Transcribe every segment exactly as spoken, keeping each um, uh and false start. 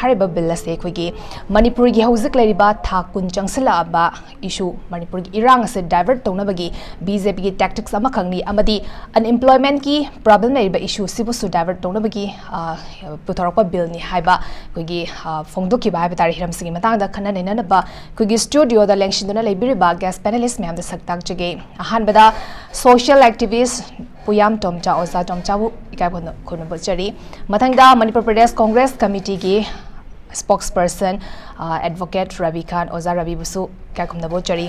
ꯍꯥꯏꯔꯤꯕ ꯕꯤꯜ ꯑꯁꯦ ꯑꯩꯈꯣꯏꯒꯤ ꯃꯅꯤꯄꯨꯔꯒꯤ ꯍꯧꯖꯤꯛ ꯂꯩꯔꯤꯕ ꯊꯥ ꯀꯨꯟ ꯆꯪꯁꯤꯜꯂꯛꯑꯕ ꯏꯁꯨ, ꯃꯅꯤꯄꯨꯔꯒꯤ ꯏꯔꯥꯡ ꯑꯁꯦ ꯗꯥꯏꯚꯔꯠ ꯇꯧꯅꯕꯒꯤ ꯕꯤ ꯖꯦ ꯄꯤꯒꯤ ꯇꯦꯛꯇꯤꯛꯁ ꯑꯃꯈꯛꯅꯤ, ꯑꯃꯗꯤ ꯑꯟꯑꯦꯝꯄ꯭ꯂꯣꯏꯃꯦꯟꯠꯀꯤ ꯄ꯭ꯔꯣꯕ꯭ꯂꯦꯝ ꯂꯩꯔꯤꯕ ꯏꯁꯨꯁꯤꯕꯨꯁꯨ ꯗꯥꯏꯚꯔꯠ ꯇꯧꯅꯕꯒꯤ ꯑ, ꯄꯨꯊꯣꯔꯛꯄ ꯕꯤꯜꯅꯤ ꯍꯥꯏꯕ ꯑꯩꯈꯣꯏꯒꯤ ꯑ, ꯐꯣꯡꯗꯣꯛꯈꯤꯕ ꯍꯥꯏꯕ ꯇꯥꯔꯦ꯫ ꯍꯤꯔꯝꯁꯤꯒꯤ ꯃꯇꯥꯡꯗ ꯈꯟꯅ ꯅꯩꯅꯅꯕ ꯑꯩꯈꯣꯏꯒꯤ ꯁ꯭ꯇꯨꯗꯤꯑꯣꯗ ꯂꯦꯡꯁꯤꯟꯗꯨꯅ ꯂꯩꯕꯤꯔꯤꯕ ꯒꯦꯁ ꯄꯦꯅꯦꯂꯤꯁ ꯃꯌꯥꯝꯗ ꯁꯛ ꯇꯥꯛꯆꯒꯦ꯫ ꯑꯍꯥꯟꯕꯗ ꯁꯣꯁꯤꯌꯦꯜ ꯑꯦꯛꯇꯤꯚꯤꯁ꯭ꯠ ꯄꯨꯌꯥꯝ ꯇꯣꯝꯆꯥ, ꯑꯣꯖꯥ ꯇꯣꯝꯆꯥꯕꯨ ꯏꯀꯥꯏ ꯈꯨꯝꯅ-, ꯈꯨꯝꯅꯕ ꯎꯠꯆꯔꯤ꯫ ꯃꯊꯪꯗ ꯃꯅꯤꯄꯨꯔ ꯄ꯭ꯔꯗꯦꯁ ꯀꯣꯡꯒ꯭ꯔꯦꯁ ꯀꯃꯤꯇꯤꯒꯤ ꯁ꯭ꯄꯣꯛꯁꯄꯔꯁꯟ, ꯑ, ꯑꯦꯗꯚꯣꯀꯦꯠ ꯔꯕꯤ ꯈꯥꯟ, ꯑꯣꯖꯥ ꯔꯕꯤꯕꯨꯁꯨ ꯏꯀꯥꯏ ꯈꯨꯝꯅꯕ ꯎꯠꯆꯔꯤ꯫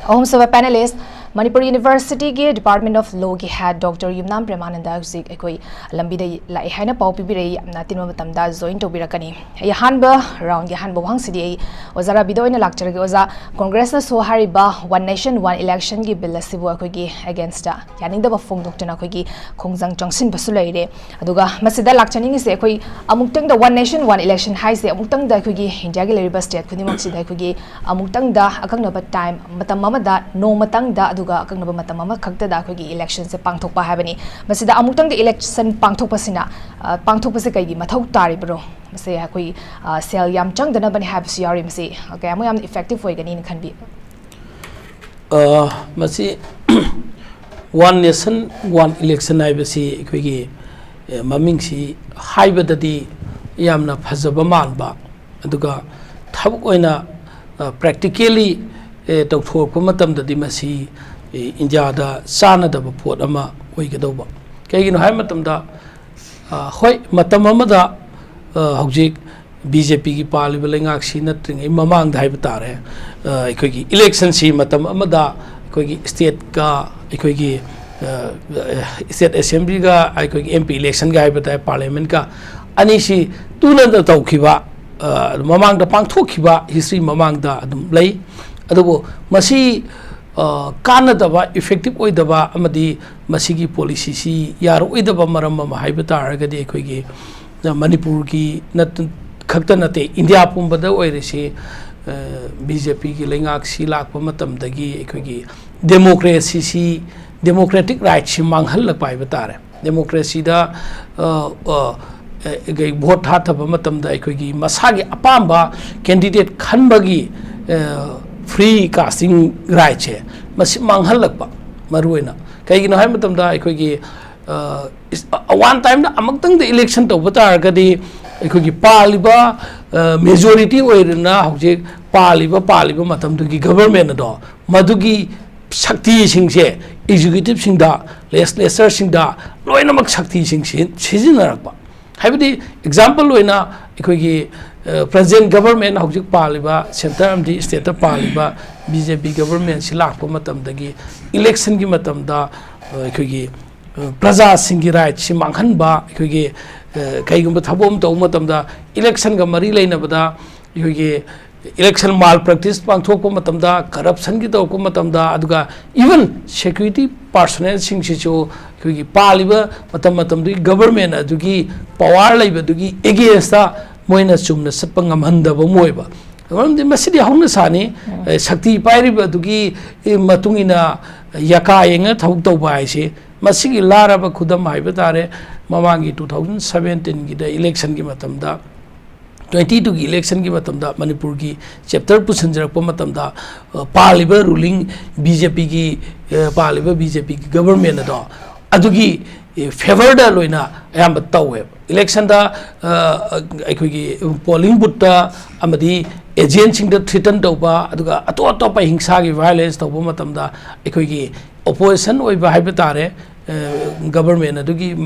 ꯑꯍꯨꯝꯁꯨꯕ ꯄꯦꯅꯦꯂꯤꯁ, ꯃꯅꯤꯄꯨꯔ ꯌꯨꯅꯤꯚꯔꯁꯤꯇꯤꯒꯤ ꯗꯤꯄꯥꯔꯠꯃꯦꯟꯠ ꯑꯣꯐ ꯂꯣꯒꯤ ꯍꯦꯗ ꯗꯣꯛꯇꯔ ꯌꯨꯝꯅꯥꯝ ꯄ꯭ꯔꯦꯃꯥꯅꯟꯗ ꯍꯧꯖꯤꯛ ꯑꯩꯈꯣꯏ ꯂꯝꯕꯤꯗ ꯂꯥꯛꯑꯦ ꯍꯥꯏꯅ ꯄꯥꯎ ꯄꯤꯕꯤꯔꯛꯏ꯫ ꯌꯥꯝꯅ ꯑꯇꯦꯟꯕ ꯃꯇꯝꯗ ꯖꯣꯏꯟ ꯇꯧꯕꯤꯔꯛꯀꯅꯤ꯫ ꯑꯩ ꯑꯍꯥꯟꯕ ꯔꯥꯎꯟꯒꯤ ꯑꯍꯥꯟꯕ ꯋꯥꯍꯪꯁꯤꯗꯤ ꯑꯩ ꯑꯣꯖꯥ ꯔꯕꯤꯗ ꯑꯣꯏꯅ ꯂꯥꯛꯆꯔꯒꯦ꯫ ꯑꯣꯖꯥ, ꯀꯣꯡꯒ꯭ꯔꯦꯁꯅꯁꯨ ꯍꯥꯏꯔꯤꯕ ꯋꯥꯟ ꯅꯦꯁꯟ ꯋꯥꯟ ꯏꯂꯦꯛꯁꯟꯒꯤ ꯕꯤꯜ ꯑꯁꯤꯕꯨ ꯑꯩꯈꯣꯏꯒꯤ ꯑꯦꯒꯦꯟꯁꯇ ꯌꯥꯅꯤꯡꯗꯕ ꯐꯣꯡꯗꯣꯛꯇꯨꯅ ꯑꯩꯈꯣꯏꯒꯤ ꯈꯣꯡꯖꯪ ꯆꯪꯁꯤꯟꯕꯁꯨ ꯂꯩꯔꯦ꯫ ꯑꯗꯨꯒ ꯃꯁꯤꯗ ꯂꯥꯛꯆꯅꯤꯡꯉꯤꯁꯦ, ꯑꯩꯈꯣꯏ ꯑꯃꯨꯛꯇꯪꯗ ꯋꯥꯟ ꯅꯦꯁꯟ ꯋꯥꯟ ꯏꯂꯦꯛꯁꯟ ꯍꯥꯏꯁꯦ, ꯑꯃꯨꯛꯇꯪꯗ ꯑꯩꯈꯣꯏꯒꯤ ꯏꯟꯗꯤꯌꯥꯒꯤ ꯂꯩꯔꯤꯕ ꯁ꯭ꯇꯦꯠ ꯈꯨꯗꯤꯡꯃꯛꯁꯤꯗ ꯑꯩꯈꯣꯏꯒꯤ ꯑꯃꯨꯛꯇꯪꯗ, ꯑꯀꯛꯅꯕ ꯇꯥꯏꯝ, ꯃꯇꯝ ꯑꯃꯗ, ꯅꯣꯡꯃꯇꯪꯗ, ꯑꯗꯨꯒ ꯑꯀꯛꯅꯕ ꯃꯇꯝ ꯑꯃꯈꯛꯇꯗ ꯑꯩꯈꯣꯏꯒꯤ ꯏꯂꯦꯛꯁꯟꯁꯦ ꯄꯥꯡꯊꯣꯛꯄ ꯍꯥꯏꯕꯅꯤ꯫ ꯃꯁꯤꯗ ꯑꯃꯨꯛꯇꯪꯗ ꯏꯂꯦꯛꯁꯟ ꯄꯥꯡꯊꯣꯛꯄꯁꯤꯅ, ꯑ, ꯄꯥꯡꯊꯣꯛꯄꯁꯦ ꯀꯩꯒꯤ ꯃꯊꯧ ꯇꯥꯔꯤꯕꯅꯣ? ꯃꯁꯤ ꯑꯩꯈꯣꯏ, ꯑ, ꯁꯦꯜ ꯌꯥꯝ ꯆꯪꯗꯅꯕꯅꯤ ꯍꯥꯏꯕꯁꯨ ꯌꯥꯎꯔꯤ꯫ ꯃꯁꯤ ꯀꯌꯥꯃꯨꯛ ꯌꯥꯝꯅ ꯏꯐꯦꯛꯇꯤꯚ ꯑꯣꯏꯒꯅꯤꯅ ꯈꯟꯕꯤ? ꯑ, ꯃꯁꯤ ꯋꯥꯟ ꯅꯦꯁꯟ ꯋꯥꯟ ꯏꯂꯦꯛꯁꯟ ꯍꯥꯏꯕꯁꯤ ꯑꯩꯈꯣꯏꯒꯤ, ꯑ, ꯃꯃꯤꯡꯁꯤ ꯍꯥꯏꯕꯗꯗꯤ ꯌꯥꯝꯅ ꯐꯖꯕ ꯃꯥꯟꯕ, ꯑꯗꯨꯒ ꯊꯕꯛ ꯑꯣꯏꯅ, ꯑ, ꯄ꯭ꯔꯦꯛꯇꯤꯀꯦꯜꯂꯤ, ꯑ, ꯇꯧꯊꯣꯔꯛꯄ ꯃꯇꯝꯗꯗꯤ ꯃꯁꯤ, ꯑ, ꯏꯟꯗꯤꯌꯥꯗ ꯆꯥꯟꯅꯗꯕ ꯄꯣꯠ ꯑꯃ ꯑꯣꯏꯒꯗꯧꯕ꯫ ꯀꯩꯒꯤꯅꯣ ꯍꯥꯏꯕ ꯃꯇꯝꯗ, ꯑ, ꯍꯣꯏ, ꯃꯇꯝ ꯑꯃꯗ, ꯑ, ꯍꯧꯖꯤꯛ ꯕꯤ ꯖꯦ ꯄꯤꯒꯤ ꯄꯥꯜꯂꯤꯕ ꯂꯩꯉꯥꯛꯁꯤ ꯅꯠꯇ꯭ꯔꯤꯉꯩ ꯃꯃꯥꯡꯗ ꯍꯥꯏꯕ ꯇꯥꯔꯦ, ꯑ, ꯑꯩꯈꯣꯏꯒꯤ ꯏꯂꯦꯛꯁꯟꯁꯤ ꯃꯇꯝ ꯑꯃꯗ ꯑꯩꯈꯣꯏꯒꯤ ꯁ꯭ꯇꯦꯠꯀ ꯑꯩꯈꯣꯏꯒꯤ, ꯑ, ꯁ꯭ꯇꯦꯠ ꯑꯦꯁꯦꯝꯕ꯭ꯂꯤꯒ ꯑꯩꯈꯣꯏꯒꯤ ꯑꯦꯝ ꯄꯤ ꯏꯂꯦꯛꯁꯟꯒ ꯍꯥꯏꯕ ꯇꯥꯔꯦ, ꯄꯥꯔꯂꯤꯌꯥꯃꯦꯟꯠꯀ ꯑꯅꯤꯁꯤ ꯇꯨꯅꯗ ꯇꯧꯈꯤꯕ, ꯑ, ꯃꯃꯥꯡꯗ ꯄꯥꯡꯊꯣꯛꯈꯤꯕ ꯍꯤꯁꯇ꯭ꯔꯤ ꯃꯃꯥꯡꯗ ꯑꯗꯨꯝ ꯂꯩ꯫ ꯑꯗꯨꯕꯨ ꯃꯁꯤ, ꯑ, ꯀꯥꯟꯅꯗꯕ, ꯏꯐꯦꯛꯇꯤꯚ ꯑꯣꯏꯗꯕ ꯑꯃꯗꯤ ꯃꯁꯤꯒꯤ ꯄꯣꯂꯤꯁꯤꯁꯤ ꯌꯥꯔꯛꯑꯣꯏꯗꯕ ꯃꯔꯝ ꯑꯃ ꯍꯥꯏꯕ ꯇꯥꯔꯒꯗꯤ, ꯑꯩꯈꯣꯏꯒꯤ ꯃꯅꯤꯄꯨꯔꯒꯤ ꯅꯠꯇ-, ꯈꯛꯇ ꯅꯠꯇꯦ, ꯏꯟꯗꯤꯌꯥ ꯄꯨꯝꯕꯗ ꯑꯣꯏꯔꯤꯁꯤ, ꯑ, ꯕꯤ ꯖꯦ ꯄꯤꯒꯤ ꯂꯩꯉꯥꯛꯁꯤ ꯂꯥꯛꯄ ꯃꯇꯝꯗꯒꯤ ꯑꯩꯈꯣꯏꯒꯤ ꯗꯦꯃꯣꯀ꯭ꯔꯦꯁꯤꯁꯤ, ꯗꯦꯃꯣꯀ꯭ꯔꯦꯇꯤꯛ ꯔꯥꯏꯠꯁꯤ ꯃꯥꯡꯍꯜꯂꯛꯄ ꯍꯥꯏꯕ ꯇꯥꯔꯦ꯫ ꯗꯦꯃꯣꯀ꯭ꯔꯦꯁꯤꯗ, ꯑ, ꯑ, ꯑ, ꯑꯩꯈꯣꯏ ꯚꯣꯠ ꯊꯥꯊꯕ ꯃꯇꯝꯗ ꯑꯩꯈꯣꯏꯒꯤ ꯃꯁꯥꯒꯤ ꯑꯄꯥꯝꯕ ꯀꯦꯟꯗꯤꯗꯦꯠ ꯈꯟꯕꯒꯤ, ꯑ, ꯐ꯭ꯔꯤ ꯀꯥꯁꯇꯤꯡ ꯔꯥꯏꯠꯁꯦ ꯃꯁꯤ ꯃꯥꯡꯍꯜꯂꯛꯄ ꯃꯔꯨꯑꯣꯏꯅ꯫ ꯀꯩꯒꯤꯅꯣ ꯍꯥꯏꯕ ꯃꯇꯝꯗ ꯑꯩꯈꯣꯏꯒꯤ, ꯑ, ꯏꯁ-, ꯑ, ꯋꯥꯟ ꯇꯥꯏꯝꯗ ꯑꯃꯨꯛꯇꯪꯗ ꯏꯂꯦꯛꯁꯟ ꯇꯧꯕ ꯇꯥꯔꯒꯗꯤ ꯑꯩꯈꯣꯏꯒꯤ ꯄꯥꯜꯂꯤꯕ, ꯑ, ꯃꯦꯖꯣꯔꯤꯇꯤ ꯑꯣꯏꯔꯤꯅ ꯍꯧꯖꯤꯛ ꯄꯥꯜꯂꯤꯕ, ꯄꯥꯜꯂꯤꯕ ꯃꯇꯝꯗꯨꯒꯤ ꯒꯕꯔꯃꯦꯟ ꯑꯗꯣ ꯃꯗꯨꯒꯤ ꯁꯛꯇꯤꯁꯤꯡꯁꯦ ꯑꯦꯛꯖꯤꯀ꯭ꯌꯨꯇꯤꯞꯁꯤꯡꯗ, ꯂꯦꯖꯤꯁꯂꯦꯆꯔꯁꯤꯡꯗ ꯂꯣꯏꯅꯃꯛ ꯁꯛꯇꯤꯁꯤꯡ ꯁꯤ-, ꯁꯤꯖꯤꯟꯅꯔꯛꯄ꯫ ꯍꯥꯏꯕꯗꯤ ꯑꯦꯛꯖꯥꯝꯄꯜ ꯑꯣꯏꯅ ꯑꯩꯈꯣꯏꯒꯤ, ꯑ, ꯄ꯭ꯔꯖꯦꯟ ꯒꯕꯔꯃꯦꯟ ꯍꯧꯖꯤꯛ ꯄꯥꯜꯂꯤꯕ ꯁꯦꯟꯇꯔ ꯑꯃꯗꯤ ꯁ꯭ꯇꯦꯠꯇ ꯄꯥꯜꯂꯤꯕ ꯕꯤ ꯖꯦ ꯄꯤ ꯒꯕꯔꯃꯦꯟꯁꯤ ꯂꯥꯛꯄ ꯃꯇꯝꯗꯒꯤ ꯏꯂꯦꯛꯁꯟꯒꯤ ꯃꯇꯝꯗ, ꯑ, ꯑꯩꯈꯣꯏꯒꯤ, ꯑ, ꯄ꯭ꯔꯖꯥꯁꯤꯡꯒꯤ ꯔꯥꯏꯠꯁꯤ ꯃꯥꯡꯍꯟꯕ, ꯑꯩꯈꯣꯏꯒꯤ, ꯑ, ꯀꯩꯒꯨꯝꯕ ꯊꯕꯛ ꯑꯃ ꯇꯧꯕ ꯃꯇꯝꯗ ꯏꯂꯦꯛꯁꯟꯒ ꯃꯔꯤ ꯂꯩꯅꯕꯗ ꯑꯩꯈꯣꯏꯒꯤ ꯏꯂꯦꯛꯁꯟ ꯃꯥꯜ ꯄ꯭ꯔꯦꯛꯇꯤꯁ ꯄꯥꯡꯊꯣꯛꯄ ꯃꯇꯝꯗ, ꯀꯔꯞꯁꯟꯒꯤ ꯇꯧꯔꯛꯄ ꯃꯇꯝꯗ, ꯑꯗꯨꯒ ꯏꯚꯟ ꯁꯦꯀ꯭ꯌꯨꯔꯤꯇꯤ ꯄꯥꯔꯁꯣꯅꯦꯜꯁꯤꯡꯁꯤꯁꯨ ꯑꯩꯈꯣꯏꯒꯤ ꯄꯥꯜꯂꯤꯕ ꯃꯇꯝ ꯃꯇꯝꯗꯨꯒꯤ ꯒꯕꯔꯃꯦꯟ ꯑꯗꯨꯒꯤ ꯄꯋꯥꯔ ꯂꯩꯕꯗꯨꯒꯤ ꯑꯦꯒꯦꯟꯁꯇ ꯃꯣꯏꯅ ꯆꯨꯝꯅ ꯆꯠꯄ ꯉꯝꯍꯟꯗꯕ ꯑꯃ ꯑꯣꯏꯕ꯫ ꯃꯔꯝꯗꯤ ꯃꯁꯤꯗꯤ ꯍꯧꯅ ꯁꯥꯅꯤ꯫ ꯎꯝ꯫ ꯑꯦ, ꯁꯛꯇꯤ ꯄꯥꯏꯔꯤꯕ ꯑꯗꯨꯒꯤ, ꯑꯦ, ꯃꯇꯨꯡ ꯏꯟꯅ ꯌꯥꯀꯥ ꯌꯦꯡꯅ ꯊꯕꯛ ꯇꯧꯕ ꯍꯥꯏꯁꯤ ꯃꯁꯤꯒꯤ ꯂꯥꯔꯕ ꯈꯨꯗꯝ ꯍꯥꯏꯕ ꯇꯥꯔꯦ꯫ ꯃꯃꯥꯡꯒꯤ ꯇꯨ ꯊꯥꯎꯖꯟ ꯁꯕꯦꯟꯇꯤꯟꯒꯤꯗ ꯏꯂꯦꯛꯁꯟꯒꯤ ꯃꯇꯝꯗ, ꯇ꯭ꯋꯦꯟꯇꯤ ꯇꯨꯒꯤ ꯏꯂꯦꯛꯁꯟꯒꯤ ꯃꯇꯝꯗ ꯃꯅꯤꯄꯨꯔꯒꯤ ꯆꯦꯞꯇꯔ ꯄꯨꯁꯤꯟꯖꯔꯛꯄ ꯃꯇꯝꯗ, ꯑ, ꯄꯥꯜꯂꯤꯕ ꯔꯨꯂꯤꯡ ꯕꯤ ꯖꯦ ꯄꯤꯒꯤ, ꯑ, ꯄꯥꯜꯂꯤꯕ ꯕꯤ ꯖꯦ ꯄꯤꯒꯤ ꯒꯕꯔꯃꯦꯟ ꯑꯗꯣ ꯑꯗꯨꯒꯤ, ꯑ, ꯐꯦꯚꯔꯗ ꯂꯣꯏꯅ ꯑꯌꯥꯝꯕ ꯇꯧꯋꯦꯕ꯫ ꯏꯂꯦꯛꯁꯟꯗ, ꯑ, ꯑꯩꯈꯣꯏꯒꯤ ꯄꯣꯂꯤꯡ ꯕꯨꯠꯇ ꯑꯃꯗꯤ ꯑꯦꯖꯦꯟꯁꯤꯡꯗ ꯊ꯭ꯔꯤꯇꯟ ꯇꯧꯕ, ꯑꯗꯨꯒ ꯑꯇꯣꯞ ꯑꯇꯣꯞꯄ ꯍꯤꯡꯁꯥꯒꯤ ꯚꯥꯏꯑꯣꯂꯦꯟꯁ ꯇꯧꯕ ꯃꯇꯝꯗ ꯑꯩꯈꯣꯏꯒꯤ ꯑꯣꯄꯣꯖꯤꯁꯟ ꯑꯣꯏꯕ ꯍꯥꯏꯕ ꯇꯥꯔꯦ, ꯑ, ꯒꯕꯔꯃꯦꯟ ꯑꯗꯨꯒꯤ,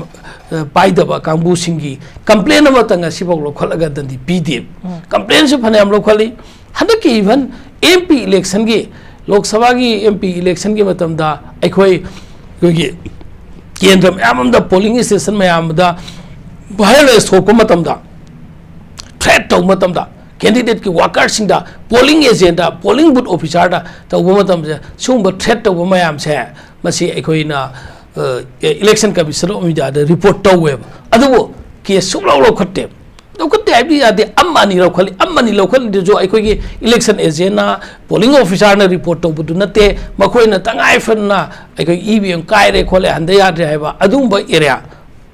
ꯑ, ꯄꯥꯏꯗꯕ ꯀꯥꯡꯕꯨꯁꯤꯡꯒꯤ ꯀꯝꯄ꯭ꯂꯦꯟ ꯑꯃꯇꯪ ꯉꯁꯤꯐꯥꯎ ꯂꯧꯈꯠꯂꯒ ꯗꯟꯗꯤ ꯄꯤꯗꯦ꯫ ꯎꯝ꯫ ꯀꯝꯄ꯭ꯂꯦꯟꯁꯨ ꯐꯅꯌꯥꯝ ꯂꯧꯈꯠꯂꯤ꯫ ꯍꯟꯗꯛꯀꯤ ꯏꯚꯟ ꯑꯦꯝ ꯄꯤ ꯏꯂꯦꯛꯁꯟꯒꯤ, ꯂꯣꯛ ꯁꯚꯥꯒꯤ ꯑꯦꯝ ꯄꯤ ꯏꯂꯦꯛꯁꯟꯒꯤ ꯃꯇꯝꯗ ꯑꯩꯈꯣꯏ, ꯑꯩꯈꯣꯏꯒꯤ ꯀꯦꯟꯗ꯭ꯔ ꯃꯌꯥꯝ ꯑꯃꯗ, ꯄꯣꯂꯤꯡ ꯁ꯭ꯇꯦꯁꯟ ꯃꯌꯥꯝ ꯑꯃꯗ ꯚꯥꯏꯑꯣꯂꯦꯟꯁ ꯊꯣꯛꯄ ꯃꯇꯝꯗ, ꯊ꯭ꯔꯦꯠ ꯇꯧꯕ ꯃꯇꯝꯗ, ꯀꯦꯟꯗꯤꯗꯦꯠꯀꯤ ꯋꯥꯀꯔꯁꯤꯡꯗ, ꯄꯣꯂꯤꯡ ꯑꯦꯖꯦꯟꯗ, ꯄꯣꯂꯤꯡ ꯕꯨꯠ ꯑꯣꯐꯤꯁꯥꯔꯗ ꯇꯧꯕ ꯃꯇꯝꯁꯦ, ꯁꯤꯒꯨꯝꯕ ꯊ꯭ꯔꯦꯠ ꯇꯧꯕ ꯃꯌꯥꯝꯁꯦ, ꯃꯁꯤ ꯑꯩꯈꯣꯏꯅ, ꯑ, ꯏꯂꯦꯛꯁꯟ ꯀꯃꯤꯁꯟ ꯑꯣꯐ ꯏꯟꯗꯤꯌꯥꯗ ꯔꯤꯄꯣꯔꯠ ꯇꯧꯋꯦꯕ꯫ ꯑꯗꯨꯕꯨ ꯀꯦꯁ ꯁꯨꯡꯂꯧ ꯂꯧꯈꯠꯇꯦ꯫ ꯂꯧꯈꯠꯇꯦ ꯍꯥꯏꯕꯗꯤ ꯌꯥꯗꯦ, ꯑꯃ ꯑꯅꯤ ꯂꯧꯈꯠꯂꯤ꯫ ꯑꯃ ꯑꯅꯤ ꯂꯧꯈꯠꯂꯤꯗꯨꯁꯨ ꯑꯩꯈꯣꯏꯒꯤ ꯏꯂꯦꯛꯁꯟ ꯑꯦꯖꯦꯟꯅ, ꯄꯣꯂꯤꯡ ꯑꯣꯐꯤꯁꯥꯔꯅ ꯔꯤꯄꯣꯔꯠ ꯇꯧꯕꯗꯨ ꯅꯠꯇꯦ꯫ ꯃꯈꯣꯏꯅ ꯇꯉꯥꯏ ꯐꯗꯅ ꯑꯩꯈꯣꯏ ꯏ ꯚꯤ ꯑꯦꯝ ꯀꯥꯏꯔꯦ ꯈꯣꯠꯂꯦ, ꯍꯟꯗ ꯌꯥꯗ꯭ꯔꯦ ꯍꯥꯏꯕ ꯑꯗꯨꯒꯨꯝꯕ ꯑꯦꯔꯤꯌꯥ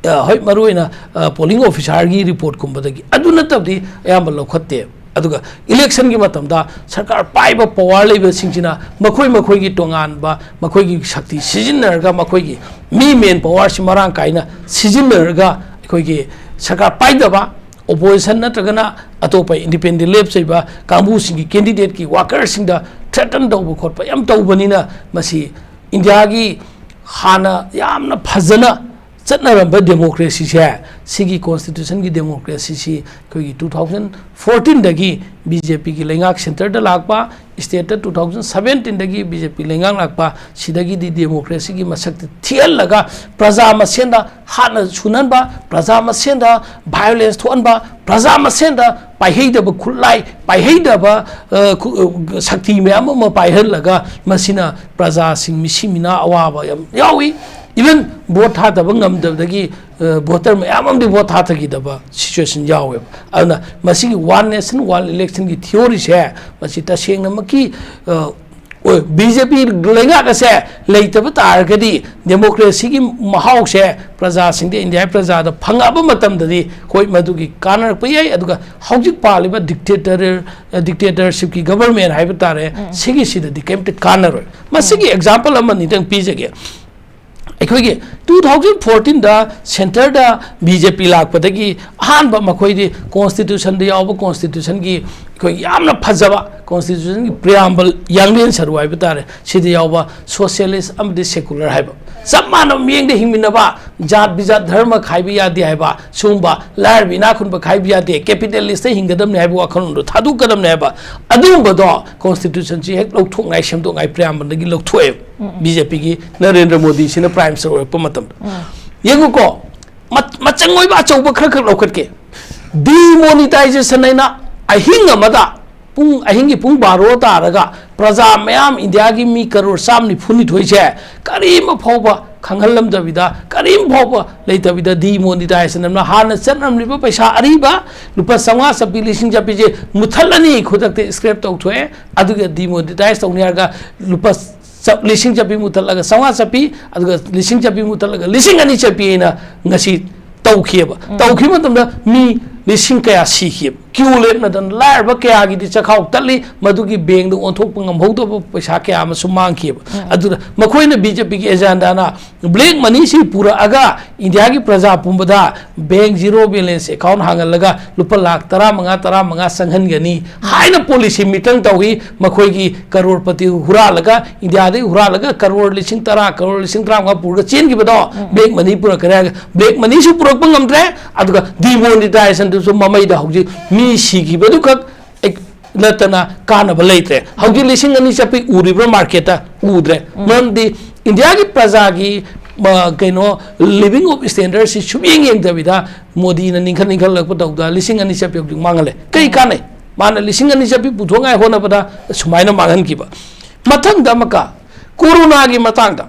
ꯑ, ꯍꯣꯏ, ꯃꯔꯨꯑꯣꯏꯅ, ꯑ, polling officerꯒꯤ reportꯀꯨꯝꯕꯗꯒꯤ꯫ ꯑꯗꯨ ꯅꯠꯇꯕꯗꯤ ꯑꯌꯥꯝꯕ ꯂꯧꯈꯠꯇꯦ꯫ ꯑꯗꯨꯒ electionꯒꯤ ꯃꯇꯝꯗ ꯁꯔꯀꯥꯔ ꯄꯥꯏꯕ power ꯂꯩꯕꯁꯤꯡꯁꯤꯅ ꯃꯈꯣꯏ ꯃꯈꯣꯏꯒꯤ ꯇꯣꯉꯥꯟꯕ ꯃꯈꯣꯏꯒꯤ ꯁꯛꯇꯤ ꯁꯤꯖꯤꯟꯅꯔꯒ, ꯃꯈꯣꯏꯒꯤ ꯃꯤ manpowerꯁꯤ ꯃꯔꯥꯡ ꯀꯥꯏꯅ ꯁꯤꯖꯤꯟꯅꯔꯒ, ꯑꯩꯈꯣꯏꯒꯤ ꯁꯔꯀꯥꯔ ꯄꯥꯏꯗꯕ opposition ꯅꯠꯇ꯭ꯔꯒꯅ ꯑꯇꯣꯞꯄ independent ꯂꯦꯞꯆꯩꯕ ꯀꯥꯡꯕꯨꯁꯤꯡꯒꯤ candidateꯀꯤ workerꯁꯤꯡꯗ threaten ꯇꯧꯕ ꯈꯣꯠꯄ ꯌꯥꯝ ꯇꯧꯕꯅꯤꯅ, ꯃꯁꯤ ꯏꯟꯗꯤꯌꯥꯒꯤ ꯍꯥꯟꯅ ꯌꯥꯝꯅ ꯐꯖꯅ ꯆꯠꯅꯔꯝꯕ democracyꯁꯦ, ꯁꯤꯒꯤ constitutionꯒꯤ democracyꯁꯤ ꯑꯩꯈꯣꯏꯒꯤ two thousand fourteenꯗꯒꯤ BJPꯒꯤ ꯂꯩꯉꯥꯛ centreꯗ ꯂꯥꯛꯄ, stateꯇ two thousand seventeenꯗꯒꯤ BJP ꯂꯩꯉꯥꯛ ꯂꯥꯛꯄ, ꯁꯤꯗꯒꯤꯗꯤ democracyꯒꯤ ꯃꯁꯛꯇꯤ ꯊꯤꯍꯜꯂꯒ, ꯄ꯭ꯔꯖꯥ ꯃꯁꯦꯟꯗ ꯍꯥꯠꯅ ꯁꯨꯅꯍꯟꯕ, ꯄ꯭ꯔꯖꯥ ꯃꯁꯦꯟꯗ violence ꯊꯣꯛꯍꯟꯕ, ꯄ꯭ꯔꯖꯥ ꯃꯁꯦꯟꯗ ꯄꯥꯏꯍꯩꯗꯕ ꯈꯨꯠꯂꯥꯏ, ꯄꯥꯏꯍꯩꯗꯕ, ꯑ, ꯈꯨ-, ꯑ, ꯁꯛꯇꯤ ꯃꯌꯥꯝ ꯑꯃ ꯄꯥꯏꯍꯜꯂꯒ, ꯃꯁꯤꯅ ꯄ꯭ꯔꯖꯥꯁꯤꯡ ꯃꯤꯁꯤ ꯃꯤꯅꯥ ꯑꯋꯥꯕ ꯌꯥꯝ ꯌꯥꯎꯏ꯫ Even vote ꯊꯥꯗꯕ ꯉꯝꯗꯕꯗꯒꯤ, ꯑ, voter ꯃꯌꯥꯝ ꯑꯃꯗꯤ vote ꯊꯥꯗꯈꯤꯗꯕ situation ꯌꯥꯎꯋꯦꯕ꯫ ꯑꯗꯨꯅ ꯃꯁꯤꯒꯤ one nation one electionꯒꯤ theoryꯁꯦ, ꯃꯁꯤ ꯇꯁꯦꯡꯅꯃꯛꯀꯤ, ꯑ, ꯑꯣꯏ, BJP ꯂꯩꯉꯥꯛ ꯑꯁꯦ ꯂꯩꯇꯕ ꯇꯥꯔꯒꯗꯤ democracyꯒꯤ ꯃꯍꯥꯎꯁꯦ ꯄ꯭ꯔꯖꯥꯁꯤꯡꯗ, ꯏꯟꯗꯤꯌꯥꯒꯤ ꯄ꯭ꯔꯖꯥꯗ ꯐꯪꯉꯛꯑꯕ ꯃꯇꯝꯗꯗꯤ, ꯍꯣꯏ, ꯃꯗꯨꯒꯤ ꯀꯥꯟꯅꯔꯛꯄ ꯌꯥꯏ꯫ ꯑꯗꯨꯒ ꯍꯧꯖꯤꯛ ꯄꯥꯜꯂꯤꯕ dictator, dictatorshipꯀꯤ government ꯍꯥꯏꯕ ꯇꯥꯔꯦ, ꯁꯤꯒꯤꯁꯤꯗꯗꯤ ꯀꯩꯝꯇ ꯀꯥꯟꯅꯔꯣꯏ꯫ ꯃꯁꯤꯒꯤ example ꯑꯃꯅꯤꯗꯪ ꯄꯤꯖꯒꯦ꯫ ꯑꯩꯈꯣꯏꯒꯤ two thousand fourteenꯗ centreꯗ BJP ꯂꯥꯛꯄꯗꯒꯤ ꯑꯍꯥꯟꯕ ꯃꯈꯣꯏꯗꯤ constitutionꯗ ꯌꯥꯎꯕ constitutionꯒꯤ ꯑꯩꯈꯣꯏꯒꯤ ꯌꯥꯝꯅ ꯐꯖꯕ constitutionꯒꯤ preamble, ꯌꯥꯡꯂꯦꯟ ꯁꯔꯨ ꯍꯥꯏꯕ ꯇꯥꯔꯦ, ꯁꯤꯗ ꯌꯥꯎꯕ socialist ꯑꯃꯗꯤ secular ꯍꯥꯏꯕ, ꯆꯞ ꯃꯥꯟꯅꯕ ꯃꯤꯠꯌꯦꯡꯗ ꯍꯤꯡꯃꯤꯟꯅꯕ, ꯖꯥꯠ ꯕꯤꯖꯥꯠ ꯙꯔꯃ ꯈꯥꯏꯕ ꯌꯥꯗꯦ ꯍꯥꯏꯕ, ꯁꯤꯒꯨꯝꯕ ꯂꯥꯏꯔꯕ ꯏꯅꯥꯛ ꯈꯨꯟꯕ ꯈꯥꯏꯕ ꯌꯥꯗꯦ, capitalistꯇ ꯍꯤꯡꯒꯗꯕꯅꯤ ꯍꯥꯏꯕ ꯋꯥꯈꯜꯂꯣꯟꯗꯣ ꯊꯥꯗꯣꯛꯀꯗꯕꯅꯤ ꯍꯥꯏꯕ, ꯑꯗꯨꯒꯨꯝꯕꯗꯣ constitutionꯁꯤ ꯍꯦꯛ ꯂꯧꯊꯣꯛꯉꯥꯏ ꯁꯦꯝꯗꯣꯛꯉꯥꯏ preambleꯗꯒꯤ ꯂꯧꯊꯣꯛꯑꯦꯕ꯫ BJPꯒꯤ ꯅꯔꯦꯟꯗ꯭ꯔ ꯃꯣꯗꯤꯁꯤꯅ prime minister ꯑꯣꯏꯔꯛꯄ ꯃꯇꯝꯗ꯫ ꯌꯦꯡꯉꯨꯀꯣ, ꯃ-, ꯃꯆꯪ ꯑꯣꯏꯕ ꯑꯆꯧꯕ ꯈꯔ ꯈꯛ ꯂꯧꯈꯠꯀꯦ꯫ Demonetization ꯍꯥꯏꯅ ꯑꯍꯤꯡ ꯑꯃꯗ, ꯄꯨꯡ, ꯑꯍꯤꯡꯒꯤ ꯄꯨꯡ ꯕꯥꯔꯣ ꯇꯥꯔꯒ ꯄ꯭ꯔꯖꯥ ꯃꯌꯥꯝ, ꯏꯟꯗꯤꯌꯥꯒꯤ ꯃꯤ ꯀꯔꯣꯔ ꯆꯥꯝ ꯅꯤꯐꯨ ꯅꯤꯊꯣꯏꯁꯦ ꯀꯔꯤꯝ ꯐꯥꯎꯕ ꯈꯪꯍꯜꯂꯝꯗꯕꯤꯗ, ꯀꯔꯤꯝ ꯐꯥꯎꯕ ꯂꯩꯇꯕꯤꯗ demonetization ꯑꯃꯅ ꯍꯥꯟꯅ ꯆꯠꯅꯔꯝꯂꯤꯕ ꯄꯩꯁꯥ ꯑꯔꯤꯕ ꯂꯨꯄꯥ ꯆꯥꯝꯃꯉꯥ, ꯆꯠꯄꯤ, ꯂꯤꯁꯤꯡ ꯆꯠꯄꯤꯁꯦ ꯃꯨꯠꯊꯠꯂꯅꯤ, ꯈꯨꯗꯛꯇ scrap ꯇꯧꯊꯣꯛꯑꯦ꯫ ꯑꯗꯨꯒ demonetize ꯇꯧꯅꯤ ꯍꯥꯏꯔꯒ ꯂꯨꯄꯥ ꯆꯞ-, ꯂꯤꯁꯤꯡ ꯆꯠꯄꯤ ꯃꯨꯊꯠꯂꯒ ꯆꯥꯝꯃꯉꯥ ꯆꯠꯄꯤ, ꯑꯗꯨꯒ ꯂꯤꯁꯤꯡ ꯆꯠꯄꯤ ꯃꯨꯊꯠꯂꯒ ꯂꯤꯁꯤꯡ ꯑꯅꯤ ꯆꯠꯄꯤ ꯑꯅ ꯉꯁꯤ ꯇꯧꯈꯤꯑꯕ꯫ ꯎꯝ꯫ ꯇꯧꯈꯤꯕ ꯃꯇꯝꯗ ꯃꯤ ꯂꯤꯁꯤꯡ ꯀꯌꯥ ꯁꯤꯈꯤꯑꯕ? ꯀ꯭ꯌꯨ ꯂꯦꯞꯅꯗꯅ ꯂꯥꯏꯔꯕ ꯀꯌꯥꯒꯤꯗꯤ ꯆꯈꯥꯎ ꯇꯠꯂꯤ, ꯃꯗꯨꯒꯤ ꯕꯦꯡꯗ ꯑꯣꯟꯊꯣꯛꯄ ꯉꯝꯍꯧꯗꯕ ꯄꯩꯁꯥ ꯀꯌꯥ ꯑꯃꯁꯨ ꯃꯥꯡꯈꯤꯑꯕ꯫ ꯎꯝ꯫ ꯑꯗꯨꯅ ꯃꯈꯣꯏꯅ ꯕꯤ ꯖꯦ ꯄꯤꯒꯤ ꯑꯦꯖꯦꯟꯗꯥꯅ ꯕ꯭ꯂꯦꯛ ꯃꯅꯤꯁꯤ ꯄꯨꯔꯛꯑꯒ ꯏꯟꯗꯤꯌꯥꯒꯤ ꯄ꯭ꯔꯖꯥ ꯄꯨꯝꯕꯗ ꯕꯦꯡ ꯖꯤꯔꯣ ꯕꯦꯂꯦꯟꯁ ꯑꯦꯀꯥꯎꯟ ꯍꯥꯡꯍꯜꯂꯒ ꯂꯨꯄꯥ ꯂꯥꯈ ꯇꯔꯥꯃꯉꯥ, ꯇꯔꯥꯃꯉꯥ ꯆꯪꯍꯟꯒꯅꯤ ꯍꯥꯏꯅ ꯄꯣꯂꯤꯁꯤ ꯃꯤꯇꯪ ꯇꯧꯏ꯫ ꯃꯈꯣꯏꯒꯤ ꯀꯔꯣꯔꯄꯇꯤ ꯍꯨꯔꯥꯜꯂꯒ, ꯏꯟꯗꯤꯌꯥꯗꯒꯤ ꯍꯨꯔꯥꯜꯂꯒ ꯀꯔꯣꯔ ꯂꯤꯁꯤꯡ ꯇꯔꯥ, ꯀꯔꯣꯔ ꯂꯤꯁꯤꯡ ꯇꯔꯥꯃꯉꯥ ꯄꯨꯔꯒ ꯆꯦꯟꯈꯤꯕꯗꯣ, ꯎꯝ꯫ ꯕ꯭ꯂꯦꯛ ꯃꯅꯤ ꯄꯨꯔꯛꯀꯅꯤ ꯍꯥꯏꯔꯒ, ꯕ꯭ꯂꯦꯛ ꯃꯅꯤꯁꯨ ꯄꯨꯔꯛꯄ ꯉꯝꯗ꯭ꯔꯦ, ꯑꯗꯨꯒ ꯗꯤꯃꯣꯅꯤꯇꯥꯏꯖꯦꯁꯟꯗꯨꯁꯨ ꯃꯃꯩꯗ ꯍꯧꯖꯤꯛ ꯃꯤ ꯁꯤꯈꯤꯕꯗꯨꯈꯛ ꯑꯦꯛ-, ꯅꯠꯇꯅ ꯀꯥꯟꯅꯕ ꯂꯩꯇ꯭ꯔꯦ꯫ ꯍꯧꯖꯤꯛ ꯂꯤꯁꯤꯡ ꯑꯅꯤ ꯆꯠꯄꯤ ꯎꯔꯤꯕ꯭ꯔꯥ ꯃꯥꯔꯀꯦꯠꯇ? ꯎꯗ꯭ꯔꯦ꯫ ꯎꯝ꯫ ꯃꯔꯝꯗꯤ ꯏꯟꯗꯤꯌꯥꯒꯤ ꯄ꯭ꯔꯖꯥꯒꯤ, ꯃ-, ꯀꯩꯅꯣ, ꯂꯤꯕꯤꯡ ꯑꯣꯐ ꯁ꯭ꯇꯦꯟꯗꯔꯗꯁꯤ ꯁꯨꯛꯌꯦꯡ ꯌꯦꯡꯗꯕꯤꯗ ꯃꯣꯗꯤꯅ ꯅꯤꯡꯈꯠ ꯅꯤꯡꯈꯠꯂꯛꯄ ꯇꯧꯗ ꯂꯤꯁꯤꯡ ꯑꯅꯤ ꯆꯠꯄꯤ ꯍꯧꯖꯤꯛ ꯃꯥꯡꯍꯜꯂꯦ꯫ ꯀꯩ ꯀꯥꯟꯅꯩ? ꯃꯥꯅ ꯂꯤꯁꯤꯡ ꯑꯅꯤ ꯆꯠꯄꯤ ꯄꯨꯊꯣꯛꯉꯥꯏ ꯍꯣꯠꯅꯕꯗ ꯁꯨꯃꯥꯏꯅ ꯃꯥꯡꯍꯟꯈꯤꯕ꯫ ꯃꯊꯪꯗ ꯑꯃꯨꯛꯀ ꯀꯣꯔꯣꯅꯥꯒꯤ ꯃꯇꯥꯡꯗ,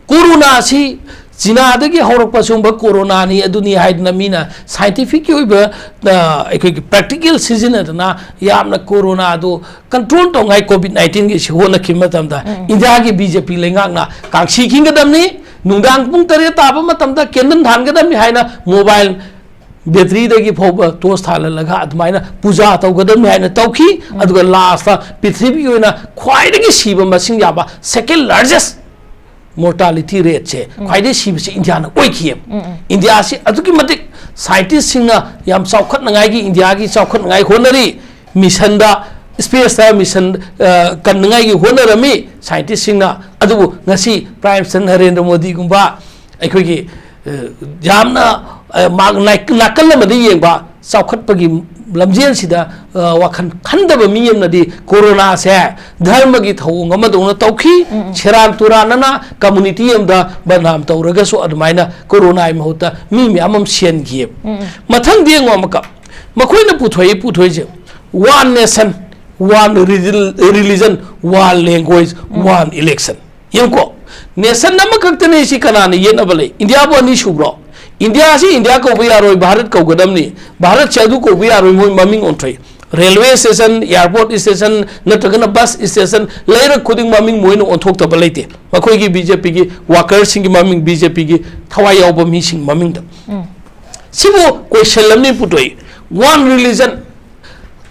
ꯀꯣꯔꯣꯅꯥꯁꯤ ꯆꯤꯅꯥꯗꯒꯤ ꯍꯧꯔꯛꯄ ꯁꯤꯒꯨꯝꯕ ꯀꯣꯔꯣꯅꯥꯅꯤ, ꯑꯗꯨꯅꯤ ꯍꯥꯏꯗꯅ ꯃꯤꯅ ꯁꯥꯏꯟꯇꯤꯐꯤꯛꯀꯤ ꯑꯣꯏꯕ, ꯑ, ꯑꯩꯈꯣꯏꯒꯤ ꯄ꯭ꯔꯦꯛꯇꯤꯀꯦꯜ ꯁꯤꯖꯤꯟꯅꯗꯅ ꯌꯥꯝꯅ ꯀꯣꯔꯣꯅꯥꯗꯨ ꯀꯟꯇ꯭ꯔꯣꯜ ꯇꯧꯉꯥꯏ ꯀꯣꯚꯤꯗ ꯅꯥꯏꯟꯇꯤꯟꯒꯤꯁꯤ ꯍꯣꯠꯅꯈꯤꯕ ꯃꯇꯝꯗ, ꯎꯝ꯫ ꯏꯟꯗꯤꯌꯥꯒꯤ ꯕꯤ ꯖꯦ ꯄꯤ ꯂꯩꯉꯥꯛꯅ ꯀꯥꯡꯁꯤ ꯈꯤꯡꯒꯗꯕꯅꯤ, ꯅꯨꯡꯗꯥꯡ ꯄꯨꯡ ꯇꯔꯦꯠ ꯇꯥꯕ ꯃꯇꯝꯗ ꯀꯦꯟꯗꯜ ꯊꯥꯟꯒꯗꯕꯅꯤ ꯍꯥꯏꯅ ꯃꯣꯕꯥꯏꯜ ꯕꯦꯇ꯭ꯔꯤꯗꯒꯤ ꯐꯥꯎꯕ ꯇꯣꯔꯆ ꯊꯥꯜꯍꯜꯂꯒ ꯑꯗꯨꯃꯥꯏꯅ ꯄꯨꯖꯥ ꯇꯧꯒꯗꯕꯅꯤ ꯍꯥꯏꯅ ꯇꯧꯈꯤ꯫ ꯎꯝ꯫ ꯑꯗꯨꯒ ꯂꯥꯁꯇ ꯄ꯭ꯔꯤꯊꯤꯕꯤꯒꯤ ꯑꯣꯏꯅ ꯈ꯭ꯋꯥꯏꯗꯒꯤ ꯁꯤꯕ ꯃꯁꯤꯡ ꯌꯥꯝꯕ, ꯁꯦꯀꯦꯟ ꯂꯥꯔꯖꯦꯁ ꯃꯣꯔꯇꯥꯂꯤꯇꯤ ꯔꯦꯠꯁꯦ, ꯎꯝ꯫ ꯈ꯭ꯋꯥꯏꯗꯒꯤ ꯁꯤꯕꯁꯦ ꯏꯟꯗꯤꯌꯥꯅ ꯑꯣꯏꯈꯤꯑꯕ꯫ ꯎꯝ, ꯎꯝ꯫ ꯏꯟꯗꯤꯌꯥꯁꯤ ꯑꯗꯨꯛꯀꯤ ꯃꯇꯤꯛ ꯁꯥꯏꯟꯇꯤꯁꯁꯤꯡꯅ ꯌꯥꯝ ꯆꯥꯎꯈꯠꯅꯉꯥꯏꯒꯤ, ꯏꯟꯗꯤꯌꯥꯒꯤ ꯆꯥꯎꯈꯠꯅꯉꯥꯏ ꯍꯣꯠꯅꯔꯤ꯫ ꯃꯤꯁꯟꯗ, ꯁ꯭ꯄꯦꯁꯇ ꯃꯤꯁꯟ, ꯑ, ꯀꯟꯅꯉꯥꯏꯒꯤ ꯍꯣꯠꯅꯔꯝꯃꯤ ꯁꯥꯏꯟꯇꯤꯁꯁꯤꯡꯅ꯫ ꯑꯗꯨꯕꯨ ꯉꯁꯤ ꯄ꯭ꯔꯥꯏꯝ ꯃꯤꯅꯤꯁꯇꯔ ꯅꯔꯦꯟꯗ꯭ꯔ ꯃꯣꯗꯤꯒꯨꯝꯕ ꯑꯩꯈꯣꯏꯒꯤ, ꯑ, ꯌꯥꯝꯅ, ꯑ, ꯃꯥ-, ꯅꯥꯏ-, ꯅꯥꯀꯜ ꯑꯃꯗ ꯌꯦꯡꯕ ꯆꯥꯎꯈꯠꯄꯒꯤ ꯂꯝꯖꯦꯜꯁꯤꯗ, ꯑ, ꯋꯥꯈꯜ ꯈꯟꯗꯕ ꯃꯤ ꯑꯃꯅꯗꯤ ꯀꯣꯔꯣꯅꯥꯁꯦ ꯙꯔꯃꯒꯤ ꯊꯧꯑꯣꯡ ꯑꯃꯗꯧꯅ ꯇꯧꯈꯤ꯫ ꯎꯝ, ꯎꯝ꯫ ꯁꯦꯔꯥꯟ ꯇꯨꯔꯥꯟꯅꯅ ꯀꯝꯃꯨꯅꯤꯇꯤ ꯑꯃꯗ ꯕꯗꯅꯥꯝ ꯇꯧꯔꯒꯁꯨ ꯑꯗꯨꯃꯥꯏꯅ ꯀꯣꯔꯣꯅꯥꯒꯤ ꯃꯍꯨꯠꯇ ꯃꯤ ꯃꯌꯥꯝ ꯑꯃ ꯁꯤꯍꯟꯈꯤꯑꯕ꯫ ꯎꯝ, ꯎꯝ꯫ ꯃꯊꯪꯗꯤ ꯌꯦꯡꯉꯣ ꯑꯃꯨꯛꯀ, ꯃꯈꯣꯏꯅ ꯄꯨꯊꯣꯛꯏ, ꯄꯨꯊꯣꯛꯏꯁꯦ, one nation, one religion, one language, ꯎꯝ꯫ One election꯫ ꯌꯦꯡꯉꯨꯀꯣ, ꯅꯦꯁꯟ ꯑꯃꯈꯛꯇꯅꯦ ꯁꯤ ꯀꯅꯥꯅ ꯌꯦꯠꯅꯕ ꯂꯩ? ꯏꯟꯗꯤꯌꯥꯕꯨ ꯑꯅꯤ ꯁꯨꯕ꯭ꯔꯣ? ꯏꯟꯗꯤꯌꯥꯁꯤ ꯏꯟꯗꯤꯌꯥ ꯀꯧꯕ ꯌꯥꯔꯣꯏ, ꯚꯥꯔꯠ ꯀꯧꯒꯗꯕꯅꯤ꯫ ꯚꯥꯔꯠꯁꯦ ꯑꯗꯨ ꯀꯧꯕ ꯌꯥꯔꯣꯏ, ꯃꯣꯏ ꯃꯃꯤꯡ ꯑꯣꯟꯊꯣꯛꯏ꯫ railway station, airport station, ꯅꯠꯇ꯭ꯔꯒꯅ bus station, ꯂꯩꯔꯛ ꯈꯨꯗꯤꯡ ꯃꯃꯤꯡ ꯃꯣꯏꯅ ꯑꯣꯟꯊꯣꯛꯇꯕ ꯂꯩꯇꯦ꯫ ꯃꯈꯣꯏꯒꯤ BJPꯒꯤ workerꯁꯤꯡꯒꯤ ꯃꯃꯤꯡ, BJPꯒꯤ ꯊꯋꯥꯏ ꯌꯥꯎꯕ ꯃꯤꯁꯤꯡ ꯃꯃꯤꯡꯗ꯫ ꯁꯤꯕꯨ question ꯑꯃꯅꯤ ꯄꯨꯊꯣꯛꯏ꯫ One religion,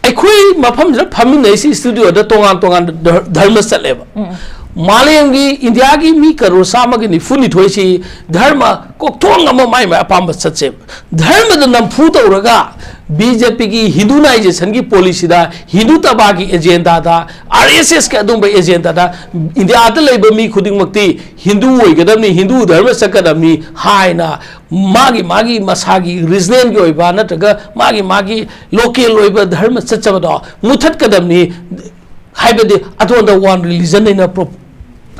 ꯑꯩꯈꯣꯏ ꯃꯐꯝꯁꯤꯗ ꯐꯝꯃꯤꯟꯅꯩꯁꯤ studioꯗ ꯇꯣꯉꯥꯟ ꯇꯣꯉꯥꯟꯕ ꯙꯔ-, ꯙꯔꯃ ꯆꯠꯂꯦꯕ꯫ ꯃꯥꯂꯦꯝꯒꯤ ꯏꯟꯗꯤꯌꯥꯒꯤ ꯃꯤ ꯀꯔꯣꯔ ꯆꯥꯝꯃꯒ ꯅꯤꯐꯨ ꯅꯤꯊꯣꯏꯁꯤ ꯙꯔꯃ ꯀꯣꯛꯊꯣꯡ ꯑꯃ ꯃꯥꯏ ꯃꯥꯏ ꯑꯄꯥꯝꯕ ꯆꯠꯁꯦꯕ꯫ ꯙꯔꯃꯗ ꯅꯝꯐꯨ ꯇꯧꯔꯒ BJPꯒꯤ Hindunizationꯒꯤ policyꯗ, ꯍꯤꯟꯗꯨ ꯇꯕꯥꯒꯤ agendaꯗ, RSSꯀꯤ ꯑꯗꯨꯝꯕ agendaꯗ ꯏꯟꯗꯤꯌꯥꯗ ꯂꯩꯕ ꯃꯤ ꯈꯨꯗꯤꯡꯃꯛꯇꯤ ꯍꯤꯟꯗꯨ ꯑꯣꯏꯒꯗꯕꯅꯤ, ꯍꯤꯟꯗꯨ ꯙꯔꯃ ꯆꯠꯀꯗꯕꯅꯤ ꯍꯥꯏꯅ ꯃꯥꯒꯤ ꯃꯥꯒꯤ ꯃꯁꯥꯒꯤ regionalꯒꯤ ꯑꯣꯏꯕ ꯅꯠꯇ꯭ꯔꯒ ꯃꯥꯒꯤ ꯃꯥꯒꯤ local ꯑꯣꯏꯕ ꯙꯔꯃ ꯆꯠꯆꯕꯗꯣ ꯃꯨꯊꯠꯀꯗꯕꯅꯤ ꯍꯥꯏꯕꯗꯤ ꯑꯗꯣꯝꯗ one religion ꯑꯩꯅ pro-,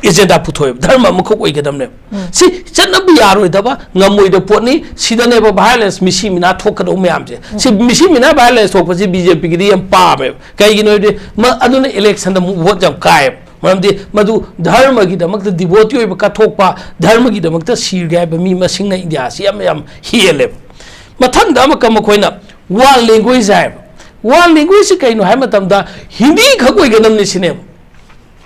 agenda ꯄꯨꯊꯣꯛꯑꯦꯕ, ꯙꯔꯃ ꯑꯃꯈꯛ ꯑꯣꯏꯒꯗꯕꯅꯦꯕ꯫ ꯁꯤ ꯆꯠꯅꯕ ꯌꯥꯔꯣꯏꯗꯕ, ꯉꯝꯃꯣꯏꯗꯕ ꯄꯣꯠꯅꯤ꯫ ꯁꯤꯗꯅꯦꯕ violence, ꯃꯤꯁꯤ ꯃꯤꯅꯥ ꯊꯣꯛꯀꯗꯧꯕ ꯃꯌꯥꯝꯁꯦ꯫ ꯁꯤ ꯃꯤꯁꯤ ꯃꯤꯅꯥ violence ꯊꯣꯛꯄꯁꯤ BJPꯒꯤꯗꯤ ꯌꯥꯝ ꯄꯥꯝꯃꯦꯕ꯫ ꯀꯩꯒꯤꯅꯣ ꯍꯥꯏꯕꯗꯤ ꯃ-, ꯑꯗꯨꯅ electionꯗ ꯑꯃꯨꯛ vote ꯌꯥꯝ ꯀꯥꯏꯌꯦꯕ꯫ ꯃꯔꯝꯗꯤ ꯃꯗꯨ ꯙꯔꯃꯒꯤꯗꯃꯛꯇ devotee ꯑꯣꯏꯕ, ꯀꯠꯊꯣꯛꯄ, ꯙꯔꯃꯒꯤꯗꯃꯛꯇ ꯁꯤꯔꯒꯦ ꯍꯥꯏꯕ ꯃꯤ ꯃꯁꯤꯡꯅ ꯏꯟꯗꯤꯌꯥꯁꯤ ꯌꯥꯝ ꯌꯥꯝ ꯍꯦꯜꯂꯦꯕ꯫ ꯃꯊꯪꯗ ꯑꯃꯨꯛꯀ ꯃꯈꯣꯏꯅ one language ꯍꯥꯏꯕ꯫ One languageꯁꯤ ꯀꯩꯅꯣ ꯍꯥꯏꯕ ꯃꯇꯝꯗ ꯍꯤꯟꯗꯤ ꯈꯛ ꯑꯣꯏꯒꯗꯕꯅꯤ ꯁꯤꯅꯦꯕ꯫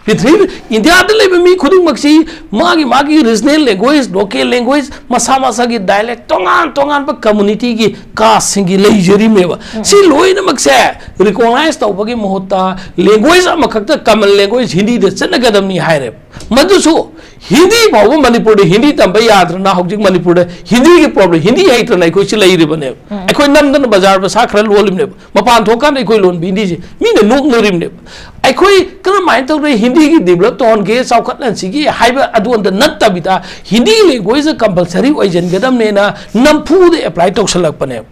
ꯄ꯭ꯔꯤꯊꯤꯕꯤ, ꯏꯟꯗꯤꯌꯥꯗ ꯂꯩꯕ ꯃꯤ ꯈꯨꯗꯤꯡꯃꯛꯁꯤ ꯃꯥꯒꯤ ꯃꯥꯒꯤ regional language, local language, ꯃꯁꯥ ꯃꯁꯥꯒꯤ dialect, ꯇꯣꯉꯥꯟ ꯇꯣꯉꯥꯟꯕ communityꯒꯤ casteꯁꯤꯡꯒꯤ ꯂꯩꯖꯔꯤꯕꯅꯦꯕ꯫ ꯁꯤ ꯂꯣꯏꯅꯃꯛꯁꯦ recognize ꯇꯧꯕꯒꯤ ꯃꯍꯨꯠꯇ language ꯑꯃꯈꯛꯇ common language ꯍꯤꯟꯗꯤꯗ ꯆꯠꯅꯒꯗꯕꯅꯤ ꯍꯥꯏꯔꯦꯕ꯫ ꯃꯗꯨꯁꯨ ꯍꯤꯟꯗꯤ ꯐꯥꯎꯕ ꯃꯅꯤꯄꯨꯔꯗ ꯍꯤꯟꯗꯤ ꯇꯝꯕ ꯌꯥꯗ꯭ꯔꯅ ꯍꯧꯖꯤꯛ ꯃꯅꯤꯄꯨꯔꯗ ꯍꯤꯟꯗꯤꯒꯤ problem, ꯍꯤꯟꯗꯤ ꯍꯩꯇ꯭ꯔꯅ ꯑꯩꯈꯣꯏꯁꯤ ꯂꯩꯔꯤꯕꯅꯦꯕ꯫ ꯑꯩꯈꯣꯏ ꯅꯝꯗꯅ ꯕꯖꯥꯔ ꯃꯁꯥ ꯈꯔ ꯂꯣꯜꯂꯤꯕꯅꯦꯕ꯫ ꯃꯄꯥꯟ ꯊꯣꯛꯀꯥꯟꯗ ꯑꯩꯈꯣꯏ ꯂꯣꯟꯕ ꯍꯤꯟꯗꯤꯁꯦ ꯃꯤꯅ ꯅꯣꯛꯅꯔꯤꯕꯅꯦꯕ꯫ ꯑꯩꯈꯣꯏ ꯀꯔꯝꯍꯥꯏꯅ ꯇꯧꯗꯅ ꯍꯤꯟꯗꯤꯒꯤ develop ꯇꯧꯍꯟꯒꯦ, ꯆꯥꯎꯈꯠꯍꯟꯁꯤꯒꯦ ꯍꯥꯏꯕ ꯑꯗꯣꯝꯗ ꯅꯠꯇꯕꯤꯗ ꯍꯤꯟꯗꯤ languageꯁꯦ compulsory ꯑꯣꯏꯁꯤꯟꯒꯗꯕꯅꯦꯅ ꯅꯝꯐꯨꯗ apply ꯇꯧꯁꯜꯂꯛꯄꯅꯦꯕ꯫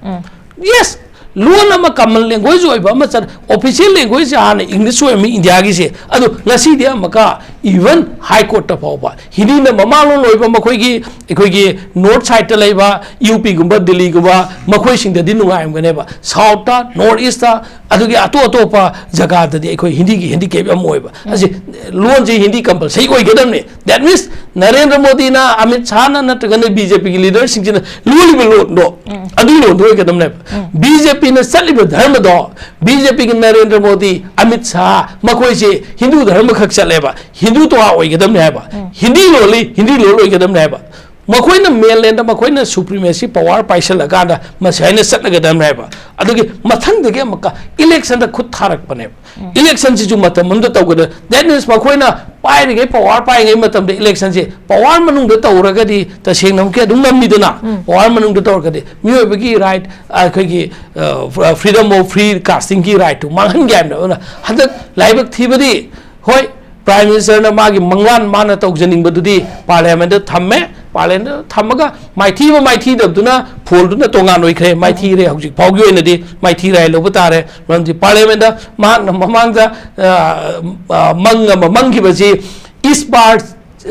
Yes, ꯂꯣꯟ ꯑꯃ common language ꯑꯣꯏꯕ ꯑꯃ ꯆꯠ-, official languageꯁꯦ ꯍꯥꯟꯅ English ꯑꯣꯏꯔꯝꯃꯤ ꯏꯟꯗꯤꯌꯥꯒꯤꯁꯦ, ꯑꯗꯨ ꯉꯁꯤꯗꯤ ꯑꯃꯨꯛꯀ Even High Courtꯇ ꯐꯥꯎꯕ ꯍꯤꯟꯗꯤꯅ ꯃꯃꯥ ꯂꯣꯟ ꯑꯣꯏꯕ ꯃꯈꯣꯏꯒꯤ, ꯑꯩꯈꯣꯏꯒꯤ North Sideꯇ ꯂꯩꯕ ꯌꯨ ꯄꯤꯒꯨꯝꯕ, ꯗꯤꯜꯂꯤꯒꯨꯝꯕ, ꯃꯈꯣꯏꯁꯤꯡꯗꯗꯤ ꯅꯨꯡꯉꯥꯏꯔꯝꯒꯅꯦꯕ꯫ Southꯇ, North Eastꯇ, ꯑꯗꯨꯒꯤ ꯑꯇꯣꯞ ꯑꯇꯣꯞꯄ ꯖꯒꯥꯗꯗꯤ ꯑꯩꯈꯣꯏ ꯍꯤꯟꯗꯤꯒꯤ handicap ꯌꯥꯝ ꯑꯣꯏꯕ꯫ ꯑꯁꯤ ꯂꯣꯟꯁꯤ ꯍꯤꯟꯗꯤ compulsory ꯑꯣꯏꯒꯗꯕꯅꯤ꯫ That means ꯅꯔꯦꯟꯗ꯭ꯔ ꯃꯣꯗꯤꯅ, ꯑꯃꯤꯠ ꯁꯥꯍꯅ ꯅꯠꯇ꯭ꯔꯒꯅ ꯕꯤꯖꯦꯄꯤꯒꯤ leaderꯁꯤꯡꯁꯤꯅ ꯂꯣꯜꯂꯤꯕ ꯂꯣꯟꯗꯣ, ꯑꯗꯨꯒꯤ ꯂꯣꯟꯗꯣ ꯑꯣꯏꯒꯗꯕꯅꯦꯕ꯫ ꯕꯤꯖꯦꯄꯤꯅ ꯆꯠꯂꯤꯕ ꯙꯔꯃꯗꯣ, ꯕꯤꯖꯦꯄꯤꯒꯤ ꯅꯔꯦꯟꯗ꯭ꯔ ꯃꯣꯗꯤ, ꯑꯃꯤꯠ ꯁꯥꯍ, ꯃꯈꯣꯏꯁꯦ ꯍꯤꯟꯗꯨ ꯙꯔꯃ ꯈꯛ ꯆꯠꯂꯦꯕ, ꯍꯤꯟꯗꯨ ꯇꯣꯉꯥꯟ ꯑꯣꯏꯒꯗꯕꯅꯦ ꯍꯥꯏꯕ꯫ ꯍꯤꯟꯗꯤ ꯂꯣꯜꯂꯤ, ꯍꯤꯟꯗꯤ ꯂꯣꯜ ꯑꯣꯏꯒꯗꯕꯅꯦ ꯍꯥꯏꯕ꯫ ꯃꯈꯣꯏꯅ mainlandꯗ ꯃꯈꯣꯏꯅ supremacy power ꯄꯥꯏꯁꯜꯂꯀꯥꯟꯗ ꯃꯁꯤ ꯍꯥꯏꯅ ꯆꯠꯅꯒꯗꯕꯅꯦ ꯍꯥꯏꯕ꯫ ꯑꯗꯨꯒꯤ ꯃꯊꯪꯗꯒꯤ ꯑꯃꯨꯛꯀ electionꯗ ꯈꯨꯠ ꯊꯥꯔꯛꯄꯅꯦꯕ꯫ Electionꯁꯤꯁꯨ ꯃꯇꯝ ꯑꯃꯗ ꯇꯧꯒꯗꯕ꯫ That means ꯃꯈꯣꯏꯅ ꯄꯥꯏꯔꯤꯉꯩ, power ꯄꯥꯏꯔꯤꯉꯩ ꯃꯇꯝꯗ electionꯁꯤ power ꯃꯅꯨꯡꯗ ꯇꯧꯔꯒꯗꯤ ꯇꯁꯦꯡꯅ ꯑꯃꯨꯛꯀꯤ ꯑꯗꯨꯝ ꯉꯝꯃꯤꯗꯅ꯫ Power ꯃꯅꯨꯡꯗ ꯇꯧꯔꯒꯗꯤ ꯃꯤꯑꯣꯏꯕꯒꯤ right, ꯑꯩꯈꯣꯏꯒꯤ, ꯑ, freedom of free castingꯒꯤ rightꯇꯨ ꯃꯥꯡꯍꯟꯒꯦ ꯍꯥꯏꯕꯅꯦꯕ꯫ ꯑꯗꯨꯅ ꯍꯟꯗꯛ ꯂꯥꯏꯕꯛ ꯊꯤꯕꯗꯤ, ꯍꯣꯏ, Prime Ministerꯅ ꯃꯥꯒꯤ ꯃꯪꯂꯥꯟ ꯃꯥꯅ ꯇꯧꯖꯅꯤꯡꯕꯗꯨꯗꯤ Parliamentꯇ ꯊꯝꯃꯦ꯫ Parliamentꯇ ꯊꯝꯃꯒ ꯃꯥꯏꯊꯤꯕ ꯃꯥꯏꯊꯤꯗꯕꯗꯨꯅ ꯐꯣꯜꯗꯨꯅ ꯇꯣꯉꯥꯟ ꯑꯣꯏꯈ꯭ꯔꯦ꯫ ꯃꯥꯏꯊꯤꯔꯦ, ꯍꯧꯖꯤꯛ ꯐꯥꯎꯒꯤ ꯑꯣꯏꯅꯗꯤ ꯃꯥꯏꯊꯤꯔꯦ ꯍꯥꯏ ꯂꯧꯕ ꯇꯥꯔꯦ꯫ ꯃꯔꯝꯗꯤ Parliamentꯇ ꯃꯍꯥꯛꯅ ꯃꯃꯥꯡꯗ, ꯑ, ꯑ, ꯃꯪ ꯑꯃ ꯃꯪꯈꯤꯕꯁꯤ, "ꯏꯁ ꯕꯥꯔ,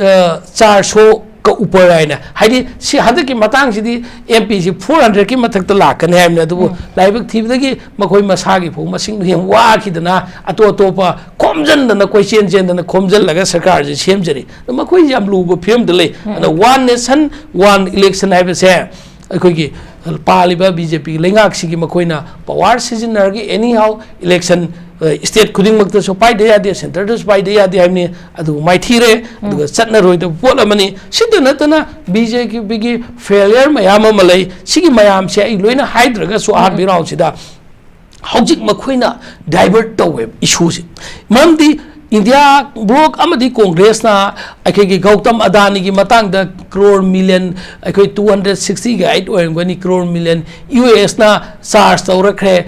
ꯑ, ꯆꯥꯔ ꯁꯣ ꯀ ꯎꯄꯔ" ꯍꯥꯏꯅ, ꯍꯥꯏꯗꯤ ꯁꯤ ꯍꯟꯗꯛꯀꯤ ꯃꯇꯥꯡꯁꯤꯗꯤ M Pꯁꯤ four hundredꯀꯤ ꯃꯊꯛꯇ ꯂꯥꯛꯀꯅꯤ ꯍꯥꯏꯕꯅꯤ꯫ ꯑꯗꯨꯕꯨ ꯂꯥꯏꯕꯛ ꯊꯤꯕꯗꯒꯤ ꯃꯈꯣꯏ ꯃꯁꯥꯒꯤ ꯐꯥꯎ ꯃꯁꯤꯡꯗꯣ ꯌꯥꯝ ꯋꯥꯈꯤꯗꯅ, ꯑꯇꯣꯞ ꯑꯇꯣꯞꯄ ꯈꯣꯝꯖꯤꯟꯗꯅ, ꯀꯣꯏꯆꯦꯟ ꯆꯦꯟꯗꯅ ꯈꯣꯝꯖꯤꯜꯂꯒ ꯁꯔꯀꯥꯔꯁꯦ ꯁꯦꯝꯖꯔꯤ꯫ ꯑꯗꯣ ꯃꯈꯣꯏꯁꯦ ꯌꯥꯝ ꯂꯨꯕ ꯐꯤꯕꯝꯗ ꯂꯩ꯫ ꯑꯗꯣ One Nation One Election ꯍꯥꯏꯕꯁꯦ ꯑꯩꯈꯣꯏꯒꯤ ꯄꯥꯜꯂꯤꯕ BJPꯒꯤ ꯂꯩꯉꯥꯛꯁꯤꯒꯤ ꯃꯈꯣꯏꯅ power ꯁꯤꯖꯤꯟꯅꯔꯒ anyhow election, ꯑ, state ꯈꯨꯗꯤꯡꯃꯛꯇꯁꯨ ꯄꯥꯏꯗ ꯌꯥꯗꯦ, centreꯗꯁꯨ ꯄꯥꯏꯗ ꯌꯥꯗꯦ ꯍꯥꯏꯕꯅꯤ꯫ ꯑꯗꯨꯕꯨ ꯃꯥꯏꯊꯤꯔꯦ, ꯑꯗꯨꯒ ꯆꯠꯅꯔꯣꯏꯗꯕ ꯄꯣꯠ ꯑꯃꯅꯤ꯫ ꯁꯤꯇ ꯅꯠꯇꯅ BJPꯒꯤ failure ꯃꯌꯥꯝ ꯑꯃ ꯂꯩ꯫ ꯁꯤꯒꯤ ꯃꯌꯥꯝꯁꯦ ꯑꯩ ꯂꯣꯏꯅ ꯍꯥꯏꯗ꯭ꯔꯒꯁꯨ ꯑꯍꯥꯟꯕ roundꯁꯤꯗ ꯍꯧꯖꯤꯛ ꯃꯈꯣꯏꯅ divert ꯇꯧꯋꯦꯕ issueꯁꯦ꯫ ꯃꯔꯝꯗꯤ India bloc ꯑꯃꯗꯤ Congressꯅ ꯑꯩꯈꯣꯏꯒꯤ ꯒꯧꯇꯝ ꯑꯗꯥꯅꯤꯒꯤ ꯃꯇꯥꯡꯗ crore million, ꯑꯩꯈꯣꯏ two hundred sixty eight ꯑꯣꯏꯔꯝꯒꯅꯤ, crore million USꯅ charge ꯇꯧꯔꯛꯈ꯭ꯔꯦ꯫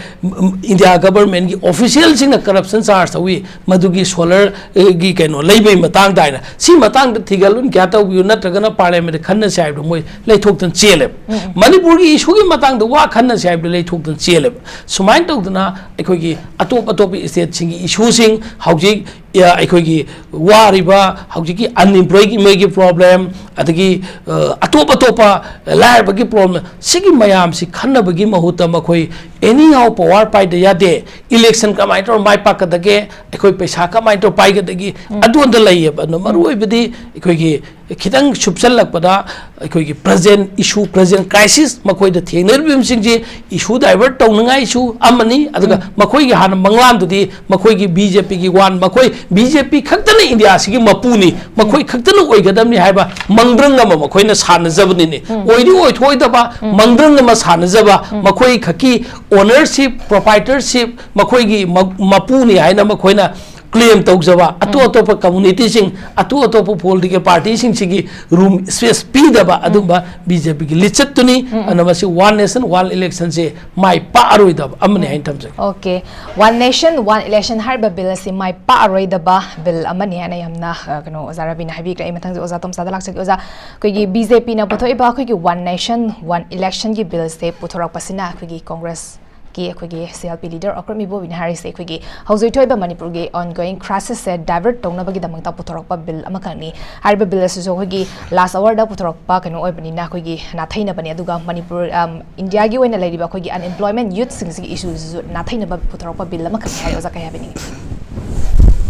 ꯏꯟꯗꯤꯌꯥ governmentꯀꯤ officialꯁꯤꯡꯅ corruption charge ꯇꯧꯏ, ꯃꯗꯨꯒꯤ solarꯒꯤ ꯀꯩꯅꯣ ꯂꯩꯕꯒꯤ ꯃꯇꯥꯡꯗ ꯍꯥꯏꯅ꯫ ꯁꯤ ꯃꯇꯥꯡꯗ ꯊꯤꯒꯠꯂꯨꯅ ꯀꯌꯥ ꯇꯧꯕꯤꯌꯨ, ꯅꯠꯇ꯭ꯔꯒꯅ Parliamentꯇ ꯈꯟꯅꯁꯦ ꯍꯥꯏꯕꯗꯣ ꯃꯣꯏ ꯂꯩꯊꯣꯛꯇꯅ ꯆꯦꯜꯂꯦꯕ꯫ ꯃꯅꯤꯄꯨꯔꯒꯤ issueꯒꯤ ꯃꯇꯥꯡꯗ ꯋꯥ ꯈꯟꯅꯁꯦ ꯍꯥꯏꯕꯗꯣ ꯂꯩꯊꯣꯛꯇꯅ ꯆꯦꯜꯂꯦꯕ꯫ ꯁꯨꯃꯥꯏꯅ ꯇꯧꯗꯅ ꯑꯩꯈꯣꯏꯒꯤ ꯑꯇꯣꯞ ꯑꯇꯣꯞꯄ stateꯁꯤꯡꯒꯤ issueꯁꯤꯡ ꯍꯧꯖꯤꯛ ꯑ, ꯑꯩꯈꯣꯏꯒꯤ ꯋꯥꯔꯤꯕ ꯍꯧꯖꯤꯛꯀꯤ unemployment ꯒꯤ problem, ꯑꯗꯒꯤ, ꯑ, ꯑꯇꯣꯞ ꯑꯇꯣꯞꯄ ꯂꯥꯏꯔꯕꯒꯤ problem, ꯁꯤꯒꯤ ꯃꯌꯥꯝꯁꯤ ꯈꯟꯅꯕꯒꯤ ꯃꯍꯨꯠꯇ ꯃꯈꯣꯏ anyhow power ꯄꯥꯏꯗ ꯌꯥꯗꯦ, election ꯀꯃꯥꯏꯅ ꯇꯧꯔ ꯃꯥꯏ ꯄꯥꯛꯀꯗꯒꯦ, ꯑꯩꯈꯣꯏ ꯄꯩꯁꯥ ꯀꯃꯥꯏꯅ ꯇꯧꯔ ꯄꯥꯏꯒꯗꯒꯦ, ꯑꯗꯣꯝꯗ ꯂꯩꯌꯦꯕ꯫ ꯑꯗꯣ ꯃꯔꯨ ꯑꯣꯏꯕꯗꯤ ꯑꯩꯈꯣꯏꯒꯤ ꯈꯤꯇꯪ ꯁꯨꯞꯆꯜꯂꯛꯄꯗ ꯑꯩꯈꯣꯏꯒꯤ present issue, present crisis, ꯃꯈꯣꯏꯗ ꯊꯦꯡꯅꯔꯤꯕꯁꯤꯡꯁꯤ issue divert ꯇꯧꯅꯉꯥꯏꯁꯨ ꯑꯃꯅꯤ꯫ ꯑꯗꯨꯒ ꯃꯈꯣꯏꯒꯤ ꯍꯥꯟꯅ ꯃꯪꯂꯥꯟꯗꯨꯗꯤ ꯃꯈꯣꯏꯒꯤ BJP ꯒꯤ ꯋꯥꯟ, ꯃꯈꯣꯏ BJP ꯈꯛꯇꯅ ꯏꯟꯗꯤꯌꯥꯁꯤꯒꯤ ꯃꯄꯨꯅꯤ, ꯃꯈꯣꯏ ꯈꯛꯇꯅ ꯑꯣꯏꯒꯗꯕꯅꯤ ꯍꯥꯏꯕ ꯃꯪꯗ꯭ꯔꯪ ꯑꯃ ꯃꯈꯣꯏꯅ ꯁꯥꯟꯅꯖꯕꯅꯤꯅꯦ꯫ ꯑꯣꯏꯗꯤ ꯑꯣꯏꯊꯣꯛꯑꯣꯏꯗꯕ ꯃꯪꯗ꯭ꯔꯪ ꯑꯃ ꯁꯥꯟꯅꯖꯕ, ꯃꯈꯣꯏ ꯈꯛꯀꯤ ownership, proprietorship, ꯃꯈꯣꯏꯒꯤ ꯃ-, ꯃꯄꯨꯅꯤ ꯍꯥꯏꯅ ꯃꯈꯣꯏꯅ claim ꯇꯧꯖꯕ, ꯑꯇꯣꯞ ꯑꯇꯣꯞꯄ community ꯁꯤꯡ, ꯑꯇꯣꯞ ꯑꯇꯣꯞꯄ political party ꯁꯤꯡꯁꯤꯒꯤ room space ꯄꯤꯗꯕ ꯑꯗꯨꯝꯕ BJP ꯒꯤ ꯂꯤꯆꯠꯇꯨꯅꯤ꯫ ꯑꯗꯨꯅ ꯃꯁꯤ One Nation One Election ꯁꯦ ꯃꯥꯏ ꯄꯥꯛꯑꯔꯣꯏꯗꯕ ꯑꯃꯅꯤ ꯍꯥꯏꯅ ꯊꯝꯖꯒꯦ꯫ Okay, One Nation One Election ꯍꯥꯏꯔꯤꯕ bill ꯑꯁꯤ ꯃꯥꯏ ꯄꯥꯛꯑꯔꯣꯏꯗꯕ bill ꯑꯃꯅꯤ ꯍꯥꯏꯅ ꯌꯥꯝꯅ, ꯑ, ꯀꯩꯅꯣ, ꯑꯣꯖꯥ ꯔꯕꯤꯅ ꯍꯥꯏꯕꯤꯈ꯭ꯔꯦ꯫ ꯑꯩ ꯃꯊꯪꯁꯦ ꯑꯣꯖꯥ ꯇꯣꯝꯆꯥꯗ ꯂꯥꯛꯆꯒꯦ꯫ ꯑꯣꯖꯥ, ꯑꯩꯈꯣꯏꯒꯤ BJP ꯅ ꯄꯨꯊꯣꯛꯏꯕ ꯑꯩꯈꯣꯏꯒꯤ One Nation One Election ꯒꯤ bill ꯁꯦ ꯄꯨꯊꯣꯔꯛꯄꯁꯤꯅ ꯑꯩꯈꯣꯏꯒꯤ Congress ꯀꯤ ꯑꯩꯈꯣꯏꯒꯤ CLP leader ꯑꯀ꯭ꯔꯝ ꯏꯕꯣꯕꯤꯅ ꯍꯥꯏꯔꯤꯁꯦ ꯑꯩꯈꯣꯏꯒꯤ ꯍꯧꯖꯤꯛ ꯊꯣꯛꯏꯕ ꯃꯅꯤꯄꯨꯔꯒꯤ ongoing crisis ꯁꯦ divert ꯇꯧꯅꯕꯒꯤꯗꯃꯛꯇ ꯄꯨꯊꯣꯔꯛꯄ bill ꯑꯃꯈꯛꯅꯤ꯫ ꯍꯥꯏꯔꯤꯕ bill ꯑꯁꯤꯁꯨ ꯑꯩꯈꯣꯏꯒꯤ last hour ꯗ ꯄꯨꯊꯣꯔꯛꯄ ꯀꯩꯅꯣ ꯑꯣꯏꯕꯅꯤꯅ ꯑꯩꯈꯣꯏꯒꯤ ꯅꯥꯊꯩꯅꯕꯅꯤ꯫ ꯑꯗꯨꯒ ꯃꯅꯤꯄꯨꯔ, ꯑꯝ, ꯏꯟꯗꯤꯌꯥꯒꯤ ꯑꯣꯏꯅ ꯂꯩꯔꯤꯕ ꯑꯩꯈꯣꯏꯒꯤ unemployment youth ꯁꯤꯡꯁꯤꯒꯤ issue ꯁꯤꯁꯨ ꯅꯥꯊꯩꯅꯕ ꯄꯨꯊꯣꯔꯛꯄ bill ꯑꯃꯈꯛꯅꯤ ꯍꯥꯏ꯫ ꯑꯣꯖꯥ, ꯀꯩ ꯍꯥꯏꯕꯤꯅꯤꯡꯉꯤ?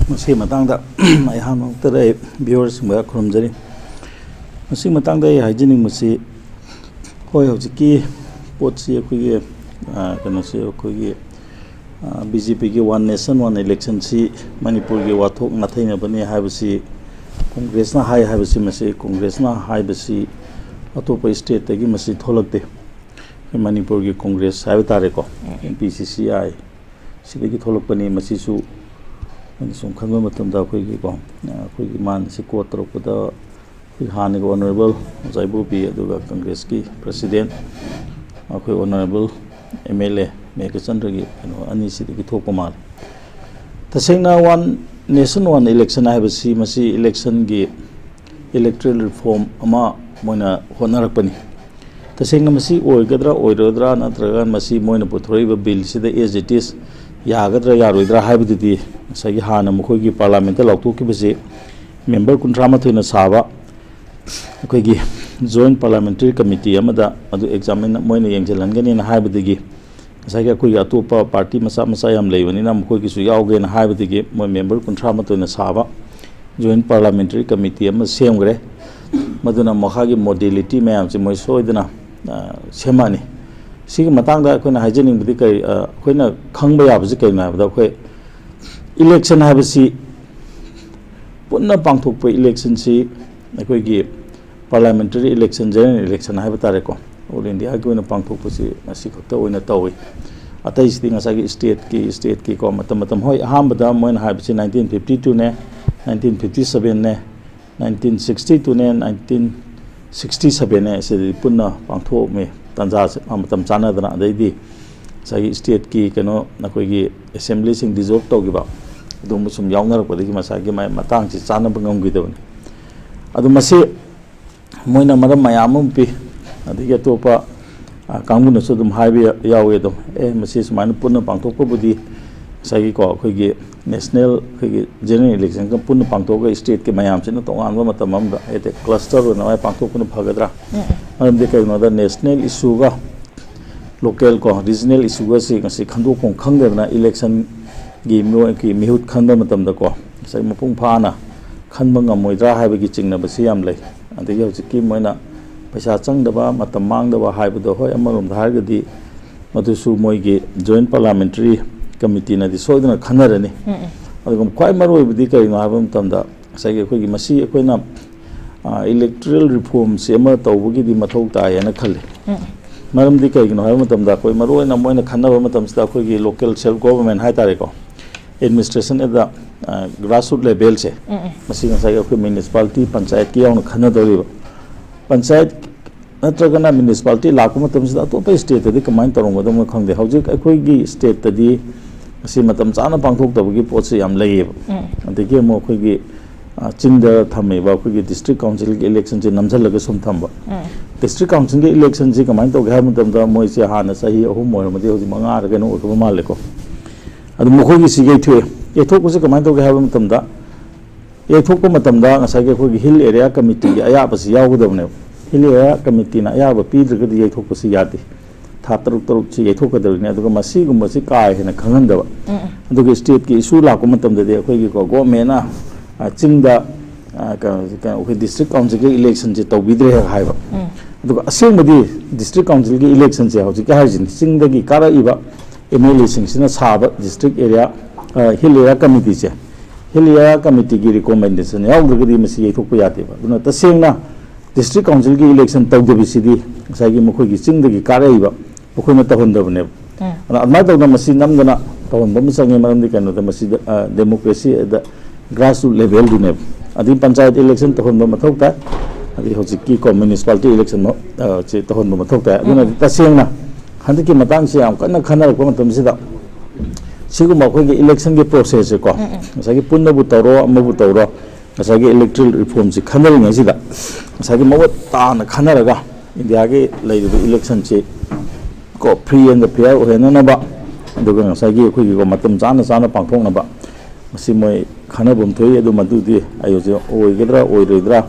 ꯃꯁꯤꯒꯤ ꯃꯇꯥꯡꯗ ꯑꯩꯍꯥꯛ ꯃꯛꯇꯗ ꯑꯩ viewer ꯁꯤꯡꯗ ꯈꯨꯔꯨꯝꯖꯔꯤ꯫ ꯃꯁꯤꯒꯤ ꯃꯇꯥꯡꯗ ꯑꯩ ꯍꯥꯏꯖꯅꯤꯡꯕꯁꯤ, ꯍꯣꯏ, ꯍꯧꯖꯤꯛꯀꯤ ꯄꯣꯠꯁꯤ ꯑꯩꯈꯣꯏꯒꯤ, ꯑ, ꯀꯩꯅꯣꯁꯤ ꯑꯩꯈꯣꯏꯒꯤ, ꯑ, BJP ꯒꯤ One Nation One Election ꯁꯤ ꯃꯅꯤꯄꯨꯔꯒꯤ ꯋꯥꯊꯣꯛ ꯅꯥꯊꯩꯅꯕꯅꯤ ꯍꯥꯏꯕꯁꯤ Congress ꯅ ꯍꯥꯏ ꯍꯥꯏꯕꯁꯤ, ꯃꯁꯤ Congress ꯅ ꯍꯥꯏꯕꯁꯤ ꯑꯇꯣꯞꯄ state ꯇꯒꯤ ꯃꯁꯤ ꯊꯣꯛꯂꯛꯇꯦ꯫ ꯑꯩꯈꯣꯏ ꯃꯅꯤꯄꯨꯔꯒꯤ Congress ꯍꯥꯏꯕ ꯇꯥꯔꯦꯀꯣ, MPCCI, ꯁꯤꯗꯒꯤ ꯊꯣꯛꯂꯛꯄꯅꯤ꯫ ꯃꯁꯤꯁꯨ ꯑꯩꯈꯣꯏꯅ ꯁꯨꯝ ꯈꯟꯕ ꯃꯇꯝꯗ ꯑꯩꯈꯣꯏꯒꯤꯀꯣ, ꯑꯩꯈꯣꯏꯒꯤ ꯃꯥꯅ ꯁꯤ quote ꯇꯧꯔꯛꯄꯗ ꯑꯩꯈꯣꯏ ꯍꯥꯟꯅꯒꯤ Honourable ꯑꯣꯖꯥ ꯏꯕꯣꯕꯤ, ꯑꯗꯨꯒ Congress ꯀꯤ President ꯑꯩꯈꯣꯏ Honourable MLA ꯃꯦꯘꯆꯟꯗ꯭ꯔꯒꯤ ꯀꯩꯅꯣ ꯑꯅꯤꯁꯤꯗꯒꯤ ꯊꯣꯛꯄ ꯃꯥꯜꯂꯤ꯫ ꯇꯁꯦꯡꯅ One Nation One Election ꯍꯥꯏꯕꯁꯤ ꯃꯁꯤ election ꯒꯤ electoral reform ꯑꯃ ꯃꯣꯏꯅ ꯍꯣꯠꯅꯔꯛꯄꯅꯤ꯫ ꯇꯁꯦꯡꯅ ꯃꯁꯤ ꯑꯣꯏꯒꯗ꯭ꯔꯥ ꯑꯣꯏꯔꯣꯏꯗ꯭ꯔꯥ, ꯅꯠꯇ꯭ꯔꯒ ꯃꯁꯤ ꯃꯣꯏꯅ ꯄꯨꯊꯣꯔꯛꯏꯕ bill ꯁꯤꯗ as it is ꯌꯥꯒꯗ꯭ꯔꯥ ꯌꯥꯔꯣꯏꯗ꯭ꯔꯥ ꯍꯥꯏꯕꯗꯨꯗꯤ ꯉꯁꯥꯏꯒꯤ ꯍꯥꯟꯅ ꯃꯈꯣꯏꯒꯤ ꯄꯥꯔꯂꯥꯃꯦꯟꯇ ꯂꯥꯎꯊꯣꯛꯈꯤꯕꯁꯤ ꯃꯦꯝꯕꯔ ꯀꯨꯟꯊ꯭ꯔꯥ ꯃꯥꯊꯣꯏꯅ ꯁꯥꯕ ꯑꯩꯈꯣꯏꯒꯤ ꯖꯣꯏꯟꯠ ꯄꯥꯔꯂꯥꯃꯦꯟꯇꯔꯤ ꯀꯃꯤꯇꯤ ꯑꯃꯗ ꯑꯗꯨ ꯑꯦꯛꯖꯥꯃꯤꯟ ꯃꯣꯏꯅ ꯌꯦꯡꯁꯤꯜꯍꯟꯒꯅꯤꯅ ꯍꯥꯏꯕꯗꯒꯤ ꯉꯁꯥꯏꯒꯤ ꯑꯩꯈꯣꯏꯒꯤ ꯑꯇꯣꯞꯄ ꯄꯥꯔꯇꯤ ꯃꯆꯥ ꯃꯆꯥ ꯌꯥꯝ ꯂꯩꯕꯅꯤꯅ ꯃꯈꯣꯏꯒꯤꯁꯨ ꯌꯥꯎꯒꯦꯅ ꯍꯥꯏꯕꯗꯒꯤ ꯃꯣꯏ ꯃꯦꯝꯕꯔ ꯀꯨꯟꯊ꯭ꯔꯥ ꯃꯥꯊꯣꯏꯅ ꯁꯥꯕ ꯖꯣꯏꯟꯠ ꯄꯥꯔꯂꯥꯃꯦꯟꯇꯔꯤ ꯀꯃꯤꯇꯤ ꯑꯃ ꯁꯦꯝꯈ꯭ꯔꯦ꯫ ꯃꯗꯨꯅ ꯃꯈꯥꯒꯤ ꯃꯣꯗꯦꯂꯤꯇꯤ ꯃꯌꯥꯝꯁꯦ ꯃꯣꯏ ꯁꯣꯏꯗꯅ ꯁꯦꯝꯃꯛꯑꯅꯤ꯫ ꯁꯤꯒꯤ ꯃꯇꯥꯡꯗ ꯑꯩꯈꯣꯏꯅ ꯍꯥꯏꯖꯅꯤꯡꯕꯗꯤ ꯀꯔꯤ, ꯑꯩꯈꯣꯏꯅ ꯈꯪꯕ ꯌꯥꯕꯁꯤ ꯀꯔꯤꯅꯣ ꯍꯥꯏꯕꯗ, ꯑꯩꯈꯣꯏ ꯏꯂꯦꯛꯁꯟ ꯍꯥꯏꯕꯁꯤ ꯄꯨꯟꯅ ꯄꯥꯡꯊꯣꯛꯄ ꯏꯂꯦꯛꯁꯟꯁꯤ ꯑꯩꯈꯣꯏꯒꯤ ꯄꯥꯔꯂꯥꯃꯦꯟꯇꯔꯤ ꯏꯂꯦꯛꯁꯟ, ꯖꯦꯅꯔꯦꯜ ꯏꯂꯦꯛꯁꯟ ꯍꯥꯏꯕ ꯇꯥꯔꯦꯀꯣ, ꯑꯣꯜ ꯏꯟꯗꯤꯌꯥꯒꯤ ꯑꯣꯏꯅ ꯄꯥꯡꯊꯣꯛꯄꯁꯤ ꯃꯁꯤ ꯈꯛꯇ ꯑꯣꯏꯅ ꯇꯧꯏ꯫ ꯑꯇꯩꯁꯤꯗꯤ ꯉꯁꯥꯏꯒꯤ ꯁ꯭ꯇꯦꯠꯀꯤ, ꯁ꯭ꯇꯦꯠꯀꯤꯀꯣ, ꯃꯇꯝ ꯃꯇꯝ, ꯍꯣꯏ, ꯑꯍꯥꯟꯕꯗ ꯃꯣꯏꯅ ꯍꯥꯏꯕꯁꯤ ꯅꯥꯏꯟꯇꯤꯟ ꯐꯤꯐꯇꯤ ꯇꯨꯅꯦ, ꯅꯥꯏꯟꯇꯤꯟ ꯐꯤꯐꯇꯤ ꯁꯕꯦꯟꯅꯦ, ꯅꯥꯏꯟꯇꯤꯟ ꯁꯤꯛꯁꯇꯤ ꯇꯨꯅꯦ, ꯅꯥꯏꯟꯇꯤꯟ ꯁꯤꯛꯁꯇꯤ ꯁꯕꯦꯟꯅꯦ, ꯑꯁꯤꯗꯤ ꯄꯨꯟꯅ ꯄꯥꯡꯊꯣꯛꯑꯝꯃꯤ ꯇꯥꯟꯖꯥꯁꯦ, ꯃꯇꯝ ꯆꯥꯟꯅꯗꯅ꯫ ꯑꯗꯩꯗꯤ ꯉꯁꯥꯏꯒꯤ ꯁ꯭ꯇꯦꯠꯀꯤ ꯀꯩꯅꯣ, ꯑꯩꯈꯣꯏꯒꯤ ꯑꯦꯁꯦꯝꯕ꯭ꯂꯤꯁꯤꯡ ꯗꯤꯖꯣꯜꯕ ꯇꯧꯈꯤꯕ, ꯑꯗꯨꯒꯨꯝꯕ ꯁꯨꯝ ꯌꯥꯎꯅꯔꯛꯄꯗꯒꯤ ꯃꯁꯥꯒꯤ ꯃꯥꯏ ꯃꯇꯥꯡꯁꯤ ꯆꯥꯟꯅꯕ ꯉꯝꯈꯤꯗꯕꯅꯤ꯫ ꯑꯗꯨ ꯃꯁꯤ ꯃꯣꯏꯅ ꯃꯔꯝ ꯃꯌꯥꯝ ꯑꯃ ꯄꯤ, ꯑꯗꯒꯤ ꯑꯇꯣꯞꯄ, ꯑ, ꯀꯥꯡꯕꯨꯅꯁꯨ ꯑꯗꯨꯝ ꯍꯥꯏꯕ ꯌꯥ-, ꯌꯥꯎꯋꯤ ꯑꯗꯨꯝ, "ꯑꯦ, ꯃꯁꯤ ꯁꯨꯃꯥꯏꯅ ꯄꯨꯟꯅ ꯄꯥꯡꯊꯣꯛꯄꯕꯨꯗꯤ ꯉꯁꯥꯏꯒꯤꯀꯣ, ꯑꯩꯈꯣꯏꯒꯤ ꯅꯦꯁꯅꯦꯜ, ꯑꯩꯈꯣꯏꯒꯤ ꯖꯦꯅꯔꯦꯜ ꯏꯂꯦꯛꯁꯟꯒ ꯄꯨꯟꯅ ꯄꯥꯡꯊꯣꯛꯑꯒ ꯁ꯭ꯇꯦꯠꯀꯤ ꯃꯌꯥꯝꯁꯤꯅ ꯇꯣꯉꯥꯟꯕ ꯃꯇꯝ ꯑꯃꯗ, ꯍꯥꯏꯗꯤ, ꯀ꯭ꯂꯁꯇꯔ ꯑꯣꯏꯅ ꯑꯗꯨꯃꯥꯏꯅ ꯄꯥꯡꯊꯣꯛꯄꯅ ꯐꯒꯗ꯭ꯔꯥ?" ꯎꯝ, ꯎꯝ꯫ ꯃꯔꯝꯗꯤ ꯀꯩꯒꯤꯅꯣꯗ, ꯅꯦꯁꯅꯦꯜ ꯏꯁꯨꯒ ꯂꯣꯀꯦꯜ ꯀꯣ, ꯔꯤꯖꯅꯦꯜ ꯏꯁꯨꯒꯁꯤ ꯉꯁꯤ ꯈꯟꯗꯣꯛꯐꯝ ꯈꯪꯗꯗꯅ ꯏꯂꯦꯛꯁꯟꯒꯤ ꯃꯤꯑꯣꯏꯒꯤ ꯃꯤꯍꯨꯠ ꯈꯟꯕ ꯃꯇꯝꯗꯀꯣ, ꯉꯁꯥꯏ ꯃꯄꯨꯡ ꯐꯥꯅ ꯈꯟꯕ ꯉꯝꯃꯣꯏꯗ꯭ꯔꯥ ꯍꯥꯏꯕꯒꯤ ꯆꯤꯡꯅꯕꯁꯤ ꯌꯥꯝ ꯂꯩ꯫ ꯑꯗꯒꯤ ꯍꯧꯖꯤꯛꯀꯤ ꯃꯣꯏꯅ ꯄꯩꯁꯥ ꯆꯪꯗꯕ, ꯃꯇꯝ ꯃꯥꯡꯗꯕ ꯍꯥꯏꯕꯗꯣ, ꯍꯣꯏ, ꯑꯃꯔꯣꯝꯗ ꯍꯥꯏꯔꯒꯗꯤ ꯃꯗꯨꯁꯨ ꯃꯣꯏꯒꯤ ꯖꯣꯏꯟꯠ ꯄꯥꯔꯂꯥꯃꯦꯟꯇꯔꯤ ꯀꯃꯤꯇꯤꯅꯗꯤ ꯁꯣꯏꯗꯅ ꯈꯟꯅꯔꯅꯤ꯫ ꯎꯝ, ꯎꯝ꯫ ꯑꯗꯨꯒ ꯈ꯭ꯋꯥꯏ ꯃꯔꯨꯑꯣꯏꯕꯗꯤ ꯀꯔꯤꯅꯣ ꯍꯥꯏꯕ ꯃꯇꯝꯗ, ꯉꯁꯥꯏꯒꯤ ꯑꯩꯈꯣꯏꯒꯤ ꯃꯁꯤ ꯑꯩꯈꯣꯏꯅ, ꯑ, ꯏꯂꯦꯛꯇꯣꯔꯦꯜ ꯔꯤꯐꯣꯔꯝꯁꯤ ꯑꯃ ꯇꯧꯕꯒꯤꯗꯤ ꯃꯊꯧ ꯇꯥꯏ ꯍꯥꯏꯅ ꯈꯜꯂꯤ꯫ ꯎꯝ꯫ ꯃꯔꯝꯗꯤ ꯀꯩꯒꯤꯅꯣ ꯍꯥꯏꯕ ꯃꯇꯝꯗ, ꯑꯩꯈꯣꯏ ꯃꯔꯨꯑꯣꯏꯅ ꯃꯣꯏꯅ ꯈꯟꯅꯕ ꯃꯇꯝꯁꯤꯗ ꯑꯩꯈꯣꯏꯒꯤ ꯂꯣꯀꯦꯜ ꯁꯦꯜꯐ ꯒꯣꯚꯔꯟꯃꯦꯟ ꯍꯥꯏ ꯇꯥꯔꯦꯀꯣ, ꯑꯦꯗꯃꯤꯅꯤꯁꯇ꯭ꯔꯦꯁꯟ ꯑꯦꯠ ꯗ, ꯑ, ꯒ꯭ꯔꯥꯁꯔꯨꯠ ꯂꯦꯚꯦꯜꯁꯦ, ꯎꯝ, ꯎꯝ꯫ ꯃꯁꯤ ꯉꯁꯥꯏꯒꯤ ꯑꯩꯈꯣꯏ ꯃ꯭ꯌꯨꯅꯤꯁꯤꯄꯥꯂꯤꯇꯤ, ꯄꯟꯆꯥꯌꯠꯀꯤ ꯌꯥꯎꯅ ꯈꯟꯅꯗꯧꯔꯤꯕ꯫ ꯄꯟꯆꯥꯌꯠ ꯅꯠꯇ꯭ꯔꯒꯅ ꯃ꯭ꯌꯨꯅꯤꯁꯤꯄꯥꯂꯤꯇꯤ ꯂꯥꯛꯄ ꯃꯇꯝꯁꯤꯗ ꯑꯇꯣꯞꯄ ꯁ꯭ꯇꯦꯠꯇꯗꯤ ꯀꯃꯥꯏꯅ ꯇꯧꯔꯝꯒꯗꯕꯅꯣ ꯈꯪꯗꯦ꯫ ꯍꯧꯖꯤꯛ ꯑꯩꯈꯣꯏꯒꯤ ꯁ꯭ꯇꯦꯠꯇꯗꯤ ꯃꯁꯤ ꯃꯇꯝ ꯆꯥꯅ ꯄꯥꯡꯊꯣꯛꯇꯕꯒꯤ ꯄꯣꯠꯁꯦ ꯌꯥꯝ ꯂꯩꯌꯦꯕ꯫ ꯎꯝ꯫ ꯑꯗꯒꯤ ꯑꯃꯨꯛ ꯑꯩꯈꯣꯏꯒꯤ, ꯑ, ꯆꯤꯡꯗ ꯊꯝꯃꯤꯕ ꯑꯩꯈꯣꯏꯒꯤ ꯗꯤꯁꯇ꯭ꯔꯤꯛ ꯀꯥꯎꯟꯁꯤꯜꯒꯤ ꯏꯂꯦꯛꯁꯟꯁꯦ ꯅꯝꯁꯤꯜꯂꯒ ꯁꯨꯝ ꯊꯝꯕ꯫ ꯎꯝ꯫ ꯗꯤꯁꯇ꯭ꯔꯤꯛ ꯀꯥꯎꯟꯁꯤꯜꯒꯤ ꯏꯂꯦꯛꯁꯟꯁꯤ ꯀꯃꯥꯏꯅ ꯇꯧꯒꯦ ꯍꯥꯏꯕ ꯃꯇꯝꯗ, ꯃꯣꯏꯁꯦ ꯍꯥꯟꯅ ꯆꯍꯤ ꯑꯍꯨꯝ ꯑꯣꯏꯔꯝꯃꯗꯤ ꯍꯧꯖꯤꯛ ꯃꯉꯥꯔ ꯀꯩꯅꯣ ꯑꯣꯏꯈ꯭ꯔꯕ ꯃꯥꯜꯂꯦꯀꯣ꯫ ꯑꯗꯨ ꯃꯈꯣꯏꯒꯤꯁꯤ ꯌꯩꯊꯣꯛꯑꯦ꯫ ꯌꯩꯊꯣꯛꯄꯁꯤ ꯀꯃꯥꯏꯅ ꯇꯧꯒꯦ ꯍꯥꯏꯕ ꯃꯇꯝꯗ, ꯌꯩꯊꯣꯛꯄ ꯃꯇꯝꯗ ꯉꯁꯥꯏꯒꯤ ꯑꯩꯈꯣꯏꯒꯤ ꯍꯤꯜ ꯑꯦꯔꯤꯌꯥ ꯀꯃꯤꯇꯤꯒꯤ ꯑꯌꯥꯕꯁꯤ ꯌꯥꯎꯒꯗꯕꯅꯦꯕ꯫ ꯍꯤꯜ ꯑꯦꯔꯤꯌꯥ ꯀꯃꯤꯇꯤꯅ ꯑꯌꯥꯕ ꯄꯤꯗ꯭ꯔꯒꯗꯤ ꯌꯩꯊꯣꯛꯄꯁꯤ ꯌꯥꯗꯦ꯫ ꯊꯥ ꯇꯔꯨꯛ ꯇꯔꯨꯛꯁꯤ ꯌꯩꯊꯣꯛꯀꯗꯕꯅꯤ꯫ ꯑꯗꯨꯒ ꯃꯁꯤꯒꯨꯝꯕꯁꯤ ꯀꯥ ꯍꯦꯟꯅ ꯈꯪꯍꯟꯗꯕ꯫ ꯑꯗꯨꯒ ꯁ꯭ꯇꯦꯠꯀꯤ ꯏꯁꯨ ꯂꯥꯛꯄ ꯃꯇꯝꯗꯗꯤ ꯑꯩꯈꯣꯏꯒꯤꯀꯣ ꯒꯣꯔꯃꯦꯟꯅ, ꯑ, ꯆꯤꯡꯗ, ꯑ, ꯀꯩꯅꯣ, ꯀꯩꯅꯣ, ꯑꯩꯈꯣꯏ ꯗꯤꯁꯇ꯭ꯔꯤꯛ ꯀꯥꯎꯟꯁꯤꯜꯒꯤ ꯏꯂꯦꯛꯁꯟꯁꯦ ꯇꯧꯕꯤꯗ꯭ꯔꯦ ꯍꯥꯏꯕ꯫ ꯑꯗꯨꯒ ꯑꯁꯦꯡꯕꯗꯤ ꯗꯤꯁꯇ꯭ꯔꯤꯛ ꯀꯥꯎꯟꯁꯤꯜꯒꯤ ꯏꯂꯦꯛꯁꯟꯁꯦ ꯍꯧꯖꯤꯛꯀꯤ ꯍꯥꯏꯔꯤꯁꯤꯅꯤ, ꯆꯤꯡꯗꯒꯤ ꯀꯥꯔꯛꯏꯕ ꯑꯦꯝ ꯑꯦꯜ ꯑꯦꯁꯤꯡꯁꯤꯅ ꯁꯥꯕ ꯗꯤꯁꯇ꯭ꯔꯤꯛ ꯑꯦꯔꯤꯌꯥ, ꯑ, hill area ꯀꯃꯤꯇꯤꯁꯦ, hill area ꯀꯃꯤꯇꯤꯒꯤ recommendation ꯌꯥꯎꯗ꯭ꯔꯒꯗꯤ ꯃꯁꯤ ꯌꯩꯊꯣꯛꯄ ꯌꯥꯗꯦꯕ꯫ ꯑꯗꯨꯅ ꯇꯁꯦꯡꯅ ꯗꯤꯁꯇ꯭ꯔꯤꯛ ꯀꯥꯎꯟꯁꯤꯜꯒꯤ ꯏꯂꯦꯛꯁꯟ ꯇꯧꯗꯕꯤꯁꯤꯗꯤ ꯉꯁꯥꯏꯒꯤ ꯃꯈꯣꯏꯒꯤ ꯆꯤꯡꯗꯒꯤ ꯀꯥꯔꯛꯏꯕ ꯃꯈꯣꯏꯅ ꯇꯧꯍꯟꯗꯕꯅꯦꯕ꯫ ꯑꯗꯨꯅ ꯑꯗꯨꯃꯥꯏꯅ ꯇꯧꯗꯅ ꯃꯁꯤ ꯅꯝꯗꯅ ꯇꯧꯍꯟꯕ ꯑꯃ ꯆꯪꯉꯤ꯫ ꯃꯔꯝꯗꯤ ꯀꯩꯅꯣꯗ ꯃꯁꯤꯗ, ꯑ, democracy at the grassroots levelꯗꯨꯅꯦꯕ꯫ ꯑꯗꯩ ꯄꯟꯆꯥꯌꯠ ꯏꯂꯦꯛꯁꯟ ꯇꯧꯍꯟꯕ ꯃꯊꯧ ꯇꯥꯏ꯫ ꯑꯗꯩ ꯍꯧꯖꯤꯛꯀꯤ ꯀꯣ ꯃ꯭ꯌꯨꯅꯤꯁꯤꯄꯥꯂꯤꯇꯤ ꯏꯂꯦꯛꯁꯟ, ꯑ, ꯁꯤ ꯇꯧꯍꯟꯕ ꯃꯊꯧ ꯇꯥꯏ꯫ ꯑꯗꯨꯅꯗꯤ ꯇꯁꯦꯡꯅ ꯍꯟꯗꯛꯀꯤ ꯃꯇꯥꯡꯁꯤ ꯌꯥꯝ ꯀꯟꯅ ꯈꯟꯅꯔꯛꯄ ꯃꯇꯝꯁꯤꯗ ꯁꯤꯒꯨꯝꯕ ꯑꯩꯈꯣꯏꯒꯤ ꯏꯂꯦꯛꯁꯟꯒꯤ ꯄ꯭ꯔꯣꯁꯦꯁꯁꯦꯀꯣ, ꯉꯁꯥꯏꯒꯤ ꯄꯨꯟꯅꯕꯨ ꯇꯧꯔꯣ, ꯑꯃꯕꯨ ꯇꯧꯔꯣ, ꯉꯁꯥꯏꯒꯤ ꯏꯂꯦꯛꯇ꯭ꯔꯦꯜ ꯔꯤꯐꯣꯔꯝꯁꯤ ꯈꯟꯅꯔꯤꯉꯩꯁꯤꯗ ꯉꯁꯥꯏꯒꯤ ꯃꯃꯨꯠ ꯇꯥꯅ ꯈꯟꯅꯔꯒ ꯏꯟꯗꯤꯌꯥꯒꯤ ꯂꯩꯔꯤꯕ ꯏꯂꯦꯛꯁꯟꯁꯤ ꯀꯣ ꯐ꯭ꯔꯤ ꯑꯦꯟ ꯐꯤꯌꯔ ꯑꯣꯏꯍꯟꯅꯅꯕ, ꯑꯗꯨꯒ ꯉꯁꯥꯏꯒꯤ ꯑꯩꯈꯣꯏꯒꯤ ꯀꯣ ꯃꯇꯝ ꯆꯥꯅ ꯆꯥꯅ ꯄꯥꯡꯊꯣꯛꯅꯕ, ꯃꯁꯤ ꯃꯣꯏ ꯈꯟꯅꯐꯝ ꯊꯣꯛꯏ꯫ ꯑꯗꯨ ꯃꯗꯨꯗꯤ ꯑꯩ ꯍꯧꯖꯤꯛ ꯑꯣꯏꯒꯗ꯭ꯔꯥ ꯑꯣꯏꯔꯣꯏꯗ꯭ꯔꯥ,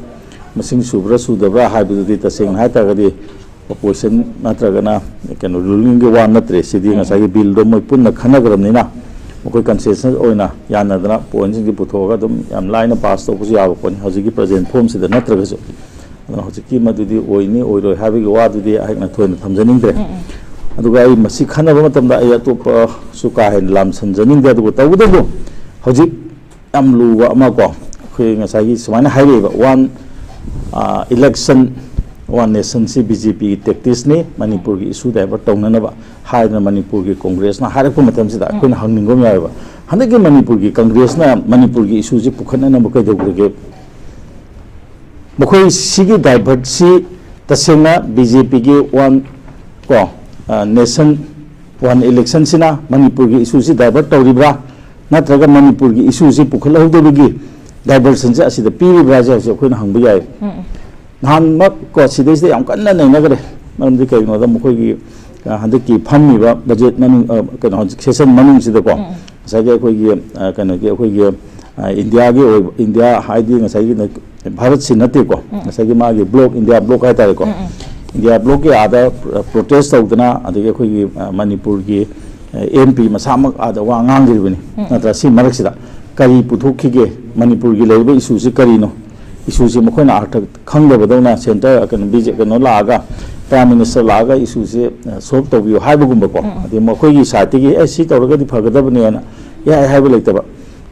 ꯃꯁꯤꯡ ꯁꯨꯕ꯭ꯔꯥ ꯁꯨꯗꯕ꯭ꯔꯥ ꯍꯥꯏꯕꯗꯨꯗꯤ ꯇꯁꯦꯡꯅ ꯍꯥꯏꯇꯥꯔꯒꯗꯤ ꯑꯣꯄꯣꯖꯤꯁꯟ ꯅꯠꯇ꯭ꯔꯒꯅ ꯀꯩꯅꯣ ꯔꯨꯂꯤꯡꯒꯤ ꯋꯥ ꯅꯠꯇ꯭ꯔꯦ꯫ ꯁꯤꯗꯤ ꯉꯁꯥꯏꯒꯤ ꯕꯤꯜꯗꯣ ꯃꯣꯏ ꯄꯨꯟꯅ ꯈꯟꯅꯈ꯭ꯔꯕꯅꯤꯅ ꯃꯈꯣꯏ ꯀꯟꯁꯦꯟꯁꯁ ꯑꯣꯏꯅ ꯌꯥꯅꯗꯅ ꯄꯣꯏꯟꯁꯤꯡꯁꯤ ꯄꯨꯊꯣꯛꯑꯒ ꯑꯗꯨꯝ ꯌꯥꯝ ꯂꯥꯏꯅ ꯄꯥꯁ ꯇꯧꯕꯁꯨ ꯌꯥꯕ ꯄꯣꯠꯅꯤ ꯍꯧꯖꯤꯛꯀꯤ ꯄ꯭ꯔꯖꯦꯟ ꯐꯣꯝꯁꯤꯗ ꯅꯠꯇ꯭ꯔꯒꯁꯨ꯫ ꯑꯗꯨꯅ ꯍꯧꯖꯤꯛꯀꯤ ꯃꯗꯨꯗꯤ ꯑꯣꯏꯅꯤ ꯑꯣꯏꯔꯣꯏ ꯍꯥꯏꯕꯒꯤ ꯋꯥꯗꯨꯗꯤ ꯑꯩꯍꯥꯛꯅ ꯊꯣꯏꯅ ꯊꯝꯖꯅꯤꯡꯗ꯭ꯔꯦ꯫ ꯑꯗꯨꯒ ꯑꯩ ꯃꯁꯤ ꯈꯟꯅꯕ ꯃꯇꯝꯗ ꯑꯩ ꯑꯇꯣꯞꯄꯁꯨ ꯀꯥ ꯍꯦꯟꯅ ꯂꯥꯝꯁꯟꯖꯅꯤꯡꯗꯦ꯫ ꯑꯗꯨꯕꯨ ꯇꯧꯕꯇꯕꯨ ꯍꯧꯖꯤꯛ ꯌꯥꯝ ꯂꯨꯕ ꯑꯃ ꯀꯣ, ꯑꯩꯈꯣꯏ ꯉꯁꯥꯏꯒꯤ ꯁꯨꯃꯥꯏꯅ ꯍꯥꯏꯔꯛꯑꯦꯕ, ꯋꯥꯟ ꯏꯂꯦꯛꯁꯟ ꯋꯥꯟ ꯅꯦꯁꯟꯁꯤ ꯕꯤ ꯖꯦ ꯄꯤꯒꯤ ꯇꯦꯛꯇꯤꯛꯁꯅꯤ, ꯃꯅꯤꯄꯨꯔꯒꯤ ꯏꯁꯨ ꯗꯥꯏꯚꯔꯠ ꯇꯧꯅꯅꯕ ꯍꯥꯏꯗꯅ ꯃꯅꯤꯄꯨꯔꯒꯤ ꯀꯣꯡꯒ꯭ꯔꯦꯁꯅ ꯍꯥꯏꯔꯛꯄ ꯃꯇꯝꯁꯤꯗ ꯑꯩꯈꯣꯏꯅ ꯍꯪꯅꯤꯡꯕ ꯑꯃ ꯌꯥꯎꯋꯦꯕ, ꯍꯟꯗꯛꯀꯤ ꯃꯅꯤꯄꯨꯔꯒꯤ ꯀꯣꯡꯒ꯭ꯔꯦꯁꯅ ꯃꯅꯤꯄꯨꯔꯒꯤ ꯏꯁꯨꯁꯤ ꯄꯨꯈꯠꯅꯅꯕ ꯀꯩꯗꯧꯈ꯭ꯔꯒꯦ? ꯃꯈꯣꯏ ꯁꯤꯒꯤ ꯗꯥꯏꯚꯔꯠꯁꯤ ꯇꯁꯦꯡꯅ ꯕꯤ ꯖꯦ ꯄꯤꯒꯤ ꯋꯥꯟ ꯀꯣ, ꯑ, ꯅꯦꯁꯟ ꯋꯥꯟ ꯏꯂꯦꯛꯁꯟꯁꯤꯅ ꯃꯅꯤꯄꯨꯔꯒꯤ ꯏꯁꯨꯁꯤ ꯗꯥꯏꯚꯔꯠ ꯇꯧꯔꯤꯕ꯭ꯔꯥ, ꯅꯠꯇ꯭ꯔꯒ ꯃꯅꯤꯄꯨꯔꯒꯤ ꯏꯁꯨꯁꯤ ꯄꯨꯈꯠꯍꯧꯗꯕꯒꯤ ꯗꯥꯏꯚꯔꯁꯟꯁꯦ ꯑꯁꯤꯗ ꯄꯤꯔꯤꯕ꯭ꯔꯥ ꯍꯥꯏꯁꯦ ꯍꯧꯖꯤꯛ ꯑꯩꯈꯣꯏꯅ ꯍꯪꯕ ꯌꯥꯏ꯫ ꯅꯍꯥꯟꯃꯛ ꯀꯣ ꯁꯤꯗꯩꯁꯤꯗ ꯌꯥꯝ ꯀꯟꯅ ꯅꯩꯅꯈ꯭ꯔꯦ꯫ ꯃꯔꯝꯗꯤ ꯀꯩꯒꯤꯅꯣꯗ ꯃꯈꯣꯏꯒꯤ ꯍꯟꯗꯛꯀꯤ ꯐꯝꯃꯤꯕ ꯕꯖꯦꯠ ꯃꯅꯨꯡ, ꯑ, ꯀꯩꯅꯣ, ꯍꯧꯖꯤꯛ ꯁꯦꯁꯟ ꯃꯅꯨꯡꯁꯤꯗꯀꯣ, ꯎꯝ꯫ ꯉꯁꯥꯏꯒꯤ ꯑꯩꯈꯣꯏꯒꯤ, ꯑ, ꯀꯩꯅꯣꯒꯤ, ꯑꯩꯈꯣꯏꯒꯤ, ꯑ, ꯏꯟꯗꯤꯌꯥꯒꯤ ꯑꯣꯏꯕ, ꯏꯟꯗꯤꯌꯥ ꯍꯥꯏꯗꯤ ꯉꯁꯥꯏꯒꯤ ꯚꯥꯔꯠꯁꯤ ꯅꯠꯇꯦꯀꯣ, ꯎꯝ꯫ ꯉꯁꯥꯏꯒꯤ ꯃꯥꯒꯤ ꯕ꯭ꯂꯣꯛ, ꯏꯟꯗꯤꯌꯥ ꯕ꯭ꯂꯣꯛ ꯍꯥꯏꯇꯥꯔꯦꯀꯣ, ꯎꯝ, ꯎꯝ꯫ ꯏꯟꯗꯤꯌꯥ ꯕ꯭ꯂꯣꯛꯀꯤ ꯑꯥꯗ ꯄ꯭ꯔꯣꯇꯦꯁ ꯇꯧꯗꯅ, ꯑꯗꯒꯤ ꯑꯩꯈꯣꯏꯒꯤ, ꯑ, ꯃꯅꯤꯄꯨꯔꯒꯤ, ꯑ, ꯑꯦꯝ ꯄꯤ ꯃꯁꯥꯃꯛ ꯑꯥꯗ ꯋꯥ ꯉꯥꯡꯈ꯭ꯔꯤꯕꯅꯤ, ꯎꯝ꯫ ꯅꯠꯇ꯭ꯔꯥ? ꯁꯤ ꯃꯔꯛꯁꯤꯗ ꯀꯔꯤ ꯄꯨꯊꯣꯛꯈꯤꯒꯦ, ꯃꯅꯤꯄꯨꯔꯒꯤ ꯂꯩꯔꯤꯕ ꯏꯁꯨꯁꯤ ꯀꯔꯤꯅꯣ? ꯏꯁꯨꯁꯤ ꯃꯈꯣꯏꯅ ꯑꯥꯔꯊ ꯈꯪꯗꯕꯗꯧꯅ ꯁꯦꯟꯇꯔ, ꯀꯩꯅꯣ, ꯕꯤ ꯖꯦ, ꯀꯩꯅꯣ ꯂꯥꯛꯑꯒ, ꯄ꯭ꯔꯥꯏꯝ ꯃꯤꯅꯤꯁꯇꯔ ꯂꯥꯛꯑꯒ ꯏꯁꯨꯁꯦ, ꯑ, ꯁꯣꯜꯕ ꯇꯧꯕꯤꯌꯨ ꯍꯥꯏꯕꯒꯨꯝꯕꯀꯣ, ꯎꯝ, ꯎꯝ꯫ ꯑꯗꯩ ꯃꯈꯣꯏꯒꯤ ꯁꯥꯏꯠꯇꯒꯤ, "ꯑꯦ, ꯁꯤ ꯇꯧꯔꯒꯗꯤ ꯐꯒꯗꯕꯅꯦꯅ" ꯌꯥꯏ ꯍꯥꯏꯕ ꯂꯩꯇꯕ꯫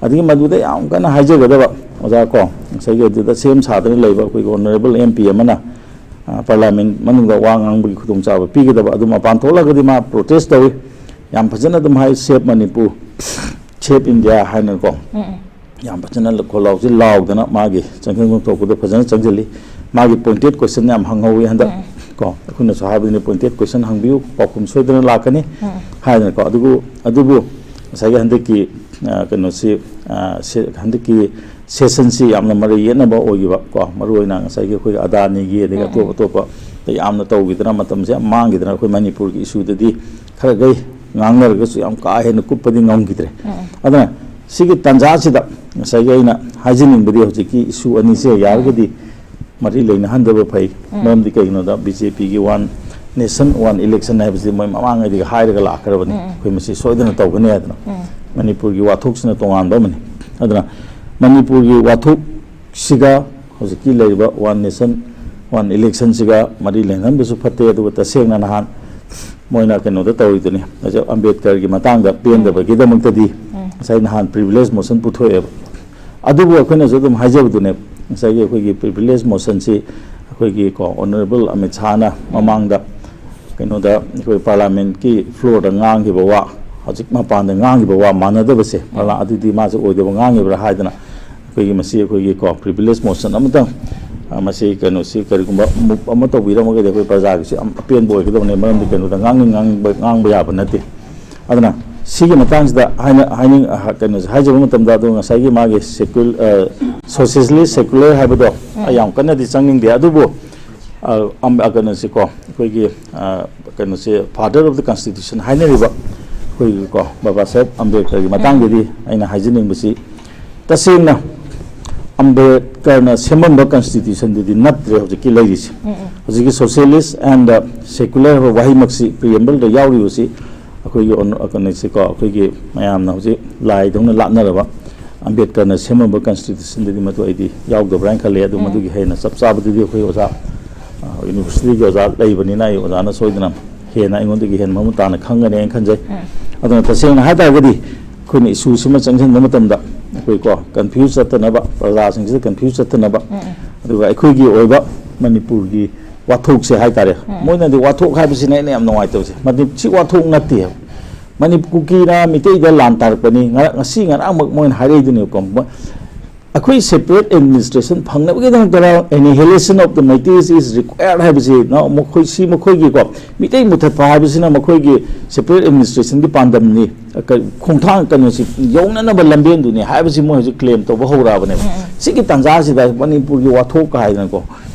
ꯑꯗꯒꯤ ꯃꯗꯨꯗ ꯌꯥꯝ ꯀꯟꯅ ꯍꯥꯏꯖꯒꯗꯕ, ꯑꯣꯖꯥ ꯀꯣ, ꯉꯁꯥꯏꯒꯤ ꯑꯗꯨꯗ ꯁꯦꯝ ꯁꯥꯗꯅ ꯂꯩꯕ ꯑꯩꯈꯣꯏꯒꯤ ꯑꯣꯅꯔꯦꯕꯜ ꯑꯦꯝ ꯄꯤ ꯑꯃꯅ, ꯑ, ꯄꯥꯔꯂꯥꯃꯦꯟ ꯃꯅꯨꯡꯗ ꯋꯥ ꯉꯥꯡꯕꯒꯤ ꯈꯨꯗꯣꯡꯆꯥꯕ ꯄꯤꯒꯗꯕ, ꯑꯗꯨ ꯃꯄꯥꯟ ꯊꯣꯛꯂꯒꯗꯤ ꯃꯥ ꯄ꯭ꯔꯣꯇꯦꯁ ꯇꯧꯏ, ꯌꯥꯝ ꯐꯖꯅ ꯑꯗꯨꯝ ꯍꯥꯏ, "ꯁꯦꯞ ꯃꯅꯤꯄꯨꯔ, ꯁꯦꯞ ꯏꯟꯗꯤꯌꯥ" ꯍꯥꯏꯅꯀꯣ꯫ ꯎꯝ, ꯎꯝ꯫ ꯌꯥꯝ ꯐꯖꯅ ꯈꯣꯜꯂꯥꯎꯁꯤ ꯂꯥꯎꯗꯅ ꯃꯥꯒꯤ ꯆꯪꯁꯤꯟꯐꯝ ꯊꯣꯛꯄꯗ ꯐꯖꯅ ꯆꯪꯁꯤꯜꯂꯤ꯫ ꯃꯥꯒꯤ ꯄꯣꯏꯟꯇꯦꯠ ꯀꯣꯏꯁꯟ ꯌꯥꯝ ꯍꯪꯍꯧꯋꯤ ꯍꯟꯗꯛ꯫ ꯎꯝ꯫ ꯀꯣ, ꯑꯩꯈꯣꯏꯅꯁꯨ ꯍꯥꯏꯕꯗꯨꯅꯤ, "ꯄꯣꯏꯟꯇꯦꯠ ꯀꯣꯏꯁꯟ ꯍꯪꯕꯤꯌꯨ, ꯄꯥꯎꯈꯨꯝ ꯁꯣꯏꯗꯅ ꯂꯥꯛꯀꯅꯤ" ꯎꯝ꯫ ꯍꯥꯏꯗꯅꯀꯣ꯫ ꯑꯗꯨꯕꯨ, ꯑꯗꯨꯕꯨ ꯉꯁꯥꯏꯒꯤ ꯍꯟꯗꯛꯀꯤ, ꯑ, ꯀꯩꯅꯣꯁꯤ, ꯑ, ꯁꯦ-, ꯍꯟꯗꯛꯀꯤ ꯁꯦꯁꯟꯁꯤ ꯌꯥꯝꯅ ꯃꯔꯩ ꯌꯦꯠꯅꯕ ꯑꯣꯏꯈꯤꯕ ꯀꯣ, ꯃꯔꯨꯑꯣꯏꯅ ꯉꯁꯥꯏꯒꯤ ꯑꯩꯈꯣꯏ ꯑꯗꯥꯅꯤꯒꯤ, ꯑꯗꯒꯤ ꯎꯝ, ꯑꯇꯣꯞ ꯎꯝ꯫ ꯑꯇꯣꯞꯄ ꯌꯥꯝꯅ ꯇꯧꯈꯤꯗꯅ ꯃꯇꯝꯁꯦ ꯌꯥꯝ ꯃꯥꯡꯈꯤꯗꯅ, ꯑꯩꯈꯣꯏ ꯃꯅꯤꯄꯨꯔꯒꯤ ꯏꯁꯨꯗꯗꯤ ꯈꯔ ꯈꯩ ꯉꯥꯡꯅꯔꯒꯁꯨ ꯌꯥꯝ ꯀꯥ ꯍꯦꯟꯅ ꯀꯨꯞꯄꯗꯤ ꯉꯝꯈꯤꯗ꯭ꯔꯦ꯫ ꯎꯝ, ꯎꯝ꯫ ꯑꯗꯨꯅ ꯁꯤꯒꯤ ꯇꯥꯟꯖꯥꯁꯤꯗ ꯉꯁꯥꯏꯒꯤ ꯑꯩꯅ ꯍꯥꯏꯖꯅꯤꯡꯕꯗꯤ, ꯍꯧꯖꯤꯛꯀꯤ ꯏꯁꯨ ꯑꯅꯤꯁꯦ ꯌꯥꯔꯒꯗꯤ ꯃꯔꯤ ꯂꯩꯅꯍꯟꯗꯕ ꯐꯩ꯫ ꯎꯝ꯫ ꯃꯔꯝꯗꯤ ꯀꯩꯒꯤꯅꯣꯗ, ꯕꯤ ꯖꯦ ꯄꯤꯒꯤ "One Nation One Election" ꯍꯥꯏꯕꯁꯤ ꯃꯣꯏ ꯃꯃꯥꯡꯉꯩꯗꯒꯤ ꯍꯥꯏꯔꯒ ꯂꯥꯛꯈ꯭ꯔꯕꯅꯤ, ꯎꯝ, ꯎꯝ꯫ "ꯑꯩꯈꯣꯏ ꯃꯁꯤ ꯁꯣꯏꯗꯅ ꯇꯧꯒꯅꯤ" ꯍꯥꯏꯗꯅ꯫ ꯎꯝ꯫ ꯃꯅꯤꯄꯨꯔꯒꯤ ꯋꯥꯊꯣꯛꯁꯤꯅ ꯇꯣꯉꯥꯟꯕ ꯑꯃꯅꯤ꯫ ꯑꯗꯨꯅ ꯃꯅꯤꯄꯨꯔꯒꯤ ꯋꯥꯊꯣꯛꯁꯤꯒ ꯍꯧꯖꯤꯛꯀꯤ ꯂꯩꯔꯤꯕ "One Nation One Election"ꯁꯤꯒ ꯃꯔꯤ ꯂꯩꯅꯍꯟꯕꯁꯨ ꯐꯠꯇꯦ꯫ ꯑꯗꯨꯒ ꯇꯁꯦꯡꯅ ꯅꯍꯥꯟ ꯃꯣꯏꯅ ꯀꯩꯅꯣꯗ ꯇꯧꯔꯤꯗꯨꯅꯤ, ꯍꯧꯖꯤꯛ ꯑꯝꯕꯦꯗꯀꯔꯒꯤ ꯃꯇꯥꯡꯗ ꯄꯦꯟꯗꯕꯒꯤꯗꯃꯛꯇꯗꯤ ꯎꯝ꯫ ꯉꯁꯥꯏ ꯅꯍꯥꯟ ꯄ꯭ꯔꯤꯚꯤꯂꯦꯖ ꯃꯣꯁꯟ ꯄꯨꯊꯣꯛꯑꯦꯕ꯫ ꯑꯗꯨꯕꯨ ꯑꯩꯈꯣꯏꯅꯁꯨ ꯑꯗꯨꯝ ꯍꯥꯏꯖꯕꯗꯨꯅꯦ, ꯉꯁꯥꯏꯒꯤ ꯑꯩꯈꯣꯏꯒꯤ ꯄ꯭ꯔꯤꯚꯤꯂꯦꯖ ꯃꯣꯁꯟꯁꯤ ꯑꯩꯈꯣꯏꯒꯤ ꯀꯣ, ꯑꯣꯅꯔꯦꯕꯜ ꯑꯃꯤꯠ ꯁꯥꯍꯅ ꯃꯃꯥꯡꯗ ꯀꯩꯅꯣꯗ, ꯑꯩꯈꯣꯏ ꯄꯥꯔꯂꯥꯃꯦꯟꯀꯤ ꯐ꯭ꯂꯣꯔꯗ ꯉꯥꯡꯈꯤꯕ ꯋꯥ, ꯍꯧꯖꯤꯛ ꯃꯄꯥꯟꯗ ꯉꯥꯡꯈꯤꯕ ꯋꯥ ꯃꯥꯟꯅꯗꯕꯁꯦ, ꯄꯥꯔꯂꯥ-, ꯑꯗꯨꯗꯤ ꯃꯥꯁꯦ ꯑꯣꯏꯗꯕ ꯉꯥꯡꯉꯤꯕ꯭ꯔꯥ ꯍꯥꯏꯗꯅ, ꯑꯩꯈꯣꯏꯒꯤ ꯃꯁꯤ ꯑꯩꯈꯣꯏꯒꯤ ꯀꯣ, ꯄ꯭ꯔꯤꯚꯤꯂꯦꯖ ꯃꯣꯁꯟ ꯑꯃꯇꯪ, ꯑ, ꯃꯁꯤ ꯀꯩꯅꯣꯁꯤ ꯀꯔꯤꯒꯨꯝꯕ ꯃꯨꯞ ꯑꯃ ꯇꯧꯕꯤꯔꯝꯃꯒꯗꯤ ꯑꯩꯈꯣꯏ ꯄ꯭ꯔꯖꯥꯒꯤꯁꯨ ꯌꯥꯝ ꯑꯄꯦꯟꯕ ꯑꯣꯏꯒꯗꯕꯅꯤ꯫ ꯃꯔꯝꯗꯤ ꯀꯩꯅꯣꯗ ꯉꯥꯡꯅꯤꯡ ꯉꯥꯡꯅꯤꯡꯕ ꯉꯥꯡꯕ ꯌꯥꯕ ꯅꯠꯇꯦ꯫ ꯑꯗꯨꯅ ꯁꯤꯒꯤ ꯃꯇꯥꯡꯁꯤꯗ ꯍꯥꯏꯅ-, ꯍꯥꯏꯅꯤꯡ-, ꯑ, ꯀꯩꯅꯣꯁꯦ ꯍꯥꯏꯖꯕ ꯃꯇꯝꯗ, ꯑꯗꯣ ꯉꯁꯥꯏꯒꯤ ꯃꯥꯒꯤ ꯁꯦꯀꯨꯜ-, ꯑ, ꯁꯣꯁꯤꯌꯦꯂꯤꯁ ꯁꯦꯀꯨꯂꯔ ꯍꯥꯏꯕꯗꯣ ꯎꯝ꯫ ꯑꯩ ꯌꯥꯝ ꯀꯟꯅꯗꯤ ꯆꯪꯅꯤꯡꯗꯦ꯫ ꯑꯗꯨꯕꯨ ꯑ, ꯑꯝ-, ꯑ, ꯀꯩꯅꯣꯁꯦꯀꯣ, ꯑꯩꯈꯣꯏꯒꯤ, ꯑ, ꯀꯩꯅꯣꯁꯦ, father of the constitution ꯍꯥꯏꯅꯔꯤꯕ ꯑꯩꯈꯣꯏꯒꯤꯀꯣ, ꯕꯕꯥ ꯁꯥꯍꯦꯕ ꯑꯝꯕꯦꯗꯀꯔꯒꯤ ꯃꯇꯥꯡꯗꯗꯤ ꯑꯩꯅ ꯍꯥꯏꯖꯅꯤꯡꯕꯁꯤ, ꯇꯁꯦꯡꯅ ꯑꯝꯕꯦꯗꯀꯔꯅ ꯁꯦꯝꯃꯝꯕ constitutionꯗꯨꯗꯤ ꯅꯠꯇ꯭ꯔꯦ ꯍꯧꯖꯤꯛꯀꯤ ꯂꯩꯔꯤꯁꯦ꯫ ꯎꯝ, ꯎꯝ꯫ ꯍꯧꯖꯤꯛꯀꯤ socialist and secular ꯍꯥꯏꯕ ꯋꯥꯍꯩꯃꯛꯁꯤ preambleꯗ ꯌꯥꯎꯔꯤꯕꯁꯤ ꯑꯩꯈꯣꯏꯒꯤ ꯑꯣꯟ-, ꯀꯩꯅꯣꯁꯤꯀꯣ, ꯑꯩꯈꯣꯏꯒꯤ ꯃꯌꯥꯝꯅ ꯍꯧꯖꯤꯛ ꯂꯥꯏꯗꯧꯅ ꯂꯥꯠꯅꯔꯕ ꯑꯝꯕꯦꯗꯀꯔꯅ ꯁꯦꯝꯃꯝꯕ constitutionꯗꯗꯤ ꯃꯗꯨ ꯑꯩꯗꯤ ꯌꯥꯎꯗꯕ꯭ꯔꯥ ꯍꯥꯏꯅ ꯈꯜꯂꯦ꯫ ꯑꯗꯨ ꯎꯝ꯫ ꯃꯗꯨꯒꯤ ꯍꯦꯟꯅ ꯆꯞ ꯆꯥꯕꯗꯨꯗꯤ ꯑꯩꯈꯣꯏ ꯑꯣꯖꯥ, ꯑ, universityꯒꯤ ꯑꯣꯖꯥ ꯂꯩꯕꯅꯤꯅ ꯑꯩ ꯑꯣꯖꯥꯅ ꯁꯣꯏꯗꯅ ꯍꯦꯟꯅ ꯑꯩꯉꯣꯟꯗꯒꯤ ꯍꯦꯟꯅ ꯃꯃꯨꯠ ꯇꯥꯅ ꯈꯪꯒꯅꯤ ꯍꯥꯏꯅ ꯈꯟꯖꯩ꯫ ꯎꯝ꯫ ꯑꯗꯨꯅ ꯇꯁꯦꯡꯅ ꯍꯥꯏ ꯇꯥꯔꯒꯗꯤ ꯑꯩꯈꯣꯏꯅ issueꯁꯤꯃ ꯆꯪꯁꯤꯟꯕ ꯃꯇꯝꯗ ꯑꯩꯈꯣꯏꯀꯣ confuse ꯆꯠꯇꯅꯕ, ꯄ꯭ꯔꯖꯥꯁꯤꯡꯁꯤꯗ confuse ꯆꯠꯇꯅꯕ, ꯎꯝ, ꯎꯝ꯫ ꯑꯗꯨꯒ ꯑꯩꯈꯣꯏꯒꯤ ꯑꯣꯏꯕ ꯃꯅꯤꯄꯨꯔꯒꯤ ꯋꯥꯊꯣꯛꯁꯦ ꯍꯥꯏ ꯇꯥꯔꯦ, ꯎꯝ꯫ ꯃꯣꯏꯅꯗꯤ ꯋꯥꯊꯣꯛ ꯍꯥꯏꯕꯁꯤꯅ ꯑꯩꯅ ꯌꯥꯝ ꯅꯨꯡꯉꯥꯏꯇꯕꯁꯦ, ꯃꯗꯨ ꯁꯤ ꯋꯥꯊꯣꯛ ꯅꯠꯇꯦ ꯍꯥꯏꯕ꯫ ꯃꯅꯤꯄꯨꯔ ꯀꯨꯀꯤꯅ ꯃꯤꯇꯩꯗ ꯂꯥꯟ ꯇꯥꯔꯛꯄꯅꯤ, ꯉꯔꯥꯡ, ꯉꯁꯤ ꯉꯔꯥꯡꯃꯛ ꯃꯣꯏꯅ ꯍꯥꯏꯔꯛꯏꯗꯨꯅꯦꯕꯀꯣ꯫ ꯃ-, ꯑꯩꯈꯣꯏ separate administration ꯐꯪꯅꯕꯒꯤꯗꯃꯛꯇ annihilation of the Meiteis is required ꯍꯥꯏꯕꯁꯤ ꯅ-, ꯃꯈꯣꯏ, ꯁꯤ ꯃꯈꯣꯏꯒꯤꯀꯣ, ꯃꯤꯇꯩ ꯃꯨꯊꯠꯄ ꯍꯥꯏꯕꯁꯤꯅ ꯃꯈꯣꯏꯒꯤ separate administrationꯒꯤ ꯄꯥꯟꯗꯝꯅꯤ, ꯀ-, ꯈꯣꯡꯊꯥꯡ ꯀꯩꯅꯣꯁꯤ ꯌꯧꯅꯅꯕ ꯂꯝꯕꯦꯟꯗꯨꯅꯤ ꯍꯥꯏꯕꯁꯤ ꯃꯣꯏ ꯍꯧꯖꯤꯛ claim ꯇꯧꯕ ꯍꯧꯔꯛꯑꯕꯅꯦꯕ꯫ ꯎꯝ, ꯎꯝ꯫ ꯁꯤꯒꯤ ꯇꯥꯟꯖꯥꯁꯤꯗ ꯃꯅꯤꯄꯨꯔꯒꯤ ꯋꯥꯊꯣꯛ ꯀꯥꯏꯗꯅꯀꯣ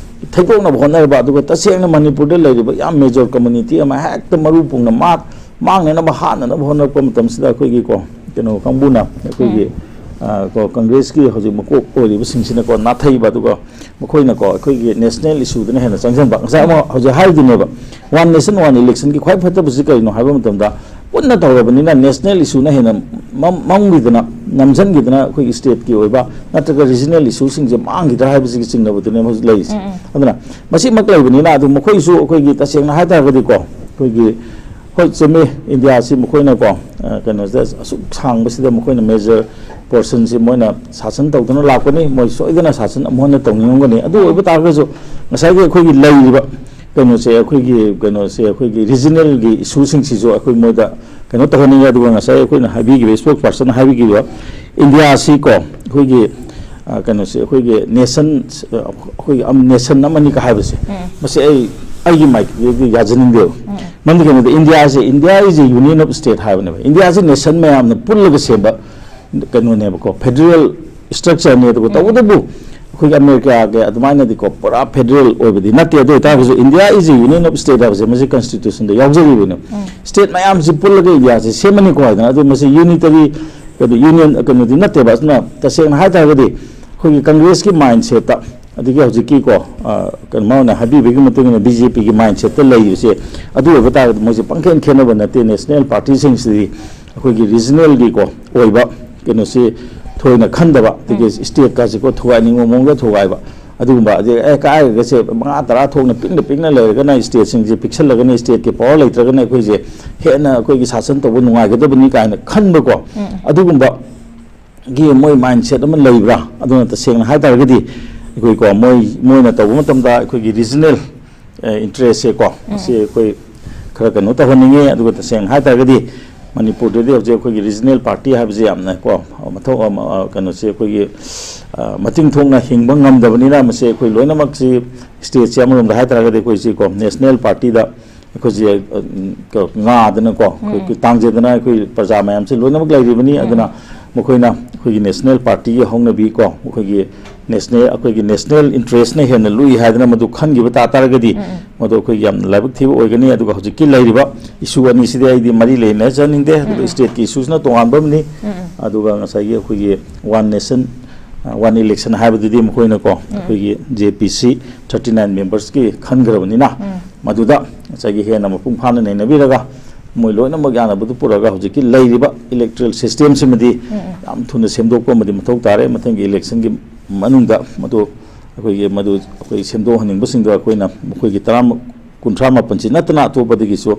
ꯊꯩꯗꯣꯛꯅꯕ ꯍꯣꯠꯅꯔꯕ, ꯑꯗꯨꯒ ꯇꯁꯦꯡꯅ ꯃꯅꯤꯄꯨꯔꯗ ꯂꯩꯔꯤꯕ ꯌꯥꯝ major community ꯑꯃ ꯍꯦꯛꯇ ꯃꯔꯨ ꯄꯨꯡꯅ ꯃꯥ-, ꯃꯥꯡꯅꯅꯕ, ꯍꯥꯠꯅꯅꯕ ꯍꯣꯠꯅꯔꯛꯄ ꯃꯇꯝꯁꯤꯗ ꯑꯩꯈꯣꯏꯒꯤ ꯀꯣ, ꯀꯩꯅꯣ ꯀꯥꯡꯕꯨꯅ, ꯑꯩꯈꯣꯏꯒꯤ, ꯎꯝ꯫ ꯑ, ꯀꯣ, Congressꯀꯤ ꯍꯧꯖꯤꯛ ꯃꯀꯣꯛ ꯑꯣꯏꯔꯤꯕꯁꯤꯡꯁꯤꯅꯀꯣ ꯅꯥꯊꯩꯕ, ꯑꯗꯨꯒ ꯃꯈꯣꯏꯅꯀꯣ ꯑꯩꯈꯣꯏꯒꯤ national issueꯗꯨꯅ ꯍꯦꯟꯅ ꯆꯪꯁꯤꯟꯕ꯫ ꯉꯁꯥꯏ ꯑꯃ ꯍꯧꯖꯤꯛ ꯍꯥꯏꯗꯨꯅꯦꯕ, one nation one electionꯒꯤ ꯈ꯭ꯋꯥꯏ ꯐꯠꯇꯕꯁꯤ ꯀꯔꯤꯅꯣ ꯍꯥꯏꯕ ꯃꯇꯝꯗ, ꯄꯨꯟꯅ ꯇꯧꯔꯕꯅꯤꯅ national issueꯅ ꯍꯦꯟꯅ ꯃꯝ-, ꯃꯝꯈꯤꯗꯅ, ꯅꯝꯁꯤꯟꯈꯤꯗꯅ ꯑꯩꯈꯣꯏꯒꯤ stateꯀꯤ ꯑꯣꯏꯕ ꯅꯠꯇ꯭ꯔꯒ regional issueꯁꯤꯡꯁꯦ ꯃꯥꯡꯈꯤꯗ꯭ꯔꯥ ꯍꯥꯏꯕꯁꯤꯒꯤ ꯆꯤꯡꯅꯕꯗꯨꯅꯦ ꯍꯧꯖꯤꯛ ꯂꯩꯔꯤꯁꯦ꯫ ꯎꯝ, ꯎꯝ꯫ ꯑꯗꯨꯅ ꯃꯁꯤꯃꯛ ꯂꯩꯕꯅꯤꯅ ꯑꯗꯨ ꯃꯈꯣꯏꯁꯨ ꯑꯩꯈꯣꯏꯒꯤ ꯇꯁꯦꯡꯅ ꯍꯥꯏ ꯇꯥꯔꯒꯗꯤꯀꯣ, ꯑꯩꯈꯣꯏꯒꯤ ꯍꯣꯏ, ꯆꯨꯝꯃꯤ꯫ ꯏꯟꯗꯤꯌꯥꯁꯤ ꯃꯈꯣꯏꯅꯀꯣ, ꯑ, ꯀꯩꯅꯣꯁꯤꯗ ꯑꯁꯨꯛ ꯁꯥꯡꯕꯁꯤꯗ ꯃꯈꯣꯏꯅ major portionꯁꯤ ꯃꯣꯏꯅ ꯁꯥꯁꯟ ꯇꯧꯗꯨꯅ ꯂꯥꯛꯄꯅꯤ꯫ ꯃꯣꯏ ꯁꯣꯏꯗꯅ ꯁꯥꯁꯟ ꯑꯃꯨꯛ ꯍꯟꯅ ꯇꯧꯅꯤꯡꯉꯝꯒꯅꯤ꯫ ꯑꯗꯨ ꯑꯣꯏꯕ ꯇꯥꯔꯒꯁꯨ ꯉꯁꯥꯏꯒꯤ ꯑꯩꯈꯣꯏꯒꯤ ꯂꯩꯔꯤꯕ ꯀꯩꯅꯣꯁꯦ, ꯑꯩꯈꯣꯏꯒꯤ ꯀꯩꯅꯣꯁꯦ, ꯑꯩꯈꯣꯏꯒꯤ regionalꯒꯤ issueꯁꯤꯡꯁꯤꯁꯨ ꯑꯩꯈꯣꯏ ꯃꯣꯏꯗ ꯀꯩꯅꯣ ꯇꯧꯍꯟꯅꯤꯡꯉꯤ꯫ ꯑꯗꯨꯒ ꯉꯁꯥꯏ ꯑꯩꯈꯣꯏꯅ ꯍꯥꯏꯕꯤꯈꯤꯕ, spokespersonꯅ ꯍꯥꯏꯕꯤꯈꯤꯕ, ꯏꯟꯗꯤꯌꯥꯁꯤꯀꯣ ꯑꯩꯈꯣꯏꯒꯤ, ꯑ, ꯀꯩꯅꯣꯁꯦ, ꯑꯩꯈꯣꯏꯒꯤ nation, ꯑ, ꯑꯩꯈꯣꯏꯒꯤ ꯑꯝ-, nation ꯑꯃꯅꯤꯒ ꯍꯥꯏꯕꯁꯦ, ꯎꯝ꯫ ꯃꯁꯤ ꯑꯩ, ꯑꯩꯒꯤ ꯃꯥꯏꯀꯩꯗꯒꯤ ꯌꯥꯖꯅꯤꯡꯗꯦꯕ꯫ ꯎꯝ꯫ ꯃꯔꯝꯗꯤ ꯀꯩꯅꯣꯗ, ꯏꯟꯗꯤꯌꯥꯁꯦ, India is a union of state ꯍꯥꯏꯕꯅꯦꯕ꯫ ꯏꯟꯗꯤꯌꯥꯁꯦ nation ꯃꯌꯥꯝꯅ ꯄꯨꯜꯂꯒ ꯁꯦꯝꯕ ꯀꯩꯅꯣꯅꯦꯕꯀꯣ, federal structureꯅꯦ꯫ ꯑꯗꯨꯒ ꯎꯝ꯫ ꯇꯧꯕꯇꯕꯨ ꯑꯩꯈꯣꯏꯒꯤ ꯑꯃꯦꯔꯤꯀꯥꯒꯤ ꯑꯗꯨꯃꯥꯏꯅꯗꯤꯀꯣ ꯄꯨꯔꯥ ꯐꯦꯗꯔꯦꯜ ꯑꯣꯏꯕꯗꯤ ꯅꯠꯇꯦ꯫ ꯑꯗꯨ ꯑꯣꯏꯇꯥꯔꯒꯁꯨ India is a union of state ꯍꯥꯏꯕꯁꯦ ꯃꯁꯤ constitutionꯗ ꯌꯥꯎꯖꯔꯤꯕꯅꯦ꯫ State ꯃꯌꯥꯝꯁꯤ ꯄꯨꯜꯂꯒ Indiaꯁꯦ ꯁꯦꯝꯃꯅꯤꯀꯣ ꯍꯥꯏꯗꯅ, ꯑꯗꯨ ꯃꯁꯤ unitary ꯀꯩꯅꯣ union ꯀꯩꯅꯣꯗꯤ ꯅꯠꯇꯦꯕ꯫ ꯑꯗꯨꯅ ꯇꯁꯦꯡꯅ ꯍꯥꯏꯇꯥꯔꯒꯗꯤ ꯑꯩꯈꯣꯏꯒꯤ Congressꯀꯤ mindsetꯇ, ꯑꯗꯒꯤ ꯍꯧꯖꯤꯛꯀꯤꯀꯣ, ꯑ, ꯀꯩꯅꯣ ꯃꯥꯅ ꯍꯥꯏꯕꯤꯕꯒꯤ ꯃꯇꯨꯡ ꯏꯟꯅ BJPꯒꯤ mindsetꯇ ꯂꯩꯔꯤꯕꯁꯦ, ꯑꯗꯨ ꯑꯣꯏꯕ ꯇꯥꯔꯒꯗꯤ ꯃꯣꯏꯁꯦ ꯄꯪꯈꯦꯟ ꯈꯦꯠꯅꯕ ꯅꯠꯇꯦ꯫ National partyꯁꯤꯡꯁꯤꯗꯤ ꯑꯩꯈꯣꯏꯒꯤ regionalꯒꯤꯀꯣ ꯑꯣꯏꯕ ꯀꯩꯅꯣꯁꯤ ꯊꯣꯏꯅ ꯈꯟꯗꯕ, ꯑꯗꯒꯤ stateꯀꯥꯁꯤꯀꯣ ꯊꯨꯒꯥꯏꯅꯤꯡꯕ ꯃꯑꯣꯡꯗ ꯊꯨꯒꯥꯏꯕ, ꯑꯗꯨꯒꯨꯝꯕ, ꯑꯗꯩ ꯑꯦ ꯀꯥꯏꯔꯒꯁꯦ ꯃꯉꯥ ꯇꯔꯥ ꯊꯣꯛꯅ ꯄꯤꯛꯅ ꯄꯤꯛꯅ ꯂꯩꯔꯒꯅ stateꯁꯤꯡꯁꯦ ꯄꯤꯛꯁꯜꯂꯒꯅ stateꯀꯤ power ꯂꯩꯇ꯭ꯔꯒꯅ ꯑꯩꯈꯣꯏꯁꯦ ꯍꯦꯟꯅ ꯑꯩꯈꯣꯏꯒꯤ ꯁꯥꯁꯟ ꯇꯧꯕ ꯅꯨꯡꯉꯥꯏꯒꯗꯕꯅꯤ ꯀꯥꯏꯅ ꯈꯟꯕꯀꯣ, ꯑꯗꯨꯒꯨꯝꯕꯒꯤ ꯃꯣꯏ mindset ꯑꯃ ꯂꯩꯕ꯭ꯔꯥ? ꯑꯗꯨꯅ ꯇꯁꯦꯡꯅ ꯍꯥꯏꯇꯥꯔꯒꯗꯤ ꯑꯩꯈꯣꯏꯀꯣ ꯃꯣꯏ, ꯃꯣꯏꯅ ꯇꯧꯕ ꯃꯇꯝꯗ ꯑꯩꯈꯣꯏꯒꯤ regional, ꯑ, interestꯁꯦꯀꯣ, ꯃꯁꯤ ꯑꯩꯈꯣꯏ ꯈꯔ ꯀꯩꯅꯣ ꯇꯧꯍꯟꯅꯤꯡꯉꯤ꯫ ꯑꯗꯨꯒ ꯇꯁꯦꯡꯅ ꯍꯥꯏꯇꯥꯔꯒꯗꯤ ꯃꯅꯤꯄꯨꯔꯗꯗꯤ ꯍꯧꯖꯤꯛ ꯑꯩꯈꯣꯏꯒꯤ regional party ꯍꯥꯏꯕꯁꯤ ꯌꯥꯝꯅ ꯀꯣ ꯃꯊꯧ ꯑꯃ, ꯑ, ꯀꯩꯅꯣꯁꯦ ꯑꯩꯈꯣꯏꯒꯤ, ꯑ, ꯃꯇꯤꯡ ꯊꯣꯛꯅ ꯍꯤꯡꯕ ꯉꯝꯗꯕꯅꯤꯅ ꯃꯁꯤ ꯑꯩꯈꯣꯏ ꯂꯣꯏꯅꯃꯛꯁꯤ stateꯁꯦ ꯑꯃꯔꯣꯝꯗ ꯍꯥꯏꯇꯥꯔꯒꯗꯤ ꯑꯩꯈꯣꯏꯁꯤ ꯀꯣ national partyꯗ ꯑꯩꯈꯣꯏꯁꯦ, ꯑ, ꯀ-, ꯉꯥꯗꯅꯀꯣ ꯑꯩꯈꯣꯏ ꯇꯥꯡꯖꯗꯅ ꯑꯩꯈꯣꯏ ꯄ꯭ꯔꯖꯥ ꯃꯌꯥꯝꯁꯦ ꯂꯣꯏꯅꯃꯛ ꯂꯩꯔꯤꯕꯅꯤ꯫ ꯑꯗꯨꯅ ꯃꯈꯣꯏꯅ ꯑꯩꯈꯣꯏꯒꯤ national partyꯒꯤ ꯍꯧꯅꯕꯤ ꯀꯣ ꯑꯩꯈꯣꯏꯒꯤ national, ꯑꯩꯈꯣꯏꯒꯤ national interestꯅ ꯍꯦꯟꯅ ꯂꯨꯏ ꯍꯥꯏꯗꯅ ꯃꯗꯨ ꯈꯟꯈꯤꯕ ꯇꯥ ꯇꯥꯔꯒꯗꯤ ꯃꯗꯨ ꯑꯩꯈꯣꯏꯒꯤ ꯌꯥꯝꯅ ꯂꯥꯏꯕꯛ ꯊꯤꯕ ꯑꯣꯏꯒꯅꯤ꯫ ꯑꯗꯨꯒ ꯍꯧꯖꯤꯛꯀꯤ ꯂꯩꯔꯤꯕ issue ꯑꯅꯤꯁꯤꯗꯤ ꯑꯩꯗꯤ ꯃꯔꯤ ꯂꯩꯅꯖꯅꯤꯡꯗꯦ꯫ ꯑꯗꯨꯒ stateꯀꯤ issueꯁꯤꯅ ꯇꯣꯉꯥꯟꯕ ꯑꯃꯅꯤ꯫ ꯑꯗꯨꯒ ꯉꯁꯥꯏꯒꯤ ꯑꯩꯈꯣꯏꯒꯤ one nation, ꯑ, one election ꯍꯥꯏꯕꯗꯨꯗꯤ ꯃꯈꯣꯏꯅꯀꯣ ꯑꯩꯈꯣꯏꯒꯤ JPC thirty nine membersꯀꯤ ꯈꯟꯈ꯭ꯔꯕꯅꯤꯅ ꯃꯗꯨꯗ ꯉꯁꯥꯏꯒꯤ ꯍꯦꯟꯅ ꯃꯄꯨꯡ ꯐꯥꯅ ꯅꯩꯅꯕꯤꯔꯒ ꯃꯣꯏ ꯂꯣꯏꯅꯃꯛ ꯌꯥꯅꯕꯗꯨ ꯄꯨꯔꯒ ꯍꯧꯖꯤꯛꯀꯤ ꯂꯩꯔꯤꯕ electoral systemꯁꯤꯃꯗꯤ ꯌꯥꯝ ꯊꯨꯅ ꯁꯦꯝꯗꯣꯛꯄ ꯑꯃꯗꯤ ꯃꯊꯧ ꯇꯥꯔꯦ꯫ ꯃꯊꯪꯒꯤ electionꯒꯤ ꯃꯅꯨꯡꯗ ꯃꯗꯨ ꯑꯩꯈꯣꯏꯒꯤ, ꯃꯗꯨ ꯑꯩꯈꯣꯏ ꯁꯦꯝꯗꯣꯛꯍꯟꯅꯤꯡꯕꯁꯤꯡꯗꯣ ꯑꯩꯈꯣꯏꯅ ꯃꯈꯣꯏꯒꯤ ꯇꯔꯥ, ꯀꯨꯟꯊ꯭ꯔꯥ ꯃꯥꯄꯟꯁꯤ ꯅꯠꯇꯅ ꯑꯇꯣꯞꯄꯗꯒꯤꯁꯨ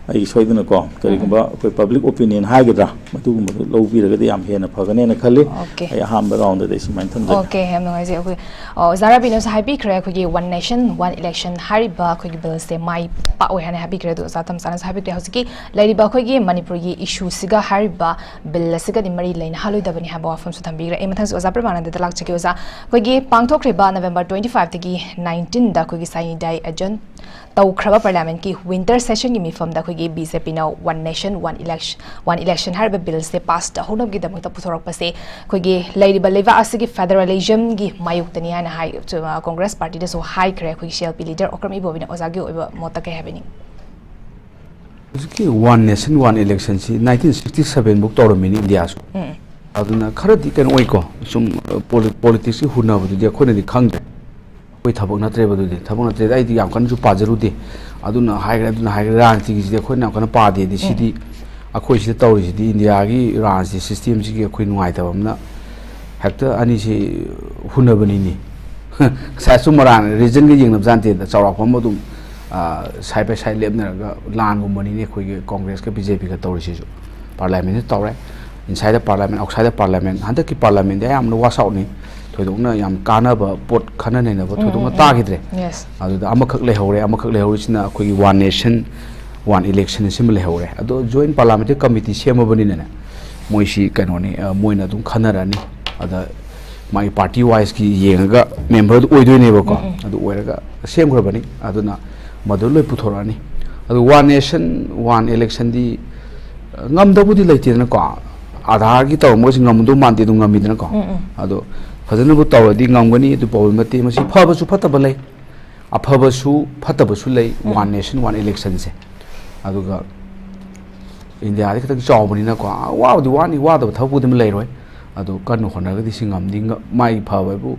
ꯑꯩ ꯁꯣꯏꯗꯅꯀꯣ ꯀꯔꯤꯒꯨꯝꯕ ꯑꯩꯈꯣꯏ public opinion ꯍꯥꯏꯒꯗ꯭ꯔꯥ, ꯃꯗꯨꯒꯨꯝꯕꯗꯨ ꯂꯧꯕꯤꯔꯒꯗꯤ ꯌꯥꯝ ꯍꯦꯟꯅ ꯐꯒꯅꯦꯅ ꯈꯜꯂꯤ꯫ ꯑꯣꯀꯦ꯫ ꯑꯩ ꯑꯍꯥꯟꯕ roundꯗ ꯑꯩ ꯁꯨꯃꯥꯏꯅ ꯊꯝꯖꯒꯦ꯫ ꯑꯣꯀꯦ, ꯌꯥꯝ ꯅꯨꯡꯉꯥꯏꯖꯩ꯫ ꯑꯩꯈꯣꯏ, ꯑ, ꯑꯣꯖꯥ ꯔꯕꯤꯅꯁꯨ ꯍꯥꯏꯕꯤꯈ꯭ꯔꯦ, ꯑꯩꯈꯣꯏꯒꯤ one nation, one election ꯍꯥꯏꯔꯤꯕ ꯑꯩꯈꯣꯏꯒꯤ billꯁꯦ ꯃꯥꯏ ꯄꯥꯛꯑꯣꯏ ꯍꯥꯏꯅ ꯍꯥꯏꯕꯤꯈ꯭ꯔꯦ꯫ ꯑꯗꯣ ꯑꯣꯖꯥ ꯇꯝꯆꯥꯅꯁꯨ ꯍꯥꯏꯕꯤꯈ꯭ꯔꯦ, ꯍꯧꯖꯤꯛꯀꯤ ꯂꯩꯔꯤꯕ ꯑꯩꯈꯣꯏꯒꯤ ꯃꯅꯤꯄꯨꯔꯒꯤ issueꯁꯤꯒ ꯍꯥꯏꯔꯤꯕ bill ꯑꯁꯤꯒꯗꯤ ꯃꯔꯤ ꯂꯩꯅꯍꯜꯂꯣꯏꯗꯕꯅꯤ ꯍꯥꯏꯕ ꯋꯥꯐꯝꯁꯨ ꯊꯝꯕꯤꯈ꯭ꯔꯦ꯫ ꯑꯩ ꯃꯊꯪꯁꯨ ꯑꯣꯖꯥ ꯄ꯭ꯔꯦꯃꯥꯅꯟꯗꯗ ꯂꯥꯛꯆꯒꯦ꯫ ꯑꯣꯖꯥ, ꯑꯩꯈꯣꯏꯒꯤ ꯄꯥꯡꯊꯣꯛꯈ꯭ꯔꯤꯕ November twenty fiveꯇꯒꯤ nineteenꯗ ꯑꯩꯈꯣꯏꯒꯤ ꯁꯥꯏꯅꯤꯗꯥꯏ ꯑꯦꯖꯦꯟ ꯇꯧꯈ꯭ꯔꯕ parliamentꯀꯤ winter sessionꯒꯤ ꯃꯤꯐꯝꯗ ꯑꯩꯈꯣꯏꯒꯤ ꯕꯤ ꯖꯦ ꯄꯤꯅ One Nation One Election, One Election ꯍꯥꯏꯔꯤꯕ ꯕꯤꯜꯁꯦ ꯄꯥꯁ ꯇꯧꯍꯧꯅꯕꯒꯤꯗꯃꯛꯇ ꯄꯨꯊꯣꯔꯛꯄꯁꯦ ꯑꯩꯈꯣꯏꯒꯤ ꯂꯩꯔꯤꯕ ꯂꯩꯕꯥꯛ ꯑꯁꯤꯒꯤ ꯐꯦꯗꯔꯦꯂꯤꯖꯝꯒꯤ ꯃꯥꯌꯣꯛꯇꯅꯤ ꯍꯥꯏꯅ ꯍꯥꯏ꯫ ꯀꯣꯡꯒ꯭ꯔꯦꯁ ꯄꯥꯔꯇꯤꯗꯁꯨ ꯍꯥꯏꯈ꯭ꯔꯦ ꯑꯩꯈꯣꯏꯒꯤ C L P leader Okram ꯏꯕꯣꯕꯤꯅ꯫ ꯑꯣꯖꯥꯒꯤ ꯑꯣꯏꯕ ꯃꯣꯠꯇ ꯀꯩ ꯍꯥꯏꯕꯤꯅꯤꯡ? ꯍꯧꯖꯤꯛꯀꯤ One Nation One Election ꯁꯤ nineteen sixty seven ꯐꯥꯎ ꯇꯧꯔꯝꯃꯤꯅꯤ ꯏꯟꯗꯤꯌꯥꯁꯨ꯫ ꯎꯝ꯫ ꯑꯗꯨꯅ ꯈꯔꯗꯤ ꯀꯩꯅꯣ ꯑꯣꯏꯀꯣ, ꯁꯨꯝ ꯄꯣꯂꯤꯇꯤꯛꯁꯀꯤ ꯍꯨꯟꯅꯕꯗꯨꯗꯤ ꯑꯩꯈꯣꯏꯅꯗꯤ ꯈꯪꯗ꯭ꯔꯦ꯫ ꯑꯩꯈꯣꯏ ꯊꯕꯛ ꯅꯠꯇ꯭ꯔꯦꯕ ꯑꯗꯨꯗꯤ꯫ ꯊꯕꯛ ꯅꯠꯇ꯭ꯔꯦꯗꯤ ꯑꯩꯗꯤ ꯌꯥꯝ ꯀꯟꯅꯁꯨ ꯄꯥꯖꯔꯨꯗꯦ꯫ ꯑꯗꯨꯅ ꯍꯥꯏꯈ꯭ꯔꯦ, ꯑꯗꯨꯅ ꯍꯥꯏꯈ꯭ꯔꯦ, ꯔꯥꯖꯅꯤꯇꯤꯒꯤꯁꯤꯗꯤ ꯑꯩꯈꯣꯏꯅ ꯌꯥꯝ ꯀꯟꯅ ꯄꯥꯗꯦꯗꯤ꯫ ꯁꯤꯗꯤ ꯑꯩꯈꯣꯏ ꯁꯤꯗ ꯇꯧꯔꯤꯁꯤꯗꯤ ꯏꯟꯗꯤꯌꯥꯒꯤ ꯔꯥꯖꯅꯤꯇꯤ ꯁꯤꯁꯇꯦꯝꯁꯤꯒꯤ ꯑꯩꯈꯣꯏ ꯅꯨꯡꯉꯥꯏꯇꯕ ꯑꯃꯅ ꯍꯦꯛꯇ ꯑꯅꯤꯁꯤ ꯍꯨꯟꯅꯕꯅꯤꯅꯦ꯫ ꯉꯁꯥꯏ ꯑꯆꯨꯝ ꯑꯔꯥꯟ ꯔꯤꯖꯟꯒ ꯌꯦꯡꯅꯕꯖꯥꯠ ꯅꯠꯇꯦꯗ, ꯆꯥꯎꯔꯥꯛꯄ ꯑꯃ ꯑꯗꯨꯝ ꯁꯥꯏꯠ ꯕꯥꯏ ꯁꯥꯏꯠ ꯂꯦꯞꯅꯔꯒ ꯂꯥꯟꯒꯨꯝꯕꯅꯤꯅꯦ ꯑꯩꯈꯣꯏꯒꯤ ꯀꯣꯡꯒ꯭ꯔꯦꯁꯀ ꯕꯤ ꯖꯦ ꯄꯤꯒ ꯇꯧꯔꯤꯁꯤꯁꯨ꯫ ꯄꯥꯔꯂꯥꯃꯦꯟꯁꯨ ꯇꯧꯔꯦ, inside the parliament, outside the parliament꯫ ꯍꯟꯗꯛꯀꯤ ꯄꯥꯔꯂꯥꯃꯦꯟꯗꯤ ꯑꯌꯥꯝꯕꯅ ꯋꯥꯁ ꯑꯥꯎꯠꯅꯤ꯫ ꯊꯣꯏꯗꯣꯛꯅ ꯌꯥꯝ ꯀꯥꯟꯅꯕ ꯄꯣꯠ ꯈꯟꯅ ꯅꯩꯅꯕ ꯊꯣꯏꯗꯣꯛꯅ ꯇꯥꯈꯤꯗ꯭ꯔꯦ꯫ Yes. ꯑꯗꯨꯗ ꯑꯃꯈꯛ ꯂꯩꯍꯧꯔꯦ꯫ ꯑꯃꯈꯛ ꯂꯩꯍꯧꯔꯤꯁꯤꯅ ꯑꯩꯈꯣꯏꯒꯤ One Nation One Election ꯁꯤꯃ ꯂꯩꯍꯧꯔꯦ꯫ ꯑꯗꯣ Joint Parliamentary Committee ꯁꯦꯝꯃꯕꯅꯤꯅꯅꯦ, ꯃꯣꯏꯁꯤ ꯀꯩꯅꯣꯅꯤ, ꯑ, ꯃꯣꯏꯅ ꯑꯗꯨꯝ ꯈꯟꯅꯔꯅꯤ꯫ ꯑꯗ ꯃꯥꯒꯤ ꯄꯥꯔꯇꯤ ꯋꯥꯏꯁꯀꯤ ꯌꯦꯡꯉꯒ ꯃꯦꯝꯕꯔꯗꯨ ꯑꯣꯏꯗꯣꯏꯅꯦꯕꯀꯣ꯫ ꯑꯗꯨ ꯑꯣꯏꯔꯒ ꯁꯦꯝꯈ꯭ꯔꯕꯅꯤ꯫ ꯑꯗꯨꯅ ꯃꯗꯨ ꯂꯣꯏ ꯄꯨꯊꯣꯔꯛꯑꯅꯤ꯫ ꯑꯗꯨ One Nation One Election ꯗꯤ, ꯑ, ꯉꯝꯗꯕꯨꯗꯤ ꯂꯩꯇꯦꯗꯅꯀꯣ꯫ ꯑꯥꯙꯥꯔꯒꯤ ꯇꯧꯔꯝꯕꯒꯁꯤ ꯉꯝꯗꯧ ꯃꯥꯟꯗꯦ, ꯑꯗꯨꯝ ꯉꯝꯃꯤꯗꯅꯀꯣ꯫ ꯑꯗꯣ ꯐꯖꯅꯕꯨ ꯇꯧꯔꯗꯤ ꯉꯝꯒꯅꯤ꯫ ꯑꯗꯨ ꯄꯥꯎ ꯅꯠꯇꯦ, ꯃꯁꯤ ꯐꯕꯁꯨ ꯐꯠꯇꯕ ꯂꯩ, ꯑꯐꯕꯁꯨ ꯐꯠꯇꯕꯁꯨ ꯂꯩ꯫ One Nation One Election ꯁꯦ꯫ ꯑꯗꯨꯒ ꯏꯟꯗꯤꯌꯥꯗꯤ ꯈꯤꯇꯪ ꯆꯥꯎꯕꯅꯤꯅꯀꯣ, ꯋꯥꯕꯨꯗꯤ ꯋꯥꯅꯤ, ꯋꯥꯗꯕ ꯊꯕꯛꯄꯨꯗꯤ ꯑꯃ ꯂꯩꯔꯣꯏ꯫ ꯑꯗꯣ ꯀꯟꯅ ꯍꯣꯠꯅꯔꯒꯗꯤ ꯁꯤ ꯉꯝꯗꯤ ꯉ-, ꯃꯥꯏ ꯐꯕ ꯍꯥꯏꯕꯨ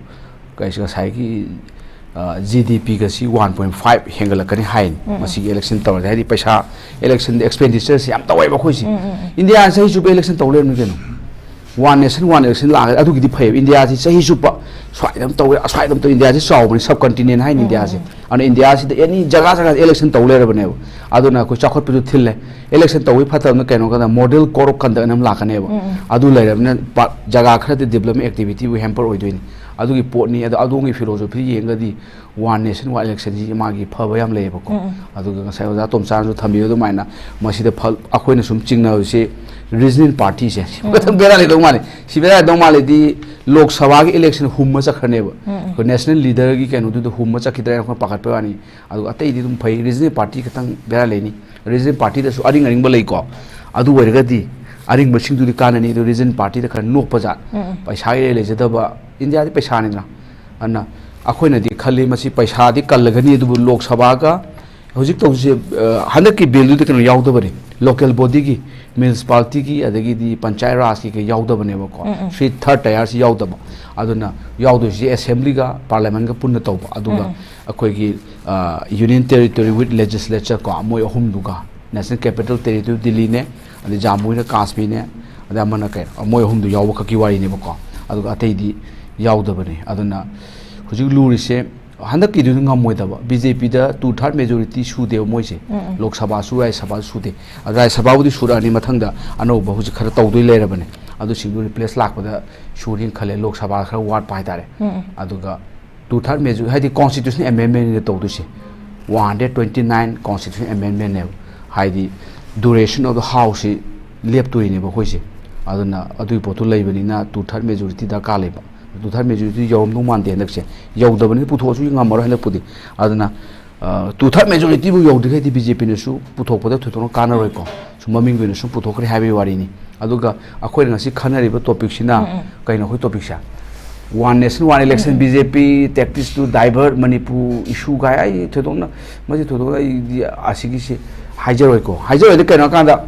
ꯀꯩꯁꯨ ꯉꯁꯥꯏꯒꯤ, ꯑ, ꯖꯤ ꯗꯤ ꯄꯤꯒꯁꯤ one point five ꯍꯦꯟꯒꯠꯂꯛꯀꯅꯤ ꯍꯥꯏꯅꯤ꯫ ꯃꯁꯤꯒꯤ election ꯇꯧꯔꯗꯤ, ꯍꯥꯏꯗꯤ ꯄꯩꯁꯥ, election expenditure ꯁꯤ ꯌꯥꯝ ꯇꯧꯋꯦꯕ ꯑꯩꯈꯣꯏꯁꯤ꯫ ꯏꯟꯗꯤꯌꯥ ꯆꯍꯤ ꯆꯨꯞꯄ election ꯇꯧ ꯂꯩꯔꯝꯃꯤ ꯀꯩꯅꯣ꯫ One Nation One Election ꯂꯥꯛꯑꯒꯗꯤ ꯑꯗꯨꯒꯤꯗꯤ ꯐꯩꯌꯦꯕ꯫ ꯏꯟꯗꯤꯌꯥꯁꯤ ꯆꯍꯤ ꯆꯨꯞꯄ ꯁ꯭ꯋꯥꯏꯗ ꯑꯃ ꯇꯧꯋꯦ, ꯑꯁ꯭ꯋꯥꯏꯗ ꯑꯃ ꯇꯧꯋꯦ꯫ ꯏꯟꯗꯤꯌꯥꯁꯤ ꯆꯥꯎꯕꯅꯤ, sub continent ꯍꯥꯏꯅꯤ ꯏꯟꯗꯤꯌꯥꯁꯦ꯫ ꯑꯗꯨꯅ ꯏꯟꯗꯤꯌꯥꯁꯤꯗ ꯑꯦꯅꯤ ꯖꯒꯥ ꯖꯒꯥꯗ election ꯇꯧ ꯂꯩꯔꯕꯅꯦꯕ꯫ ꯑꯗꯨꯅ ꯑꯩꯈꯣꯏ ꯆꯥꯎꯈꯠꯄꯁꯨ ꯊꯤꯜꯂꯦ꯫ Election ꯇꯧꯕꯒꯤ ꯐꯠꯇꯕꯅ ꯀꯩꯅꯣ ꯀꯥꯟꯗ model code of conduct ꯑꯃ ꯂꯥꯛꯀꯅꯦꯕ꯫ ꯑꯗꯨ ꯂꯩꯔꯕꯅꯤꯅ ꯄꯥ-, ꯖꯒꯥ ꯈꯔꯗꯤ development activity ꯕꯨ hamper ꯑꯣꯏꯗꯣꯏꯅꯤ꯫ ꯑꯗꯨꯒꯤ ꯄꯣꯠꯅꯤ꯫ ꯑꯗꯣ ꯑꯗꯣꯝꯒꯤ philosophy ꯌꯦꯡꯉꯒꯗꯤ One Nation One Election ꯁꯤ ꯃꯥꯒꯤ ꯐꯕ ꯌꯥꯝ ꯂꯩꯌꯦꯕꯀꯣ꯫ ꯑꯗꯨꯒ ꯉꯁꯥꯏ ꯑꯣꯖꯥ ꯇꯣꯝꯆꯥꯅꯁꯨ ꯊꯝꯕꯤꯕ ꯑꯗꯨꯃꯥꯏꯅ ꯃꯁꯤꯗ ꯐ-, ꯑꯩꯈꯣꯏꯅ ꯁꯨꯝ ꯆꯤꯡꯅꯕꯁꯤ ꯔꯤꯖꯅꯦꯜ ꯄꯥꯔꯇꯤꯁꯦ ꯁꯤ ꯈꯤꯇꯪ ꯕꯦꯔꯥ ꯂꯩꯗꯧ ꯃꯥꯜꯂꯤ꯫ ꯁꯤ ꯕꯦꯔꯥ ꯂꯩꯗꯧ ꯃꯥꯜꯂꯤꯗꯤ ꯂꯣꯛ ꯁꯚꯥꯒꯤ ꯏꯂꯦꯛꯁꯟ ꯍꯨꯝꯃ ꯆꯠꯈ꯭ꯔꯅꯦꯕ꯫ ꯑꯩꯈꯣꯏ ꯅꯦꯁꯅꯦꯜ ꯂꯤꯗꯔꯒꯤ ꯀꯩꯅꯣꯗꯨꯗ ꯍꯨꯝꯃ ꯆꯠꯈꯤꯗ꯭ꯔꯥ ꯍꯥꯏꯅ ꯑꯩꯈꯣꯏ ꯄꯥꯈꯠꯄ ꯋꯥꯅꯤ꯫ ꯑꯗꯨꯒ ꯑꯇꯩꯗꯤ ꯑꯗꯨꯝ ꯐꯩ꯫ ꯔꯤꯖꯅꯦꯜ ꯄꯥꯔꯇꯤ ꯈꯤꯇꯪ ꯕꯦꯔꯥ ꯂꯩꯅꯤ꯫ ꯔꯤꯖꯅꯦꯜ ꯄꯥꯔꯇꯤꯗꯁꯨ ꯑꯔꯤꯡ ꯑꯔꯤꯡꯕ ꯂꯩꯀꯣ꯫ ꯑꯗꯨ ꯑꯣꯏꯔꯒꯗꯤ ꯑꯔꯤꯡꯕꯁꯤꯡꯗꯨꯗꯤ ꯀꯥꯟꯅꯅꯤ꯫ ꯑꯗꯨ ꯔꯤꯖꯅꯦꯜ ꯄꯥꯔꯇꯤꯗ ꯈꯔ ꯅꯣꯞꯄ ꯖꯥꯠ, ꯄꯩꯁꯥ ꯏꯔꯩ ꯂꯩꯖꯗꯕ, ꯏꯟꯗꯤꯌꯥꯗꯤ ꯄꯩꯁꯥꯅꯤꯗꯅ꯫ ꯑꯗꯨꯅ ꯑꯩꯈꯣꯏꯅꯗꯤ ꯈꯜꯂꯤ ꯃꯁꯤ ꯄꯩꯁꯥꯗꯤ ꯀꯜꯂꯒꯅꯤ, ꯑꯗꯨꯕꯨ ꯂꯣꯛ ꯁꯚꯥꯒ ꯍꯧꯖꯤꯛ ꯇꯧꯔꯤꯁꯦ, ꯑ, ꯍꯟꯗꯛꯀꯤ ꯕꯤꯜꯗꯨꯗꯤ ꯀꯩꯅꯣ ꯌꯥꯎꯗꯕꯅꯤ, ꯂꯣꯀꯦꯜ ꯕꯣꯗꯤꯒꯤ, ꯃ꯭ꯌꯨꯅꯤꯁꯤꯄꯥꯂꯤꯇꯤꯒꯤ, ꯑꯗꯒꯤꯗꯤ ꯄꯟꯆꯥꯌꯠ ꯔꯥꯖꯀꯤ ꯀꯩ ꯌꯥꯎꯗꯕꯅꯦꯕꯀꯣ꯫ ꯊ꯭ꯔꯤ ꯊꯥꯔꯠ ꯇꯌꯥꯔꯁꯤ ꯌꯥꯎꯗꯕ꯫ ꯑꯗꯨꯅ ꯌꯥꯎꯗꯣꯏꯁꯤ ꯑꯦꯁꯦꯝꯕ꯭ꯂꯤꯒ ꯄꯥꯔꯂꯤꯌꯥꯃꯦꯟꯒ ꯄꯨꯟꯅ ꯇꯧꯕ꯫ ꯑꯗꯨꯒ ꯑꯩꯈꯣꯏꯒꯤ, ꯑ, Union Territory with Legislature ꯀꯣ, ꯃꯣꯏ ꯑꯍꯨꯝꯗꯨꯒ, National Capital Territory ꯗꯤꯜꯂꯤꯅꯦ, ꯑꯗꯩ ꯖꯥꯝꯃꯨꯅ ꯀꯥꯁꯃꯤꯔꯅꯦ, ꯑꯗꯩ ꯑꯃꯅ ꯀꯩ, ꯃꯣꯏ ꯑꯍꯨꯝꯗꯨ ꯌꯥꯎꯕ ꯈꯛꯀꯤ ꯋꯥꯔꯤꯅꯦꯕꯀꯣ꯫ ꯑꯗꯨꯒ ꯑꯇꯩꯗꯤ ꯌꯥꯎꯗꯕꯅꯦ꯫ ꯑꯗꯨꯅ ꯍꯧꯖꯤꯛ ꯂꯨꯔꯤꯁꯦ ꯍꯟꯗꯛꯀꯤꯗꯨꯗꯤ ꯉꯝꯃꯣꯏꯗꯕ꯫ ꯕꯤ ꯖꯦ ꯄꯤꯗ ꯇꯨ ꯊꯥꯔꯠ ꯃꯦꯖꯣꯔꯤꯇꯤ ꯁꯨꯗꯦꯕ ꯃꯣꯏꯁꯦ꯫ ꯂꯣꯛ ꯁꯚꯥꯁꯨ, ꯔꯥꯖ꯭ꯌ ꯁꯚꯥꯁꯨ ꯁꯨꯗꯦ꯫ ꯑꯗ ꯔꯥꯖ꯭ꯌ ꯁꯚꯥꯕꯨꯗꯤ ꯁꯨꯔꯛꯑꯅꯤ ꯃꯊꯪꯗ, ꯑꯅꯧꯕ ꯍꯧꯖꯤꯛ ꯈꯔ ꯇꯧꯗꯣꯏ ꯂꯩꯔꯕꯅꯦ꯫ ꯑꯗꯨꯁꯤꯡꯗꯨ ꯔꯤꯄ꯭ꯂꯦꯁ ꯂꯥꯛꯄꯗ ꯁꯨꯔꯅꯤ ꯈꯜꯂꯦ꯫ ꯂꯣꯛ ꯁꯚꯥ ꯈꯔ ꯋꯥꯠꯄ ꯍꯥꯏꯇꯥꯔꯦ꯫ ꯑꯗꯨꯒ ꯇꯨ ꯊꯥꯔꯠ ꯃꯦꯖꯣ-, ꯍꯥꯏꯗꯤ ꯀꯣꯟꯁꯇꯤꯇ꯭ꯌꯨꯁꯅꯦꯜ ꯑꯦꯃꯦꯟꯃꯦꯟꯅ ꯇꯧꯗꯣꯏꯁꯦ꯫ One hundred twenty nine constitutional ꯑꯦꯃꯦꯟꯃꯦꯟꯅꯦꯕ꯫ ꯍꯥꯏꯗꯤ ꯗ꯭ꯌꯨꯔꯦꯁꯟ ꯑꯣꯐ ꯗ ꯍꯥꯎꯁꯁꯤ ꯂꯦꯞꯇꯣꯏꯅꯦꯕ ꯑꯩꯈꯣꯏꯁꯦ꯫ ꯑꯗꯨꯅ ꯑꯗꯨꯒꯤ ꯄꯣꯠꯇꯨ ꯂꯩꯕꯅꯤꯅ ꯇꯨ ꯊꯥꯔꯠ ꯃꯦꯖꯣꯔꯤꯇꯤ ꯗꯔꯀꯥꯔ ꯂꯩꯕ꯫ ꯇꯨ ꯊꯥꯔꯠ ꯃꯦꯖꯣꯔꯤꯇꯤ ꯌꯧꯔꯝꯗꯧ ꯃꯥꯟꯗꯦ ꯍꯟꯗꯛꯁꯦ꯫ ꯌꯧꯗꯕꯅꯤꯅ ꯄꯨꯊꯣꯛꯑꯁꯨ ꯉꯝꯃꯔꯣꯏ ꯍꯟꯗꯛꯄꯨꯗꯤ꯫ ꯑꯗꯨꯅ, ꯑ, ꯇꯨ ꯊꯥꯔꯠ ꯃꯦꯖꯣꯔꯤꯇꯤꯕꯨ ꯌꯧꯗ꯭ꯔꯤꯈꯩꯗꯤ ꯕꯤ ꯖꯦ ꯄꯤꯅꯁꯨ ꯄꯨꯊꯣꯛꯄꯗ ꯊꯣꯏꯗꯣꯛꯅ ꯀꯥꯟꯅꯔꯣꯏꯀꯣ꯫ ꯁꯨꯝ ꯃꯃꯤꯡꯒꯤ ꯑꯣꯏꯅ ꯁꯨꯝ ꯄꯨꯊꯣꯛꯈ꯭ꯔꯦ ꯍꯥꯏꯕꯒꯤ ꯋꯥꯔꯤꯅꯤ꯫ ꯑꯗꯨꯒ ꯑꯩꯈꯣꯏꯅ ꯉꯁꯤ ꯈꯟꯅꯔꯤꯕ ꯇꯣꯄꯤꯛꯁꯤꯅ ꯀꯩꯅꯣ? ꯑꯩꯈꯣꯏ ꯇꯣꯄꯤꯛꯁꯦ one nation one election, B J P tactics to divert Manipur issue ꯀꯥꯏ꯫ ꯑꯩ ꯊꯣꯏꯗꯣꯛꯅ, ꯃꯁꯤ ꯊꯣꯏꯗꯣꯛꯅ ꯑꯩꯗꯤ ꯑꯁꯤꯒꯤꯁꯤ ꯍꯥꯏꯖꯔꯣꯏꯀꯣ꯫ ꯍꯥꯏꯖꯔꯣꯏꯗꯤ ꯀꯩꯅꯣ ꯍꯥꯏꯀꯥꯟꯗ,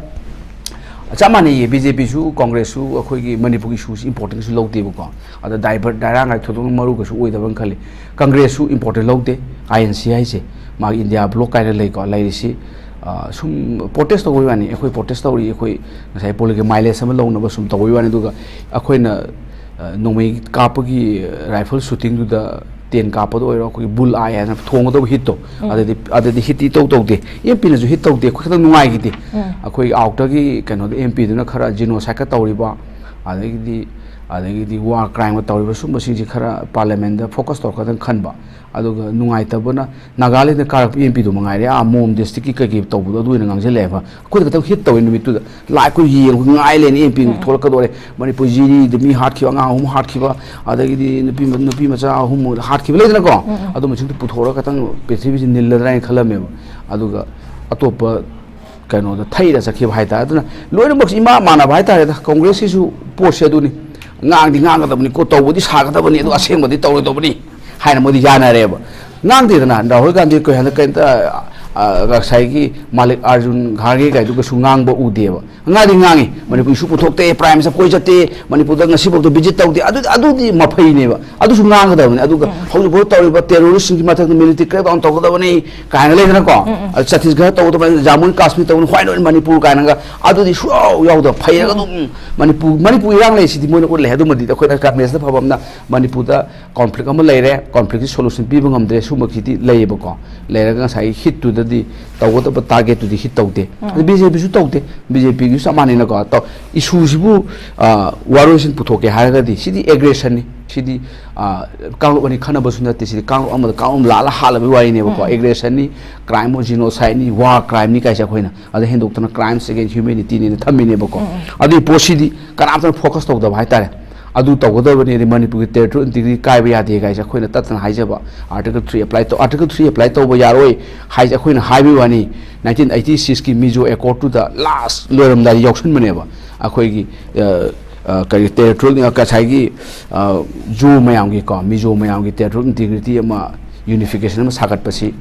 ꯆꯞ ꯃꯥꯟꯅꯩꯌꯦ, ꯕꯤ ꯖꯦ ꯄꯤꯁꯨ ꯀꯣꯡꯒ꯭ꯔꯦꯁꯁꯨ ꯑꯩꯈꯣꯏꯒꯤ ꯃꯅꯤꯄꯨꯔꯒꯤ ꯏꯁꯨꯁꯤ ꯏꯝꯄꯣꯔꯇꯦꯟꯁꯁꯨ ꯂꯧꯗꯦꯕꯀꯣ꯫ ꯑꯗ divert, ꯗꯥꯏꯔꯥꯡ ꯍꯥꯏ ꯊꯣꯏꯗꯣꯛꯅ ꯃꯔꯨ ꯀꯩꯁꯨ ꯑꯣꯏꯗꯕꯅ ꯈꯜꯂꯤ꯫ ꯀꯪꯒ꯭ꯔꯦꯁꯁꯨ ꯏꯝꯄꯣꯔꯇꯦꯟ ꯂꯧꯗꯦ, ꯑꯥꯏ ꯑꯦꯟ ꯁꯤ ꯍꯥꯏꯁꯦ꯫ ꯃꯥꯒꯤ ꯏꯟꯗꯤꯌꯥ ꯕ꯭ꯂꯣꯛ ꯀꯥꯏꯅ ꯂꯩꯀꯣ, ꯂꯩꯔꯤꯁꯤ, ꯑ, ꯁꯨꯝ ꯄ꯭ꯔꯣꯇꯦꯁ ꯇꯧꯕꯩ ꯋꯥꯅꯤ꯫ ꯑꯩꯈꯣꯏ ꯄ꯭ꯔꯣꯇꯦꯁ ꯇꯧꯔꯤ, ꯑꯩꯈꯣꯏ ꯉꯁꯥꯏ ꯄꯣꯂꯤꯒꯤ ꯃꯥꯏꯂꯦꯖ ꯑꯃ ꯂꯧꯅꯕ ꯁꯨꯝ ꯇꯧꯕꯩ ꯋꯥꯅꯤ꯫ ꯑꯗꯨꯒ ꯑꯩꯈꯣꯏꯅ, ꯑ, ꯅꯣꯡꯃꯩ ꯀꯥꯞꯄꯒꯤ ꯔꯥꯏꯐꯜ ꯁꯨꯇꯤꯡꯗꯨꯗ ꯇꯦꯟ ꯀꯥꯞꯄꯗ ꯑꯣꯏꯔꯣ, ꯑꯩꯈꯣꯏꯒꯤ ꯕꯨꯜ ꯑꯥꯏ ꯍꯥꯏꯅ ꯊꯣꯡꯒꯗꯧꯕ ꯍꯤꯠꯇꯣ, ꯑꯗꯨꯗꯤ, ꯑꯗꯨꯗꯤ ꯍꯤꯠꯇꯤ ꯏꯇꯧ ꯇꯧꯗꯦ꯫ ꯑꯦꯝ ꯄꯤꯅꯁꯨ ꯍꯤꯠ ꯇꯧꯗꯦ, ꯑꯩꯈꯣꯏ ꯈꯤꯇꯪ ꯅꯨꯡꯉꯥꯏꯈꯤꯗꯦ꯫ ꯑꯩꯈꯣꯏ ꯑꯥꯎꯠꯇꯒꯤ ꯀꯩꯅꯣꯗ ꯑꯦꯝ ꯄꯤꯗꯨꯅ ꯈꯔ ꯖꯤꯅꯣꯁꯥꯏꯠꯀ ꯇꯧꯔꯤꯕ, ꯑꯗꯒꯤꯗꯤ, ꯑꯗꯒꯤꯗꯤ ꯋꯥꯔ ꯀ꯭ꯔꯥꯏꯝꯒ ꯇꯧꯔꯤꯕ ꯁꯨꯝꯕꯁꯤꯡꯁꯦ ꯈꯔ ꯄꯥꯔꯂꯤꯌꯥꯃꯦꯟꯗ ꯐꯣꯀꯁ ꯇꯧꯔꯛꯀꯗꯕꯅꯤ ꯈꯟꯕ꯫ ꯑꯗꯨꯒ ꯅꯨꯡꯉꯥꯏꯇꯕꯅ ꯅꯥꯒꯥꯂꯦꯟꯗ ꯀꯥꯔꯛꯄ ꯑꯦꯝ ꯄꯤꯗꯣ ꯃꯉꯥꯏꯔꯦ, ꯑꯥ ꯃꯣꯝ ꯗꯤꯁꯇ꯭ꯔꯤꯛꯀꯤ ꯀꯩꯀꯩ ꯇꯧꯕꯗꯣ ꯑꯗꯨ ꯑꯣꯏꯅ ꯉꯥꯡꯁꯤꯜꯂꯛꯑꯦꯕ꯫ ꯑꯩꯈꯣꯏꯗ ꯈꯛꯇꯪ ꯍꯤꯠ ꯇꯧꯋꯦ ꯅꯨꯃꯤꯠꯇꯨꯗ꯫ ꯂꯥꯏ ꯑꯩꯈꯣꯏ ꯌꯦꯡꯉꯒ ꯉꯥꯏ ꯂꯩꯅꯤ, ꯑꯦꯝ ꯄꯤ ꯊꯣꯛꯂꯛꯀꯗꯧꯔꯦ, ꯃꯅꯤꯄꯨꯔ ꯖꯤꯔꯤꯗ ꯃꯤ ꯍꯥꯠꯈꯤꯕ, ꯑꯉꯥꯡ ꯑꯍꯨꯝ ꯍꯥꯠꯈꯤꯕ, ꯑꯗꯒꯤꯗꯤ ꯅꯨꯄꯤ ꯅꯨꯄꯤ ꯃꯆꯥ ꯑꯍꯨꯝ ꯍꯥꯠꯈꯤꯕ ꯂꯩꯗꯅꯀꯣ꯫ ꯑꯗꯨꯝꯕꯁꯤꯡꯗꯣ ꯄꯨꯊꯣꯛꯑꯒ ꯈꯇꯪ ꯄ꯭ꯔꯤꯊꯤꯕꯤꯁꯤ ꯅꯤꯜꯂꯗ꯭ꯔꯥ ꯍꯥꯏꯅ ꯈꯜꯂꯝꯃꯦꯕ꯫ ꯑꯗꯨꯒ ꯑꯇꯣꯞꯄ ꯀꯩꯅꯣꯗ ꯊꯩꯔ ꯆꯠꯈꯤꯕ ꯍꯥꯏꯇꯥꯔꯦ꯫ ꯑꯗꯨꯅ ꯂꯣꯏꯅꯃꯛꯁꯤ ꯏꯃꯥ ꯃꯥꯟꯅꯕ ꯍꯥꯏꯇꯥꯔꯦꯗ꯫ ꯀꯣꯡꯒ꯭ꯔꯦꯁꯀꯤꯁꯨ ꯄꯣꯠꯁꯦ ꯑꯗꯨꯅꯤ, ꯉꯥꯡꯗꯤ ꯉꯥꯡꯒꯗꯕꯅꯤꯀꯣ, ꯇꯧꯕꯗꯤ ꯁꯥꯒꯗꯕꯅꯤ, ꯑꯗꯨ ꯑꯁꯦꯡꯕꯗꯤ ꯇꯧꯔꯣꯏꯗꯧꯕꯅꯤ ꯍꯥꯏꯅ ꯃꯣꯏꯗꯤ ꯌꯥꯅꯔꯦꯕ꯫ ꯉꯥꯡꯗꯦꯗꯅ ꯔꯥꯍꯨꯜ ꯒꯥꯟꯙꯤ ꯑꯩꯈꯣꯏ ꯍꯟꯗꯛ ꯀꯩꯝꯇ, ꯑ, ꯉꯁꯥꯏꯒꯤ ꯃꯥꯂꯤꯛ ꯑꯥꯔꯖꯨꯟ ꯈꯥꯔꯒꯦ ꯀꯥꯏꯗꯨ ꯀꯩꯁꯨ ꯉꯥꯡꯕ ꯎꯗꯦꯕ꯫ ꯉꯥꯡꯗꯤ ꯉꯥꯡꯉꯤ, ꯃꯅꯤꯄꯨꯔ ꯏꯁꯨ ꯄꯨꯊꯣꯛꯇꯦ, ꯄ꯭ꯔꯥꯏꯝ ꯃꯤꯅꯤꯁꯇꯔ ꯀꯣꯏ ꯆꯠꯇꯦ, ꯃꯅꯤꯄꯨꯔꯗ ꯉꯁꯤꯐꯥꯎꯗ ꯚꯤꯖꯤꯠ ꯇꯧꯗꯦ, ꯑꯗꯨ, ꯑꯗꯨꯗꯤ ꯃꯐꯩꯅꯦꯕ꯫ ꯑꯗꯨꯁꯨ ꯉꯥꯡꯒꯗꯕꯅꯤ꯫ ꯑꯗꯨꯒ ꯍꯧꯖꯤꯛꯐꯥꯎ ꯇꯧꯔꯤꯕ ꯇꯦꯔꯣꯔꯤꯁꯁꯤꯡꯒꯤ ꯃꯊꯛꯇ ꯃꯤꯂꯤꯇꯔꯤ ꯀ꯭ꯔꯦꯛ ꯗꯥꯎꯟ ꯇꯧꯒꯗꯕꯅꯤ ꯀꯥꯏꯅ ꯂꯩꯗꯅꯀꯣ꯫ ꯑꯗ ꯆꯇꯤꯁꯒꯔ ꯇꯧꯒꯗꯕꯅꯤ, ꯖꯥꯃꯨ ꯑꯦꯟ ꯀꯥꯁꯃꯤꯔ ꯇꯧꯒꯗꯕꯅꯤ, ꯍ꯭ꯋꯥꯏ ꯅꯣꯠ ꯃꯅꯤꯄꯨꯔ ꯀꯥꯏꯅꯒ꯫ ꯑꯗꯨꯗꯤ ꯁꯨꯡꯌꯥꯎ ꯌꯥꯎꯗꯕ, ꯐꯩꯔꯒ ꯑꯗꯨꯝ ꯃꯅꯤꯄꯨꯔ, ꯃꯅꯤꯄꯨꯔ ꯏꯔꯥꯡ ꯂꯩꯁꯤꯗꯤ ꯃꯣꯏꯅ ꯎꯠꯂꯦ꯫ ꯑꯗꯨꯃꯗꯤ ꯑꯩꯈꯣꯏꯅ ꯀꯪꯒ꯭ꯔꯦꯁꯅ ꯐꯕ ꯑꯃꯅ ꯃꯅꯤꯄꯨꯔꯗ ꯀꯣꯟꯐ꯭ꯂꯤꯛ ꯑꯃ ꯂꯩꯔꯦ, ꯀꯣꯟꯐ꯭ꯂꯤꯛꯁꯤ ꯁꯣꯂꯨꯁꯟ ꯄꯤꯕ ꯉꯝꯗ꯭ꯔꯦ, ꯁꯨꯝꯕꯒꯤꯗꯤ ꯂꯩꯌꯦꯕꯀꯣ꯫ ꯂꯩꯔꯒ ꯉꯁꯥꯏꯒꯤ ꯍꯤꯠꯇꯨꯗꯗꯤ ꯇꯧꯒꯗꯕ ꯇꯥꯔꯒꯦꯠꯇꯨꯗꯤ ꯍꯤꯠ ꯇꯧꯗꯦ꯫ ꯑꯗꯨ ꯕꯤ ꯖꯦ ꯄꯤꯁꯨ ꯇꯧꯗꯦ, ꯕꯤ ꯖꯦ ꯄꯤꯒꯤꯁꯨ ꯆꯞ ꯃꯥꯟꯅꯩꯅꯀꯣ꯫ ꯇꯧ-, ꯏꯁꯨꯁꯤꯕꯨ, ꯑ, ꯋꯥꯔꯣꯏꯁꯤꯟ ꯄꯨꯊꯣꯛꯀꯦ ꯍꯥꯏꯔꯒꯗꯤ ꯁꯤꯗꯤ ꯑꯦꯒ꯭ꯔꯦꯁꯟꯅꯤ, ꯁꯤꯗꯤ, ꯑ, ꯀꯥꯡꯂꯨꯞ ꯑꯅꯤ ꯈꯠꯅꯕꯁꯨ ꯅꯠꯇꯦ, ꯁꯤꯗꯤ ꯀꯥꯡꯂꯨꯞ ꯑꯃꯗ ꯀꯥꯡꯂꯨꯞ ꯑꯃ ꯂꯥꯜꯂ ꯍꯥꯠꯂꯕꯒꯤ ꯋꯥꯔꯤꯅꯦꯕꯀꯣ꯫ ꯑꯦꯒ꯭ꯔꯦꯁꯟꯅꯤ, ꯀ꯭ꯔꯥꯏꯝ ꯑꯣꯐ ꯖꯤꯅꯣꯁꯥꯏꯠꯅꯤ, ꯋꯥꯔ ꯀ꯭ꯔꯥꯏꯝꯅꯤ ꯀꯥꯏꯁꯦ ꯑꯩꯈꯣꯏꯅ ꯑꯗ ꯍꯦꯟꯗꯣꯛꯇꯅ ꯀ꯭ꯔꯥꯏꯝꯁ ꯑꯦꯒꯦꯟꯁ ꯍ꯭ꯌꯨꯃꯦꯅꯤꯇꯤꯅꯦꯅ ꯊꯝꯃꯤꯅꯦꯕꯀꯣ꯫ ꯑꯗꯨꯒꯤ ꯄꯣꯠꯁꯤꯗꯤ ꯀꯅꯥꯝꯇꯅ ꯐꯣꯀꯁ ꯇꯧꯗꯕ ꯍꯥꯏꯇꯥꯔꯦ꯫ ꯑꯗꯨ ꯇꯧꯒꯗꯕꯅꯤ, ꯑꯗꯩ ꯃꯅꯤꯄꯨꯔꯒꯤ ꯇꯦꯔꯤꯇꯣꯔꯤꯌꯦꯜ ꯏꯟꯇꯤꯒ꯭ꯔꯤꯇꯤ ꯀꯥꯏꯕ ꯌꯥꯗꯦ ꯀꯥꯏꯁꯦ ꯑꯩꯈꯣꯏꯅ ꯇꯠꯇꯅ ꯍꯥꯏꯖꯕ꯫ ꯑꯥꯔꯇꯤꯀꯜ ꯊ꯭ꯔꯤ ꯑꯦꯄ꯭ꯂꯥꯏ ꯇꯧ, ꯑꯥꯔꯇꯤꯀꯜ ꯊ꯭ꯔꯤ ꯑꯦꯄ꯭ꯂꯥꯏ ꯇꯧꯕ ꯌꯥꯔꯣꯏ ꯍꯥꯏꯁꯦ ꯑꯩꯈꯣꯏꯅ ꯍꯥꯏꯕꯒꯤ ꯋꯥꯅꯤ꯫ ꯅꯥꯏꯟꯇꯤꯟ ꯑꯩꯠꯇꯤ ꯁꯤꯛꯁꯀꯤ ꯃꯤꯖꯣ ꯑꯦꯀꯣꯔꯗꯇꯨꯗ ꯂꯥꯁ ꯂꯣꯏꯔꯝꯗꯥꯏꯗ ꯌꯥꯎꯁꯟꯕꯅꯦꯕ꯫ ꯑꯩꯈꯣꯏꯒꯤ, ꯑ, ꯑ, ꯀꯔꯤ, ꯇꯦꯔꯤꯇꯣꯔꯤꯌꯦꯜ, ꯉꯁꯥꯏꯒꯤ, ꯑ, ꯖꯣ ꯃꯌꯥꯝꯒꯤꯀꯣ, ꯃꯤꯖꯣ ꯃꯌꯥꯝꯒꯤ ꯇꯦꯔꯤꯇꯣꯔꯤꯌꯦꯜ ꯏꯟꯇꯤꯒ꯭ꯔꯤꯇꯤ ꯑꯃ, ꯌꯨꯅꯤꯐꯤꯀꯦꯁꯟ ꯑꯃ ꯁꯥꯒꯠꯄꯁꯤ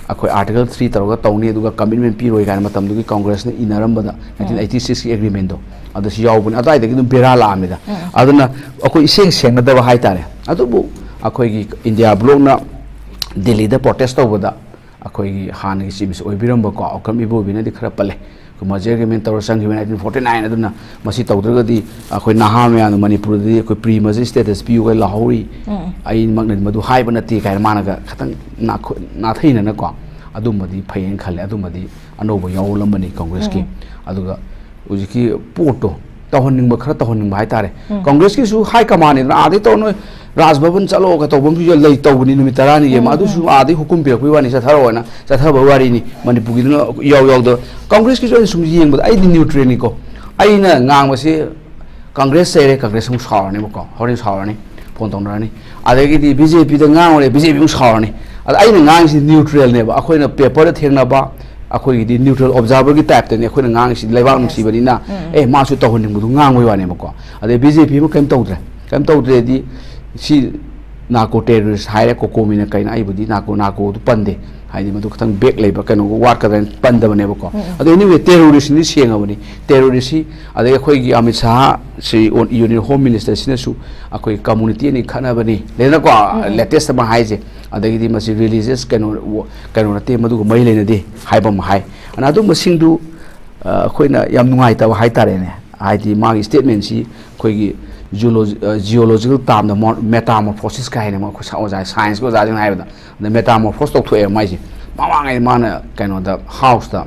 ꯑꯩꯈꯣꯏ ꯑꯥꯔꯇꯤꯀꯜ ꯊ꯭ꯔꯤ ꯇꯧꯔꯒ ꯇꯧꯅꯤ, ꯑꯗꯨꯒ ꯀꯃꯤꯠꯃꯦꯟ ꯄꯤꯔꯣꯏ ꯀꯥꯏꯅ ꯃꯇꯝꯗꯨꯒꯤ ꯀꯣꯡꯒ꯭ꯔꯦꯁꯅ ꯏꯅꯔꯝꯕꯗ ꯅꯥꯏꯟꯇꯤꯟ ꯑꯩꯠꯇꯤ ꯁꯤꯛꯁꯀꯤ ꯑꯦꯒ꯭ꯔꯤꯃꯦꯟꯗꯣ ꯑꯗꯨꯁꯨ ꯌꯥꯎꯕꯅꯤ꯫ ꯑꯗꯨꯋꯥꯏꯗꯒꯤ ꯑꯗꯨꯝ ꯕꯦꯔꯥ ꯂꯥꯛꯑꯝꯃꯤꯗ꯫ ꯑꯗꯨꯅ ꯑꯩꯈꯣꯏ ꯏꯁꯦꯡ ꯁꯦꯡꯅꯗꯕ ꯍꯥꯏꯇꯥꯔꯦ꯫ ꯑꯗꯨꯕꯨ ꯑꯩꯈꯣꯏꯒꯤ ꯏꯟꯗꯤꯌꯥ ꯕ꯭ꯂꯣꯛꯅ ꯗꯤꯜꯂꯤꯗ ꯄ꯭ꯔꯣꯇꯦꯁ ꯇꯧꯕꯗ ꯑꯩꯈꯣꯏꯒꯤ ꯍꯥꯟꯅꯒꯤ ꯆꯤꯞ ꯃꯤꯅꯤꯁꯇꯔ ꯑꯣꯏꯕꯤꯔꯝꯕꯀꯣ ꯑꯣꯀ꯭ꯔꯝ ꯏꯕꯣꯕꯤꯅꯗꯤ ꯈꯔ ꯄꯜꯂꯦ꯫ ꯑꯩꯈꯣꯏ ꯃꯔꯖꯔ ꯑꯦꯒ꯭ꯔꯤꯃꯦꯟ ꯇꯧꯔ ꯆꯪꯈꯤꯕꯅꯤ ꯅꯥꯏꯟꯇꯤꯟ ꯐꯣꯔꯇꯤ ꯅꯥꯏꯟ꯫ ꯑꯗꯨꯅ ꯃꯁꯤ ꯇꯧꯗ꯭ꯔꯒꯗꯤ ꯑꯩꯈꯣꯏ ꯅꯍꯥ ꯃꯌꯥꯝꯅ ꯃꯅꯤꯄꯨꯔꯗꯗꯤ ꯑꯩꯈꯣꯏ ꯄ꯭ꯔꯤ ꯃꯔꯖꯔ ꯁ꯭ꯇꯦꯇꯁ ꯄꯤꯌꯨꯒ ꯂꯥꯎꯍꯧꯔꯤ꯫ ꯑꯩꯃꯛꯅꯗꯤ ꯃꯗꯨ ꯍꯥꯏꯕ ꯅꯠꯇꯦ ꯀꯥꯏꯅ ꯃꯥꯅꯒ ꯈꯤꯇꯪ ꯅꯥꯈꯣ-, ꯅꯥꯊꯩꯅꯅꯀꯣ ꯑꯗꯨꯝꯕꯗꯤ ꯐꯩꯌꯦꯅ ꯈꯜꯂꯦ꯫ ꯑꯗꯨꯝꯕꯗꯤ ꯑꯅꯧꯕ ꯌꯥꯎꯔꯛꯂꯝꯕꯅꯤ ꯀꯣꯡꯒ꯭ꯔꯦꯁꯀꯤ꯫ ꯑꯗꯨꯒ ꯍꯧꯖꯤꯛꯀꯤ ꯄꯣꯠꯇꯣ ꯇꯧꯍꯟꯅꯤꯡꯕ ꯈꯔ ꯇꯧꯍꯟꯅꯤꯡꯕ ꯍꯥꯏꯇꯥꯔꯦ꯫ ꯎꯝ꯫ ꯀꯪꯒ꯭ꯔꯦꯁꯀꯤꯁꯨ ꯍꯥꯏ ꯀꯃꯥꯟꯅꯦꯗꯅ, "ꯑꯥꯗꯩ ꯇꯧꯔ ꯅꯣꯏ ꯔꯥꯖ ꯚꯕꯟ ꯆꯠꯂꯣꯒ" ꯇꯧꯕ ꯑꯃꯁꯨ ꯂꯩ, ꯇꯧꯕꯅꯤ ꯅꯨꯃꯤꯠ ꯇꯔꯥꯅꯤꯒꯤ ꯑꯃ꯫ ꯎꯝ, ꯑꯗꯨꯁꯨ ꯎꯝ꯫ ꯑꯥꯗꯩ ꯍꯨꯀꯨꯝ ꯄꯤꯔꯛꯄꯒꯤ ꯋꯥꯅꯤ, ꯆꯠꯊꯔꯛꯑꯣꯅ ꯆꯠꯊꯕ ꯋꯥꯔꯤꯅꯤ꯫ ꯃꯅꯤꯄꯨꯔꯒꯤꯗꯨꯅ ꯏꯌꯥꯎ ꯌꯥꯎꯗ, ꯀꯪꯒ꯭ꯔꯦꯁꯀꯤꯁꯨ ꯑꯩꯅ ꯁꯨꯝ ꯌꯦꯡꯕꯗ, ꯑꯩꯗꯤ ꯅ꯭ꯌꯨꯇ꯭ꯔꯦꯜꯅꯤꯀꯣ꯫ ꯑꯩꯅ ꯉꯥꯡꯕꯁꯤ ꯀꯪꯒ꯭ꯔꯦꯁ ꯆꯩꯔꯦ, ꯀꯪꯒ꯭ꯔꯦꯁ ꯑꯃꯨꯛ ꯁꯥꯎꯔꯅꯦꯕꯀꯣ, ꯍꯣꯔꯦꯟ ꯁꯥꯎꯔꯅꯤ, ꯐꯣꯟ ꯇꯧꯅꯔꯅꯤ꯫ ꯑꯗꯒꯤꯗꯤ ꯕꯤ ꯖꯦ ꯄꯤꯗ ꯉꯥꯡꯉꯨꯔꯦ, ꯕꯤ ꯖꯦ ꯄꯤ ꯑꯃꯨꯛ ꯁꯥꯎꯔꯅꯤ꯫ ꯑꯗ ꯑꯩꯅ ꯉꯥꯡꯉꯤꯁꯤ ꯅ꯭ꯌꯨꯇ꯭ꯔꯦꯜꯅꯦꯕ, ꯑꯩꯈꯣꯏꯅ ꯄꯦꯄꯔꯗ ꯊꯦꯡꯅꯕ, ꯑꯩꯈꯣꯏꯒꯤꯗꯤ ꯅ꯭ꯌꯨꯇ꯭ꯔꯦꯜ ꯑꯣꯕꯖꯥꯔꯕꯔꯒꯤ ꯇꯥꯏꯞꯇꯅꯤ ꯑꯩꯈꯣꯏꯅ ꯉꯥꯡꯉꯤꯁꯤ, ꯂꯩꯕꯥꯛ ꯅꯨꯡꯁꯤꯕꯅꯤꯅ꯫ ꯎꯝ, ꯎꯝ꯫ ꯑꯦ, ꯃꯥꯁꯨ ꯇꯧꯍꯟꯅꯤꯡꯕꯗꯨ ꯉꯥꯡꯕꯒꯤ ꯋꯥꯅꯦꯕꯀꯣ꯫ ꯑꯗꯩ ꯕꯤ ꯖꯦ ꯄꯤ ꯑꯃ ꯀꯔꯤꯝ ꯇꯧꯗ꯭ꯔꯦ, ꯀꯔꯤꯝ ꯇꯧꯗ꯭ꯔꯦꯗꯤ ꯁꯤ ꯅꯥꯔꯀꯣ ꯇꯦꯔꯣꯔꯤꯁ ꯍꯥꯏꯔꯦ, ꯀꯣꯀꯣꯃꯤꯅ ꯀꯩꯅꯣ, ꯑꯩꯕꯨꯗꯤ ꯅꯥꯔꯀꯣ, ꯅꯥꯔꯀꯣꯗꯨ ꯄꯟꯗꯦ, ꯍꯥꯏꯗꯤ ꯃꯗꯨ ꯈꯤꯇꯪ ꯕꯦꯛ ꯂꯩꯕ ꯀꯩꯅꯣ ꯋꯥꯠꯀꯗ꯭ꯔꯅ ꯄꯟꯗꯕꯅꯦꯕꯀꯣ꯫ ꯎꯝ, ꯎꯝ꯫ ꯑꯗꯣ anyway, ꯇꯦꯔꯣꯔꯤꯁ꯭ꯠꯅꯤ ꯁꯦꯡꯉꯕꯅꯤ꯫ ꯇꯦꯔꯣꯔꯤꯁ꯭ꯠꯁꯤ, ꯑꯗꯩ ꯑꯩꯈꯣꯏꯒꯤ ꯑꯃꯤꯠ ꯁꯥꯍ ꯁꯤ ꯌꯨꯅꯤꯌꯟ ꯍꯣꯝ ꯃꯤꯅꯤꯁꯇꯔꯁꯤꯅꯁꯨ ꯑꯩꯈꯣꯏ ꯀꯝꯃꯨꯅꯤꯇꯤ ꯑꯅꯤ ꯈꯠꯅꯕꯅꯤ, ꯂꯩꯗꯅꯀꯣ, ꯎꯝ, ꯎꯝ꯫ ꯂꯦꯇꯦꯁ ꯑꯃ ꯍꯥꯏꯁꯦ꯫ ꯑꯗꯒꯤꯗꯤ ꯃꯁꯤ ꯔꯤꯂꯤꯖꯤꯌꯁ ꯀꯩꯅꯣ, ꯀꯩꯅꯣ ꯅꯠꯇꯦ, ꯃꯗꯨꯒ ꯃꯔꯤ ꯂꯩꯅꯗꯦ ꯍꯥꯏꯕ ꯑꯃ ꯍꯥꯏ꯫ ꯑꯗꯨꯅ ꯑꯗꯨꯝꯕꯁꯤꯡꯗꯨ, ꯑ, ꯑꯩꯈꯣꯏꯅ ꯌꯥꯝ ꯅꯨꯡꯉꯥꯏꯇꯕ ꯍꯥꯏꯇꯥꯔꯦꯅꯦ꯫ ꯍꯥꯏꯗꯤ ꯃꯥꯒꯤ ꯁ꯭ꯇꯦꯠꯃꯦꯟꯁꯤ ꯑꯩꯈꯣꯏꯒꯤ ꯖꯤꯑꯣꯂꯣꯖꯤ-, ꯑ, ꯖꯤꯑꯣꯂꯣꯖꯤꯀꯦꯜ ꯇꯥꯝꯗ ꯃꯣ-, ꯃꯦꯇꯥꯃꯣꯔꯐꯣꯁꯤꯁ ꯀꯥꯏ ꯍꯥꯏꯅ ꯑꯩꯈꯣꯏ ꯁꯥ-, ꯑꯣꯖꯥ, ꯁꯥꯏꯟꯁꯀꯤ ꯑꯣꯖꯥꯁꯤꯡꯅ ꯍꯥꯏꯕꯗ, ꯑꯗ ꯃꯦꯇꯥꯃꯣꯔꯐꯣꯁ ꯇꯧꯊꯣꯛꯑꯦꯕ ꯃꯥꯏꯁꯦ꯫ ꯃꯃꯥꯡꯉꯩ ꯃꯥꯅ ꯀꯩꯅꯣꯗ, ꯍꯥꯎꯁꯇ,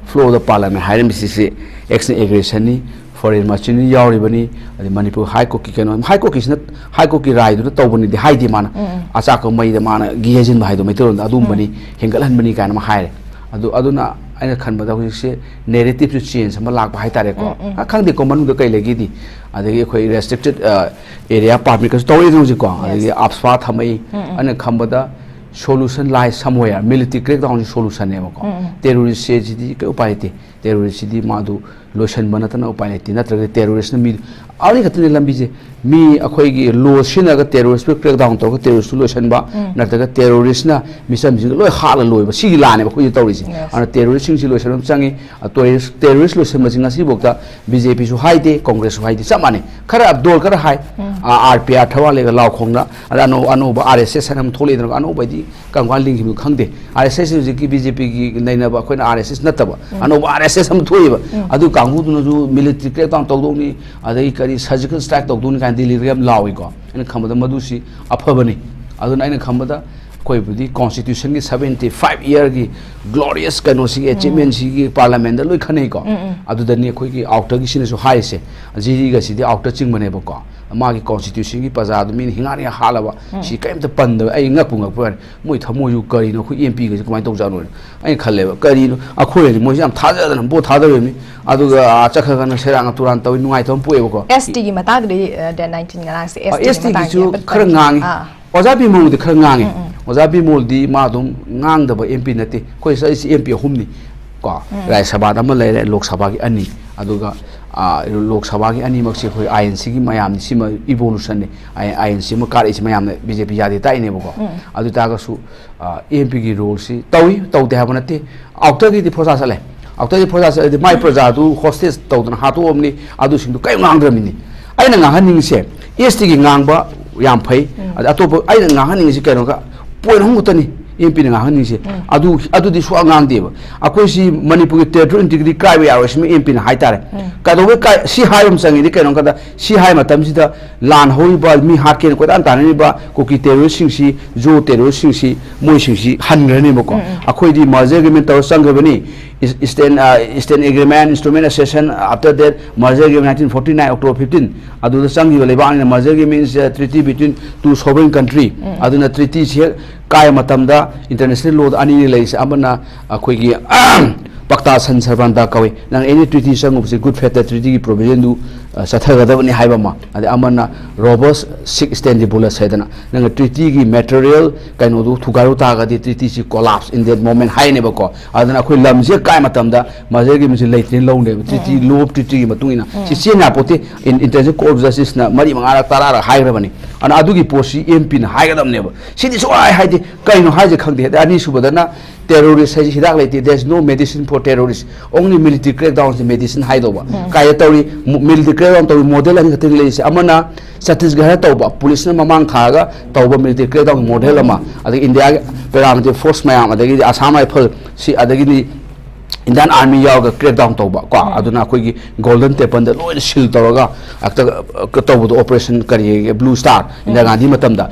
ꯐ꯭ꯂꯣꯗ ꯄꯥꯜꯂꯝꯃꯦ ꯍꯥꯏꯔꯝꯃꯤꯁꯤꯁꯤ ꯑꯦꯛꯁꯅ ꯑꯦꯒ꯭ꯔꯦꯁꯟꯅꯤ, ꯐꯣꯔꯦꯟ ꯃꯔꯆꯦꯟꯅꯤ ꯌꯥꯎꯔꯤꯕꯅꯤ, ꯑꯗꯩ ꯃꯅꯤꯄꯨꯔ ꯍꯥꯏ ꯀꯣꯔꯠꯀꯤ ꯀꯩꯅꯣ, ꯍꯥꯏ ꯀꯣꯔꯠꯀꯤꯁꯤꯅ, ꯍꯥꯏ ꯀꯣꯔꯠꯀꯤ ꯔꯥꯏꯗꯨꯅ ꯇꯧꯕꯅꯤꯗꯤ ꯍꯥꯏꯗꯦ ꯃꯥꯅ꯫ ꯎꯝ, ꯎꯝ꯫ ꯑꯆꯥꯛꯄ ꯃꯩꯗ ꯃꯥꯅ ꯘꯤ ꯍꯩꯖꯤꯟꯕ ꯍꯥꯏꯗꯣ ꯃꯩꯇꯩꯂꯣꯟꯗ ꯑꯗꯨꯝꯕꯅꯤ, ꯎꯝ꯫ ꯍꯦꯟꯒꯠꯍꯟꯕꯅꯤ ꯀꯥꯏꯅ ꯑꯃ ꯍꯥꯏꯔꯦ꯫ ꯑꯗꯨ, ꯑꯗꯨꯅ ꯑꯩꯅ ꯈꯟꯕꯗ ꯍꯧꯖꯤꯛꯁꯦ ꯅꯦꯔꯦꯇꯤꯞꯁꯨ ꯆꯦꯟꯖ ꯑꯃ ꯂꯥꯛꯄ ꯍꯥꯏꯇꯥꯔꯦꯀꯣ꯫ ꯎꯝ, ꯎꯝ꯫ ꯑ, ꯈꯪꯗꯦꯀꯣ ꯃꯅꯨꯡꯗ ꯀꯩ ꯂꯩꯒꯦꯗꯤ꯫ ꯑꯗꯒꯤ ꯑꯩꯈꯣꯏ ꯔꯦꯁꯇ꯭ꯔꯤꯛꯇꯦꯠ, ꯑ, ꯑꯦꯔꯤꯌꯥ ꯄꯥꯔꯃꯤꯠꯀꯁꯨ ꯇꯧꯔꯛꯏꯗꯅ ꯍꯧꯖꯤꯛꯀꯣ꯫ ꯌꯦꯁ꯫ ꯑꯗꯒꯤ ꯑꯞꯁ꯭ꯄꯥ ꯊꯝꯃꯛꯏ꯫ ꯎꯝ, ꯎꯝ꯫ ꯑꯩꯅ ꯈꯟꯕꯗ solution lies somewhere, military crackdown ꯁꯤ solution ꯅꯦꯕꯀꯣ꯫ ꯎꯝ, ꯎꯝ꯫ ꯇꯦꯔꯣꯔꯤꯁꯁꯦ ꯁꯤꯗꯤ ꯀꯩ ꯎꯄꯥꯏ ꯂꯩꯇꯦ꯫ ꯇꯦꯔꯣꯔꯤꯁꯁꯤꯗꯤ ꯃꯥꯗꯨ ꯂꯣꯏꯁꯤꯟꯕ ꯅꯠꯇꯅ ꯎꯄꯥꯏ ꯂꯩꯇꯦ꯫ ꯅꯠꯇ꯭ꯔꯒꯗꯤ ꯇꯦꯔꯣꯔꯤꯁꯅ ꯃꯤ ꯑꯅꯤ ꯈꯛꯇꯅꯤ ꯂꯝꯕꯤꯁꯦ꯫ ꯃꯤ ꯑꯩꯈꯣꯏꯒꯤ ꯂꯣ ꯁꯤꯖꯤꯟꯅꯔꯒ ꯇꯦꯔꯣꯔꯤꯁꯄꯨ crackdown ꯇꯧꯔꯒ ꯇꯦꯔꯣꯔꯤꯁꯇꯨ ꯂꯣꯏꯁꯤꯟꯕ, ꯎꯝ꯫ ꯅꯠꯇ꯭ꯔꯒ ꯇꯦꯔꯣꯔꯤꯁꯅ ꯃꯤꯆꯝꯁꯤꯡꯗꯨ ꯂꯣꯏ ꯍꯥꯠꯂ ꯂꯣꯏꯕ, ꯁꯤꯒꯤ ꯂꯥꯟꯅꯦꯕ ꯑꯩꯈꯣꯏꯅ ꯇꯧꯔꯤꯁꯦ꯫ ꯌꯦꯁ꯫ ꯑꯗꯨꯅ ꯇꯦꯔꯣꯔꯤꯁꯁꯤꯡꯁꯤ ꯂꯣꯏꯁꯤꯟꯕ ꯑꯃ ꯆꯪꯉꯤ꯫ ꯑ, ꯇꯦꯔꯣꯔꯤꯁ, ꯇꯦꯔꯣꯔꯤꯁ ꯂꯣꯏꯁꯤꯟꯕꯁꯤ ꯉꯁꯤꯐꯥꯎꯗ ꯕꯤ ꯖꯦ ꯄꯤꯁꯨ ꯍꯥꯏꯗꯦ, ꯀꯣꯡꯒ꯭ꯔꯦꯁꯁꯨ ꯍꯥꯏꯗꯦ, ꯆꯞ ꯃꯥꯟꯅꯩ꯫ ꯈꯔ ꯗꯣꯜ ꯈꯔ ꯍꯥꯏ, ꯎꯝ꯫ ꯑ, ꯑꯥꯔ ꯄꯤ ꯑꯥꯔ ꯊꯧꯕꯥꯜ ꯂꯩꯒ ꯂꯥꯎ ꯈꯣꯡꯅ, ꯑꯗ ꯑꯅꯧ-, ꯑꯅꯧꯕ ꯑꯥꯔ ꯑꯦꯁ ꯑꯦꯁ ꯍꯥꯏꯅ ꯑꯃ ꯊꯣꯛꯂꯛꯏꯗꯅ, ꯑꯅꯧꯕ ꯍꯥꯏꯗꯤ ꯀꯔꯝ ꯀꯥꯟꯗ ꯂꯤꯡꯈꯤꯕꯅꯣ ꯈꯪꯗꯦ꯫ ꯑꯥꯔ ꯑꯦꯁ ꯑꯦꯁ ꯍꯧꯖꯤꯛꯀꯤ ꯕꯤ ꯖꯦ ꯄꯤꯒꯤ ꯅꯩꯅꯕ ꯑꯩꯈꯣꯏꯅ ꯑꯥꯔ ꯑꯦꯁ ꯑꯦꯁ ꯅꯠꯇꯕ, ꯎꯝ꯫ ꯑꯅꯧꯕ ꯑꯥꯔ ꯑꯦꯁ ꯑꯦꯁ ꯑꯃ ꯊꯣꯛꯏꯕ꯫ ꯎꯝ꯫ ꯑꯗꯨ ꯀꯥꯡꯕꯨꯗꯨꯅꯁꯨ military crackdown ꯇꯧꯗꯧꯅꯤ, ꯑꯗꯩ ꯀꯔꯤ surgical strike ꯇꯧꯗꯧꯅꯤ ꯀꯥꯏꯅ ꯗꯤꯜꯂꯤꯗ ꯌꯥꯝ ꯂꯥꯎꯏꯀꯣ꯫ ꯑꯩꯅ ꯈꯟꯕꯗ ꯃꯗꯨꯁꯤ ꯑꯐꯕꯅꯤ꯫ ꯑꯗꯨꯅ ꯑꯩꯅ ꯈꯟꯕꯗ ꯑꯩꯈꯣꯏꯕꯨꯗꯤ ꯀꯣꯟꯁꯇꯤꯇ꯭ꯌꯨꯁꯟꯒꯤ ꯁꯕꯦꯟꯇꯤ ꯐꯥꯏꯚ ꯏꯌꯔꯒꯤ ꯒ꯭ꯂꯣꯔꯤꯌꯁ ꯀꯩꯅꯣꯁꯤꯒꯤ ꯑꯦꯆꯤꯞꯃꯦꯟꯁꯤꯒꯤ ꯄꯥꯔꯂꯥꯃꯦꯟꯗ ꯂꯣꯏ ꯈꯟꯅꯩꯀꯣ꯫ ꯑꯗꯨꯗꯅꯤ ꯑꯩꯈꯣꯏꯒꯤ ꯑꯥꯎꯇꯔꯒꯤꯁꯤꯅꯁꯨ ꯍꯥꯏꯔꯤꯁꯦ, ꯖꯤꯔꯤꯒꯁꯤꯗꯤ ꯑꯥꯎꯇꯔ ꯆꯤꯡꯕꯅꯦꯕꯀꯣ꯫ ꯃꯥꯒꯤ ꯀꯣꯟꯁꯇꯤꯇ꯭ꯌꯨꯁꯟꯒꯤ ꯄ꯭ꯔꯖꯥꯗꯨ ꯃꯤꯅ ꯍꯤꯡꯉꯥꯅꯤ ꯍꯥꯠꯂꯕ, ꯁꯤ ꯀꯔꯤꯝꯇ ꯄꯟꯗꯕ꯫ ꯑꯩ ꯉꯛꯄꯨ ꯉꯛꯄ ꯋꯥꯅꯤ, ꯃꯣꯏ ꯊꯃꯣꯏꯁꯨ ꯀꯔꯤꯅꯣ, ꯑꯩꯈꯣꯏ ꯑꯦꯝ ꯄꯤꯒꯁꯦ ꯀꯃꯥꯏꯅ ꯇꯧꯖꯥꯠꯅꯣꯅ ꯑꯩꯅ ꯈꯜꯂꯦꯕ꯫ ꯀꯔꯤꯅꯣ ꯑꯩꯈꯣꯏꯅꯗꯤ ꯃꯣꯏꯁꯦ ꯌꯥꯝ ꯊꯥꯖꯗꯅ ꯚꯣꯠ ꯊꯥꯗꯔꯤꯕꯅꯤ, ꯑꯗꯨꯒ ꯑꯥ ꯆꯠꯈ꯭ꯔꯒꯅ ꯁꯦꯔꯥꯟꯒ ꯇꯨꯔꯥꯟ ꯇꯧꯏ, ꯅꯨꯡꯉꯥꯏꯇꯕ ꯑꯃ ꯄꯣꯛꯑꯦꯕꯀꯣ꯫ ꯑꯦꯁ ꯇꯤꯒꯤ ꯃꯇꯥꯡꯗꯗꯤ ꯗꯦꯠ ꯅꯥꯏꯟꯇꯤꯟ ꯉꯔꯥꯡꯁꯦ ꯑꯦꯁ ꯑꯦꯁ ꯇꯤꯒꯤ ꯇꯤꯒꯤꯁꯨ ꯃꯇꯥꯡꯗ ꯈꯔ ꯉꯥꯡꯉꯤ꯫ ꯑꯣꯖꯥ ꯕꯤꯃꯣꯜꯗꯤ ꯈꯔ ꯉꯥꯡꯉꯤ꯫ ꯑꯣꯖꯥ ꯕꯤꯃꯣꯜꯗꯤ ꯃꯥ ꯑꯗꯨꯝ ꯉꯥꯡꯗꯕ ꯑꯦꯝ ꯄꯤ ꯅꯠꯇꯦ꯫ ꯑꯩꯈꯣꯏ ꯁꯤꯗ ꯑꯦꯝ ꯄꯤ ꯑꯍꯨꯝꯅꯤ ꯀꯣ, ꯔꯥꯖ꯭ꯌ ꯁꯚꯥꯗ ꯑꯃ ꯂꯩꯔꯦ, ꯂꯣꯛ ꯁꯚꯥꯒꯤ ꯑꯅꯤ, ꯑꯗꯨꯒ ꯑꯥ, ꯂꯣꯛ ꯁꯚꯥꯒꯤ ꯑꯅꯤꯃꯛꯁꯦ ꯑꯩꯈꯣꯏ ꯑꯥꯏ ꯑꯦꯟ ꯁꯤꯒꯤ ꯃꯌꯥꯝꯅꯤ꯫ ꯁꯤꯃ ꯏꯚꯣꯂꯨꯁꯟꯅꯤ꯫ ꯑꯥꯏ ꯑꯦꯟ ꯁꯤ ꯑꯃ ꯀꯥꯔꯛꯏꯁꯤ ꯃꯌꯥꯝꯅ ꯕꯤ ꯖꯦ ꯄꯤ ꯌꯥꯗꯦ ꯇꯥꯛꯏꯅꯦꯕꯀꯣ꯫ ꯑꯗꯨ ꯑꯣꯏꯇꯥꯔꯒꯁꯨ ꯑꯦꯝ ꯄꯤꯒꯤ ꯔꯣꯜꯁꯤ ꯇꯧꯏ, ꯇꯧꯗꯦ ꯍꯥꯏꯕ ꯅꯠꯇꯦ꯫ ꯑꯥꯎꯇꯔꯒꯤꯗꯤ ꯐꯣꯔꯁꯥ ꯆꯠꯂꯦ꯫ ꯑꯥꯎꯇꯔꯒꯤ ꯐꯣꯔꯁꯥ ꯆꯠꯂꯗꯤ ꯃꯥꯏ ꯄ꯭ꯔꯖꯥꯗꯨ ꯍꯣꯁꯇꯦꯖ ꯇꯧꯗꯅ ꯍꯥꯠꯇꯣꯛꯑꯕꯅꯤ, ꯑꯗꯨꯁꯤꯡꯗꯨ ꯀꯔꯤꯝ ꯉꯥꯡꯗ꯭ꯔꯕꯅꯤꯅꯦ꯫ ꯑꯩꯅ ꯉꯥꯡꯍꯟꯅꯤꯡꯉꯤꯁꯦ, ꯑꯦꯁ ꯇꯤꯒꯤ ꯉꯥꯡꯕ ꯌꯥꯝ ꯐꯩ꯫ ꯑꯗ ꯑꯇꯣꯞꯄ ꯑꯩꯅ ꯉꯥꯡꯍꯟꯅꯤꯡꯉꯤꯁꯤ ꯀꯩꯅꯣꯒ ꯄꯣꯏꯟ ꯑꯍꯨꯝ ꯈꯛꯇꯅꯤ ꯑꯦꯝ ꯄꯤꯅ ꯉꯥꯡꯍꯟꯅꯤꯡꯉꯤꯁꯦ꯫ ꯑꯗꯨ, ꯑꯗꯨꯗꯤ ꯁꯨꯡꯉꯥꯡ ꯉꯥꯡꯗꯦꯕ꯫ ꯑꯩꯈꯣꯏꯁꯤ ꯃꯅꯤꯄꯨꯔꯒꯤ ꯇꯦꯔꯤꯇꯣꯔꯤ ꯏꯟꯇꯤꯒ꯭ꯔꯤꯇꯤ ꯀꯥꯏꯕ ꯌꯥꯔꯣꯏ, ꯁꯤꯃ ꯑꯦꯝ ꯄꯤꯅ ꯍꯥꯏꯇꯥꯔꯦ꯫ ꯀꯩꯗꯧꯕꯩ ꯀꯥꯏ-, ꯁꯤ ꯍꯥꯏꯕ ꯑꯃ ꯆꯪꯉꯤꯗꯤ ꯀꯩꯅꯣ ꯍꯥꯏꯕꯗ, ꯁꯤ ꯍꯥꯏ ꯃꯇꯝꯁꯤꯗ ꯂꯥꯟ ꯍꯧꯔꯤꯕ, ꯃꯤ ꯍꯥꯠꯀꯦꯅ ꯀꯣꯏꯇꯥꯟ ꯇꯥꯟꯅꯔꯤꯕ ꯀꯨꯀꯤ ꯇꯦꯔꯣꯔꯤꯁꯁꯤꯡꯁꯤ, ꯖꯣ ꯇꯦꯔꯣꯔꯤꯁꯁꯤꯡꯁꯤ, ꯃꯣꯏꯁꯤꯡꯁꯤ ꯍꯟꯈ꯭ꯔꯅꯦꯕꯀꯣ꯫ ꯑꯩꯈꯣꯏꯗꯤ ꯃꯔꯖꯔ ꯑꯦꯒ꯭ꯔꯤꯃꯦꯟ ꯇꯧꯔ ꯆꯪꯈ꯭ꯔꯕꯅꯤ꯫ Is-, Eastern, uh, Eastern Agreement, Instrument Accession, after that, merger agreement nineteen forty-nine, October fifteen, ꯑꯗꯨꯗ ꯆꯪꯈꯤꯕ ꯂꯩꯕꯥꯛꯅꯤꯅ꯫ Merger agreement is a treaty between two sovereign country꯫ ꯑꯗꯨꯅ ꯇ꯭ꯔꯤꯇꯤꯁꯤ ꯍꯦꯛ ꯀꯥꯏꯕ ꯃꯇꯝꯗ ꯏꯟꯇꯔꯅꯦꯁꯅꯦꯜ ꯂꯣꯗ ꯑꯅꯤꯅꯤ ꯂꯩꯔꯤꯁꯦ, ꯑꯃꯅ ꯑꯩꯈꯣꯏꯒꯤ ꯄꯛꯇꯥ ꯁꯟ ꯁꯔꯕꯟꯗ ꯀꯧꯏ꯫ ꯅꯪ ꯑꯦꯅꯤ ꯇ꯭ꯔꯤꯇꯤ ꯆꯪꯉꯨꯕꯁꯦ ꯒꯨꯗ ꯐꯦꯠ ꯇ꯭ꯔꯤꯇꯤꯒꯤ ꯄ꯭ꯔꯣꯚꯤꯖꯟꯗꯨ, ꯑ, ꯆꯠꯊꯒꯗꯕꯅꯤ ꯍꯥꯏꯕ ꯑꯃ, ꯑꯗꯩ ꯑꯃꯅ ꯔꯣꯕꯁ ꯁꯤꯛ ꯁ꯭ꯇꯦꯟꯗꯤꯕꯨꯂꯁ ꯍꯥꯏꯗꯅ, ꯅꯪꯅ ꯇ꯭ꯔꯤꯇꯤꯒꯤ ꯃꯦꯇꯔꯤꯌꯦꯜ ꯀꯩꯅꯣꯗꯨ ꯊꯨꯒꯥꯏꯔꯨ ꯇꯥꯔꯒꯗꯤ ꯇ꯭ꯔꯤꯇꯤꯁꯤ ꯀꯣꯂꯥꯞꯁ ꯏꯟ ꯗꯦꯠ ꯃꯣꯃꯦꯟ ꯍꯥꯏꯅꯦꯕꯀꯣ꯫ ꯑꯗꯨꯅ ꯑꯩꯈꯣꯏ ꯂꯝꯁꯦ ꯀꯥꯏ ꯃꯇꯝꯗ ꯃꯔꯖꯔ ꯑꯦꯒ꯭ꯔꯤꯃꯦꯟꯁꯤ ꯂꯩꯇ꯭ꯔꯦꯅ ꯂꯧꯅꯦꯕ, ꯇ꯭ꯔꯤꯇꯤ, ꯂꯣ ꯑꯣꯐ ꯇ꯭ꯔꯤꯇꯤꯒꯤ ꯃꯇꯨꯡ ꯏꯟꯅ꯫ ꯁꯤ ꯆꯦꯟ ꯌꯥꯄꯣꯠꯇꯦ꯫ ꯏꯟ-, ꯏꯟꯇꯔꯅꯦꯁꯅꯦꯜ ꯀꯣꯔꯠ ꯑꯣꯐ ꯖꯁꯇꯤꯁꯅ ꯃꯔꯤ ꯃꯉꯥꯔꯛ ꯇꯔꯥꯔꯛ ꯍꯥꯏꯈ꯭ꯔꯕꯅꯤ꯫ ꯑꯗꯨꯅ ꯑꯗꯨꯒꯤ ꯄꯣꯠꯁꯤ ꯑꯦꯝ ꯄꯤꯅ ꯍꯥꯏꯒꯗꯕꯅꯦꯕ꯫ ꯁꯤꯗꯤ ꯁꯨꯡꯍꯥꯏ ꯍꯥꯏꯗꯦ꯫ ꯀꯩꯅꯣ ꯍꯥꯏꯁꯦ ꯈꯪꯗꯦ꯫ ꯑꯗꯩ ꯑꯅꯤꯁꯨꯕꯗꯅ terrorist ꯍꯥꯏꯁꯦ ꯍꯤꯗꯥꯛ ꯂꯩꯇꯦ, there is no medicine for terrorist, only military crackdown say medicine ꯍꯥꯏꯗꯧꯕ꯫ ꯀꯥꯏꯗ ꯇꯧꯔꯤ? ꯃꯨ-, military crackdown ꯇꯧꯔꯤ model ꯑꯅꯤ ꯈꯛꯇꯪ ꯂꯩꯔꯤꯁꯦ꯫ ꯑꯃꯅ ꯆꯇꯤꯁꯒꯔꯗ ꯇꯧꯕ, ꯄꯨꯂꯤꯁꯅ ꯃꯃꯥꯡ ꯊꯥꯔꯒ ꯇꯧꯕ military crackdown model ꯑꯃ, ꯑꯗꯒꯤ ꯏꯟꯗꯤꯌꯥꯒꯤ paramilitary force ꯃꯌꯥꯝ, ꯑꯗꯒꯤꯗꯤ ꯑꯁꯥꯝ ꯔꯥꯏꯐꯜ ꯁꯤ, ꯑꯗꯒꯤꯗꯤ Indian Army ꯌꯥꯎꯔꯒ crackdown ꯇꯧꯕ ꯀꯣ꯫ ꯑꯗꯨꯅ ꯑꯩꯈꯣꯏꯒꯤ Golden Temple ꯗ ꯂꯣꯏꯅ seal ꯇꯧꯔꯒ, ꯇꯧꯕꯗꯣ, ꯑꯣꯄꯔꯦꯁꯟ ꯀꯔꯤ, ꯕ꯭ꯂꯨ ꯁ꯭ꯇꯥꯔ, ꯏꯟꯗꯤꯔꯥ ꯒꯥꯟꯙꯤ ꯃꯇꯝꯗ,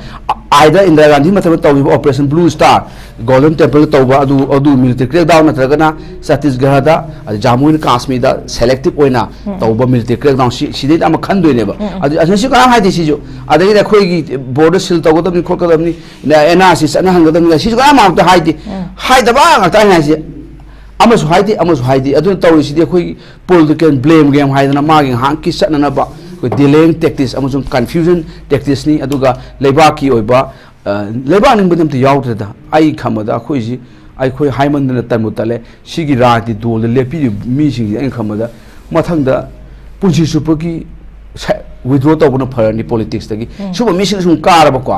ꯑꯥꯏꯗ ꯏꯟꯗꯤꯔꯥ ꯒꯥꯟꯙꯤ ꯃꯇꯝꯗ ꯇꯧꯈꯤꯕ operation blue star, golden temple ꯇꯧꯕ, ꯑꯗꯨ ꯑꯗꯨ ꯃꯤꯂꯤꯇꯔꯤ ꯀ꯭ꯔꯦꯛꯗꯥꯎꯟ ꯅꯠꯇ꯭ꯔꯒꯅ ꯆꯇꯤꯁꯒꯔꯗ, ꯑꯗꯩ ꯖꯥꯃꯨ ꯑꯦꯟ ꯀꯥꯁꯃꯤꯔꯗ ꯁꯦꯂꯦꯛꯇꯤꯞ ꯑꯣꯏꯅ ꯇꯧꯕ ꯃꯤꯂꯤꯇꯔꯤ ꯀ꯭ꯔꯦꯛꯗꯥꯎꯟ, ꯁꯤ ꯁꯤꯗꯩꯗ ꯑꯃ ꯈꯟꯗꯣꯏꯅꯦꯕ꯫ ꯑꯗꯨ ꯑꯁꯤꯁꯨ ꯀꯅꯥꯝ ꯍꯥꯏꯗꯦ ꯁꯤꯁꯨ꯫ ꯑꯗꯒꯤꯗꯤ ꯑꯩꯈꯣꯏꯒꯤ ꯕꯣꯔꯗꯔ ꯁꯤꯜ ꯇꯧꯒꯗꯕꯅꯤ ꯈꯣꯠꯀꯗꯕꯅꯤ, ꯑꯦꯟ ꯑꯥꯔ ꯁꯤ ꯆꯠꯅꯍꯟꯒꯗꯕꯅꯤ, ꯁꯤꯁꯨ ꯀꯅꯥꯝ ꯑꯃꯇ ꯍꯥꯏꯗꯦ꯫ ꯍꯥꯏꯗꯕ ꯉꯥꯛꯇ ꯑꯩꯅ ꯍꯥꯏꯁꯦ꯫ ꯑꯃꯁꯨ ꯍꯥꯏꯗꯦ, ꯑꯃꯁꯨ ꯍꯥꯏꯗꯦ꯫ ꯑꯗꯨꯅ ꯇꯧꯔꯤꯁꯤꯗꯤ ꯑꯩꯈꯣꯏꯒꯤ ꯄꯣꯂꯤꯇꯤꯀꯦꯜ ꯕ꯭ꯂꯦꯝ ꯒꯦꯝ ꯍꯥꯏꯗꯅ ꯃꯥꯒꯤ ꯉꯥꯏꯍꯥꯛꯀꯤ ꯆꯠꯅꯅꯕ ꯑꯩꯈꯣꯏ ꯗꯤꯂꯦꯌꯤꯡ ꯇꯦꯛꯇꯤꯛꯁ ꯑꯃꯁꯨꯡ ꯀꯟꯐ꯭ꯌꯨꯖꯟ ꯇꯦꯛꯇꯤꯛꯁꯅꯤ꯫ ꯑꯗꯨꯒ ꯂꯩꯕꯥꯛꯀꯤ ꯑꯣꯏꯕ, ꯑ, ꯂꯩꯕꯥꯛ ꯅꯤꯡꯕꯗꯤ ꯑꯝꯇ ꯌꯥꯎꯗ꯭ꯔꯦꯗ꯫ ꯑꯩ ꯈꯟꯕꯗ ꯑꯩꯈꯣꯏꯁꯤ, ꯑꯩꯈꯣꯏ ꯍꯥꯏꯃꯟꯗꯅ ꯇꯟꯕꯨ ꯇꯜꯂꯦ꯫ ꯁꯤꯒꯤ ꯔꯥꯖꯅꯤꯇꯤ ꯗꯣꯜꯗ ꯂꯦꯞꯄꯤꯔꯤꯕ ꯃꯤꯁꯤꯡꯁꯦ ꯑꯩꯅ ꯈꯟꯕꯗ ꯃꯊꯪꯗ ꯄꯨꯟꯁꯤ ꯆꯨꯞꯄꯒꯤ ꯁ-, ꯋꯤꯗ꯭ꯔꯣ ꯇꯧꯕꯅ ꯐꯔꯅꯤ ꯄꯣꯂꯤꯇꯤꯛꯁꯇꯒꯤ꯫ ꯁꯨꯝꯕ ꯃꯤꯁꯤꯡ ꯁꯨꯝ ꯀꯥꯔꯕꯀꯣ,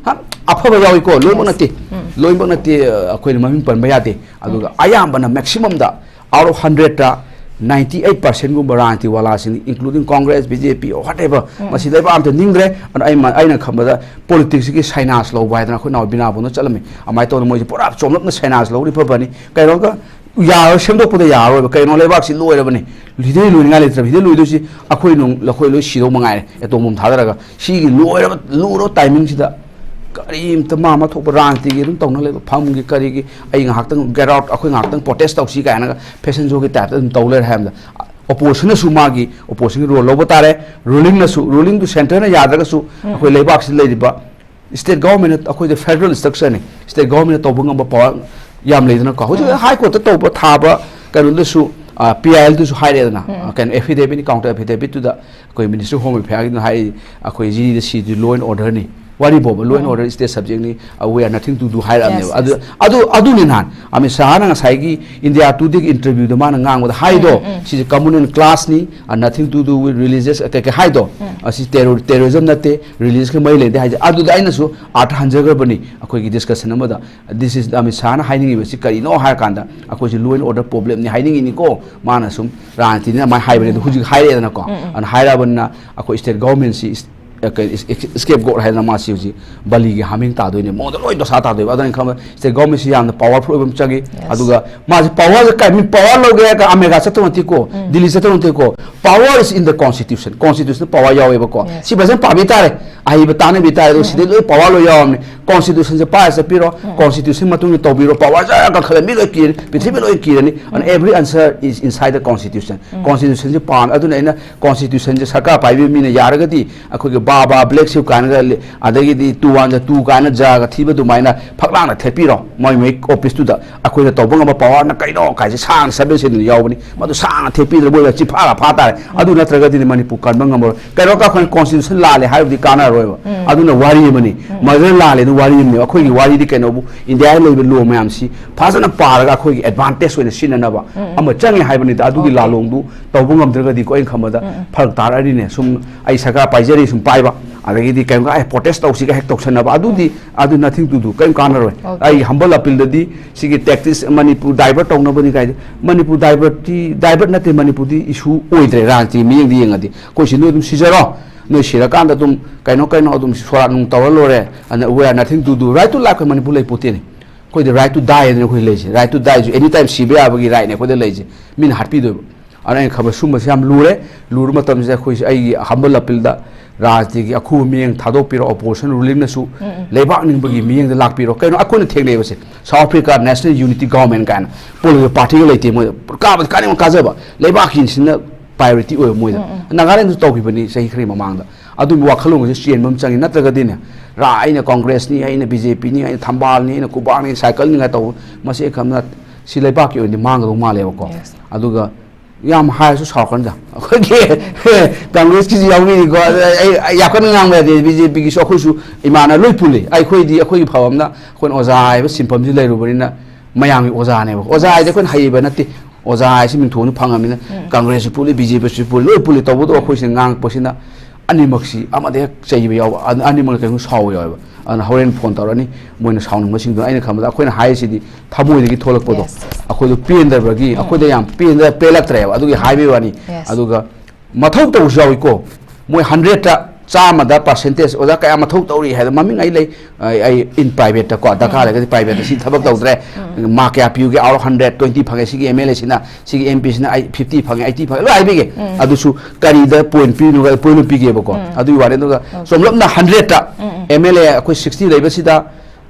ꯍꯥ? ꯑꯐꯕ ꯌꯥꯎꯏꯀꯣ, ꯂꯣꯏꯅꯃꯛ ꯅꯠꯇꯦ꯫ ꯂꯣꯏꯅꯃꯛ ꯅꯠꯇꯦ, ꯑ, ꯑꯩꯈꯣꯏꯅ ꯃꯃꯤꯡ ꯄꯟꯕ ꯌꯥꯗꯦ꯫ ꯑꯗꯨꯒ ꯑꯌꯥꯝꯕꯅ ꯃꯦꯛꯁꯤꯃꯝꯗ ꯑꯥꯎꯠ ꯑꯣꯐ ꯍꯟꯗ꯭ꯔꯦꯠꯇ ꯅꯥꯏꯟꯇꯤ ꯑꯩꯠ ꯄꯥꯔꯁꯦꯟꯒꯨꯝꯕ ꯔꯥꯖꯅꯤꯇꯤ ꯋꯥꯂꯥꯁꯤꯡ, including Congress, B J P, whatever, ꯃꯁꯤ ꯂꯩꯕꯥꯛ ꯑꯝꯇ ꯅꯤꯡꯗ꯭ꯔꯦ꯫ ꯑꯗꯨꯅ ꯑꯩ ꯃ-, ꯑꯩꯅ ꯈꯟꯕꯗ ꯄꯣꯂꯤꯇꯤꯛꯁꯀꯤ ꯁꯥꯏꯅꯥꯁ ꯂꯧꯕ ꯍꯥꯏꯗꯅ ꯑꯩꯈꯣꯏ ꯅꯥꯎ ꯕꯤꯅꯥꯕꯣꯟꯗ ꯆꯠꯂꯝꯃꯤ꯫ ꯑꯗꯨꯃꯥꯏꯅ ꯇꯧꯗꯅ ꯃꯣꯏꯁꯦ ꯄꯨꯔꯥ ꯆꯣꯝꯂꯞꯅ ꯁꯥꯏꯅꯥꯁ ꯂꯧꯔꯤ ꯐꯕꯅꯤ꯫ ꯀꯩꯅꯣꯒ ꯌꯥꯔꯣꯏ, ꯁꯦꯝꯗꯣꯛꯄꯗ ꯌꯥꯔꯔꯣꯏꯕ꯫ ꯀꯩꯅꯣ, ꯂꯩꯕꯥꯛꯁꯤ ꯂꯣꯏꯔꯕꯅꯤ꯫ ꯁꯤꯗꯩ ꯂꯣꯏꯅꯤꯡꯉꯥꯏ ꯂꯩꯇ꯭ꯔꯕ, ꯁꯤꯗꯩ ꯂꯣꯏꯗꯣꯏꯁꯤ ꯑꯩꯈꯣꯏ ꯅꯨꯡ-, ꯑꯩꯈꯣꯏ ꯂꯣꯏ ꯁꯤꯗꯧ ꯃꯉꯥꯏꯔꯦ, ꯑꯦꯇꯣꯝ ꯕꯣꯝ ꯊꯥꯗꯔꯒ꯫ ꯁꯤꯒꯤ ꯂꯣꯏꯔꯕ, ꯂꯨꯔꯕ ꯇꯥꯏꯃꯤꯡꯁꯤꯗ ꯀꯔꯤꯝꯇ ꯃꯥ ꯑꯃ ꯊꯣꯛꯄ ꯔꯥꯖꯅꯤꯇꯤꯒꯤ ꯑꯗꯨꯝ ꯇꯧꯅ ꯂꯩꯕ, ꯐꯝꯒꯤ ꯀꯔꯤꯒꯤ, "ꯑꯩ ꯉꯥꯏꯍꯥꯛꯇꯪ ꯒꯦꯠ ꯑꯥꯎꯠ, ꯑꯩꯈꯣꯏ ꯉꯥꯏꯍꯥꯛꯇꯪ ꯄ꯭ꯔꯣꯇꯦꯁ ꯇꯧꯁꯤ" ꯀꯥꯏꯅꯒ ꯐꯦꯁꯟ ꯁꯣꯒꯤ ꯇꯥꯏꯞꯇ ꯑꯗꯨꯝ ꯇꯧ ꯂꯩꯔꯦ ꯍꯥꯏꯕꯗ, ꯑꯣꯄꯣꯖꯤꯁꯟꯅꯁꯨ ꯃꯥꯒꯤ ꯑꯣꯄꯣꯖꯤꯁꯟꯒꯤ ꯔꯣꯜ ꯂꯧꯕ ꯇꯥꯔꯦ, ꯔꯨꯂꯤꯡꯅꯁꯨ, ꯔꯨꯂꯤꯡꯗꯨ ꯁꯦꯟꯇꯔꯅ ꯌꯥꯗ꯭ꯔꯒꯁꯨ ꯑꯩꯈꯣꯏ ꯂꯩꯕꯥꯛꯁꯤꯗ ꯂꯩꯔꯤꯕ ꯁ꯭ꯇꯦꯠ ꯒꯣꯚꯔꯟꯃꯦꯟꯠꯅ, ꯑꯩꯈꯣꯏꯗ ꯐꯦꯗꯔꯦꯜ ꯁ꯭ꯇ꯭ꯔꯛꯆꯔꯅꯤ, ꯁ꯭ꯇꯦꯠ ꯒꯣꯚꯔꯟꯃꯦꯟꯠꯅ ꯇꯧꯕ ꯉꯝꯕ ꯄꯋꯥꯔ ꯌꯥꯝ ꯂꯩꯗꯅꯀꯣ꯫ ꯍꯧꯖꯤꯛ ꯍꯥꯏ ꯀꯣꯔꯠꯇ ꯇꯧꯕ ꯊꯥꯕ ꯀꯩꯅꯣꯗꯁꯨ, ꯄꯤ ꯑꯥꯏ ꯑꯦꯜꯗꯁꯨ ꯍꯥꯏꯔꯦꯗꯅ, ꯀꯩꯅꯣ, ꯑꯦꯐꯤꯗꯦꯕꯤꯠꯅꯤ, ꯀꯥꯎꯟꯇꯔ ꯑꯦꯐꯤꯗꯦꯕꯤꯠꯇꯨꯗ ꯑꯩꯈꯣꯏ ꯃꯤꯅꯤꯁꯇꯔ ꯍꯣꯝ ꯑꯦꯐꯤꯌꯔꯒꯤꯗꯨꯅ ꯍꯥꯏꯔꯤ, ꯑꯩꯈꯣꯏ ꯖꯤꯗ ꯁꯤꯗꯤ ꯂꯣ ꯑꯦꯟ ꯑꯣꯔꯗꯔꯅꯤ꯫ ꯋꯥꯔꯤꯕꯣꯕ, ꯂꯣ ꯑꯦꯟ ꯑꯣꯔꯗꯔ ꯁ꯭ꯇꯦꯠ ꯁꯕꯖꯦꯛꯅꯤ, we are nothing to do ꯍꯥꯏꯔꯛꯑꯕꯅꯦꯕ꯫ ꯑꯗꯨ, ꯑꯗꯨ, ꯑꯗꯨꯅꯤ ꯅꯍꯥꯟ ꯑꯃꯤꯠ ꯁꯥꯍꯅ ꯉꯁꯥꯏꯒꯤ ꯏꯟꯗꯤꯌꯥ ꯇꯨꯗꯦꯒꯤ ꯏꯟꯇꯔꯚ꯭ꯌꯨꯗ ꯃꯥꯅ ꯉꯥꯡꯕꯗ ꯍꯥꯏꯗꯣ, ꯁꯤꯁꯦ communal classꯅꯤ, nothing to do with religious ꯀꯩꯀꯩ ꯍꯥꯏꯗꯣ, ꯑꯁꯤ ꯇꯦꯔꯣ-, ꯇꯦꯔꯣꯔꯤꯖꯝ ꯅꯠꯇꯦ, ꯔꯤꯂꯤꯖꯟꯒ ꯃꯔꯤ ꯂꯩꯅꯗꯦ ꯍꯥꯏꯁꯦ꯫ ꯑꯗꯨꯗ ꯑꯩꯅꯁꯨ ꯑꯥꯔꯊ ꯍꯟꯖꯈ꯭ꯔꯕꯅꯤ ꯑꯩꯈꯣꯏꯒꯤ ꯗꯤꯁꯀꯁꯟ ꯑꯃꯗ꯫ This is ꯑꯃꯤꯠ ꯁꯥꯍꯅ ꯍꯥꯏꯅꯤꯡꯉꯤꯕꯁꯤ ꯀꯔꯤꯅꯣ ꯍꯥꯏꯔꯀꯥꯟꯗ, ꯑꯩꯈꯣꯏꯁꯤ ꯂꯣ ꯑꯦꯟ ꯑꯣꯔꯗꯔ ꯄ꯭ꯔꯣꯕ꯭ꯂꯦꯝꯅꯤ ꯍꯥꯏꯅꯤꯡꯉꯤꯅꯤꯀꯣ꯫ ꯃꯥꯅ ꯁꯨꯝ ꯔꯥꯖꯅꯤꯇꯤꯅ ꯑꯗꯨꯃꯥꯏꯅ ꯍꯥꯏꯕꯅꯤ, ꯑꯗꯣ ꯍꯧꯖꯤꯛ ꯍꯥꯏꯔꯛꯑꯦꯗꯅꯀꯣ꯫ ꯑꯗꯨꯅ ꯍꯥꯏꯔꯛꯑꯕꯅꯤꯅ ꯑꯩꯈꯣꯏ ꯁ꯭ꯇꯦꯠ ꯒꯣꯚꯔꯟꯃꯦꯟꯠꯁꯤ ꯁ꯭ꯀꯦꯞ ꯒꯣꯠ ꯍꯥꯏꯗꯅ ꯃꯥꯁꯤ ꯍꯧꯖꯤꯛ ꯕꯂꯤꯒꯤ ꯍꯥꯃꯦꯡ ꯇꯥꯗꯣꯏꯅꯦ, ꯃꯉꯣꯟꯗ ꯂꯣꯏ ꯗꯣꯁꯥ ꯇꯥꯗꯣꯏꯕ꯫ ꯑꯗꯨꯅ ꯑꯩꯅ ꯈꯟꯕ ꯁ꯭ꯇꯦꯠ ꯒꯣꯔꯃꯦꯟꯁꯤ ꯌꯥꯝꯅ ꯄꯋꯥꯔꯐꯨꯜ ꯑꯣꯏꯕ ꯑꯃ ꯆꯪꯉꯤ꯫ ꯑꯗꯨꯒ ꯃꯥꯁꯤ ꯄꯋꯥꯔꯁꯦ ꯀꯥꯏ, ꯃꯤ ꯄꯋꯥꯔ ꯂꯧꯒꯦ ꯍꯥꯏꯔꯒ ꯑꯃꯦꯔꯤꯀꯥ ꯆꯠꯇꯧ ꯅꯠꯇꯦꯀꯣ, ꯗꯤꯜꯂꯤ ꯆꯠꯇꯧ ꯅꯠꯇꯦꯀꯣ꯫ Power is in the constitution, constitution power ꯌꯥꯎꯋꯦꯕꯀꯣ꯫ ꯁꯤ ꯐꯖꯅ ꯄꯥꯕꯤ ꯇꯥꯔꯦ, ꯑꯍꯩꯕ ꯇꯥꯟꯅꯕꯤ ꯇꯥꯔꯦ꯫ ꯑꯗꯣ ꯁꯤꯗꯩ ꯂꯣꯏ ꯄꯋꯥꯔ ꯂꯣꯏ ꯌꯥꯎꯔꯕꯅꯤ꯫ ꯀꯣꯟꯁꯇꯤꯇ꯭ꯌꯨꯁꯟꯁꯦ ꯄꯥꯏꯔ ꯆꯠꯄꯤꯔꯣ꯫ ꯀꯣꯟꯁꯇꯤꯇ꯭ꯌꯨꯁꯟ ꯃꯇꯨꯡ ꯏꯟꯅ ꯇꯧꯕꯤꯔꯣ꯫ ꯄꯋꯥꯔꯁꯦ ꯀꯟꯈꯠꯂ ꯃꯤ ꯂꯣꯏ ꯀꯤꯔꯅꯤ, ꯄ꯭ꯔꯤꯊꯤꯕꯤ ꯂꯣꯏ ꯀꯤꯔꯅꯤ꯫ And every answer is inside the constitution. ꯀꯣꯟꯁꯇꯤꯇ꯭ꯌꯨꯁꯟꯁꯦ ꯄꯥꯝꯃꯦ꯫ ꯑꯗꯨꯅ ꯑꯩꯅ ꯀꯣꯟꯁꯇꯤꯇ꯭ꯌꯨꯁꯟꯁꯦ ꯁꯔꯀꯥꯔ ꯄꯥꯏꯕꯤꯕ ꯃꯤꯅ ꯌꯥꯔꯒꯗꯤ ꯑꯩꯈꯣꯏꯒꯤ ꯕꯥ ꯕꯥ ꯕ꯭ꯂꯦꯛ ꯁꯤꯞ ꯀꯥꯏꯅꯒ ꯂꯤ-, ꯑꯗꯒꯤꯗꯤ ꯇꯨ ꯋꯥꯟꯗ ꯇꯨ ꯀꯥꯏꯅ ꯖꯒ ꯊꯤꯕ ꯑꯗꯨꯃꯥꯏꯅ ꯐꯛꯂꯥꯡꯅ ꯊꯦꯠꯄꯤꯔꯣ꯫ ꯃꯣꯏ ꯃꯣꯏ ꯑꯣꯐꯤꯁꯇꯨꯗ ꯑꯩꯈꯣꯏꯅ ꯇꯧꯕ ꯉꯝꯕ ꯄꯋꯥꯔꯅ ꯀꯩꯅꯣ ꯀꯥꯏꯁꯦ ꯁꯥꯡꯅ ꯁꯕꯦꯟ ꯁꯦꯟꯗꯨꯅ ꯌꯥꯎꯕꯅꯤ꯫ ꯃꯗꯨ ꯁꯥꯡꯅ ꯊꯦꯠꯄꯤꯗ꯭ꯔ ꯃꯣꯏ ꯆꯤꯐꯥꯒ ꯐꯥ ꯇꯥꯔꯦ꯫ ꯑꯗꯨ ꯅꯠꯇ꯭ꯔꯒꯗꯤ ꯃꯅꯤꯄꯨꯔ ꯀꯟꯕ ꯉꯝꯃꯔꯣꯏ꯫ ꯀꯩꯅꯣ ꯑꯩꯈꯣꯏꯅ ꯀꯣꯟꯁꯇꯤꯇ꯭ꯌꯨꯁꯟ ꯂꯥꯜꯂꯦ ꯍꯥꯏꯔꯕꯗꯤ ꯀꯥꯟꯅꯔꯣꯏꯕ꯫ ꯑꯗꯨꯅ ꯋꯥꯔꯤ ꯑꯃꯅꯤ꯫ ꯃꯗꯨꯅ ꯂꯥꯜꯂꯦ ꯑꯗꯨ ꯋꯥꯔꯤ ꯑꯃꯅꯤ꯫ ꯑꯩꯈꯣꯏꯒꯤ ꯋꯥꯔꯤꯗꯤ ꯀꯩꯅꯣꯕꯨ ꯏꯟꯗꯤꯌꯥꯗ ꯂꯩꯕ ꯂꯣ ꯃꯌꯥꯝꯁꯤ ꯐꯖꯅ ꯄꯥꯔꯒ ꯑꯩꯈꯣꯏꯒꯤ ꯑꯦꯗꯚꯥꯟꯇꯦꯖ ꯑꯣꯏꯅ ꯁꯤꯖꯤꯟꯅꯅꯕ ꯑꯃ ꯆꯪꯉꯦ ꯍꯥꯏꯕꯅꯤꯗ꯫ ꯑꯗꯨꯒꯤ ꯂꯥꯂꯣꯡꯗꯨ ꯇꯧꯕ ꯉꯝꯗ꯭ꯔꯒꯗꯤꯀꯣ ꯑꯩꯅ ꯈꯟꯕꯗ ꯐꯔꯛ ꯇꯥꯔꯛꯑꯅꯤꯅꯦ꯫ ꯁꯨꯝ ꯑꯩ ꯁꯔꯀꯥꯔ ꯄꯥꯏꯖꯔꯤ ꯁꯨꯝ ꯄꯥꯏꯕ, ꯑꯗꯒꯤꯗꯤ ꯀꯩꯝ ꯀꯥꯏ ꯄ꯭ꯔꯣꯇꯦꯁ ꯇꯧꯁꯤꯒ ꯍꯦꯛ ꯇꯧꯁꯟꯅꯕ, ꯑꯗꯨꯗꯤ ꯑꯗꯨ ꯅꯊꯤꯡ ꯇꯨꯗꯨ ꯀꯔꯤꯝ ꯀꯥꯟꯅꯔꯣꯏ꯫ ꯑꯩ ꯍꯝꯕꯜ ꯑꯄꯤꯜꯗꯗꯤ ꯁꯤꯒꯤ ꯇꯦꯛꯇꯤꯛꯁ ꯃꯅꯤꯄꯨꯔ ꯗꯥꯏꯚꯔꯠ ꯇꯧꯅꯕꯅꯤ ꯀꯥꯏꯗꯤ, ꯃꯅꯤꯄꯨꯔ ꯗꯥꯏꯚꯔꯠꯇꯤ ꯗꯥꯏꯚꯔꯠ ꯅꯠꯇꯦ, ꯃꯅꯤꯄꯨꯔꯗꯤ ꯏꯁꯨ ꯑꯣꯏꯗ꯭ꯔꯦ꯫ ꯔꯥꯖꯅꯤꯇꯤ ꯃꯤꯠꯌꯦꯡꯗ ꯌꯦꯡꯉꯗꯤ ꯑꯩꯈꯣꯏ ꯁꯤ ꯅꯣꯏ ꯑꯗꯨꯝ ꯁꯤꯖꯔꯣ, ꯅꯣꯏ ꯁꯤꯔꯀꯥꯟꯗ ꯑꯗꯨꯝ ꯀꯩꯅꯣ ꯀꯩꯅꯣ ꯑꯗꯨꯝ ꯁꯣꯔꯥꯠ ꯅꯨꯡ ꯇꯧꯔ ꯂꯣꯏꯔꯦ꯫ ꯑꯗ we are nothing to do, right to life ꯀ ꯃꯅꯤꯄꯨꯔ ꯂꯩ ꯄꯣꯠꯇꯦꯅꯦ꯫ ꯑꯩꯈꯣꯏꯗꯤ right to die ꯍꯥꯏꯗꯅ ꯑꯩꯈꯣꯏ ꯂꯩꯁꯦ꯫ Right to die ꯁꯨ any time ꯁꯤꯕ ꯌꯥꯕꯒꯤ right ꯅꯦ ꯑꯩꯈꯣꯏꯗ ꯂꯩꯁꯦ꯫ ꯃꯤꯅ ꯍꯥꯠꯄꯤꯗꯣꯏꯕ꯫ ꯑꯗꯨꯅ ꯑꯩꯅ ꯈꯟꯕ ꯁꯨꯝꯕꯁꯦ ꯌꯥꯝ ꯂꯨꯔꯦ꯫ ꯂꯨꯔ ꯃꯇꯝꯁꯤꯗ ꯑꯩꯈꯣꯏꯁꯦ, ꯑꯩꯒꯤ humble appeal ꯗ ꯔꯥꯖꯅꯤꯇꯤꯒꯤ ꯑꯈꯨꯕ ꯃꯤꯠꯌꯦꯡ ꯊꯥꯗꯣꯛꯄꯤꯔꯣ, opposition ruling ꯅꯁꯨ ꯂꯩꯕꯥꯛ ꯅꯤꯡꯕꯒꯤ ꯃꯤꯠꯌꯦꯡꯗ ꯂꯥꯛꯄꯤꯔꯣ꯫ ꯀꯩꯅꯣ ꯑꯩꯈꯣꯏꯅ ꯊꯦꯡꯅꯩꯕꯁꯦ, South Africa National Unity Government ꯀꯥꯏꯅ political party ꯒ ꯂꯩꯇꯦ ꯃꯣꯏꯗ꯫ ꯀꯥꯕꯗꯤ ꯀꯥꯅꯤꯡꯕ ꯀꯥꯖꯕ, ꯂꯩꯕꯥꯛꯀꯤꯁꯤꯅ priority ꯑꯣꯏꯕ ꯃꯣꯏꯗ꯫ ꯅꯥꯒꯥꯂꯦꯟꯗꯁꯨ ꯇꯧꯈꯤꯕꯅꯤ ꯆꯍꯤ ꯈꯔꯒꯤ ꯃꯃꯥꯡꯗ꯫ ꯑꯗꯨꯒꯤ ꯋꯥꯈꯜꯂꯣꯟꯁꯦ ꯆꯦꯟꯕ ꯑꯃ ꯆꯪꯉꯤ꯫ ꯅꯠꯇ꯭ꯔꯒꯗꯤꯅꯦ, ꯔꯥ ꯑꯩꯅ ꯀꯣꯡꯒ꯭ꯔꯦꯁꯅꯤ, ꯑꯩꯅ ꯕꯤ ꯖꯦ ꯄꯤꯅꯤ, ꯑꯩꯅ ꯊꯝꯕꯥꯜꯅꯤ, ꯑꯩꯅ ꯈꯨꯕꯥꯛꯅꯤ, ꯁꯥꯏꯀꯜꯅꯤ ꯀꯥꯏꯅ ꯇꯧꯕ, ꯃꯁꯤ ꯑꯩ ꯈꯟꯕꯗ ꯁꯤ ꯂꯩꯕꯥꯛꯀꯤ ꯑꯣꯏꯅꯗꯤ ꯃꯥꯡꯒꯗꯧ ꯃꯥꯜꯂꯦꯕꯀꯣ꯫ ꯑꯗꯨꯒ ꯌꯥꯝ ꯍꯥꯏꯔꯁꯨ ꯁꯥꯎꯔꯛꯀꯅꯤꯗ꯫ ꯑꯩꯈꯣꯏꯒꯤ ꯀꯪꯒ꯭ꯔꯦꯁꯀꯤꯁꯨ ꯌꯥꯎꯕꯤꯔꯤꯀꯣ꯫ ꯑꯗ ꯑꯩ, ꯑꯩ ꯌꯥꯝ ꯀꯟꯅ ꯉꯥꯡꯕ ꯌꯥꯗꯦ꯫ ꯕꯤ ꯖꯦ ꯄꯤꯒꯤꯁꯨ ꯑꯩꯈꯣꯏꯁꯨ ꯏꯃꯥꯟꯅ ꯂꯣꯏ ꯄꯨꯜꯂꯤ꯫ ꯑꯩꯈꯣꯏꯗꯤ ꯑꯩꯈꯣꯏꯒꯤ ꯐꯕ ꯑꯃꯅ ꯑꯩꯈꯣꯏꯅ ꯑꯣꯖꯥ ꯍꯥꯏꯕ ꯁꯤꯟꯐꯝꯁꯤ ꯂꯩꯔꯨꯕꯅꯤꯅ ꯃꯌꯥꯝꯒꯤ ꯑꯣꯖꯥꯅꯦꯕ꯫ ꯑꯣꯖꯥ ꯍꯥꯏꯁꯦ ꯑꯩꯈꯣꯏꯅ ꯍꯩꯕ ꯅꯠꯇꯦ꯫ ꯑꯣꯖꯥ ꯍꯥꯏꯁꯤ ꯃꯤꯡꯊꯣꯟꯗ ꯐꯪꯉꯕꯅꯤꯅ ꯀꯪꯒ꯭ꯔꯦꯁꯁꯨ ꯄꯨꯜꯂꯤ, ꯕꯤ ꯖꯦ ꯄꯤꯁꯨ ꯄꯨꯜꯂꯤ, ꯂꯣꯏ ꯄꯨꯜꯂꯤ꯫ ꯇꯧꯕꯗꯣ ꯑꯩꯈꯣꯏꯁꯤꯅ ꯉꯥꯡꯉꯛꯄꯁꯤꯅ ꯑꯅꯤꯃꯛꯁꯤ ꯑꯃꯗ ꯍꯦꯛ ꯆꯩꯕ ꯌꯥꯎꯕ, ꯑ-, ꯑꯅꯤꯃꯛꯅ ꯀꯩꯅꯣ ꯁꯥꯎꯕ ꯌꯥꯎꯋꯦꯕ꯫ ꯑꯗꯨꯅ ꯍꯣꯔꯦꯟ ꯐꯣꯟ ꯇꯧꯔꯛꯑꯅꯤ ꯃꯣꯏꯅ ꯁꯥꯎꯅꯤꯡꯕꯁꯤꯡꯗꯣ꯫ ꯑꯩꯅ ꯈꯟꯕꯗ ꯑꯩꯈꯣꯏꯅ ꯍꯥꯏꯔꯤꯁꯤꯗꯤ ꯊꯃꯣꯏꯗꯒꯤ ꯊꯣꯛꯂꯛꯄꯗꯣ꯫ Yes, yes. ꯑꯩꯈꯣꯏꯗꯣ ꯄꯦꯟꯗꯕꯒꯤ, ꯑꯩꯈꯣꯏꯗ ꯌꯥꯝ ꯄꯦꯟꯗ-, ꯄꯦꯜꯂꯛꯇ꯭ꯔꯦꯕ꯫ ꯑꯗꯨꯒꯤ ꯍꯥꯏꯕꯒꯤ ꯋꯥꯅꯤ꯫ Yes. ꯑꯗꯨꯒ ꯃꯊꯧ ꯇꯧꯕꯁꯨ ꯌꯥꯎꯏꯀꯣ꯫ ꯃꯣꯏ hundred ꯇ ꯆꯥꯝꯃꯗ percentage ꯑꯣꯖꯥ ꯀꯌꯥ ꯃꯊꯧ ꯇꯧꯔꯤ ꯍꯥꯏꯗꯣ ꯃꯃꯤꯡ ꯑꯩ ꯂꯩ꯫ ꯑꯩ ꯑꯩ in private ꯀꯣ, ꯗꯔꯀꯥꯔ ꯂꯩꯔꯒꯗꯤ private ꯁꯤ ꯊꯕꯛ ꯇꯧꯗ꯭ꯔꯦ꯫ Mark ꯀꯌꯥ ꯄꯤꯌꯨꯒꯦ? Out of hundred twenty ꯐꯪꯉꯦ꯫ ꯁꯤꯒꯤ MLA ꯁꯤꯅ, ꯁꯤꯒꯤ MP ꯁꯤꯅ ꯑꯩ fifty ꯐꯪꯉꯦ, eighty ꯐꯪꯉꯦ, ꯂꯣꯏ ꯍꯥꯏꯕꯤꯒꯦ꯫ ꯑꯗꯨꯁꯨ ꯀꯔꯤꯗ point ꯄꯤꯔꯤꯅꯣ, point ꯑꯃ ꯄꯤꯒꯦꯕꯀꯣ꯫ ꯑꯗꯨꯒꯤ ꯋꯥꯅꯤ꯫ ꯑꯗꯨꯒ ꯆꯣꯝꯂꯞꯅ hundred ꯇ MLA ꯑꯩꯈꯣꯏ sixty ꯂꯩꯕꯁꯤꯗ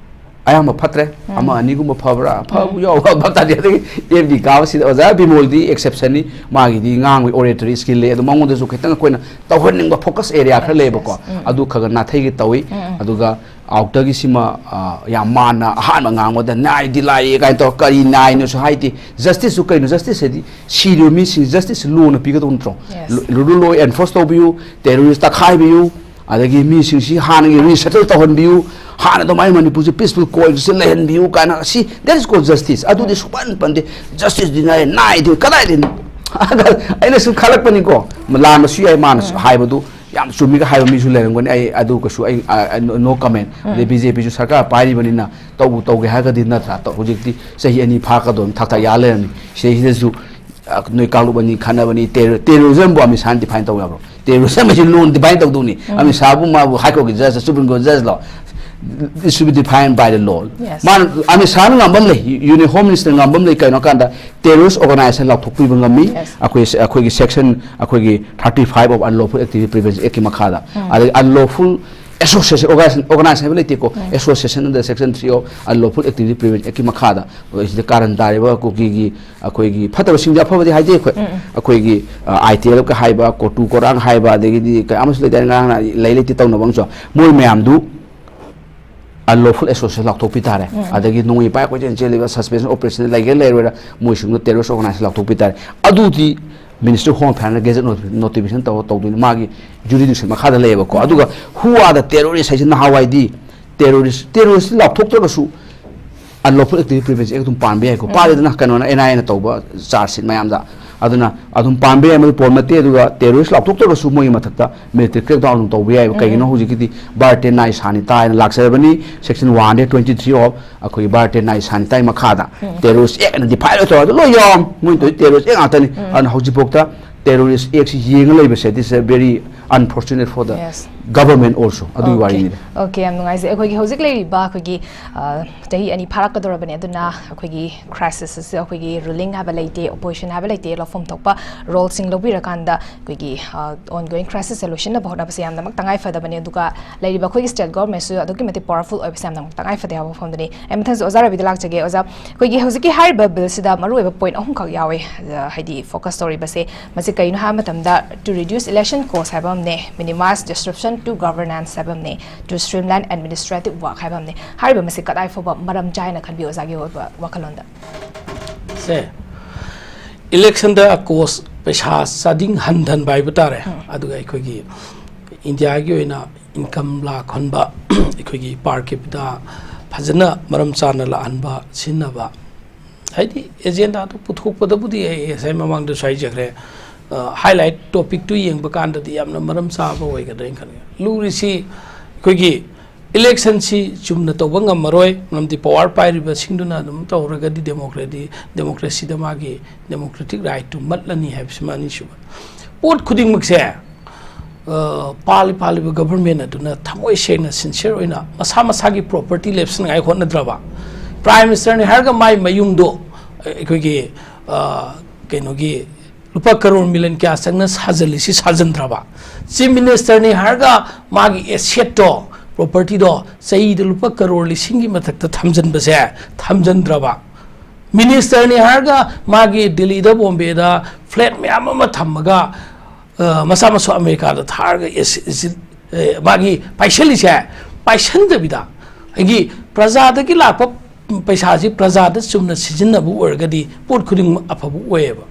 ꯑꯌꯥꯝꯕ ꯐꯠꯇ꯭ꯔꯦ꯫ ꯑꯃ ꯑꯅꯤꯒꯨꯝꯕ ꯐꯕ꯭ꯔꯥ? ꯐꯕ ꯌꯥꯎꯕ ꯐꯕ ꯇꯥꯗꯦ꯫ ꯑꯗꯒꯤ MP ꯀꯥꯕꯁꯤꯗ ꯑꯣꯖꯥ ꯕꯤꯃꯣꯜꯗꯤ exception ꯅꯤ꯫ ꯃꯥꯒꯤꯗꯤ ꯉꯥꯡꯕꯒꯤ oratory skill ꯂꯩ꯫ ꯑꯗꯣ ꯃꯉꯣꯟꯗꯁꯨ ꯈꯤꯇꯪ ꯑꯩꯈꯣꯏꯅ ꯇꯧꯍꯟꯅꯤꯡꯕ focus area ꯈꯔ ꯂꯩꯌꯦꯕꯀꯣ꯫ ꯑꯗꯨ ꯈꯔ ꯈꯔ ꯅꯥꯊꯩꯒꯦ ꯇꯧꯏ꯫ ꯑꯗꯨꯒ outer ꯒꯤꯁꯤꯃ, ꯑ, ꯌꯥꯝ ꯃꯥꯟꯅ ꯑꯍꯥꯟꯕ ꯉꯥꯡꯕꯗ ꯅꯥꯏꯗꯤ ꯂꯥꯏꯌꯦ ꯀꯥꯏꯅ ꯇꯧꯔ ꯀꯔꯤ ꯅꯥꯏꯅꯣꯁꯨ ꯍꯥꯏꯗꯦ꯫ Justice ꯁꯨ ꯀꯩꯅꯣ? Justice ꯍꯥꯏꯗꯤ ꯁꯤꯔꯤꯕ ꯃꯤꯁꯤꯡ justice ꯂꯣꯅ ꯄꯤꯒꯗꯧ ꯅꯠꯇ꯭ꯔꯣ? Yes. Rule of law enforce ꯇꯧꯕꯤꯌꯨ, terrorist ꯇꯛꯈꯥꯏꯕꯤꯌꯨ, ꯑꯗꯒꯤ ꯃꯤꯁꯤꯡꯁꯤ ꯍꯥꯟꯅꯒꯤ resettle ꯇꯧꯍꯟꯕꯤꯌꯨ, ꯍꯥꯟꯅ ꯑꯗꯨꯃꯥꯏꯅ ꯃꯅꯤꯄꯨꯔꯁꯦ peaceful coexist ꯂꯩꯍꯟꯕꯤꯌꯨ ꯀꯥꯏꯅ꯫ ꯁꯤ, that is called justice꯫ ꯑꯗꯨꯗꯤ ꯁꯨꯄꯟ ꯄꯟꯗꯦ꯫ Justice ꯗꯤ ꯅꯥꯏ, ꯅꯥꯏꯗꯦ꯫ ꯀꯗꯥꯏꯗ? ꯑꯩꯅ ꯁꯨꯝ ꯈꯜꯂꯛꯄꯅꯤꯀꯣ, ꯂꯥꯟꯕꯁꯨ ꯌꯥꯏ, ꯃꯥꯅꯁꯨ ꯍꯥꯏꯕꯗꯨ ꯌꯥꯝ ꯆꯨꯝꯃꯤꯒ ꯍꯥꯏꯕ ꯃꯤꯁꯨ ꯂꯩꯔꯝꯒꯅꯤ꯫ ꯑꯩ ꯑꯗꯨ ꯀꯩꯁꯨ ꯑꯩ, ꯑ, ꯑ, no comment꯫ ꯑꯗꯩ BJP ꯁꯨ ꯁꯔꯀꯥꯔ ꯄꯥꯏꯔꯤꯕꯅꯤꯅ ꯇꯧꯕꯨ ꯇꯧꯒꯦ ꯍꯥꯏꯔꯒꯗꯤ ꯅꯠꯇ꯭ꯔꯥ? ꯇꯧ-, ꯍꯧꯖꯤꯛꯇꯤ ꯆꯍꯤ ꯑꯅꯤ ꯐꯥꯔꯛꯀꯗꯧꯔꯤ, ꯊꯥꯛ ꯊꯥꯛ ꯌꯥ ꯂꯩꯔꯝꯃꯤ꯫ ꯁꯤꯗꯩꯁꯤꯗꯁꯨ, ꯑ, ꯅꯣꯏ ꯀꯥꯡꯂꯨꯞ ꯑꯅꯤ ꯈꯠꯅꯕꯅꯤ, terror-, terrorism ꯕꯨ ꯑꯃꯤꯠ ꯁꯥꯍꯅ define ꯇꯧ ꯌꯥꯕ꯭ꯔꯣ? Terrorism ꯍꯥꯏꯁꯤ ꯂꯣꯅ define ꯇꯧꯗꯧꯅꯤ꯫ ꯑꯃꯤꯠ ꯁꯥꯍꯕꯨ ꯃꯥꯕꯨ High Court ꯀꯤ judge, Supreme Court judge low? It should be defined by the law꯫ Yes꯫ ꯃꯥꯅ, ꯑꯃꯤꯠ ꯁꯥꯍꯅ ꯉꯝꯕ ꯑꯃ ꯂꯩ, Union Home Minister ꯉꯝꯕ ꯑꯃ ꯂꯩ꯫ ꯀꯩꯅꯣ ꯍꯥꯏꯀꯥꯟꯗ terrorist organization ꯂꯥꯎꯊꯣꯛꯄꯤꯕ ꯉꯝꯃꯤ꯫ Yes꯫ ꯑꯩꯈꯣꯏ, ꯑꯩꯈꯣꯏꯒꯤ section, ꯑꯩꯈꯣꯏꯒꯤ thirty five of Unlawful Activity Prevention Act ꯀꯤ ꯃꯈꯥꯗ꯫ ꯑꯗꯒꯤ unlawful association, organization, organization ꯍꯥꯏꯕ ꯂꯩꯇꯦꯀꯣ, association under section three of Unlawful Activity Prevention Act ꯀꯤ ꯃꯈꯥꯗ꯫ ꯑꯗꯣ ꯁꯤꯗ ꯀꯥꯔꯟ ꯇꯥꯔꯤꯕ ꯀꯨꯀꯤꯒꯤ ꯑꯩꯈꯣꯏꯒꯤ ꯐꯠꯇꯕꯁꯤꯡꯗꯤ, ꯑꯐꯕꯗꯤ ꯍꯥꯏꯖꯩ ꯑꯩꯈꯣꯏ꯫ ꯑꯩꯈꯣꯏꯒꯤ, ꯑ, ITL ꯀ ꯍꯥꯏꯕ, COTU ꯀꯣꯔꯥꯡ ꯍꯥꯏꯕ, ꯑꯗꯒꯤꯗꯤ ꯀꯌꯥ ꯑꯃꯁꯨ ꯂꯩꯗꯥꯏꯅꯦ, ꯉꯔꯥꯡ ꯅꯍꯥꯟ ꯂꯩ ꯂꯩꯇꯦ ꯇꯧꯅꯕ ꯑꯃꯁꯨ, ꯃꯣꯏ ꯃꯌꯥꯝꯗꯨ unlawful association ꯂꯥꯎꯊꯣꯛꯄꯤ ꯇꯥꯔꯦ꯫ ꯑꯗꯒꯤ ꯅꯣꯡꯃꯩ ꯄꯥꯏ ꯀꯣꯏꯆꯦꯟ ꯆꯦꯜꯂꯤꯕ suspension operation ꯂꯩꯒꯦꯔꯥ ꯂꯩꯔꯣꯏꯔꯥ, ꯃꯣꯏꯁꯤꯡꯗꯨ terrorist organization ꯂꯥꯎꯊꯣꯛꯄꯤ ꯇꯥꯔꯦ꯫ ꯑꯗꯨꯗꯤ Ministry of Home Affairs ꯅ gazette noti-, notification ꯇꯧꯔ ꯇꯧꯗꯣꯏꯅꯤ꯫ ꯃꯥꯒꯤ jurisdiction ꯃꯈꯥꯗ ꯂꯩꯌꯦꯕꯀꯣ꯫ ꯑꯗꯨꯒ who are the terrorist ꯍꯥꯏꯁꯤ ꯅꯍꯥꯟꯋꯥꯏꯗꯤ terrorist, terrorist ꯂꯥꯎꯊꯣꯛꯇ꯭ꯔꯒꯁꯨ Unlawful Activity Prevention Act ꯑꯗꯨꯝ ꯄꯥꯟꯕ ꯌꯥꯏꯀꯣ꯫ ꯄꯥꯜꯂꯦꯗꯅ ꯀꯩꯅꯣꯅ, NIA ꯅ ꯇꯧꯕ charge sheet ꯃꯌꯥꯝꯗ꯫ ꯑꯗꯨꯅ ꯑꯗꯨꯝ ꯄꯥꯟꯕ ꯌꯥꯏ, ꯃꯗꯨ ꯄꯣꯟ ꯅꯠꯇꯦ꯫ ꯑꯗꯨꯒ terrorist ꯂꯥꯎꯊꯣꯛꯇ꯭ꯔꯒꯁꯨ ꯃꯣꯏꯒꯤ ꯃꯊꯛꯇ military crackdown ꯑꯗꯨꯝ ꯇꯧꯕ ꯌꯥꯏꯕ꯫ ꯀꯩꯒꯤꯅꯣ ꯍꯧꯖꯤꯛꯀꯤꯗꯤ Bharatiya Nyayasanghi ꯍꯥꯏꯅ ꯂꯥꯛꯆꯔꯕꯅꯤ, section one twenty three of ꯑꯩꯈꯣꯏꯒꯤ Bharatiya Nyayasanghi ꯃꯈꯥꯗ꯫ Terrorist Act ꯅ define ꯂꯣꯏ ꯇꯧꯔꯦ, ꯑꯗꯨ ꯂꯣꯏ ꯌꯥꯎꯔꯝ꯫ ꯃꯣꯏꯅ ꯇꯧꯔꯤ terrorist act ꯉꯥꯛꯇꯅꯤ꯫ ꯑꯗꯨꯅ ꯍꯧꯖꯤꯛꯐꯥꯎꯗ terrorist act ꯁꯤ ꯌꯦꯡꯉ ꯂꯩꯕꯁꯦ, this is a very unfortunate for the Yes. government also. ꯑꯗꯨꯒꯤ ꯋꯥꯔꯤꯅꯤꯗ. Okay, ꯌꯥꯝ ꯅꯨꯡꯉꯥꯏꯖꯩ꯫ ꯑꯩꯈꯣꯏꯒꯤ ꯍꯧꯖꯤꯛ ꯂꯩꯔꯤꯕ ꯑꯩꯈꯣꯏꯒꯤ, ꯑ, ꯆꯍꯤ ꯑꯅꯤ ꯐꯥꯔꯛꯀꯗꯧꯔꯕꯅꯤ꯫ ꯑꯗꯨꯅ ꯑꯩꯈꯣꯏꯒꯤ crisis ꯑꯁꯤ ꯑꯩꯈꯣꯏꯒꯤ ruling ꯍꯥꯏꯕ ꯂꯩꯇꯦ, opposition ꯍꯥꯏꯕ ꯂꯩꯇꯦ, ꯂꯧꯐꯝ ꯊꯣꯛꯄ roleꯁꯤꯡ ꯂꯧꯕꯤꯔꯀꯥꯟꯗ ꯑꯩꯈꯣꯏꯒꯤ, ꯑ, ongoing crisisꯁꯦ ꯂꯣꯏꯁꯤꯟꯅꯕ ꯍꯣꯠꯅꯕꯁꯦ ꯌꯥꯝꯅꯃꯛ ꯇꯉꯥꯏ ꯐꯗꯕꯅꯤ꯫ ꯑꯗꯨꯒ ꯂꯩꯔꯤꯕ ꯑꯩꯈꯣꯏꯒꯤ state governmentꯁꯨ ꯑꯗꯨꯛꯀꯤ ꯃꯇꯤꯛ powerful ꯑꯣꯏꯕꯁꯦ ꯌꯥꯝꯅꯃꯛ ꯇꯉꯥꯏ ꯐꯗꯦ ꯍꯥꯏꯕ ꯋꯥꯐꯝꯗꯨꯅꯤ꯫ ꯑꯩ ꯃꯊꯪꯁꯦ ꯑꯣꯖꯥ ꯔꯕꯤꯗ ꯂꯥꯛꯆꯒꯦ꯫ ꯑꯣꯖꯥ, ꯑꯩꯈꯣꯏꯒꯤ ꯍꯧꯖꯤꯛꯀꯤ ꯍꯥꯏꯔꯤꯕ billꯁꯤꯗ ꯃꯔꯨꯑꯣꯏꯕ point ꯑꯍꯨꯝꯈꯛ ꯌꯥꯎꯋꯦ, ꯑ, ꯍꯥꯏꯗꯤ focus ꯇꯧꯔꯤꯕꯁꯦ꯫ ꯃꯁꯤ ꯀꯔꯤꯅꯣ ꯍꯥꯏꯕ ꯃꯇꯝꯗ, to reduce election cost ꯍꯥꯏꯕ ꯑꯃꯅꯦ, minimize disruption to governance ꯍꯥꯏꯕ ꯑꯃꯅꯦ, to streamline administrative work ꯍꯥꯏꯕ ꯑꯃꯅꯦ꯫ ꯍꯥꯏꯔꯤꯕ ꯃꯁꯤ ꯀꯗꯥꯏ ꯐꯥꯎꯕ ꯃꯔꯝ ꯆꯥꯏꯅ ꯈꯟꯕꯤ ꯑꯣꯖꯥꯒꯤ ꯑꯣꯏꯕ ꯋꯥꯈꯜꯂꯣꯟꯗ? ꯁꯦ, electionꯗ cost, ꯄꯩꯁꯥ ꯆꯥꯗꯤꯡ ꯍꯟꯊꯟꯕ ꯍꯥꯏꯕ ꯇꯥꯔꯦ꯫ ꯑꯗꯨꯒ ꯑꯩꯈꯣꯏꯒꯤ ꯏꯟꯗꯤꯌꯥꯒꯤ ꯑꯣꯏꯅ income ꯂꯥꯛꯍꯟꯕ, ꯑꯩꯈꯣꯏꯒꯤ per capita ꯐꯖꯅ ꯃꯔꯝ ꯆꯥꯅ ꯂꯥꯛꯍꯟꯕ, ꯁꯤꯖꯤꯟꯅꯕ, ꯍꯥꯏꯗꯤ agendaꯗꯨ ꯄꯨꯊꯣꯛꯄꯗꯕꯨꯗꯤ ꯑꯩ ꯉꯁꯥꯏ ꯃꯃꯥꯡꯗꯁꯨ ꯍꯥꯏꯖꯈ꯭ꯔꯦ, ꯑ, highlight topicꯇꯨ ꯌꯦꯡꯕ ꯀꯥꯟꯗꯗꯤ ꯌꯥꯝꯅ ꯃꯔꯝ ꯆꯥꯕ ꯑꯣꯏꯒꯗ꯭ꯔꯥ ꯍꯥꯏꯅ ꯈꯜꯂꯤ꯫ ꯂꯨꯔꯤꯁꯤ ꯑꯩꯈꯣꯏꯒꯤ electionꯁꯤ ꯆꯨꯝꯅ ꯇꯧꯕ ꯉꯝꯃꯔꯣꯏ, ꯃꯔꯝꯗꯤ power ꯄꯥꯏꯔꯤꯕꯁꯤꯡꯗꯨꯅ ꯑꯗꯨꯝ ꯇꯧꯔꯒꯗꯤ democracy, democracyꯗ ꯃꯥꯒꯤ democratic rightꯇꯨ ꯃꯠꯂꯅꯤ ꯍꯥꯏꯕꯁꯤꯃ ꯑꯅꯤꯁꯨꯕ꯫ ꯄꯣꯠ ꯈꯨꯗꯤꯡꯃꯛꯁꯦ, ꯑ, ꯄꯥꯜꯂꯤ-, ꯄꯥꯜꯂꯤꯕ government ꯑꯗꯨꯅ ꯊꯃꯣꯏ ꯁꯦꯡꯅ, sincere ꯑꯣꯏꯅ ꯃꯁꯥ ꯃꯁꯥꯒꯤ property ꯂꯦꯞꯁꯟꯉꯥꯏ ꯍꯣꯠꯅꯗ꯭ꯔꯕ, Prime Ministerꯅꯤ ꯍꯥꯏꯔꯒ ꯃꯥꯏ ꯃꯌꯨꯝꯗꯣ, ꯑ, ꯑꯩꯈꯣꯏꯒꯤ, ꯑ, ꯀꯩꯅꯣꯒꯤ ꯂꯨꯄꯥ ꯀꯔꯣꯔ million ꯀꯌꯥ ꯆꯪꯅ ꯁꯥꯖꯜꯂꯤꯁꯤ ꯁꯥꯖꯟꯗ꯭ꯔꯕ, Chief Ministerꯅꯤ ꯍꯥꯏꯔꯒ ꯃꯥꯒꯤ assetꯇꯣ, propertyꯗꯣ ꯆꯍꯤꯗ ꯂꯨꯄꯥ ꯀꯔꯣꯔ ꯂꯤꯁꯤꯡꯒꯤ ꯃꯊꯛꯇ ꯊꯝꯖꯟꯕꯁꯦ ꯊꯝꯖꯟꯗ꯭ꯔꯕ, Ministerꯅꯤ ꯍꯥꯏꯔꯒ ꯃꯥꯒꯤ ꯗꯤꯜꯂꯤꯗ, ꯕꯣꯝꯕꯦꯗ flat ꯃꯌꯥꯝ ꯑꯃ ꯊꯝꯃꯒ, ꯑ, ꯃꯆꯥ ꯃꯁꯨ ꯑꯃꯦꯔꯤꯀꯥꯗ ꯊꯥꯔꯒ ꯑꯦꯁ-, ꯑꯦꯁ-, ꯑꯦ, ꯃꯥꯒꯤ ꯄꯥꯏꯁꯜꯂꯤꯁꯦ, ꯄꯥꯏꯁꯟꯗꯕꯤꯗ ꯑꯩꯒꯤ ꯄ꯭ꯔꯖꯥꯗꯒꯤ ꯂꯥꯛꯄ ꯄꯩꯁꯥꯁꯤ ꯄ꯭ꯔꯖꯥꯗ ꯆꯨꯝꯅ ꯁꯤꯖꯤꯟꯅꯕ ꯑꯣꯏꯔꯒꯗꯤ ꯄꯣꯠ ꯈꯨꯗꯤꯡꯃꯛ ꯑꯐꯕ ꯑꯣꯏꯌꯦꯕ꯫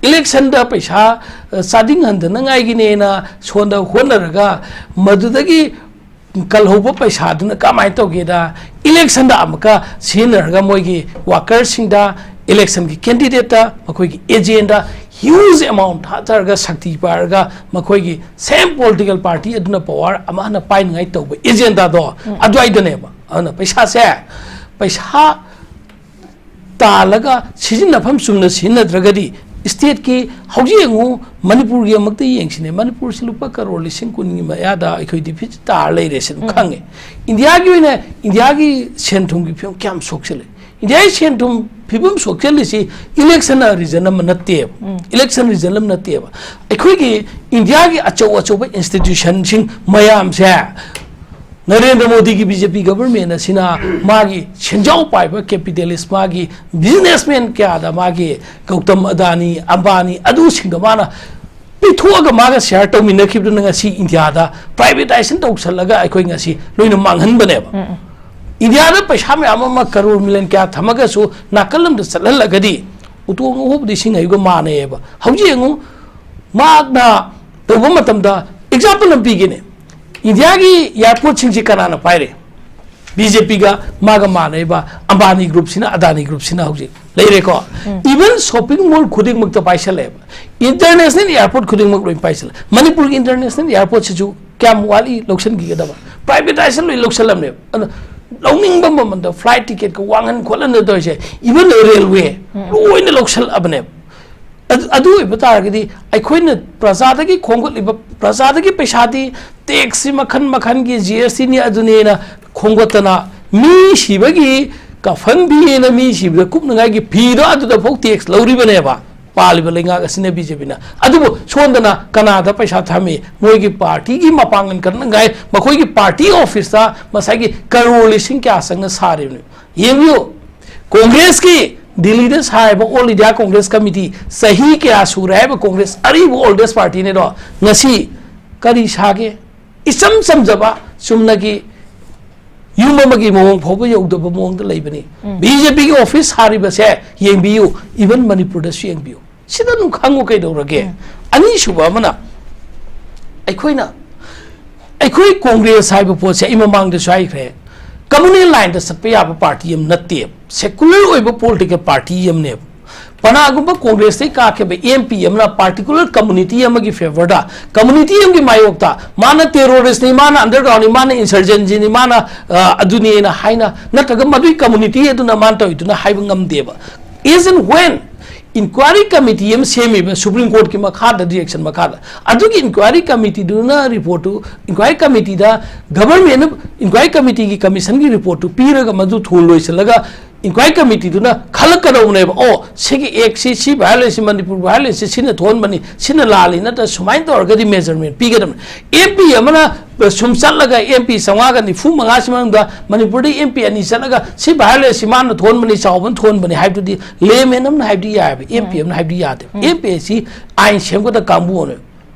Electionꯗ ꯄꯩꯁꯥ, ꯑ, ꯆꯥꯗꯤꯡ ꯍꯟꯗꯅꯉꯥꯏꯒꯤꯅꯦꯅ ꯁꯣꯟꯗ ꯍꯣꯠꯅꯔꯒ ꯃꯗꯨꯗꯒꯤ ꯀꯜꯍꯧꯕ ꯄꯩꯁꯥꯗꯨꯅ ꯀꯃꯥꯏꯅ ꯇꯧꯒꯦꯗ, electionꯗ ꯑꯃꯨꯛꯀ ꯁꯤꯖꯤꯟꯅꯔꯒ ꯃꯣꯏꯒꯤ workerꯁꯤꯡꯗ, electionꯒꯤ candidateꯇ, ꯃꯈꯣꯏꯒꯤ agentꯗ huge amount ꯊꯥꯗꯔꯒ ꯁꯛꯇꯤ ꯄꯥꯏꯔꯒ ꯃꯈꯣꯏꯒꯤ same political party ꯑꯗꯨꯅ power ꯑꯃ ꯍꯟꯅ ꯄꯥꯏꯅꯉꯥꯏ ꯇꯧꯕ agendaꯗꯣ ꯑꯗꯨꯋꯥꯏꯗꯅꯦꯕ꯫ ꯑꯗꯨꯅ ꯄꯩꯁꯥꯁꯦ, ꯄꯩꯁꯥ ꯇꯥꯜꯂꯒ ꯁꯤꯖꯤꯟꯅꯐꯝ ꯆꯨꯝꯅ ꯁꯤꯖꯤꯟꯅꯗ꯭ꯔꯒꯗꯤ ꯁ꯭ꯇꯦꯠꯀꯤ ꯍꯧꯖꯤꯛ ꯌꯦꯡꯉꯨ, ꯃꯅꯤꯄꯨꯔꯒꯤ ꯑꯃꯛꯇ ꯌꯦꯡꯁꯤꯅꯦ꯫ ꯃꯅꯤꯄꯨꯔꯁꯤ ꯂꯨꯄꯥ ꯀꯔꯣꯔ ꯂꯤꯁꯤꯡ ꯀꯨꯟꯒꯤ ꯃꯌꯥꯗ ꯑꯩꯈꯣꯏ ꯗꯤꯐꯤꯁꯤꯠ ꯇꯥꯔ ꯂꯩꯔꯦ ꯁꯤ ꯑꯗꯨꯝ ꯎꯝ꯫ ꯈꯪꯉꯦ꯫ ꯏꯟꯗꯤꯌꯥꯒꯤ ꯑꯣꯏꯅ, ꯏꯟꯗꯤꯌꯥꯒꯤ ꯁꯦꯟ ꯊꯨꯝꯒꯤ ꯐꯤꯕꯝ ꯀꯌꯥꯝ ꯁꯣꯛꯆꯜꯂꯦ? ꯏꯟꯗꯤꯌꯥꯒꯤ ꯁꯦꯟ ꯊꯨꯝ ꯐꯤꯕꯝ ꯁꯣꯛꯆꯜꯂꯤꯁꯤ ꯏꯂꯦꯛꯁꯟꯅ ꯔꯤꯖꯟ ꯑꯃ ꯅꯠꯇꯦꯕ꯫ ꯎꯝ꯫ ꯏꯂꯦꯛꯁꯟ ꯔꯤꯖꯟ ꯑꯃ ꯅꯠꯇꯦꯕ꯫ ꯑꯩꯈꯣꯏꯒꯤ ꯏꯟꯗꯤꯌꯥꯒꯤ ꯑꯆꯧ ꯑꯆꯧꯕ ꯏꯟꯁꯇꯤꯇ꯭ꯌꯨꯁꯟꯁꯤꯡ ꯃꯌꯥꯝꯁꯦ ꯅꯔꯦꯟꯗ꯭ꯔ ꯃꯣꯗꯤꯒꯤ ꯕꯤ ꯖꯦ ꯄꯤ ꯒꯕꯔꯃꯦꯟ ꯑꯁꯤꯅ ꯃꯥꯒꯤ ꯁꯦꯟꯖꯥꯎ ꯄꯥꯏꯕ ꯀꯦꯄꯤꯇꯦꯂꯤꯁ, ꯃꯥꯒꯤ ꯕꯤꯖꯤꯅꯦꯁꯃꯦꯟ ꯀꯌꯥꯗ ꯃꯥꯒꯤ ꯒꯧꯇꯝ ꯑꯗꯥꯅꯤ, ꯑꯝꯕꯥꯅꯤ ꯑꯗꯨꯁꯤꯡꯗ ꯃꯥꯅ ꯄꯤꯊꯣꯛꯑꯒ ꯃꯥꯒ ꯁꯤꯌꯥꯔ ꯇꯧꯃꯤꯟꯅꯈꯤꯕꯗꯨꯅ ꯉꯁꯤ ꯏꯟꯗꯤꯌꯥꯗ ꯄ꯭ꯔꯥꯏꯚꯦꯇꯥꯏꯖꯦꯁꯟ ꯇꯧꯁꯜꯂꯒ ꯑꯩꯈꯣꯏ ꯉꯁꯤ ꯂꯣꯏꯅ ꯃꯥꯡꯍꯟꯕꯅꯦꯕ꯫ ꯎꯝ, ꯎꯝ꯫ ꯏꯟꯗꯤꯌꯥꯗ ꯄꯩꯁꯥ ꯃꯌꯥꯝ ꯑꯃ ꯀꯔꯣꯔ ꯃꯤꯂꯤꯌꯟ ꯀꯌꯥ ꯊꯝꯃꯒꯁꯨ ꯅꯥꯀꯜ ꯑꯃꯗ ꯆꯠꯍꯜꯂꯒꯗꯤ ꯎꯇꯣꯡ ꯑꯍꯣꯕꯗꯤ ꯏꯁꯤꯡ ꯍꯩꯕꯒ ꯃꯥꯟꯅꯩꯌꯦꯕ꯫ ꯍꯧꯖꯤꯛ ꯌꯦꯡꯉꯨ, ꯃꯍꯥꯛꯅ ꯇꯧꯕ ꯃꯇꯝꯗ ꯑꯦꯛꯖꯥꯝꯄꯜ ꯑꯃ ꯄꯤꯒꯦꯅꯦ꯫ ꯏꯟꯗꯤꯌꯥꯒꯤ ꯑꯦꯌꯥꯔꯄꯣꯔꯠꯁꯤꯡꯁꯤ ꯀꯅꯥꯅ ꯄꯥꯏꯔꯦ? ꯕꯤ ꯖꯦ ꯄꯤꯒ ꯃꯥꯒ ꯃꯥꯟꯅꯩꯕ ꯑꯝꯕꯥꯅꯤ ꯒ꯭ꯔꯨꯞꯁꯤꯅ, ꯑꯗꯥꯅꯤ ꯒ꯭ꯔꯨꯞꯁꯤꯅ ꯍꯧꯖꯤꯛ ꯂꯩꯔꯦꯀꯣ꯫ ꯎꯝ꯫ ꯏꯚꯟ ꯁꯣꯞꯄꯤꯡ ꯃꯣꯜ ꯈꯨꯗꯤꯡꯃꯛꯇ ꯄꯥꯏꯁꯜꯂꯛꯑꯦꯕ꯫ ꯏꯟꯇꯔꯅꯦꯁꯅꯦꯜ ꯑꯦꯌꯥꯔꯄꯣꯔꯠ ꯈꯨꯗꯤꯡꯃꯛ ꯂꯣꯏ ꯄꯥꯏꯁꯜꯂꯦ꯫ ꯃꯅꯤꯄꯨꯔꯒꯤ ꯏꯟꯇꯔꯅꯦꯁꯅꯦꯜ ꯑꯦꯌꯥꯔꯄꯣꯔꯠꯁꯤꯁꯨ ꯀꯌꯥꯝ ꯋꯥꯠꯂꯤ ꯂꯧꯁꯤꯟꯈꯤꯒꯗꯕ? ꯄ꯭ꯔꯥꯏꯚꯦꯇꯥꯏꯖꯦꯁꯟ ꯂꯣꯏ ꯂꯧꯁꯜꯂꯝꯅꯦꯕ꯫ ꯑꯗꯣ ꯂꯧꯅꯤꯡꯕ ꯃꯃꯜꯗ ꯐ꯭ꯂꯥꯏꯠ ꯇꯤꯀꯦꯠꯀ ꯋꯥꯡꯍꯟ ꯈꯣꯠꯍꯟꯗ ꯇꯧꯔꯤꯁꯦ, ꯏꯚꯟ ꯔꯦꯜꯋꯦ ꯎꯝ꯫ ꯂꯣꯏꯅ ꯂꯧꯁꯜꯂꯛꯑꯕꯅꯦꯕ꯫ ꯑꯗꯨ, ꯑꯗꯨ ꯑꯣꯏꯕ ꯇꯥꯔꯒꯗꯤ ꯑꯩꯈꯣꯏꯅ ꯄ꯭ꯔꯖꯥꯗꯒꯤ ꯈꯣꯝꯒꯠꯂꯤꯕ, ꯄ꯭ꯔꯖꯥꯗꯒꯤ ꯄꯩꯁꯥꯗꯤ ꯇꯦꯛꯁꯁꯤ ꯃꯈꯟ ꯃꯈꯟꯒꯤ ꯖꯤ ꯑꯦꯁ ꯇꯤꯅꯤ ꯑꯗꯨꯅꯦꯅ ꯈꯣꯝꯒꯠꯇꯅ ꯃꯤ ꯁꯤꯕꯒꯤ ꯀꯐꯟ ꯐꯤꯅ ꯃꯤ ꯁꯤꯕꯗ ꯀꯨꯞꯅꯉꯥꯏꯒꯤ ꯐꯤꯗꯣ ꯑꯗꯨꯗ ꯐꯥꯎ ꯇꯦꯛꯁ ꯂꯧꯔꯤꯕꯅꯦꯕ꯫ ꯄꯥꯜꯂꯤꯕ ꯂꯩꯉꯥꯛ ꯑꯁꯤꯅ ꯕꯤ ꯖꯦ ꯄꯤꯅ꯫ ꯑꯗꯨꯕꯨ ꯁꯣꯝꯗꯅ ꯀꯅꯥꯗ ꯄꯩꯁꯥ ꯊꯝꯃꯤ? ꯃꯣꯏꯒꯤ ꯄꯥꯔꯇꯤꯒꯤ ꯃꯄꯥꯡꯒꯜ ꯀꯟꯅꯉꯥꯏ ꯃꯈꯣꯏꯒꯤ ꯄꯥꯔꯇꯤ ꯑꯣꯐꯤꯁꯇ ꯉꯁꯥꯏꯒꯤ ꯀꯔꯣꯔ ꯂꯤꯁꯤꯡ ꯀꯌꯥ ꯆꯪꯅ ꯁꯥꯔꯤꯕꯅꯤ? ꯌꯦꯡꯕꯤꯌꯨ, ꯀꯣꯡꯒ꯭ꯔꯦꯁꯀꯤ ꯗꯤꯜꯂꯤꯗ ꯁꯥꯔꯤꯕ ꯑꯣꯜ ꯏꯟꯗꯤꯌꯥ ꯀꯣꯡꯒ꯭ꯔꯦꯁ ꯀꯃꯤꯇꯤ, ꯆꯍꯤ ꯀꯌꯥ ꯁꯨꯔꯦ ꯍꯥꯏꯕ ꯀꯣꯡꯒ꯭ꯔꯦꯁ ꯑꯔꯤꯕ ꯑꯣꯜꯗꯦꯁ ꯄꯥꯔꯇꯤꯅꯦꯗꯣ, ꯉꯁꯤ ꯀꯔꯤ ꯁꯥꯒꯦ? ꯏꯆꯝ ꯆꯝꯖꯕ ꯆꯨꯝꯅꯒꯤ ꯌꯨꯝ ꯑꯃꯒꯤ ꯃꯑꯣꯡ ꯐꯥꯎꯕ ꯌꯧꯗꯕ ꯃꯑꯣꯡꯗ ꯂꯩꯕꯅꯤ꯫ ꯎꯝ꯫ ꯕꯤ ꯖꯦ ꯄꯤꯒꯤ ꯑꯣꯐꯤꯁ ꯁꯥꯔꯤꯕꯁꯦ ꯌꯦꯡꯕꯤꯌꯨ, ꯏꯚꯟ ꯃꯅꯤꯄꯨꯔꯗꯁꯨ ꯌꯦꯡꯕꯤꯌꯨ꯫ ꯁꯤꯗ ꯑꯗꯨꯝ ꯈꯪꯉꯨ ꯀꯩꯗꯧꯔꯒꯦ? ꯎꯝ꯫ ꯑꯅꯤꯁꯨꯕ ꯑꯃꯅ, ꯑꯩꯈꯣꯏꯅ, ꯑꯩꯈꯣꯏ ꯀꯣꯡꯒ꯭ꯔꯦꯁ ꯍꯥꯏꯕ ꯄꯣꯠꯁꯦ ꯑꯩ ꯃꯃꯥꯡꯗꯁꯨ ꯍꯥꯏꯈ꯭ꯔꯦ, ꯀꯝꯃꯨꯅꯦꯜ ꯂꯥꯏꯟꯗ ꯆꯠꯄ ꯌꯥꯕ ꯄꯥꯔꯇꯤ ꯑꯃ ꯅꯠꯇꯦꯕ, ꯁꯦꯀꯨꯂꯔ ꯑꯣꯏꯕ ꯄꯣꯂꯤꯇꯤꯀꯦꯜ ꯄꯥꯔꯇꯤ ꯑꯃꯅꯦꯕ꯫ ꯀꯅꯥꯒꯨꯝꯕ ꯀꯣꯡꯒ꯭ꯔꯦꯁꯇꯩ ꯀꯥꯈꯤꯕ ꯑꯦꯝ ꯄꯤ ꯑꯃꯅ ꯄꯥꯔꯇꯤꯀꯨꯂꯔ ꯀꯝꯃꯨꯅꯤꯇꯤ ꯑꯃꯒꯤ ꯐꯦꯚꯔꯗ, ꯀꯝꯃꯨꯅꯤꯇꯤ ꯑꯃꯒꯤ ꯃꯥꯌꯣꯛꯇ, ꯃꯥꯅ ꯇꯦꯔꯣꯔꯤꯁꯅꯤ, ꯃꯥꯅ ꯑꯟꯗꯔꯒ꯭ꯔꯥꯎꯟꯅꯤ, ꯃꯥꯅ ꯏꯟꯁꯔꯖꯦꯟꯁꯤꯅꯤ, ꯃꯥꯅ, ꯑ, ꯑꯗꯨꯅꯦꯅ ꯍꯥꯏꯅ, ꯅꯠꯇ꯭ꯔꯒ ꯃꯗꯨꯒꯤ ꯀꯝꯃꯨꯅꯤꯇꯤ ꯑꯗꯨꯅ ꯃꯥꯅ ꯇꯧꯔꯤꯗꯨꯅ ꯍꯥꯏꯕ ꯉꯝꯗꯦꯕ꯫ As and when inquiry committee ꯑꯃ ꯁꯦꯝꯃꯤꯕ Supreme Courtꯀꯤ ꯃꯈꯥꯗ, direction ꯃꯈꯥꯗ, ꯑꯗꯨꯒꯤ inquiry committeeꯗꯨꯅ reportꯇꯨ, inquiry committeeꯗ governmentꯅ inquiry committeeꯒꯤ commissionꯒꯤ reportꯇꯨ ꯄꯤꯔꯒ ꯃꯗꯨ ꯊꯨꯅ ꯂꯣꯏꯁꯤꯜꯂꯒ inquiry committeeꯗꯨꯅ ꯈꯜꯂꯛꯀꯗꯧꯕꯅꯦꯕ꯫ ꯑꯣ, ꯁꯤꯒꯤ actꯁꯤ, ꯁꯤ violationꯁꯤ, ꯃꯅꯤꯄꯨꯔ violationꯁꯤ ꯁꯤꯅ ꯊꯣꯛꯍꯟꯕꯅꯤ, ꯁꯤꯅ ꯂꯥꯜꯂꯤ, ꯅꯠꯇ꯭ꯔ ꯁꯨꯃꯥꯏꯅ ꯇꯧꯔꯒꯗꯤ measurement ꯄꯤꯒꯗꯕꯅꯤ꯫ MP ꯑꯃꯅ ꯁꯨꯝ ꯆꯠꯂꯒ MP ꯆꯥꯝꯃꯉꯥꯒ ꯅꯤꯐꯨ ꯃꯉꯥꯁꯤ ꯃꯅꯨꯡꯗ ꯃꯅꯤꯄꯨꯔꯗ MP ꯑꯅꯤ ꯆꯠꯂꯒ ꯁꯤ violationꯁꯤ ꯃꯥꯅ ꯊꯣꯛꯍꯟꯕꯅꯤ, ꯆꯥꯎꯕꯅ ꯊꯣꯛꯍꯟꯕꯅꯤ ꯍꯥꯏꯕꯗꯨꯗꯤ layman ꯑꯃꯅ ꯍꯥꯏꯕꯗꯤ ꯌꯥꯏꯑꯕ, MP ꯑꯃꯅ ꯍꯥꯏꯕꯗꯤ ꯌꯥꯗꯦꯕ꯫ MP ꯑꯁꯤ ꯑꯥꯏꯟ ꯁꯦꯝꯒꯗꯕ ꯀꯥꯡꯕꯨ ꯑꯣꯏꯅ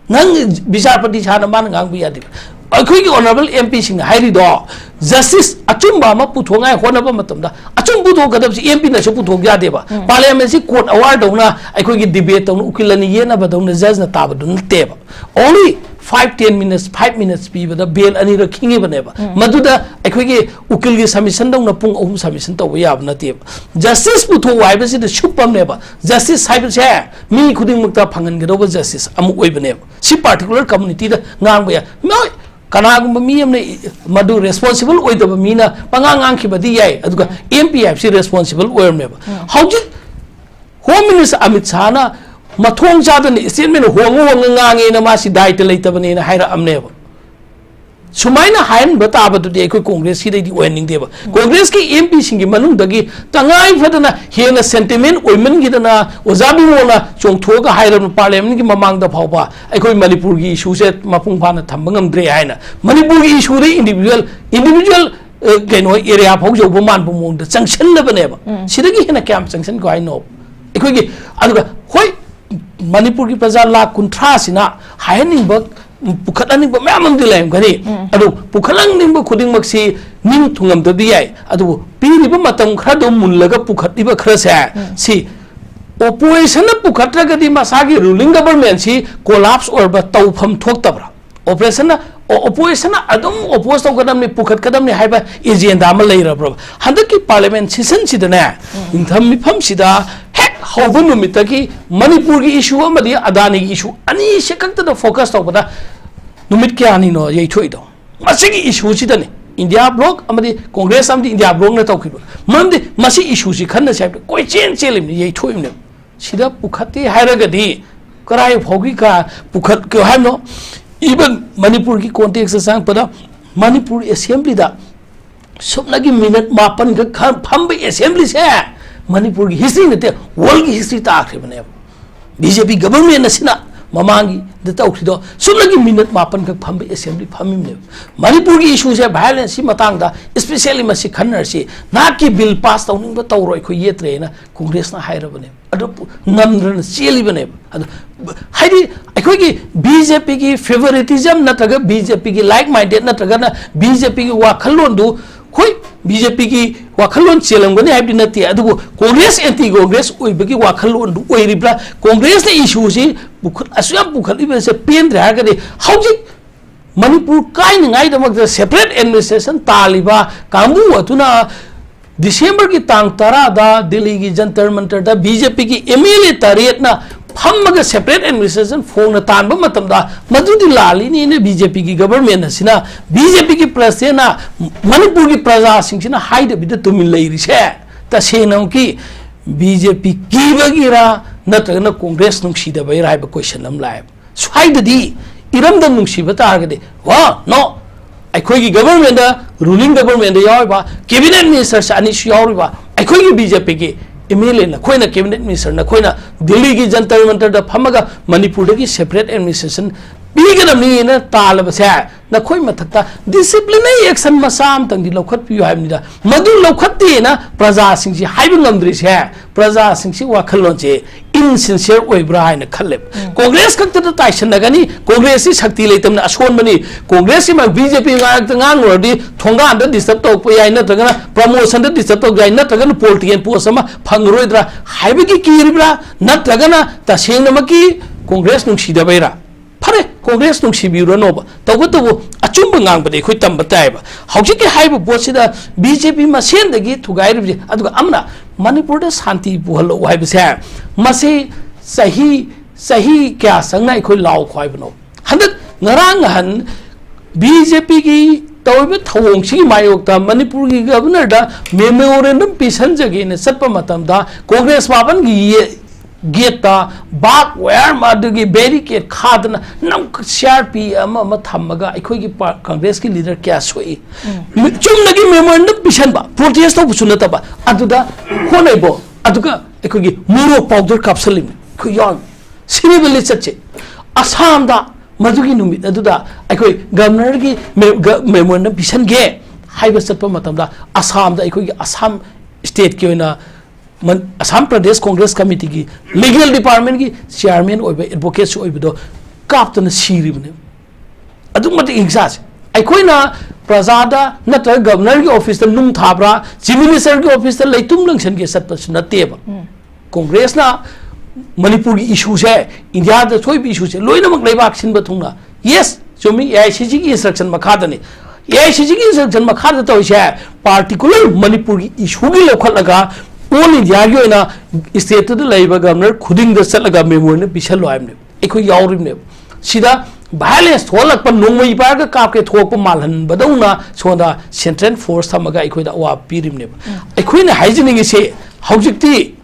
ꯅꯪ ꯕꯤꯆꯥꯔꯄꯇꯤ ꯁꯥꯅ ꯃꯥꯅ ꯉꯥꯡꯕ ꯌꯥꯗꯦꯕ꯫ ꯑꯩꯈꯣꯏꯒꯤ honourable MPꯁꯤꯡꯅ ꯍꯥꯏꯔꯤꯗꯣ, justice ꯑꯆꯨꯝꯕ ꯑꯃ ꯄꯨꯊꯣꯛꯉꯥꯏ ꯍꯣꯠꯅꯕ ꯃꯇꯝꯗ ꯑꯆꯨꯝꯕ ꯄꯨꯊꯣꯛꯀꯗꯕꯁꯤ MPꯅꯁꯨ ꯄꯨꯊꯣꯛ ꯌꯥꯗꯦꯕ꯫ Parliamentꯁꯤ court of war ꯗꯧꯅ, ꯑꯩꯈꯣꯏꯒꯤ debate ꯇꯧꯅ, ꯎꯀꯤꯜ ꯑꯅꯤ ꯌꯦꯠꯅꯕꯗꯧꯅ judgeꯅ ꯇꯥꯕꯗꯨ ꯅꯠꯇꯦꯕ꯫ Only five, ten minutes, five minutes ꯄꯤꯕꯗ bail ꯑꯅꯤꯔꯛ ꯈꯤꯡꯉꯤꯕꯅꯦꯕ꯫ ꯃꯗꯨꯗ ꯑꯩꯈꯣꯏꯒꯤ ꯎꯀꯤꯜꯒꯤ submission ꯗꯧꯅ ꯄꯨꯡ ꯑꯍꯨꯝ submission ꯇꯧꯕ ꯌꯥꯕ ꯅꯠꯇꯦꯕ꯫ Justice ꯄꯨꯊꯣꯛꯎ ꯍꯥꯏꯕꯁꯤꯗ ꯁꯨꯞꯄꯝꯅꯦꯕ꯫ Justice ꯍꯥꯏꯕꯁꯦ ꯃꯤ ꯈꯨꯗꯤꯡꯃꯛꯇ ꯐꯪꯍꯟꯒꯗꯧꯕ justice ꯑꯃ ꯑꯣꯏꯕꯅꯦꯕ꯫ ꯁꯤ particular communityꯗ ꯉꯥꯡꯕ ꯌꯥꯏ꯫ ꯃꯣꯏ ꯀꯅꯥꯒꯨꯝꯕ ꯃꯤ ꯑꯃꯅ ꯏ-, ꯃꯗꯨ responsible ꯑꯣꯏꯗꯕ ꯃꯤꯅ ꯄꯉꯥꯡ ꯉꯥꯡꯈꯤꯕꯗꯤ ꯌꯥꯏ, ꯑꯗꯨꯒ MP ꯍꯥꯏꯕꯁꯤ responsible ꯑꯣꯏꯔꯝꯃꯦꯕ꯫ ꯍꯧꯖꯤꯛ Home Minister ꯑꯃꯤꯠ ꯁꯥꯍꯅ ꯃꯊꯣꯡ ꯆꯥꯗꯅ statement ꯍꯣꯡꯉ ꯍꯣꯡꯉ ꯉꯥꯡꯉꯦꯅ, ꯃꯥꯁꯤ ꯗꯥꯏꯇ ꯂꯩꯇꯕꯅꯦꯅ ꯍꯥꯏꯔꯛꯑꯝꯅꯦꯕ꯫ ꯁꯨꯃꯥꯏꯅ ꯍꯥꯏꯍꯟꯕ ꯇꯥꯕꯗꯨꯗꯤ ꯑꯩꯈꯣꯏ Congressꯀꯤꯗꯩꯗꯤ ꯑꯣꯏꯍꯟꯅꯤꯡꯗꯦꯕ꯫ Congressꯀꯤ MPꯁꯤꯡꯒꯤ ꯃꯅꯨꯡꯗꯒꯤ ꯇꯉꯥꯏ ꯐꯗꯅ ꯍꯦꯟꯅ sentiment ꯑꯣꯏꯃꯟꯈꯤꯗꯅ ꯑꯣꯖꯥ ꯕꯤꯃꯣꯜꯅ ꯆꯣꯡꯊꯣꯛꯑꯒ ꯍꯥꯏꯔꯕ Parliamentꯀꯤ ꯃꯃꯥꯡꯗ ꯐꯥꯎꯕ, "ꯑꯩꯈꯣꯏ ꯃꯅꯤꯄꯨꯔꯒꯤ issueꯁꯦ ꯃꯄꯨꯡ ꯐꯥꯅ ꯊꯝꯕ ꯉꯝꯗ꯭ꯔꯦ" ꯍꯥꯏꯅ꯫ ꯃꯅꯤꯄꯨꯔꯒꯤ issueꯗꯤ individual, individual, ꯑ, ꯀꯩꯅꯣ, area ꯐꯥꯎ ꯌꯧꯕ ꯃꯥꯟꯕ ꯃꯑꯣꯡꯗ ꯆꯪꯁꯤꯜꯂꯕꯅꯦꯕ꯫ ꯁꯤꯗꯒꯤ ꯍꯦꯟꯅ ꯀꯌꯥꯝ ꯆꯪꯁꯤꯟꯈꯣ ꯍꯥꯏꯅꯣ? ꯑꯩꯈꯣꯏꯒꯤ, ꯑꯗꯨꯒ ꯍꯣꯏ, ꯃꯅꯤꯄꯨꯔꯒꯤ ꯄ꯭ꯔꯖꯥ ꯂꯥꯈ ꯀꯨꯟꯊ꯭ꯔꯥꯁꯤꯅ ꯍꯥꯏꯍꯟꯅꯤꯡꯕ, ꯄꯨꯈꯠꯍꯟꯅꯤꯡꯕ ꯃꯌꯥꯝ ꯑꯃꯗꯤ ꯂꯩꯔꯝꯒꯅꯤ꯫ ꯑꯗꯨ ꯄꯨꯈꯠꯍꯟꯅꯤꯡꯕ ꯈꯨꯗꯤꯡꯃꯛꯁꯤ ꯅꯤꯡ ꯊꯨꯡꯉꯝꯗꯕꯗꯤ ꯌꯥꯏ, ꯑꯗꯨꯕꯨ ꯄꯤꯔꯤꯕ ꯃꯇꯝ ꯈꯔꯗꯣ ꯃꯨꯜꯂꯒ ꯄꯨꯈꯠꯂꯤꯕ ꯈꯔꯁꯦ, ꯁꯤ oppositionꯅ ꯄꯨꯈꯠꯇ꯭ꯔꯒꯗꯤ ꯃꯁꯥꯒꯤ ruling governmentꯁꯤ collapse ꯑꯣꯏꯔꯕ ꯇꯧꯐꯝ ꯊꯣꯛꯇꯕ꯭ꯔꯥ? Oppositionꯅ, ꯑꯣ, oppositionꯅ ꯑꯗꯨꯝ oppose ꯇꯧꯒꯗꯕꯅꯤ, ꯄꯨꯈꯠꯀꯗꯕꯅꯤ ꯍꯥꯏꯕ agenda ꯑꯃ ꯂꯩꯔꯕ꯭ꯔꯕ? ꯍꯟꯗꯛꯀꯤ Parliament sessionꯁꯤꯗꯅꯦ, ꯅꯤꯡꯊꯝ ꯃꯤꯐꯝꯁꯤꯗ ꯍꯦꯛ ꯍꯧꯕ ꯅꯨꯃꯤꯠꯇꯒꯤ ꯃꯅꯤꯄꯨꯔꯒꯤ issue ꯑꯃꯗꯤ ꯑꯗꯥꯅꯤꯒꯤ issue ꯑꯅꯤꯁꯤ ꯈꯛꯇꯗ focus ꯇꯧꯕꯗ ꯅꯨꯃꯤꯠ ꯀꯌꯥꯅꯤꯅꯣ ꯌꯩꯊꯣꯛꯏꯗꯣ? ꯃꯁꯤꯒꯤ issueꯁꯤꯗꯅꯤ India bloc ꯑꯃꯗꯤ Congress ꯑꯃꯗꯤ India blocꯅ ꯇꯧꯈꯤꯕ꯫ ꯃꯔꯝꯗꯤ ꯃꯁꯤ issueꯁꯤ ꯈꯟꯅꯁꯤ ꯍꯥꯏꯕꯗ ꯀꯣꯏꯆꯦꯟ ꯆꯦꯜꯂꯤꯕꯅꯤ, ꯌꯩꯊꯣꯛꯏꯕꯅꯦꯕ꯫ ꯁꯤꯗ ꯄꯨꯈꯠꯇꯦ ꯍꯥꯏꯔꯒꯗꯤ ꯀꯔꯥꯏ ꯐꯥꯎꯒꯤ ꯀ ꯄꯨꯈꯠꯀꯦ ꯍꯥꯏꯕꯅꯣ? Even ꯃꯅꯤꯄꯨꯔꯒꯤ context ꯆꯪꯉꯛꯄꯗ ꯃꯅꯤꯄꯨꯔ assembly ꯗ ꯁꯨꯞꯅꯒꯤ ꯃꯤꯅꯠ ꯃꯥꯄꯟ ꯈꯛ ꯈ- ꯐꯝꯕ assembly ꯁꯦ ꯃꯅꯤꯄꯨꯔꯒꯤ history ꯅꯠꯇꯦ, world ꯒꯤ history ꯇꯥꯈ꯭ꯔꯤꯕꯅꯦꯕ꯫ B J P government ꯑꯁꯤꯅ ꯃꯃꯥꯡꯒꯤꯗ ꯇꯧꯈ꯭ꯔꯤꯗꯣ ꯁꯨꯞꯅꯒꯤ ꯃꯤꯅꯠ ꯃꯥꯄꯟ ꯈꯛ ꯐꯝꯕ assembly ꯐꯝꯃꯤꯕꯅꯦꯕ꯫ ꯃꯅꯤꯄꯨꯔꯒꯤ issue ꯁꯦ, violence ꯁꯤ ꯃꯇꯥꯡꯗ especially ꯃꯁꯤ ꯈꯟꯅꯔꯁꯤ, ꯅꯍꯥꯛꯀꯤ bill pass ꯇꯧꯅꯤꯡꯕ ꯇꯧꯔꯣ, ꯑꯩꯈꯣꯏ ꯌꯦꯠꯇ꯭ꯔꯦꯅ Congress ꯅ ꯍꯥꯏꯔꯕꯅꯦꯕ꯫ ꯑꯗꯨ ꯄꯨ- ꯉꯝꯗ꯭ꯔꯅ ꯆꯦꯜꯂꯤꯕꯅꯦꯕ꯫ ꯑꯗꯨ ꯕ- ꯍꯥꯏꯗꯤ ꯑꯩꯈꯣꯏꯒꯤ B J P ꯒꯤ favoritism ꯅꯠꯇ꯭ꯔꯒ B J P ꯒꯤ like minded ꯅꯠꯇ꯭ꯔꯒꯅ B J P ꯒꯤ ꯋꯥꯈꯜꯂꯣꯟꯗꯨ, ꯍꯣꯏ, B J P ꯒꯤ ꯋꯥꯈꯜꯂꯣꯟ ꯆꯦꯜꯂꯝꯒꯅꯤ ꯍꯥꯏꯕꯗꯤ ꯅꯠꯇꯦ, ꯑꯗꯨꯕꯨ Congress anti Congress ꯑꯣꯏꯕꯒꯤ ꯋꯥꯈꯜꯂꯣꯟꯗꯨ ꯑꯣꯏꯔꯤꯕ꯭ꯔꯥ? Congress ꯅ issue ꯁꯤ ꯄꯨꯈꯠ- ꯑꯁꯨꯛ ꯌꯥꯝ ꯄꯨꯈꯠꯂꯤꯕꯁꯦ ꯄꯦꯟꯗ꯭ꯔꯦ ꯍꯥꯏꯔꯒꯗꯤ ꯍꯧꯖꯤꯛ ꯃꯅꯤꯄꯨꯔ ꯀꯥꯏꯅꯉꯥꯏꯗꯃꯛꯇ separate administration ꯇꯥꯜꯂꯤꯕ ꯀꯥꯡꯕꯨ ꯑꯗꯨꯅ December ꯒꯤ ꯇꯥꯡ ꯇꯔꯥꯗ ꯗꯤꯜꯂꯤꯒꯤ ꯖꯟꯇꯔ ꯃꯟꯇꯔꯗ B J P ꯒꯤ M L A ꯇꯔꯦꯠꯅ ꯐꯝꯃꯒ separate administration ꯐꯣꯡꯅ ꯇꯥꯟꯕ ꯃꯇꯝꯗ ꯃꯗꯨꯗꯤ ꯂꯥꯜꯂꯤꯅꯤꯅ B J P ꯒꯤ government ꯑꯁꯤꯅ, B J P ꯒꯤ president ꯅ ꯃꯅꯤꯄꯨꯔꯒꯤ ꯄ꯭ꯔꯖꯥꯁꯤꯡꯁꯤꯅ ꯍꯥꯏꯗꯕꯤꯗ ꯇꯨꯃꯤꯟ ꯂꯩꯔꯤꯁꯦ ꯇꯁꯦꯡꯅꯃꯛꯀꯤ B J P ꯀꯤꯕꯒꯤꯔꯥ ꯅꯠꯇ꯭ꯔꯒꯅ Congress ꯅꯨꯡꯁꯤꯗꯕꯩꯔꯥ ꯍꯥꯏꯕ question ꯑꯃ ꯂꯥꯛꯑꯦꯕ꯫ ꯁ꯭ꯋꯥꯏꯗꯗꯤ ꯏꯔꯝꯗꯝ ꯅꯨꯡꯁꯤꯕ ꯇꯥꯔꯒꯗꯤ, ꯋꯥ, no, ꯑꯩꯈꯣꯏꯒꯤ government ꯇ, ruling government ꯇ ꯌꯥꯎꯔꯤꯕ cabinet minister ꯁꯦ ꯑꯅꯤꯁꯨ ꯌꯥꯎꯔꯤꯕ ꯑꯩꯈꯣꯏꯒꯤ B J P ꯒꯤ M L A ꯅꯈꯣꯏꯅ, cabinet minister ꯅꯈꯣꯏꯅ ꯗꯤꯜꯂꯤꯒꯤ ꯖꯟꯇꯔ ꯃꯟꯇꯔꯗ ꯐꯝꯃꯒ ꯃꯅꯤꯄꯨꯔꯗꯒꯤ separate administration ꯄꯤꯒꯗꯕꯅꯤꯅ ꯇꯥꯜꯂꯕꯁꯦ, ꯅꯈꯣꯏ ꯃꯊꯛꯇ disciplinary action ꯃꯆꯥ ꯑꯃꯇꯪꯗꯤ ꯂꯧꯈꯠꯄꯤꯌꯨ ꯍꯥꯏꯕꯅꯤꯗ꯫ ꯃꯗꯨ ꯂꯧꯈꯠꯇꯦꯅ ꯄ꯭ꯔꯖꯥꯁꯤꯡꯁꯤ ꯍꯥꯏꯕ ꯉꯝꯗ꯭ꯔꯤꯁꯦ, ꯄ꯭ꯔꯖꯥꯁꯤꯡꯁꯤ ꯋꯥꯈꯜꯂꯣꯟꯁꯦ insincere ꯑꯣꯏꯕ꯭ꯔꯥ ꯍꯥꯏꯅ ꯈꯜꯂꯦꯕ꯫ Congress ꯈꯛꯇꯗ ꯇꯥꯏꯁꯟꯅꯒꯅꯤ, Congress ꯁꯤ ꯁꯛꯇꯤ ꯂꯩꯇꯕꯅ ꯑꯁꯣꯟꯕꯅꯤ, Congress ꯁꯤꯃ B J P ꯉꯥꯛꯇ ꯉꯥꯡꯂꯨꯔꯗꯤ ꯊꯣꯡꯒꯥꯟꯗ disturb ꯇꯧꯔꯛꯄ ꯌꯥꯏ, ꯅꯠꯇ꯭ꯔꯒꯅ promotion ꯗ disturb ꯇꯧꯕ ꯌꯥꯏ, ꯅꯠꯇ꯭ꯔꯒꯅ political post ꯑꯃ ꯐꯪꯉꯔꯣꯏꯗ꯭ꯔꯥ ꯍꯥꯏꯕꯒꯤ ꯀꯤꯔꯤꯕ꯭ꯔꯥ, ꯅꯠꯇ꯭ꯔꯒꯅ ꯇꯁꯦꯡꯅꯃꯛꯀꯤ Congress ꯅꯨꯡꯁꯤꯗꯕꯩꯔꯥ? ꯐꯔꯦ, Congress ꯅꯨꯡꯁꯤꯕꯤꯔꯨꯔꯅꯣꯕ, ꯇꯧꯕꯇꯕꯨ ꯑꯆꯨꯝꯕ ꯉꯥꯡꯕꯗꯤ ꯑꯩꯈꯣꯏ ꯇꯝꯕ ꯇꯥꯏꯕ꯫ ꯍꯧꯖꯤꯛꯀꯤ ꯍꯥꯏꯔꯤꯕ ꯄꯣꯠꯁꯤꯗ B J P ꯃꯁꯦꯟꯗꯒꯤ ꯊꯨꯒꯥꯏꯔꯤꯕꯁꯦ, ꯑꯗꯨꯒ ꯑꯃꯅ ꯃꯅꯤꯄꯨꯔꯗ ꯁꯥꯟꯇꯤ ꯄꯨꯍꯜꯂꯛꯎ ꯍꯥꯏꯕꯁꯦ, ꯃꯁꯤ ꯆꯍꯤ, ꯆꯍꯤ ꯀꯌꯥ ꯆꯪꯅ ꯑꯩꯈꯣꯏ ꯂꯥꯎꯈꯣ ꯍꯥꯏꯕꯅꯣ? ꯍꯟꯗꯛ ꯉꯔꯥꯡ ꯅꯍꯥꯟ B J P ꯒꯤ ꯇꯧꯔꯤꯕ ꯊꯧꯑꯣꯡꯁꯤꯒꯤ ꯃꯥꯌꯣꯛꯇ ꯃꯅꯤꯄꯨꯔꯒꯤ governor ꯗ memorandum ꯄꯤꯁꯟꯖꯒꯦꯅ ꯆꯠꯄ ꯃꯇꯝꯗ Congress ꯃꯥꯄꯟꯒꯤ ꯌꯦ-, ꯒꯦꯠꯇ ꯕꯥꯔꯕ ꯋꯥꯌꯔ ꯑꯗꯨꯒꯤ ꯕꯦꯔꯤꯀꯦꯗ ꯈꯥꯗꯅ ꯅꯝ ꯁꯤ ꯑꯥꯔ ꯄꯤ ꯑꯃ ꯑꯃ ꯊꯝꯃꯒ ꯑꯩꯈꯣꯏꯒꯤ ꯄꯥ-, ꯀꯪꯒ꯭ꯔꯦꯁꯀꯤ ꯂꯤꯗꯔ ꯀꯌꯥ ꯁꯣꯛꯏ꯫ ꯃꯤ-, ꯆꯨꯝꯅꯒꯤ ꯃꯦꯃꯣꯔꯦꯟꯗꯝ ꯄꯤꯁꯟꯕ, ꯄ꯭ꯔꯣꯇꯦꯁ ꯇꯧꯕꯁꯨ ꯅꯠꯇꯕ, ꯑꯗꯨꯗ ꯍꯣꯠꯅꯩꯕꯣ꯫ ꯑꯗꯨꯒ ꯑꯩꯈꯣꯏꯒꯤ ꯃꯣꯔꯣꯛ ꯄꯥꯎꯗꯔ ꯀꯥꯞꯁꯜꯂꯤꯕꯅꯤ ꯑꯩꯈꯣꯏ ꯌꯥꯎꯔꯤ꯫ ꯁꯤꯅꯦꯕ ꯂꯤꯆꯠꯁꯦ꯫ ꯑꯁꯥꯝꯗ ꯃꯗꯨꯒꯤ ꯅꯨꯃꯤꯠ ꯑꯗꯨꯗ ꯑꯩꯈꯣꯏ ꯒꯕꯔꯅꯔꯒꯤ ꯃꯦ-, ꯒ-, ꯃꯦꯃꯣꯔꯦꯟꯗꯝ ꯄꯤꯁꯟꯒꯦ ꯍꯥꯏꯕ ꯆꯠꯄ ꯃꯇꯝꯗ, ꯑꯁꯥꯝꯗ ꯑꯩꯈꯣꯏꯒꯤ ꯑꯁꯥꯝ ꯁ꯭ꯇꯦꯠꯀꯤ ꯑꯣꯏꯅ ꯃꯟ-, ꯑꯁꯥꯝ ꯄ꯭ꯔꯗꯦꯁ ꯀꯣꯡꯒ꯭ꯔꯦꯁ ꯀꯃꯤꯇꯤꯒꯤ ꯂꯤꯒꯦꯜ ꯗꯤꯄꯥꯔꯠꯃꯦꯟꯒꯤ ꯆꯤꯌꯥꯔꯃꯦꯟ ꯑꯣꯏꯕ, ꯑꯦꯗꯚꯣꯀꯦꯠꯁꯨ ꯑꯣꯏꯕꯗꯣ ꯀꯥꯞꯇꯅ ꯁꯤꯔꯤꯕꯅꯦ꯫ ꯑꯗꯨꯛ ꯃꯇꯤꯛ ꯍꯤꯡꯁꯥꯁꯦ꯫ ꯑꯩꯈꯣꯏꯅ ꯄ꯭ꯔꯖꯥꯗ ꯅꯠꯇ꯭ꯔꯒ ꯒꯕꯔꯅꯔꯒꯤ ꯑꯣꯐꯤꯁꯇ ꯅꯨꯡ ꯊꯥꯕ꯭ꯔꯥ, ꯆꯤꯐ ꯃꯤꯅꯤꯁꯇꯔꯒꯤ ꯑꯣꯐꯤꯁꯇ ꯂꯩꯇꯨꯝ ꯂꯪꯁꯟꯒꯦ ꯆꯠꯄꯁꯨ ꯅꯠꯇꯦꯕ꯫ ꯀꯣꯡꯒ꯭ꯔꯦꯁꯅ ꯃꯅꯤꯄꯨꯔꯒꯤ ꯏꯁꯨꯁꯦ, ꯏꯟꯗꯤꯌꯥꯗ ꯊꯣꯛꯏꯕ ꯏꯁꯨꯁꯦ ꯂꯣꯏꯅꯃꯛ ꯂꯩꯕꯥꯛ ꯁꯤꯟꯕ ꯊꯨꯡꯅ, ꯌꯦꯁ, ꯆꯨꯝꯃꯤ, ꯑꯦ ꯑꯥꯏ ꯁꯤ ꯁꯤꯒꯤ ꯏꯟꯁꯇ꯭ꯔꯛꯁꯟ ꯃꯈꯥꯗꯅꯤ꯫ ꯑꯦ ꯑꯥꯏ ꯁꯤ ꯁꯤꯒꯤ ꯏꯟꯁꯇ꯭ꯔꯛꯁꯟ ꯃꯈꯥꯗ ꯇꯧꯔꯤꯁꯦ, ꯄꯥꯔꯇꯤꯀꯨꯂꯔ ꯃꯅꯤꯄꯨꯔꯒꯤ ꯏꯁꯨꯒꯤ ꯂꯧꯈꯠꯂꯒ ꯑꯣꯜ ꯏꯟꯗꯤꯌꯥꯒꯤ ꯑꯣꯏꯅ ꯁ꯭ꯇꯦꯠꯇꯨꯗ ꯂꯩꯔꯤꯕ ꯒꯕꯔꯅꯔ ꯈꯨꯗꯤꯡꯗ ꯆꯠꯂꯒ ꯃꯦꯃꯣꯔꯦꯟꯗꯝ ꯄꯤꯁꯜꯂꯣ ꯍꯥꯏꯕꯅꯦꯕ꯫ ꯑꯩꯈꯣꯏ ꯌꯥꯎꯔꯤꯕꯅꯦꯕ꯫ ꯁꯤꯗ ꯚꯥꯏꯑꯣꯂꯦꯟꯁ ꯊꯣꯛꯍꯜꯂꯛꯄ, ꯅꯣꯡꯃꯩ ꯄꯥꯏꯔꯒ ꯀꯥꯞꯀꯦ ꯊꯣꯛꯂꯛꯄ ꯃꯥꯜꯍꯟꯕꯗꯧꯅ ꯁꯣꯝꯗ ꯁꯦꯟꯇ꯭ꯔꯦꯜ ꯐꯣꯔꯁ ꯊꯝꯃꯒ ꯑꯩꯈꯣꯏꯗ ꯑꯋꯥꯕ ꯄꯤꯔꯤꯕꯅꯦꯕ꯫ ꯑꯩꯈꯣꯏꯅ ꯍꯥꯏꯖꯅꯤꯡꯉꯤꯁꯦ, ꯍꯧꯖꯤꯛꯇꯤ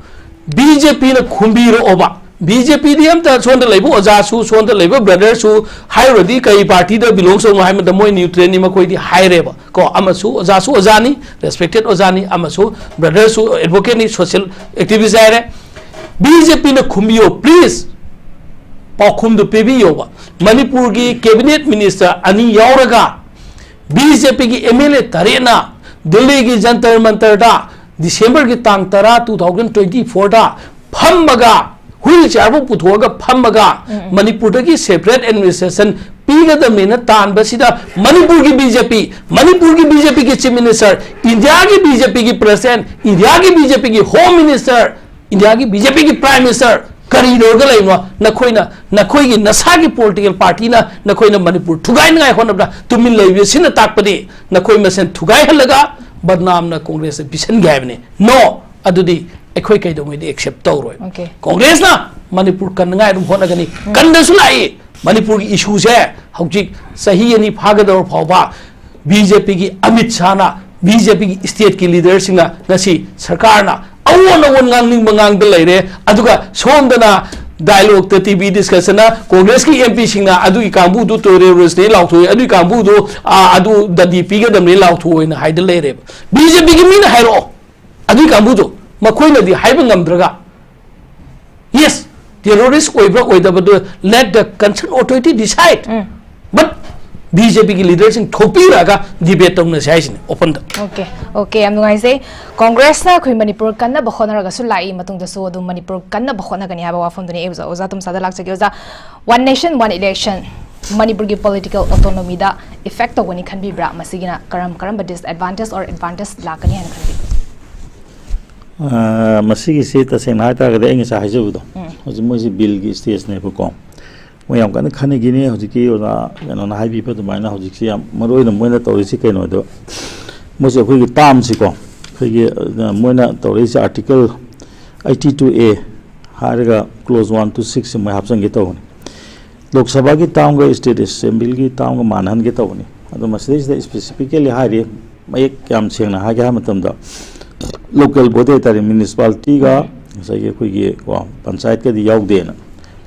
ꯕꯤ ꯖꯦ ꯄꯤꯅ ꯈꯨꯝꯕꯤꯔꯛꯑꯣꯕ꯫ ꯕꯤ ꯖꯦ ꯄꯤꯗꯤ ꯑꯝꯇ ꯁꯣꯝꯗ ꯂꯩꯕ ꯑꯣꯖꯥꯁꯨ, ꯁꯣꯝꯗ ꯂꯩꯕ ꯕ꯭ꯔꯗꯔꯁꯨ ꯍꯥꯏꯔꯨꯔꯗꯤ ꯀꯔꯤ ꯄꯥꯔꯇꯤꯗ ꯕꯤꯂꯣꯡ ꯇꯧꯅꯣ ꯍꯥꯏꯕꯗ ꯃꯣꯏ ꯅ꯭ꯌꯨꯇ꯭ꯔꯦꯜꯅꯤ ꯃꯈꯣꯏꯗꯤ ꯍꯥꯏꯔꯦꯕ꯫ ꯀꯣ, ꯑꯃꯁꯨ ꯑꯣꯖꯥꯁꯨ ꯑꯣꯖꯥꯅꯤ, ꯔꯦꯁꯄꯦꯛꯇꯦꯠ ꯑꯣꯖꯥꯅꯤ, ꯑꯃꯁꯨ ꯕ꯭ꯔꯗꯔꯁꯨ ꯑꯦꯗꯚꯣꯀꯦꯠꯅꯤ, ꯁꯣꯁꯤꯌꯦꯜ ꯑꯦꯛꯇꯤꯚꯤꯁ ꯍꯥꯏꯔꯦ꯫ ꯕꯤ ꯖꯦ ꯄꯤꯅ ꯈꯨꯝꯕꯤꯌꯣ, ꯄ꯭ꯂꯤꯖ꯫ ꯄꯥꯎꯈꯨꯝꯗꯨ ꯄꯤꯕꯤꯌꯣꯕ꯫ ꯃꯅꯤꯄꯨꯔꯒꯤ ꯀꯦꯕꯤꯅꯦꯠ ꯃꯤꯅꯤꯁꯇꯔ ꯑꯅꯤ ꯌꯥꯎꯔꯒ ꯕꯤ ꯖꯦ ꯄꯤꯒꯤ ꯑꯦꯝ ꯑꯦꯜ ꯑꯦ ꯇꯔꯦꯠꯅ ꯗꯤꯜꯂꯤꯒꯤ ꯖꯟꯇꯔ ꯃꯟꯇꯔꯗ ꯗꯤꯁꯦꯝꯕꯔꯒꯤ ꯇꯥꯡ ꯇꯔꯥ, two thousand twenty fourꯗ ꯐꯝꯃꯒ, ꯍ꯭ꯋꯤꯜ ꯆꯤꯌꯥꯔꯕꯨ ꯄꯨꯊꯣꯛꯑꯒ ꯐꯝꯃꯒ, ꯎꯝ, ꯎꯝ, ꯃꯅꯤꯄꯨꯔꯗꯒꯤ ꯁꯦꯄꯔꯦꯠ ꯑꯦꯗꯃꯤꯅꯤꯁꯇ꯭ꯔꯦꯁꯟ ꯄꯤꯒꯗꯕꯅꯦꯅ ꯇꯥꯟꯕꯁꯤꯗ ꯃꯅꯤꯄꯨꯔꯒꯤ ꯕꯤ ꯖꯦ ꯄꯤ, ꯃꯅꯤꯄꯨꯔꯒꯤ ꯕꯤ ꯖꯦ ꯄꯤꯒꯤ ꯆꯤꯐ ꯃꯤꯅꯤꯁꯇꯔ, ꯏꯟꯗꯤꯌꯥꯒꯤ ꯕꯤ ꯖꯦ ꯄꯤꯒꯤ ꯄ꯭ꯔꯁꯤꯗꯦꯟꯠ, ꯏꯟꯗꯤꯌꯥꯒꯤ ꯕꯤ ꯖꯦ ꯄꯤꯒꯤ ꯍꯣꯝ ꯃꯤꯅꯤꯁꯇꯔ, ꯏꯟꯗꯤꯌꯥꯒꯤ ꯕꯤ ꯖꯦ ꯄꯤꯒꯤ ꯄ꯭ꯔꯥꯏꯝ ꯃꯤꯅꯤꯁꯇꯔ ꯀꯔꯤ ꯇꯧꯔꯒ ꯂꯩꯕꯅꯣ? ꯅꯈꯣꯏꯅ, ꯅꯈꯣꯏꯒꯤ ꯅꯁꯥꯒꯤ ꯄꯣꯂꯤꯇꯤꯀꯦꯜ ꯄꯥꯔꯇꯤꯅ ꯅꯈꯣꯏꯅ ꯃꯅꯤꯄꯨꯔ ꯊꯨꯒꯥꯏꯅꯉꯥꯏ ꯍꯣꯠꯅꯕꯗ ꯇꯨꯃꯤꯟ ꯂꯩꯕꯁꯤꯅ ꯇꯥꯛꯄꯗꯤ ꯅꯈꯣꯏ ꯃꯁꯦꯟ ꯊꯨꯒꯥꯏꯍꯜꯂꯒ ꯕꯗꯅꯥꯝꯅ ꯀꯣꯡꯒ꯭ꯔꯦꯁꯇ ꯄꯤꯁꯟꯒꯦ ꯍꯥꯏꯕꯅꯤ꯫ ꯅꯣ! ꯑꯗꯨꯗꯤ ꯑꯩꯈꯣꯏ ꯀꯩꯗꯧꯉꯩꯗ ꯑꯦꯛꯁꯦꯞ ꯇꯧꯔꯣꯏ꯫ ꯑꯣꯀꯦ꯫ ꯀꯣꯡꯒ꯭ꯔꯦꯁꯅ ꯃꯅꯤꯄꯨꯔ ꯀꯟꯅꯉꯥꯏ ꯑꯗꯨꯝ ꯍꯣꯠꯅꯒꯅꯤ꯫ ꯎꯝ꯫ ꯀꯟꯗꯁꯨ ꯂꯥꯛꯏ꯫ ꯃꯅꯤꯄꯨꯔꯒꯤ ꯏꯁꯨꯁꯦ ꯍꯧꯖꯤꯛ ꯆꯍꯤ ꯑꯅꯤ ꯐꯥꯒꯗꯧꯔ ꯐꯥꯎꯕ ꯕꯤ ꯖꯦ ꯄꯤꯒꯤ ꯑꯃꯤꯠ ꯁꯥꯍꯅ, ꯕꯤ ꯖꯦ ꯄꯤꯒꯤ ꯁ꯭ꯇꯦꯠꯀꯤ ꯂꯤꯗꯔꯁꯤꯡꯅ ꯉꯁꯤ ꯁꯔꯀꯥꯔꯅ ꯑꯣꯟ ꯑꯣꯟ ꯉꯥꯡꯅꯤꯡꯕ ꯉꯥꯡꯗ ꯂꯩꯔꯦ꯫ ꯑꯗꯨꯒ ꯁꯣꯝꯗꯅ ꯗꯥꯏꯂꯣꯛꯇ, ꯇꯤ ꯚꯤ ꯗꯤꯁꯀꯁꯟꯅ ꯀꯣꯡꯒ꯭ꯔꯦꯁꯀꯤ ꯑꯦꯝ ꯄꯤꯁꯤꯡꯅ ꯑꯗꯨꯒꯤ ꯀꯥꯡꯕꯨꯗꯨ ꯇꯦꯔꯣꯔꯤꯁꯅꯤ ꯂꯥꯎꯊꯣꯛꯏ, ꯑꯗꯨꯒꯤ ꯀꯥꯡꯕꯨꯗꯨ, ꯑꯥ, ꯑꯗꯨ ꯗꯟꯗꯤ ꯄꯤꯒꯗꯕꯅꯤ ꯂꯥꯎꯊꯣꯛꯑꯣꯅ ꯍꯥꯏꯗ ꯂꯩꯔꯦꯕ꯫ ꯕꯤ ꯖꯦ ꯄꯤꯒꯤ ꯃꯤꯅ ꯍꯥꯏꯔꯛꯑꯣ, ꯑꯗꯨꯒꯤ ꯀꯥꯡꯕꯨꯗꯣ ꯃꯈꯣꯏꯅꯗꯤ ꯍꯥꯏꯕ ꯉꯝꯗ꯭ꯔꯒ, ꯌꯦꯁ, ꯇꯦꯔꯣꯔꯤꯁ ꯑꯣꯏꯕ꯭ꯔꯥ ꯑꯣꯏꯗꯕꯗꯨ, let the concerned authority decide꯫ Um. But B J ꯄꯤꯒꯤ ꯂꯤꯗꯔꯁꯤꯡ ꯊꯣꯛꯄꯤꯔꯛꯑꯒ ꯗꯤꯕꯦꯠ ꯇꯧꯅꯁꯦ ꯍꯥꯏꯁꯤꯅꯦ ꯑꯣꯄꯟꯗ꯫ ꯑꯣꯀꯦ, ꯑꯣꯀꯦ, ꯌꯥꯝ ꯅꯨꯡꯉꯥꯏꯖꯩ꯫ ꯀꯣꯡꯒ꯭ꯔꯦꯁꯅ ꯑꯩꯈꯣꯏ ꯃꯅꯤꯄꯨꯔ ꯀꯟꯅꯕ ꯍꯣꯠꯅꯔꯒꯁꯨ ꯂꯥꯛꯏ, ꯃꯇꯨꯡꯗꯁꯨ ꯑꯗꯨꯝ ꯃꯅꯤꯄꯨꯔ ꯀꯟꯅꯕ ꯍꯣꯠꯅꯒꯅꯤ ꯍꯥꯏꯕ ꯋꯥꯐꯝꯗꯨꯅꯤ꯫ ꯑꯩ ꯑꯣꯖꯥ, ꯑꯣꯖꯥ ꯇꯣꯝꯁꯥꯗ ꯂꯥꯛꯆꯒꯦ꯫ ꯑꯣꯖꯥ, One Nation One Election ꯃꯅꯤꯄꯨꯔꯒꯤ ꯄꯣꯂꯤꯇꯤꯀꯦꯜ ꯑꯣꯇꯣꯅꯣꯃꯤꯗ ꯏꯐꯦꯛ ꯇꯧꯒꯅꯤ ꯈꯟꯕꯤꯕ꯭ꯔꯥ? ꯃꯁꯤꯒꯤꯅ ꯀꯔꯝ ꯀꯔꯝꯕ disadvantage or advantage ꯂꯥꯛꯀꯅꯤ ꯍꯥꯏꯅ ꯈꯟꯕꯤꯕ꯭ꯔꯥ? ꯑꯥ, ꯃꯁꯤꯒꯤꯁꯤ ꯇꯁꯦꯡꯅ ꯍꯥꯏꯇꯥꯔꯒꯗꯤ ꯑꯩ ꯉꯁꯥꯏ ꯍꯥꯏꯖꯕꯗꯣ, ꯎꯝ꯫ ꯍꯧꯖꯤꯛ ꯃꯣꯏꯁꯤ ꯕꯤꯜꯒꯤ ꯁ꯭ꯇꯦꯖꯅꯦꯕꯀꯣ꯫ ꯃꯣꯏ ꯌꯥꯝ ꯀꯟꯅ ꯈꯟꯅꯈꯤꯅꯤ꯫ ꯍꯧꯖꯤꯛꯀꯤ ꯑꯣꯖꯥ ꯀꯩꯅꯣꯅ ꯍꯥꯏꯕꯤꯕ ꯑꯗꯨꯃꯥꯏꯅ ꯍꯧꯖꯤꯛꯁꯤ ꯌꯥꯝ ꯃꯔꯨ ꯑꯣꯏꯅ ꯃꯣꯏꯅ ꯇꯧꯔꯤꯁꯤ ꯀꯩꯅꯣꯗꯣ, ꯃꯣꯏꯁꯦ ꯑꯩꯈꯣꯏꯒꯤ ꯇꯥꯝꯁꯤꯀꯣ, ꯑꯩꯈꯣꯏꯒꯤ, ꯑ, ꯃꯣꯏꯅ ꯇꯧꯔꯛꯏꯁꯦ ꯑꯥꯔꯇꯤꯀꯜ ꯑꯩꯠꯇꯤ ꯇꯨ ꯑꯦ ꯍꯥꯏꯔꯒ ꯀ꯭ꯂꯣꯖ ꯋꯥꯟ ꯇꯨ ꯁꯤꯛꯁꯁꯦ ꯃꯣꯏ ꯍꯥꯞꯆꯤꯟꯒꯦ ꯇꯧꯕꯅꯤ꯫ ꯂꯣꯛ ꯁꯚꯥꯒꯤ ꯇꯥꯝꯒ ꯁ꯭ꯇꯦꯠ ꯑꯦꯁꯦꯝꯕ꯭ꯂꯤꯒꯤ ꯇꯥꯝꯒ ꯃꯥꯟꯅꯍꯟꯒꯦ ꯇꯧꯕꯅꯤ꯫ ꯑꯗꯣ ꯃꯁꯤꯗꯩꯁꯤꯗ ꯁ꯭ꯄꯦꯁꯤꯐꯤꯀꯦꯜꯂꯤ ꯍꯥꯏꯔꯤ, ꯃꯌꯦꯛ ꯌꯥꯝ ꯁꯦꯡꯅ ꯍꯥꯏꯒꯦ ꯍꯥꯏꯕ ꯃꯇꯝꯗ, ꯂꯣꯀꯦꯜ ꯕꯣꯗꯤ ꯍꯥꯏꯇꯥꯔꯦ, ꯃ꯭ꯌꯨꯅꯤꯁꯤꯄꯥꯂꯤꯇꯤꯒ ꯉꯁꯥꯏꯒꯤ ꯑꯩꯈꯣꯏꯒꯤ ꯀꯣ ꯄꯟꯆꯥꯌꯠꯀꯗꯤ ꯌꯥꯎꯗꯦꯅ꯫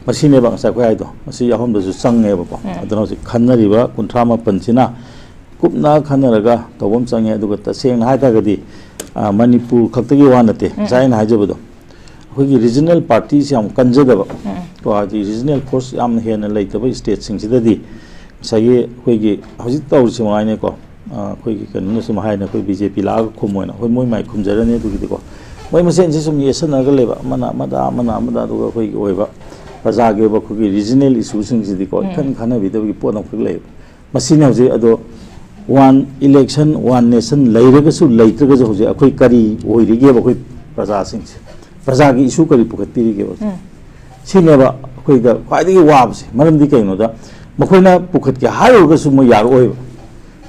ꯃꯁꯤꯅꯦꯕ ꯉꯁꯥꯏ ꯑꯩꯈꯣꯏ ꯍꯥꯏꯗꯣ, ꯃꯁꯤ ꯌꯥꯎꯐꯝꯗꯁꯨ ꯆꯪꯉꯦꯕꯀꯣ꯫ ꯎꯝ꯫ ꯑꯗꯨꯅ ꯍꯧꯖꯤꯛ ꯈꯟꯅꯔꯤꯕ ꯀꯨꯟꯊ꯭ꯔꯥ ꯃꯥꯄꯟꯁꯤꯅ ꯀꯨꯞꯅ ꯈꯟꯅꯔꯒ ꯇꯧꯕ ꯑꯃ ꯆꯪꯉꯦ꯫ ꯑꯗꯨꯒ ꯇꯁꯦꯡꯅ ꯍꯥꯏ ꯇꯥꯔꯒꯗꯤ, ꯑ, ꯃꯅꯤꯄꯨꯔ ꯈꯛꯇꯒꯤ ꯋꯥ ꯅꯠꯇꯦ, ꯉꯁꯥꯏ ꯑꯩꯅ ꯍꯥꯏꯖꯕꯗꯣ, ꯑꯩꯈꯣꯏꯒꯤ ꯔꯤꯖꯅꯦꯜ ꯄꯥꯔꯇꯤꯁꯤ ꯌꯥꯝ ꯀꯟꯖꯗꯕ, ꯎꯝ꯫ ꯀꯣ, ꯍꯥꯏꯗꯤ ꯔꯤꯖꯅꯦꯜ ꯐꯣꯔꯁ ꯌꯥꯝꯅ ꯍꯦꯟꯅ ꯂꯩꯇꯕ ꯁ꯭ꯇꯦꯠꯁꯤꯡꯁꯤꯗꯗꯤ ꯉꯁꯥꯏꯒꯤ ꯑꯩꯈꯣꯏꯒꯤ ꯍꯧꯖꯤꯛ ꯇꯧꯔꯤꯁꯤ ꯃꯉꯥꯏꯅꯦꯀꯣ꯫ ꯑ, ꯑꯩꯈꯣꯏꯒꯤ ꯀꯩꯅꯣꯅ ꯁꯨꯝ ꯍꯥꯏꯅ ꯑꯩꯈꯣꯏ ꯕꯤ ꯖꯦ ꯄꯤ ꯂꯥꯛꯑꯒ ꯈꯨꯝꯃꯣꯏꯅ, ꯍꯣꯏ, ꯃꯣꯏ ꯃꯥꯏ ꯈꯨꯝꯖꯔꯅꯤ꯫ ꯑꯗꯨꯒꯤꯗꯤꯀꯣ, ꯃꯣꯏ ꯃꯁꯦꯟꯁꯤ ꯁꯨꯝ ꯌꯦꯠꯁꯟꯅꯔꯒ ꯂꯩꯕ, ꯑꯃꯅ ꯑꯃꯗ, ꯑꯃꯅ ꯑꯃꯗ, ꯑꯗꯨꯒ ꯑꯩꯈꯣꯏꯒꯤ ꯑꯣꯏꯕ ꯄ꯭ꯔꯖꯥꯒꯤ ꯑꯣꯏꯕ ꯑꯩꯈꯣꯏꯒꯤ ꯔꯤꯖꯅꯦꯜ ꯏꯁꯨꯁꯤꯡꯁꯤꯗꯤꯀꯣ, ꯎꯝ꯫ ꯏꯈꯟ ꯈꯟꯅꯕꯤꯗꯕꯒꯤ ꯄꯣꯠ ꯑꯃꯈꯛ ꯂꯩꯌꯦꯕ꯫ ꯃꯁꯤꯅ ꯍꯧꯖꯤꯛ ꯑꯗꯣ, ꯋꯥꯟ ꯏꯂꯦꯛꯁꯟ, ꯋꯥꯟ ꯅꯦꯁꯟ ꯂꯩꯔꯒꯁꯨ ꯂꯩꯇ꯭ꯔꯒꯁꯨ ꯍꯧꯖꯤꯛ ꯑꯩꯈꯣꯏ ꯀꯔꯤ ꯑꯣꯏꯔꯤꯒꯦꯕ ꯑꯩꯈꯣꯏ ꯄ꯭ꯔꯖꯥꯁꯤꯡꯁꯦ? ꯄ꯭ꯔꯖꯥꯒꯤ ꯏꯁꯨ ꯀꯔꯤ ꯄꯨꯈꯠꯄꯤꯔꯤꯒꯦꯕ? ꯎꯝ꯫ ꯁꯤꯅꯦꯕ ꯑꯩꯈꯣꯏꯗ ꯈ꯭ꯋꯥꯏꯗꯒꯤ ꯋꯥꯕꯁꯦ꯫ ꯃꯔꯝꯗꯤ ꯀꯩꯅꯣꯗ, ꯃꯈꯣꯏꯅ ꯄꯨꯈꯠꯀꯦ ꯍꯥꯏꯔꯨꯔꯒꯁꯨ ꯃꯣꯏ ꯌꯥꯔꯛꯑꯣꯏꯕ꯫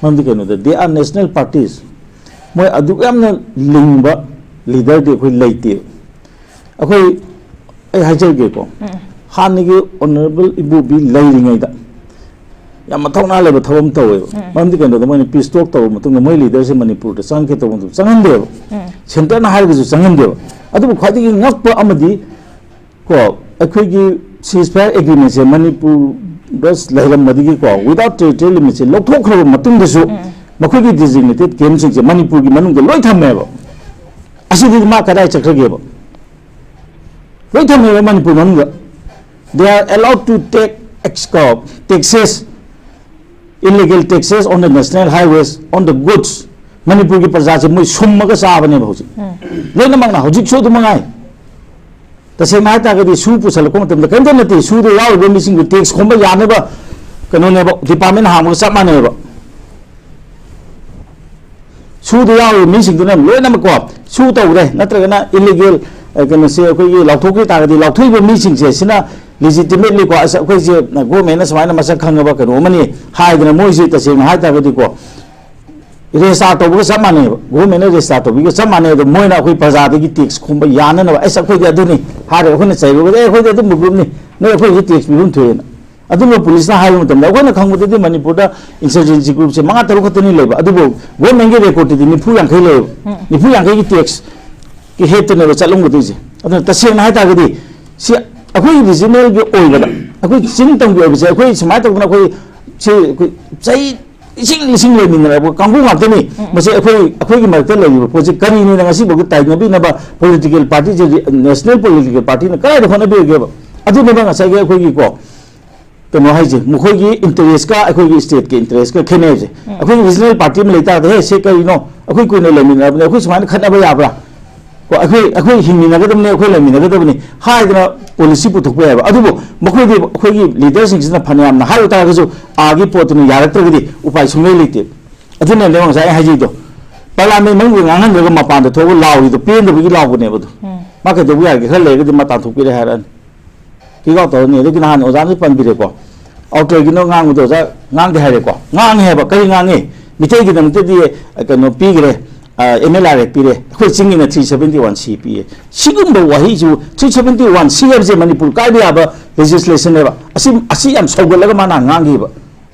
ꯃꯔꯝꯗꯤ ꯀꯩꯅꯣꯗ, they are national parties꯫ ꯃꯣꯏ ꯑꯗꯨꯛ ꯌꯥꯝꯅ ꯂꯤꯡꯕ ꯂꯤꯗꯔꯗꯤ ꯑꯩꯈꯣꯏ ꯂꯩꯇꯦꯕ꯫ ꯑꯩꯈꯣꯏ, ꯑꯩ ꯍꯥꯏꯖꯔꯒꯦꯀꯣ, ꯎꯝ꯫ ꯍꯥꯟꯅꯒꯤ ꯑꯣꯅꯔꯦꯕꯜ ꯏꯕꯣꯕꯤ ꯂꯩꯔꯤꯉꯩꯗ ꯌꯥꯝ ꯃꯊꯧꯅꯥ ꯂꯩꯕ ꯊꯕꯛ ꯑꯃ ꯇꯧꯋꯦꯕ꯫ ꯎꯝ꯫ ꯃꯔꯝꯗꯤ ꯀꯩꯅꯣꯗ, ꯃꯣꯏꯅ ꯄꯤꯁ ꯇꯣꯛ ꯇꯧꯔꯕ ꯃꯇꯨꯡꯗ ꯃꯣꯏ ꯂꯤꯗꯔꯁꯦ ꯃꯅꯤꯄꯨꯔꯗ ꯆꯪꯉꯛꯀꯦ ꯇꯧꯕ ꯃꯇꯝꯗ ꯆꯪꯍꯟꯗꯦꯕ꯫ ꯎꯝ꯫ ꯁꯦꯟꯇꯔꯅ ꯍꯥꯏꯔꯒꯁꯨ ꯆꯪꯍꯟꯗꯦꯕ꯫ ꯑꯗꯨꯕꯨ ꯈ꯭ꯋꯥꯏꯗꯒꯤ ꯉꯛꯄ ꯑꯃꯗꯤ ꯀꯣ, ꯑꯩꯈꯣꯏꯒꯤ ceasefire agreement ꯁꯦ ꯃꯅꯤꯄꯨꯔꯗ ꯂꯩꯔꯝꯕꯗꯒꯤꯀꯣ, without territorial limit ꯁꯦ ꯂꯧꯊꯣꯛꯈ꯭ꯔꯕ ꯃꯇꯨꯡꯗꯁꯨ ꯎꯝ꯫ ꯃꯈꯣꯏꯒꯤ designated camp ꯁꯤꯡꯁꯦ ꯃꯅꯤꯄꯨꯔꯒꯤ ꯃꯅꯨꯡꯗ ꯂꯣꯏ ꯊꯝꯃꯦꯕ꯫ ꯑꯁꯤꯗꯤ ꯃꯥ ꯀꯗꯥꯏ ꯆꯠꯈ꯭ꯔꯒꯦꯕ? ꯂꯣꯏ ꯊꯝꯃꯦꯕ ꯃꯅꯤꯄꯨꯔ ꯃꯅꯨꯡꯗ꯫ They are allowed to take ex-, ꯀꯣ, taxes, illegal taxes on the national highways, on the goods. ꯃꯅꯤꯄꯨꯔꯒꯤ ꯄ꯭ꯔꯖꯥꯁꯦ ꯃꯣꯏ ꯁꯨꯝꯃꯒ ꯆꯥꯕꯅꯦꯕ ꯍꯧꯖꯤꯛ꯫ ꯎꯝ꯫ ꯂꯣꯏꯅꯃꯛꯅ ꯍꯧꯖꯤꯛꯁꯨ ꯑꯗꯨ ꯃꯉꯥꯏ꯫ ꯇꯁꯦꯡꯅ ꯍꯥꯏꯇꯥꯔꯒꯗꯤ ꯁꯨ ꯄꯨꯁꯜꯂꯛꯄ ꯃꯇꯝꯗ ꯀꯔꯤꯝꯇ ꯅꯠꯇꯦ, ꯁꯨꯗ ꯌꯥꯎꯔꯤꯕ ꯃꯤꯁꯤꯡꯗꯨ tax ꯈꯣꯝꯕ ꯌꯥꯅꯕ ꯀꯩꯅꯣꯅꯦꯕ, department ꯍꯥꯡꯕꯒ ꯆꯞ ꯃꯥꯟꯅꯩꯕ꯫ ꯁꯨꯗ ꯌꯥꯎꯔꯤꯕ ꯃꯤꯁꯤꯡꯗꯨꯅ ꯂꯣꯏꯅꯃꯛꯀꯣ, ꯁꯨ ꯇꯧꯔꯦ ꯅꯠꯇ꯭ꯔꯒꯅ illegal, ꯑ, ꯀꯩꯅꯣꯁꯦ ꯑꯩꯈꯣꯏꯒꯤ ꯂꯥꯎꯊꯣꯛꯈ꯭ꯔ ꯇꯥꯔꯒꯗꯤ, ꯂꯥꯎꯊꯣꯛꯏꯕ ꯃꯤꯁꯤꯡꯁꯦ ꯁꯤꯅ legitimately ꯀꯣ, ꯑꯁ, ꯑꯩꯈꯣꯏꯁꯦ government ꯅ ꯁꯨꯃꯥꯏꯅ ꯃꯁꯛ ꯈꯪꯉꯕ ꯀꯩꯅꯣ ꯑꯃꯅꯤ ꯍꯥꯏꯗꯅ ꯃꯣꯏꯁꯦ ꯇꯁꯦꯡꯅ ꯍꯥꯏꯇꯥꯔꯒꯗꯤꯀꯣ, register ꯇꯧꯕꯒ ꯆꯞ ꯃꯥꯟꯅꯩꯕ, government ꯅ register ꯇꯧꯕꯤꯒ ꯆꯞ ꯃꯥꯟꯅꯩ꯫ ꯑꯗꯣ ꯃꯣꯏꯅ ꯑꯩꯈꯣꯏ ꯄ꯭ꯔꯖꯥꯗꯒꯤ tax ꯈꯣꯝꯕ ꯌꯥꯅꯅꯕ, "ꯑꯁ, ꯑꯩꯈꯣꯏꯗꯤ ꯑꯗꯨꯅꯤ" ꯍꯥꯏꯔꯒ ꯑꯩꯈꯣꯏꯅ ꯆꯩꯔꯨꯔꯒꯗꯤ, "ꯑꯦ, ꯑꯩꯈꯣꯏꯗꯤ ꯑꯗꯨꯝꯕ group ꯅꯤ, ꯅꯣꯏ ꯑꯩꯈꯣꯏꯒꯤ tax ꯄꯤꯐꯝ ꯊꯣꯛꯑꯦꯅ"꯫ ꯑꯗꯨꯝꯕ ꯄꯨꯂꯤꯁꯅ ꯍꯥꯏꯕ ꯃꯇꯝꯗ, ꯑꯩꯈꯣꯏꯅ ꯈꯪꯕꯗꯗꯤ ꯃꯅꯤꯄꯨꯔꯗ insurgency group ꯁꯦ ꯃꯉꯥ ꯇꯔꯨꯛ ꯈꯛꯇꯅꯤ ꯂꯩꯕ, ꯑꯗꯨꯕꯨ government ꯀꯤ record ꯇꯗꯤ ꯅꯤꯐꯨ ꯌꯥꯡꯈꯩ ꯂꯩꯌꯦꯕ꯫ ꯎꯝ꯫ ꯅꯤꯐꯨ ꯌꯥꯡꯈꯩꯒꯤ tax ꯀꯤ head ꯇꯅꯦꯕ ꯆꯠꯂꯝꯒꯗꯣꯏꯁꯦ꯫ ꯑꯗꯨꯅ ꯇꯁꯦꯡꯅ ꯍꯥꯏꯇꯥꯔꯒꯗꯤ ꯁꯤ ꯑꯩꯈꯣꯏ regional ꯒꯤ ꯑꯣꯏꯕꯗ, ꯑꯩꯈꯣꯏ ꯆꯤꯡ ꯇꯝꯒꯤ ꯑꯣꯏꯕꯁꯦ, ꯑꯩꯈꯣꯏ ꯁꯨꯃꯥꯏꯅ ꯇꯧꯗꯅ ꯑꯩꯈꯣꯏ ꯁꯤ ꯑꯩꯈꯣꯏ ꯆꯍꯤ ꯂꯤꯁꯤꯡ ꯂꯤꯁꯤꯡ ꯂꯩꯃꯤꯟꯅꯔꯕ ꯀꯥꯡꯕꯨ ꯉꯥꯛꯇꯅꯤ꯫ ꯎꯝ꯫ ꯃꯁꯤ ꯑꯩꯈꯣꯏ, ꯑꯩꯈꯣꯏꯒꯤ ꯃꯔꯛꯇ ꯂꯩꯔꯤꯕ ꯄꯣꯠꯁꯤ ꯀꯔꯤꯅꯤꯅ ꯉꯁꯤꯐꯥꯎꯗ ꯇꯥꯏꯅꯕꯤꯅꯕ political party ꯁꯦ, national political party ꯅ ꯀꯗꯥꯏꯗ ꯍꯣꯠꯅꯕꯤꯔꯒꯦꯕ? ꯑꯗꯨꯅꯦꯕ ꯉꯁꯥꯏꯒꯤ ꯑꯩꯈꯣꯏꯒꯤꯀꯣ, ꯀꯩꯅꯣ ꯍꯥꯏꯁꯦ, ꯃꯈꯣꯏꯒꯤ interest ꯀ ꯑꯩꯈꯣꯏꯒꯤ state ꯀꯤ interest ꯀ ꯈꯦꯠꯅꯩꯁꯦ꯫ ꯎꯝ꯫ ꯑꯩꯈꯣꯏꯒꯤ regional party ꯑꯃ ꯂꯩ ꯇꯥꯔꯗꯤ, "ꯍꯦ, ꯁꯤ ꯀꯔꯤꯅꯣ? ꯑꯩꯈꯣꯏ ꯀꯨꯏꯅ ꯂꯩꯃꯤꯟꯅꯔꯕꯅꯦ, ꯑꯩꯈꯣꯏ ꯁꯨꯃꯥꯏꯅ ꯈꯠꯅꯕ ꯌꯥꯕ꯭ꯔꯥ? ꯀꯣ, ꯑꯩꯈꯣꯏ, ꯑꯩꯈꯣꯏ ꯍꯤꯡꯃꯤꯟꯅꯒꯗꯕꯅꯤ, ꯑꯩꯈꯣꯏ ꯂꯩꯃꯤꯟꯅꯒꯗꯕꯅꯤ" ꯍꯥꯏꯗꯅ policy ꯄꯨꯊꯣꯛꯄ ꯌꯥꯏꯕ꯫ ꯑꯗꯨꯕꯨ ꯃꯈꯣꯏꯗꯤ, ꯑꯩꯈꯣꯏꯒꯤ leader ꯁꯤꯡꯁꯤꯅ ꯐꯅꯌꯥꯝꯅ ꯍꯥꯏꯔꯨ ꯇꯥꯔꯒꯁꯨ, ꯑꯥꯒꯤ ꯄꯣꯠꯇꯨꯅ ꯌꯥꯔꯛꯇ꯭ꯔꯒꯗꯤ ꯎꯄꯥꯏ ꯁꯨꯡꯂꯩ ꯂꯩꯇꯦ꯫ ꯑꯗꯨꯅꯅꯦꯕ ꯉꯁꯥꯏ ꯑꯩ ꯍꯥꯏꯖꯩꯗꯣ, parliament ꯃꯅꯨꯡꯗ ꯉꯥꯡꯍꯟꯗ꯭ꯔꯒ ꯃꯄꯥꯟꯗ ꯊꯣꯛꯑꯒ ꯂꯥꯎꯔꯤꯗꯣ ꯄꯦꯟꯗꯕꯒꯤ ꯂꯥꯎꯕꯅꯦꯕ ꯑꯗꯣ꯫ ꯎꯝ꯫ ꯃꯥ ꯀꯩꯗꯧꯕ ꯌꯥꯔꯒꯦ? ꯈꯔ ꯂꯩꯔꯒꯗꯤ ꯃꯥ ꯇꯥꯟꯊꯣꯛꯄꯤꯔꯦ ꯍꯥꯏꯔꯛꯑꯅꯤ꯫ Kick out ꯇꯧꯔꯅꯤ꯫ ꯑꯗꯒꯤ ꯅꯍꯥꯟ ꯑꯣꯖꯥꯅꯁꯨ ꯄꯟꯕꯤꯔꯦꯀꯣ, outer ꯒꯤꯅ ꯉꯥꯡꯕꯗꯣ ꯑꯣꯖꯥ ꯉꯥꯡꯗꯦ ꯍꯥꯏꯔꯦꯀꯣ, ꯉꯥꯡꯉꯦ ꯍꯥꯏꯕ꯫ ꯀꯔꯤ ꯉꯥꯡꯉꯤ? ꯃꯤꯇꯩꯒꯤꯗꯃꯛꯇꯗꯤ, ꯑ, ꯀꯩꯅꯣ ꯄꯤꯈ꯭ꯔꯦ, ꯑ, M L R Act ꯄꯤꯔꯦ, ꯑꯩꯈꯣꯏ ꯆꯤꯡꯒꯤꯅ three seventy one C ꯄꯤꯌꯦ꯫ ꯁꯤꯒꯨꯝꯕ ꯋꯥꯍꯩꯁꯤꯕꯨ, three seventy one C ꯍꯥꯏꯕꯁꯦ ꯃꯅꯤꯄꯨꯔ ꯀꯥꯏꯕ ꯌꯥꯕ legislation ꯅꯦꯕ꯫ ꯑꯁꯤ, ꯑꯁꯤ ꯌꯥꯝ ꯁꯧꯒꯠꯂꯒ ꯃꯥꯅ ꯉꯥꯡꯈꯤꯕ꯫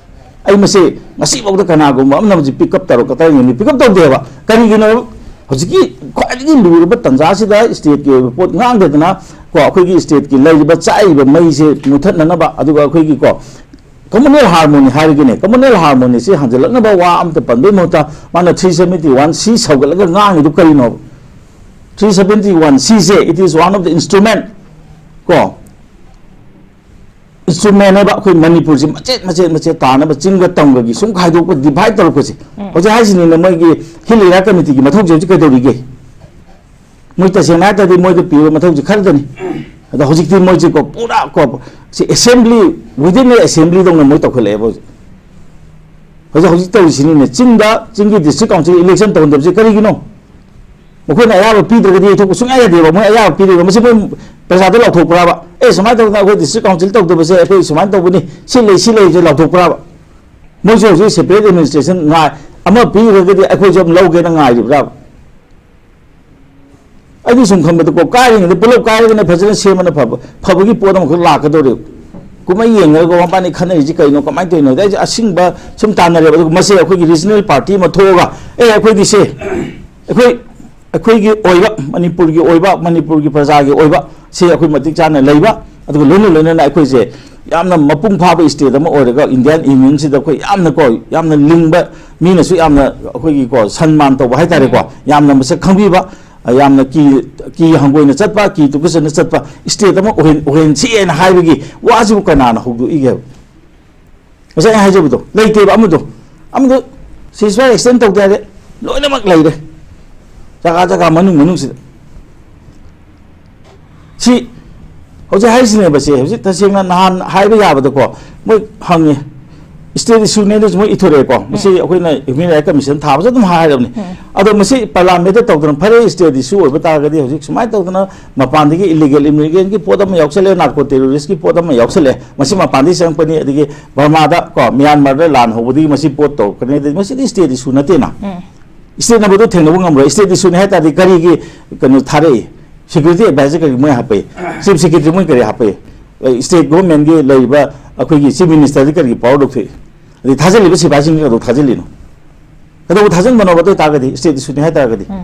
ꯑꯩ ꯃꯁꯤ ꯉꯁꯤꯐꯥꯎꯗ ꯀꯅꯥꯒꯨꯝꯕ ꯑꯃꯅ ꯃꯁꯤ pick up ꯇꯧꯔꯛꯀꯗ꯭ꯔꯥ ꯌꯦꯡꯉꯤ, pick up ꯇꯧꯗꯦꯕ꯫ ꯀꯔꯤꯒꯤꯅꯣ? ꯍꯧꯖꯤꯛꯀꯤ ꯈ꯭ꯋꯥꯏꯗꯒꯤ ꯂꯨꯔꯕ ꯇꯥꯟꯖꯥꯁꯤꯗ stateꯀꯤ ꯑꯣꯏꯕ ꯄꯣꯠ ꯉꯥꯡꯗꯗꯅ ꯀꯣ, ꯑꯩꯈꯣꯏꯒꯤ stateꯀꯤ ꯂꯩꯔꯤꯕ ꯆꯥꯛꯏꯕ ꯃꯩꯁꯦ ꯃꯨꯊꯠꯅꯅꯕ, ꯑꯗꯨꯒ ꯑꯩꯈꯣꯏꯒꯤ ꯀꯣ, communal harmony ꯍꯥꯏꯔꯒꯅꯦ, communal harmonyꯁꯤ ꯍꯟꯖꯤꯜꯂꯛꯅꯕ ꯋꯥ ꯑꯝꯇ ꯄꯟꯕꯒꯤ ꯃꯍꯨꯠꯇ ꯃꯥꯅ three seventy one C ꯁꯧꯒꯠꯂꯒ ꯉꯥꯡꯉꯤꯗꯨ ꯀꯔꯤꯅꯣꯕ? Three seventy one Cꯁꯦ, it is one of the instrument ꯀꯣ, instrumentꯅꯦꯕ ꯑꯩꯈꯣꯏ ꯃꯅꯤꯄꯨꯔꯁꯤ ꯃꯆꯦꯠ ꯃꯆꯦꯠ ꯃꯆꯦꯠ ꯇꯥꯅꯕ, ꯆꯤꯡꯒ ꯇꯝꯒꯒꯤ ꯁꯨꯝ ꯈꯥꯏꯗꯣꯛꯄ, divide ꯇꯧꯔꯛꯄꯁꯦ꯫ ꯎꯝ꯫ ꯍꯧꯖꯤꯛ ꯍꯥꯏꯁꯤꯅꯤꯅ ꯃꯣꯏꯒꯤ Hill Area Committeeꯒꯤ ꯃꯊꯧꯁꯦ ꯍꯧꯖꯤꯛ ꯀꯩꯗꯧꯔꯤꯒꯦ? ꯃꯣꯏ ꯇꯁꯦꯡꯅ ꯍꯥꯏ ꯇꯥꯔꯗꯤ ꯃꯣꯏꯗ ꯄꯤꯕ ꯃꯊꯧꯁꯦ ꯈꯔꯗꯅꯤ꯫ ꯑꯗꯣ ꯍꯧꯖꯤꯛꯇꯤ ꯃꯣꯏꯁꯦꯀꯣ ꯄꯨꯔꯥ ꯀꯣ, ꯁꯤ assembly, within the assemblyꯗꯧꯅ ꯃꯣꯏ ꯇꯧꯈꯠꯂꯛꯑꯦꯕ ꯍꯧꯖꯤꯛ꯫ ꯍꯧꯖꯤꯛ, ꯍꯧꯖꯤꯛ ꯇꯧꯔꯤꯁꯤꯅꯤꯅꯦ, ꯆꯤꯡꯗ, ꯆꯤꯡꯒꯤ district council election ꯇꯧꯍꯟꯗꯕꯁꯦ ꯀꯔꯤꯒꯤꯅꯣ? ꯃꯈꯣꯏꯅ ꯑꯌꯥꯕ ꯄꯤꯗ꯭ꯔꯒꯗꯤ ꯌꯩꯊꯣꯛꯄ ꯁꯨꯡꯌꯥ ꯌꯥꯗꯦꯕ꯫ ꯃꯣꯏ ꯑꯌꯥꯕ ꯄꯤꯔꯤꯕ, ꯃꯁꯤ ꯃꯣꯏ ꯄ꯭ꯔꯖꯥꯗ ꯂꯥꯎꯊꯣꯛꯄ꯭ꯔꯥꯕ? "ꯑꯦ, ꯁꯨꯃꯥꯏꯅ ꯇꯧꯗꯅ ꯑꯩꯈꯣꯏ district council ꯇꯧꯗꯕꯁꯦ ꯑꯩꯈꯣꯏ ꯁꯨꯃꯥꯏꯅ ꯇꯧꯕꯅꯤ, ꯁꯤ ꯂꯩ, ꯁꯤ ꯂꯩꯁꯦ" ꯂꯥꯎꯊꯣꯛꯄ꯭ꯔꯥꯕ? ꯃꯣꯏꯁꯨ ꯍꯧꯖꯤꯛ separate administration ꯉꯥꯏ, ꯑꯃ ꯄꯤꯈ꯭ꯔꯒꯗꯤ ꯑꯩꯈꯣꯏꯁꯨ ꯑꯃ ꯂꯧꯒꯦꯅ ꯉꯥꯏꯔꯤꯕ꯭ꯔꯥꯕ? ꯑꯩꯗꯤ ꯁꯨꯝ ꯈꯟꯕꯗꯀꯣ, ꯀꯥꯏꯔꯤꯉꯩꯗ ꯄꯨꯂꯞ ꯀꯥꯏꯔꯒꯅ ꯐꯖꯅ ꯁꯦꯝꯕꯅ ꯐꯕ, ꯐꯕꯒꯤ ꯄꯣꯠ ꯑꯃꯈꯛ ꯂꯥꯛꯀꯗꯧꯔꯦꯕ꯫ ꯀꯨꯝꯍꯩ ꯌꯦꯡꯅꯔꯒ ꯃꯕꯥꯅꯤ ꯈꯟꯅꯔꯤꯁꯤ ꯀꯩꯅꯣ, ꯀꯃꯥꯏꯅ ꯇꯧꯔꯤꯅꯣ? ꯑꯗꯩ ꯑꯩꯁꯦ ꯑꯁꯤꯡꯕ ꯁꯨꯝ ꯇꯥꯟꯅꯔꯦꯕ꯫ ꯑꯗꯨꯒ ꯃꯁꯤ ꯑꯩꯈꯣꯏꯒꯤ regional party ꯑꯃ ꯊꯣꯛꯑꯒ, "ꯑꯦ, ꯑꯩꯈꯣꯏꯗꯤ ꯁꯦ, ꯑꯩꯈꯣꯏ, ꯑꯩꯈꯣꯏꯒꯤ ꯑꯣꯏꯕ, ꯃꯅꯤꯄꯨꯔꯒꯤ ꯑꯣꯏꯕ, ꯃꯅꯤꯄꯨꯔꯒꯤ ꯄ꯭ꯔꯖꯥꯒꯤ ꯑꯣꯏꯕ ꯁꯦ ꯑꯩꯈꯣꯏ ꯃꯇꯤꯛ ꯆꯥꯅ ꯂꯩꯕ, ꯑꯗꯨꯒ ꯂꯣꯏꯅ ꯂꯣꯏꯅꯅ ꯑꯩꯈꯣꯏꯁꯦ ꯌꯥꯝꯅ ꯃꯄꯨꯡ ꯐꯥꯕ state ꯑꯃ ꯑꯣꯏꯔꯒ Indian Unionꯁꯤꯗ ꯑꯩꯈꯣꯏ ꯌꯥꯝꯅꯀꯣ, ꯌꯥꯝꯅ ꯂꯤꯡꯕ, ꯃꯤꯅꯁꯨ ꯌꯥꯝꯅ ꯑꯩꯈꯣꯏꯒꯤꯀꯣ ꯁꯟꯃꯥꯟ ꯇꯧꯕ ꯍꯥꯏꯇꯥꯔꯦꯀꯣ, ꯌꯥꯝꯅ ꯃꯁꯛ ꯈꯪꯕꯤꯕ, ꯌꯥꯝꯅ ꯀꯤ, ꯀꯤ ꯍꯪꯒꯣꯏꯅ ꯆꯠꯄ, ꯀꯤ ꯇꯨꯀꯠꯆꯅ ꯆꯠꯄ state ꯑꯃ ꯑꯣꯏꯍꯟ-, ꯑꯣꯏꯍꯟꯁꯤꯅ" ꯍꯥꯏꯕꯒꯤ ꯋꯥꯁꯤꯕꯨ ꯀꯅꯥꯅ ꯍꯧꯗꯣꯛꯏꯒꯦꯕ? ꯉꯁꯥꯏ ꯑꯩꯅ ꯍꯥꯏꯖꯕꯗꯣ ꯂꯩꯇꯦꯕ꯫ ꯑꯃꯗꯣ, ꯑꯃꯗꯣ ceasefire extend ꯇꯧꯗꯦ ꯍꯥꯏꯔꯦ, ꯂꯣꯏꯅꯃꯛ ꯂꯩꯔꯦ ꯖꯒꯥ ꯖꯒꯥ ꯃꯅꯨꯡ ꯃꯅꯨꯡꯁꯤꯗ꯫ ꯁꯤ ꯍꯧꯖꯤꯛ ꯍꯥꯏꯔꯤꯁꯤꯅꯦꯕ꯫ ꯁꯦ ꯍꯧꯖꯤꯛ ꯇꯁꯦꯡꯅ ꯅꯍꯥꯟ ꯍꯥꯏꯕ ꯌꯥꯕꯗꯀꯣ, ꯃꯣꯏ ꯍꯪꯉꯤ, state issueꯅꯦ ꯑꯗꯨꯁꯨ ꯃꯣꯏ ꯏꯊꯣꯔꯛꯑꯦꯀꯣ꯫ ꯃꯁꯤ ꯑꯩꯈꯣꯏꯅ Human Rights Commission ꯊꯥꯕꯁꯨ ꯑꯗꯨꯝ ꯍꯥꯏꯔꯕꯅꯤ꯫ ꯎꯝ꯫ ꯑꯗꯣ ꯃꯁꯤ parliamentꯇ ꯇꯧꯗꯅ, ꯐꯔꯦ, state issue ꯑꯣꯏꯕ ꯇꯥꯔꯒꯗꯤ ꯍꯧꯖꯤꯛ ꯁꯨꯃꯥꯏꯅ ꯇꯧꯗꯅ ꯃꯄꯥꯟꯗꯒꯤ illegal immigrantꯀꯤ ꯄꯣꯠ ꯑꯃ ꯌꯥꯎꯁꯜꯂꯛꯑꯦ, narco terroristꯀꯤ ꯄꯣꯠ ꯑꯃ ꯌꯥꯎꯁꯜꯂꯛꯑꯦ, ꯃꯁꯤ ꯃꯄꯥꯟꯗꯒꯤ ꯆꯪꯉꯛꯄꯅꯤ, ꯑꯗꯒꯤ ꯕꯔꯃꯥꯗ ꯀꯣ, ꯃ꯭ꯌꯥꯟꯃꯥꯔꯗ ꯂꯥꯟ ꯍꯧꯕꯗꯒꯤ ꯃꯁꯤ ꯄꯣꯠ ꯇꯧꯔꯛꯄꯅꯤ, ꯑꯗꯩ ꯃꯁꯤꯗꯤ state issue ꯅꯠꯇꯦꯅ꯫ ꯎꯝ꯫ Stateꯅꯕꯨ ꯑꯗꯨ ꯊꯦꯡꯅꯕ ꯉꯝꯂꯣꯏ꯫ State issueꯅꯤ ꯍꯥꯏ ꯇꯥꯔꯗꯤ ꯀꯔꯤꯒꯤ ꯀꯩꯅꯣ ꯊꯥꯔꯛꯏ? Security adviser ꯀꯔꯤ ꯃꯣꯏ ꯍꯥꯞꯄꯛꯏ? Chief Secretary ꯃꯣꯏ ꯀꯔꯤ ꯍꯥꯞꯄꯛꯏ? ꯑꯦ, state governmentꯀꯤ ꯂꯩꯔꯤꯕ ꯑꯩꯈꯣꯏꯒꯤ Chief Ministerꯗꯤ ꯀꯔꯤꯒꯤ power ꯂꯧꯊꯣꯛꯏ? ꯑꯗꯩ ꯊꯥꯖꯤꯜꯂꯤꯕ ꯁꯤꯐꯥꯏꯁꯤꯡꯁꯤ ꯀꯩꯗꯧ ꯊꯥꯖꯤꯜꯂꯤꯅꯣ? ꯀꯩꯗꯧꯕ ꯊꯥꯖꯤꯟꯕꯅꯣꯕ? ꯑꯗꯨ ꯑꯣꯏ ꯇꯥꯔꯒꯗꯤ, state issueꯅꯤ ꯍꯥꯏ ꯇꯥꯔꯒꯗꯤ, ꯎꯝ꯫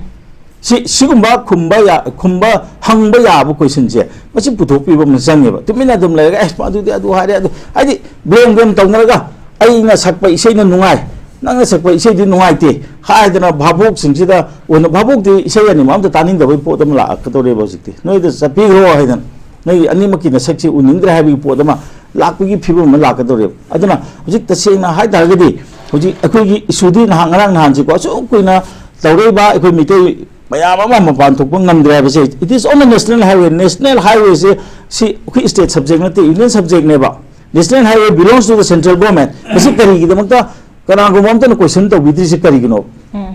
ꯁꯤ, ꯁꯤꯒꯨꯝꯕ ꯈꯨꯝꯕ ꯌꯥ-, ꯈꯨꯝꯕ ꯍꯪꯕ ꯌꯥꯕ ꯀꯣꯏꯁꯟꯁꯦ ꯃꯁꯤ ꯄꯨꯊꯣꯛꯄꯤꯕ ꯑꯃ ꯆꯪꯉꯦꯕ꯫ ꯇꯨꯃꯤꯟꯅ ꯑꯗꯨꯝ ꯂꯩꯔꯒ, "ꯑꯦ, ꯑꯗꯨꯗꯤ ꯑꯗꯨ ꯍꯥꯏꯔꯦ, ꯑꯗꯨ", ꯍꯥꯏꯗꯤ, ꯕ꯭ꯂꯦꯝ ꯒꯦꯝ ꯇꯧꯅꯔꯒ, "ꯑꯩꯅ ꯁꯛꯄ ꯏꯁꯩꯅ ꯅꯨꯡꯉꯥꯏ, ꯅꯪꯅ ꯁꯛꯄ ꯏꯁꯩꯗꯤ ꯅꯨꯡꯉꯥꯏꯇꯦ" ꯍꯥꯏꯗꯅ ꯚꯥꯕꯣꯛꯁꯤꯡꯁꯤꯗ ꯑꯣꯏꯅ, ꯚꯥꯕꯣꯛꯇꯤ ꯏꯁꯩ ꯑꯅꯤꯃꯛ ꯑꯝꯇ ꯇꯥꯅꯤꯡꯗꯕꯒꯤ ꯄꯣꯠ ꯑꯃ ꯂꯥꯛꯀꯗꯧꯔꯦꯕ ꯍꯧꯖꯤꯛꯇꯤ꯫ "ꯅꯣꯏꯗ ꯆꯠꯄꯤꯈ꯭ꯔꯣ" ꯍꯥꯏꯗꯅ, "ꯅꯣꯏ ꯑꯅꯤꯃꯛꯀꯤ ꯅꯁꯛꯁꯦ ꯎꯅꯤꯡꯗ꯭ꯔꯦ" ꯍꯥꯏꯕꯒꯤ ꯄꯣꯠ ꯑꯃ ꯂꯥꯛꯄꯒꯤ ꯐꯤꯕꯝ ꯑꯃ ꯂꯥꯛꯀꯗꯧꯔꯦꯕ꯫ ꯑꯗꯨꯅ ꯍꯧꯖꯤꯛ ꯇꯁꯦꯡꯅ ꯍꯥꯏ ꯇꯥꯔꯒꯗꯤ, ꯍꯧꯖꯤꯛ ꯑꯩꯈꯣꯏꯒꯤ ꯏꯁꯨꯗꯤ ꯅꯍꯥꯟ, ꯉꯔꯥꯡ ꯅꯍꯥꯟꯁꯤꯀꯣ, ꯑꯁꯨꯛ ꯀꯨꯏꯅ ꯇꯧꯔꯛꯏꯕ ꯑꯩꯈꯣꯏ ꯃꯤꯇꯩ ꯃꯌꯥꯝ ꯑꯃ ꯃꯄꯥꯟ ꯊꯣꯛꯄ ꯉꯝꯗ꯭ꯔꯦ ꯍꯥꯏꯕꯁꯦ, it is on a national highway꯫ National highway ꯁꯦ ꯁꯤ ꯑꯩꯈꯣꯏ state subject ꯅꯠꯇꯦ, union subject ꯅꯦꯕ꯫ National highway belongs to the central government꯫ ꯃꯁꯤ ꯀꯔꯤꯒꯤꯗꯃꯛꯇ ꯀꯅꯥꯒꯨꯝꯕ ꯑꯝꯇꯅ question ꯇꯧꯕꯤꯗ꯭ꯔꯤꯁꯦ ꯀꯔꯤꯒꯤꯅꯣ? ꯎꯝ꯫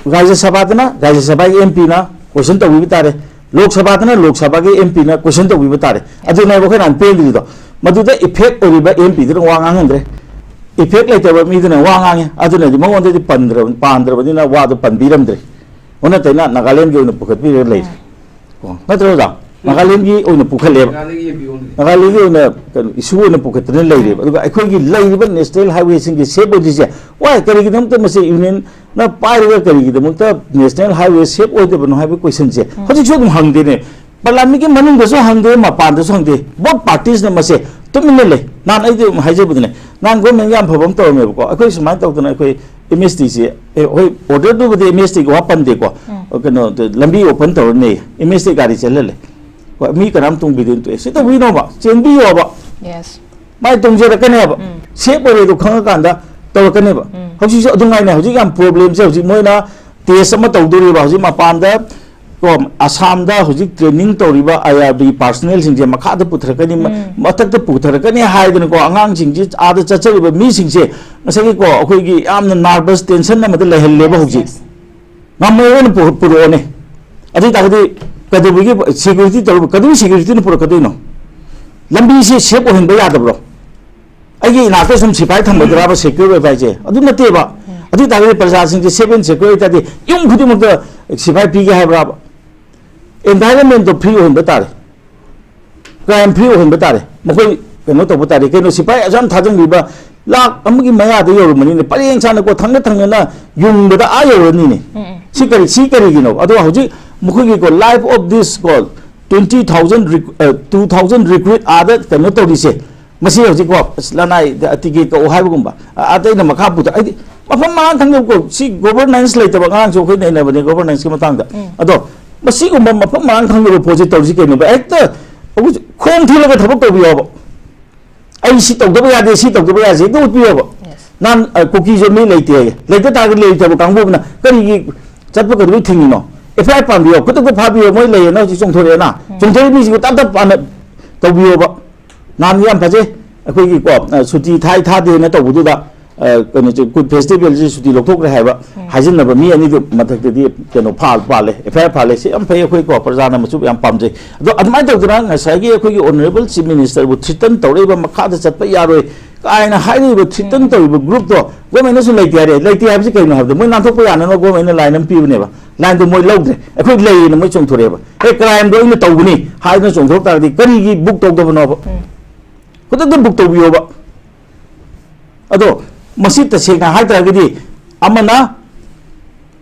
ꯔꯥꯖ꯭ꯌ ꯁꯚꯥꯗꯅ ꯔꯥꯖ꯭ꯌ ꯁꯚꯥꯒꯤ ꯑꯦꯝ ꯄꯤꯅ question ꯇꯧꯕꯤꯕ ꯇꯥꯔꯦ, ꯂꯣꯛ ꯁꯚꯥꯗꯅ ꯂꯣꯛ ꯁꯚꯥꯒꯤ ꯑꯦꯝ ꯄꯤꯅ question ꯇꯧꯕꯤꯕ ꯇꯥꯔꯦ꯫ ꯑꯗꯨꯅꯦꯕ ꯑꯩꯈꯣꯏꯅ ꯄꯦꯟꯗ꯭ꯔꯤꯗꯣ꯫ ꯃꯗꯨꯗ effect ꯑꯣꯏꯔꯤꯕ ꯑꯦꯝ ꯄꯤꯗꯨꯅ ꯋꯥ ꯉꯥꯡꯍꯟꯗ꯭ꯔꯦ, effect ꯂꯩꯇꯕ ꯃꯤꯗꯨꯅ ꯋꯥ ꯉꯥꯡꯉꯦ꯫ ꯑꯗꯨꯅꯗꯤ ꯃꯉꯣꯟꯗꯗꯤ ꯄꯟꯗ꯭ꯔꯕ-, ꯄꯥꯟꯗ꯭ꯔꯕꯅꯤꯅ ꯋꯥꯗꯣ ꯄꯟꯕꯤꯔꯝꯗ꯭ꯔꯦ꯫ ꯑꯣꯟꯅ ꯇꯩꯅ ꯅꯥꯒꯥꯂꯦꯟꯒꯤ ꯑꯣꯏꯅ ꯄꯨꯈꯠꯄꯤꯔꯒ ꯂꯩꯔꯦ꯫ ꯀꯣ, ꯅꯠꯇ꯭ꯔꯣ ꯑꯣꯖꯥ? ꯅꯥꯒꯥꯂꯦꯟꯒꯤ ꯑꯣꯏꯅ ꯄꯨꯈꯠꯂꯦꯕ꯫ ꯅꯥꯒꯥꯂꯦꯟꯒꯤ ꯑꯦꯝ ꯄꯤ ꯑꯣꯟꯈ꯭ꯔꯦ꯫ ꯅꯥꯒꯥꯂꯦꯟꯒꯤ ꯑꯣꯏꯅ ꯀꯩꯅꯣ, issue ꯑꯣꯏꯅ ꯄꯨꯈꯠꯇꯅ ꯂꯩꯔꯦꯕ꯫ ꯑꯗꯨꯒ ꯑꯩꯈꯣꯏꯒꯤ ꯂꯩꯔꯤꯕ national highway ꯁꯤꯡꯒꯤ safe ꯑꯣꯏꯗ꯭ꯔꯤꯁꯦ, why? ꯀꯔꯤꯒꯤꯗꯃꯛꯇ ꯃꯁꯤ union ꯅ ꯄꯥꯏꯔꯒ ꯀꯔꯤꯒꯤꯗꯃꯛꯇ national highway safe ꯑꯣꯏꯗꯕꯅꯣ ꯍꯥꯏꯕ question ꯁꯦ ꯍꯧꯖꯤꯛꯁꯨ ꯑꯗꯨꯝ ꯍꯪꯗꯦꯅꯦ꯫ ꯄꯥꯔꯂꯤꯌꯥꯃꯦꯟꯒꯤ ꯃꯅꯨꯡꯗꯁꯨ ꯍꯪꯗꯦ, ꯃꯄꯥꯟꯗꯁꯨ ꯍꯪꯗꯦ꯫ Both parties ꯅ ꯃꯁꯦ ꯇꯨꯃꯤꯟꯅ ꯂꯩ꯫ ꯅꯍꯥꯟ ꯑꯩꯗꯤ ꯑꯗꯨꯝ ꯍꯥꯏꯖꯕꯗꯨꯅꯦ, ꯅꯍꯥꯟ government ꯌꯥꯝ ꯐꯕ ꯑꯃ ꯇꯧꯔꯝꯃꯦꯕꯀꯣ꯫ ꯑꯩꯈꯣꯏ ꯁꯨꯃꯥꯏꯅ ꯇꯧꯗꯅ ꯑꯩꯈꯣꯏ ꯑꯦꯝ ꯑꯦꯁ ꯇꯤ ꯁꯦ, ꯑꯦ, ꯍꯣꯏ, order ꯗꯨꯕꯨꯗꯤ ꯑꯦꯝ ꯑꯦꯁ ꯇꯤ ꯒꯤ ꯋꯥ ꯄꯟꯗꯦꯀꯣ꯫ ꯎꯝ꯫ ꯀꯩꯅꯣ, ꯂꯝꯕꯤ open ꯇꯧꯔꯅꯤ, ꯑꯦꯝ ꯑꯦꯁ ꯇꯤ ꯒꯥꯔꯤ ꯆꯦꯜꯍꯜꯂꯦ꯫ ꯍꯣꯏ, ꯃꯤ ꯀꯅꯥꯝ ꯇꯣꯡꯕꯤꯗꯦꯅ ꯇꯣꯛꯑꯦ꯫ ꯁꯤ ꯇꯧꯕꯤꯅꯣꯕ, ꯆꯦꯟꯕꯤꯌꯣꯕ꯫ Yes꯫ ꯃꯥꯏ ꯇꯣꯡꯖꯔꯛꯀꯅꯦꯕ꯫ ꯎꯝ꯫ Safe ꯑꯣꯏꯔꯦꯗꯣ ꯈꯪꯉꯀꯥꯟꯗ ꯇꯧꯔꯛꯀꯅꯦꯕ꯫ ꯎꯝ꯫ ꯍꯧꯖꯤꯛꯁꯨ ꯑꯗꯨꯉꯥꯏꯅꯦ, ꯍꯧꯖꯤꯛ ꯌꯥꯝ problem ꯁꯦ, ꯍꯧꯖꯤꯛ ꯃꯣꯏꯅ test ꯑꯃ ꯇꯧꯗꯣꯔꯤꯕ ꯍꯧꯖꯤꯛ ꯃꯄꯥꯟꯗ, ꯀꯣ, ꯑꯁꯥꯝꯗ ꯍꯧꯖꯤꯛ training ꯇꯧꯔꯤꯕ ꯑꯥꯏ ꯑꯥꯔ ꯕꯤ personnel ꯁꯤꯡꯁꯦ ꯃꯈꯥꯗ ꯄꯨꯊꯔꯛꯀꯅꯤ, ꯃ-, ꯎꯝ꯫ ꯃꯊꯛꯇ ꯄꯨꯊꯔꯛꯀꯅꯤ ꯍꯥꯏꯗꯅꯀꯣ, ꯑꯉꯥꯡꯁꯤꯡꯁꯤ ꯑꯥꯗ ꯆꯠꯆꯔꯤꯕ ꯃꯤꯁꯤꯡꯁꯦ ꯉꯁꯥꯏꯒꯤꯀꯣ ꯑꯩꯈꯣꯏꯒꯤ ꯌꯥꯝꯅ nervous tension ꯑꯃꯗ ꯂꯩꯍꯜꯂꯦꯕ Yes, ꯍꯧꯖꯤꯛ꯫ Yes꯫ ꯉꯝꯃꯣꯏ, ꯑꯣꯏꯅ ꯄꯨ-, ꯄꯨꯔꯛꯑꯣꯅꯦ꯫ ꯑꯗꯨ ꯑꯣꯏ ꯇꯥꯔꯒꯗꯤ ꯀꯩꯗꯧꯕꯒꯤ security ꯇꯧꯔꯕ? ꯀꯩꯗꯧꯕꯒꯤ security ꯅ ꯄꯨꯔꯛꯀꯗꯣꯏꯅꯣ? ꯂꯝꯕꯤꯁꯤ safe ꯑꯣꯏꯍꯟꯕ ꯌꯥꯗꯕ꯭ꯔꯣ? ꯑꯩꯒꯤ ꯏꯅꯥꯛꯇ ꯁꯨꯝ ꯁꯤꯐꯥꯏ ꯊꯝꯒꯗ꯭ꯔꯕ secure ꯑꯣꯏꯕ ꯍꯥꯏꯁꯦ? ꯑꯗꯨ ꯅꯠꯇꯦꯕ꯫ ꯎꯝ꯫ ꯑꯗꯨ ꯑꯣꯏ ꯇꯥꯔꯒꯗꯤ ꯄ꯭ꯔꯖꯥꯁꯤꯡꯁꯦ safe and secure ꯑꯣꯏ ꯇꯥꯔꯗꯤ ꯌꯨꯝ ꯈꯨꯗꯤꯡꯃꯛꯇ ꯁꯤꯐꯥꯏ ꯄꯤꯒꯦ ꯍꯥꯏꯕ꯭ꯔꯕ? Environment ꯇꯣ free ꯑꯣꯏꯍꯟꯕ ꯇꯥꯔꯦ, crime free ꯑꯣꯏꯍꯟꯕ ꯇꯥꯔꯦ꯫ ꯃꯈꯣꯏ ꯀꯩꯅꯣ ꯇꯧꯕ ꯇꯥꯔꯦ꯫ ꯀꯩꯅꯣ, ꯁꯤꯐꯥꯏ ꯑꯁꯨꯛ ꯌꯥꯝ ꯊꯥꯖꯟꯕꯤꯕ, ꯂꯥꯛ ꯑꯃꯒꯤ ꯃꯌꯥꯗ ꯌꯧꯔꯝꯃꯅꯤꯅꯦ꯫ ꯄꯔꯦꯡ ꯁꯥꯅꯀꯣ, ꯊꯪꯅ ꯊꯪꯅꯅ ꯌꯨꯡꯕꯗ ꯑꯥ ꯌꯧꯔꯅꯤꯅꯦ꯫ ꯁꯤ ꯀꯔꯤ, ꯁꯤ ꯀꯔꯤꯒꯤꯅꯣ? ꯑꯗꯣ ꯍꯧꯖꯤꯛ ꯃꯈꯣꯏꯒꯤꯀꯣ, life of this ꯀꯣ, twenty thousand rec-, ꯑ, two thousand recruit ꯑꯥꯗ ꯀꯩꯅꯣ ꯇꯧꯔꯤꯁꯦ, ꯃꯁꯤ ꯍꯧꯖꯤꯛꯀꯣ, ꯑꯁ, ꯂꯅꯥꯏꯗ ꯇꯤꯀꯦꯠ ꯀꯛꯎ ꯍꯥꯏꯕꯒꯨꯝꯕ, ꯑ-, ꯑꯇꯩꯅ ꯃꯈꯥ ꯄꯨꯊ-, ꯍꯥꯏꯗꯤ ꯃꯐꯝ ꯃꯔꯥꯡ ꯈꯪꯗꯕꯀꯣ, ꯁꯤ governance ꯂꯩꯇꯕ ꯑꯉꯥꯡꯁꯨ ꯑꯩꯈꯣꯏ ꯅꯩꯅꯕꯅꯦ governanceꯀꯤ ꯃꯇꯥꯡꯗ꯫ ꯑꯗꯣ ꯃꯁꯤꯒꯨꯝꯕ ꯃꯐꯝ ꯃꯔꯥꯡ ꯈꯪꯗꯕ ꯄꯣꯠꯁꯤ ꯇꯧꯔꯤꯁꯤ ꯀꯩꯅꯣꯕ? ꯍꯦꯛꯇ ꯑꯩꯈꯣꯏ ꯈꯣꯡ ꯊꯤꯜꯂꯒ ꯊꯕꯛ ꯇꯧꯕꯤꯌꯣꯕ꯫ ꯑꯩ ꯁꯤ ꯇꯧꯗꯕ ꯌꯥꯗꯦ, ꯁꯤ ꯇꯧꯗꯕ ꯌꯥꯗꯦ, ꯍꯦꯛꯇ ꯎꯠꯄꯤꯌꯣꯕ꯫ ꯅꯍꯥꯟ, ꯑ, ꯀꯨꯀꯤꯁꯨ ꯃꯤ ꯂꯩꯇꯦ ꯍꯥꯏꯌꯦ꯫ ꯂꯩꯇ ꯇꯥꯔꯒꯗꯤ ꯂꯩꯇꯕ ꯀꯥꯡꯕꯨ ꯑꯃꯅ ꯀꯔꯤꯒꯤ ꯆꯠꯄ ꯀꯩꯗꯧꯕꯩ ꯊꯤꯡꯉꯤꯅꯣ? F I R ꯄꯥꯟꯕꯤꯌꯣ, ꯈꯨꯗꯛꯇ ꯐꯥꯕꯤꯌꯣ, ꯃꯣꯏ ꯂꯩꯌꯦꯅ ꯍꯧꯖꯤꯛ ꯆꯣꯡꯊꯣꯔꯛꯑꯦꯅ꯫ ꯆꯣꯡꯊꯣꯔꯛꯏ ꯃꯤꯁꯤꯡꯗꯣ ꯇꯞ ꯇꯞ ꯄꯥꯟꯅ ꯇꯧꯕꯤꯌꯣꯕ꯫ ꯅꯍꯥꯟ ꯌꯥꯝ ꯐꯖꯩ, ꯑꯩꯈꯣꯏꯒꯤ ꯀꯣ, ꯑ, ꯁꯨꯇꯤ ꯊꯥꯏ ꯊꯥꯗꯦꯅ ꯇꯧꯕꯗꯨꯗ, ꯑ, ꯀꯩꯅꯣꯁꯦ, ꯀꯨꯠ festivalꯁꯦ ꯁꯨꯇꯤ ꯂꯧꯊꯣꯛꯈ꯭ꯔꯦ ꯍꯥꯏꯕ ꯍꯥꯏꯖꯤꯟꯅꯕ ꯃꯤ ꯑꯅꯤꯗꯨ ꯃꯊꯛꯇꯗꯤ ꯀꯩꯅꯣ ꯐꯥ-, ꯄꯥꯜꯂꯦ, F I R ꯄꯥꯜꯂꯦ꯫ ꯁꯤ ꯌꯥꯝ ꯐꯩ, ꯑꯩꯈꯣꯏ ꯀꯣ, ꯄ꯭ꯔꯖꯥꯅ ꯃꯆꯨ ꯌꯥꯝ ꯄꯥꯝꯖꯩ꯫ ꯑꯗꯣ ꯑꯗꯨꯃꯥꯏꯅ ꯇꯧꯗꯅ ꯉꯁꯥꯏꯒꯤ ꯑꯩꯈꯣꯏꯒꯤ honourable chief ministerꯕꯨ threaten ꯇꯧꯔꯛꯏꯕ, ꯃꯈꯥꯗ ꯆꯠꯄ ꯌꯥꯔꯣꯏ ꯀꯥꯏꯅ ꯍꯥꯏꯔꯤꯕ, threaten ꯇꯧꯔꯤꯕ groupꯇꯣ governmentꯅꯁꯨ ꯂꯩꯇꯦ ꯍꯥꯏꯔꯦ꯫ ꯂꯩꯇꯦ ꯍꯥꯏꯕꯁꯤ ꯀꯩꯅꯣ ꯍꯥꯏꯕꯗ, ꯃꯣꯏ ꯅꯥꯟꯊꯣꯛꯄ ꯌꯥꯅꯅꯕ governmentꯅ line ꯑꯃ ꯄꯤꯕꯅꯦꯕ꯫ Lineꯗꯣ ꯃꯣꯏ ꯂꯧꯗ꯭ꯔꯦ꯫ ꯑꯩꯈꯣꯏ ꯂꯩꯌꯦꯅ ꯃꯣꯏ ꯆꯣꯡꯊꯣꯔꯛꯑꯦꯕ꯫ "ꯍꯦ, crimeꯗꯣ ꯑꯩꯅ ꯇꯧꯕꯅꯤ" ꯍꯥꯏꯗꯅ ꯆꯣꯡꯊꯣꯔꯛ ꯇꯥꯔꯗꯤ ꯀꯔꯤꯒꯤ book ꯇꯧꯗꯕꯅꯣꯕ? ꯈꯨꯗꯛꯇ book ꯇꯧꯕꯤꯌꯣꯕ꯫ ꯑꯗꯣ ꯃꯁꯤ ꯇꯁꯦꯡꯅ ꯍꯥꯏꯇꯥꯔꯒꯗꯤ, ꯑꯃꯅ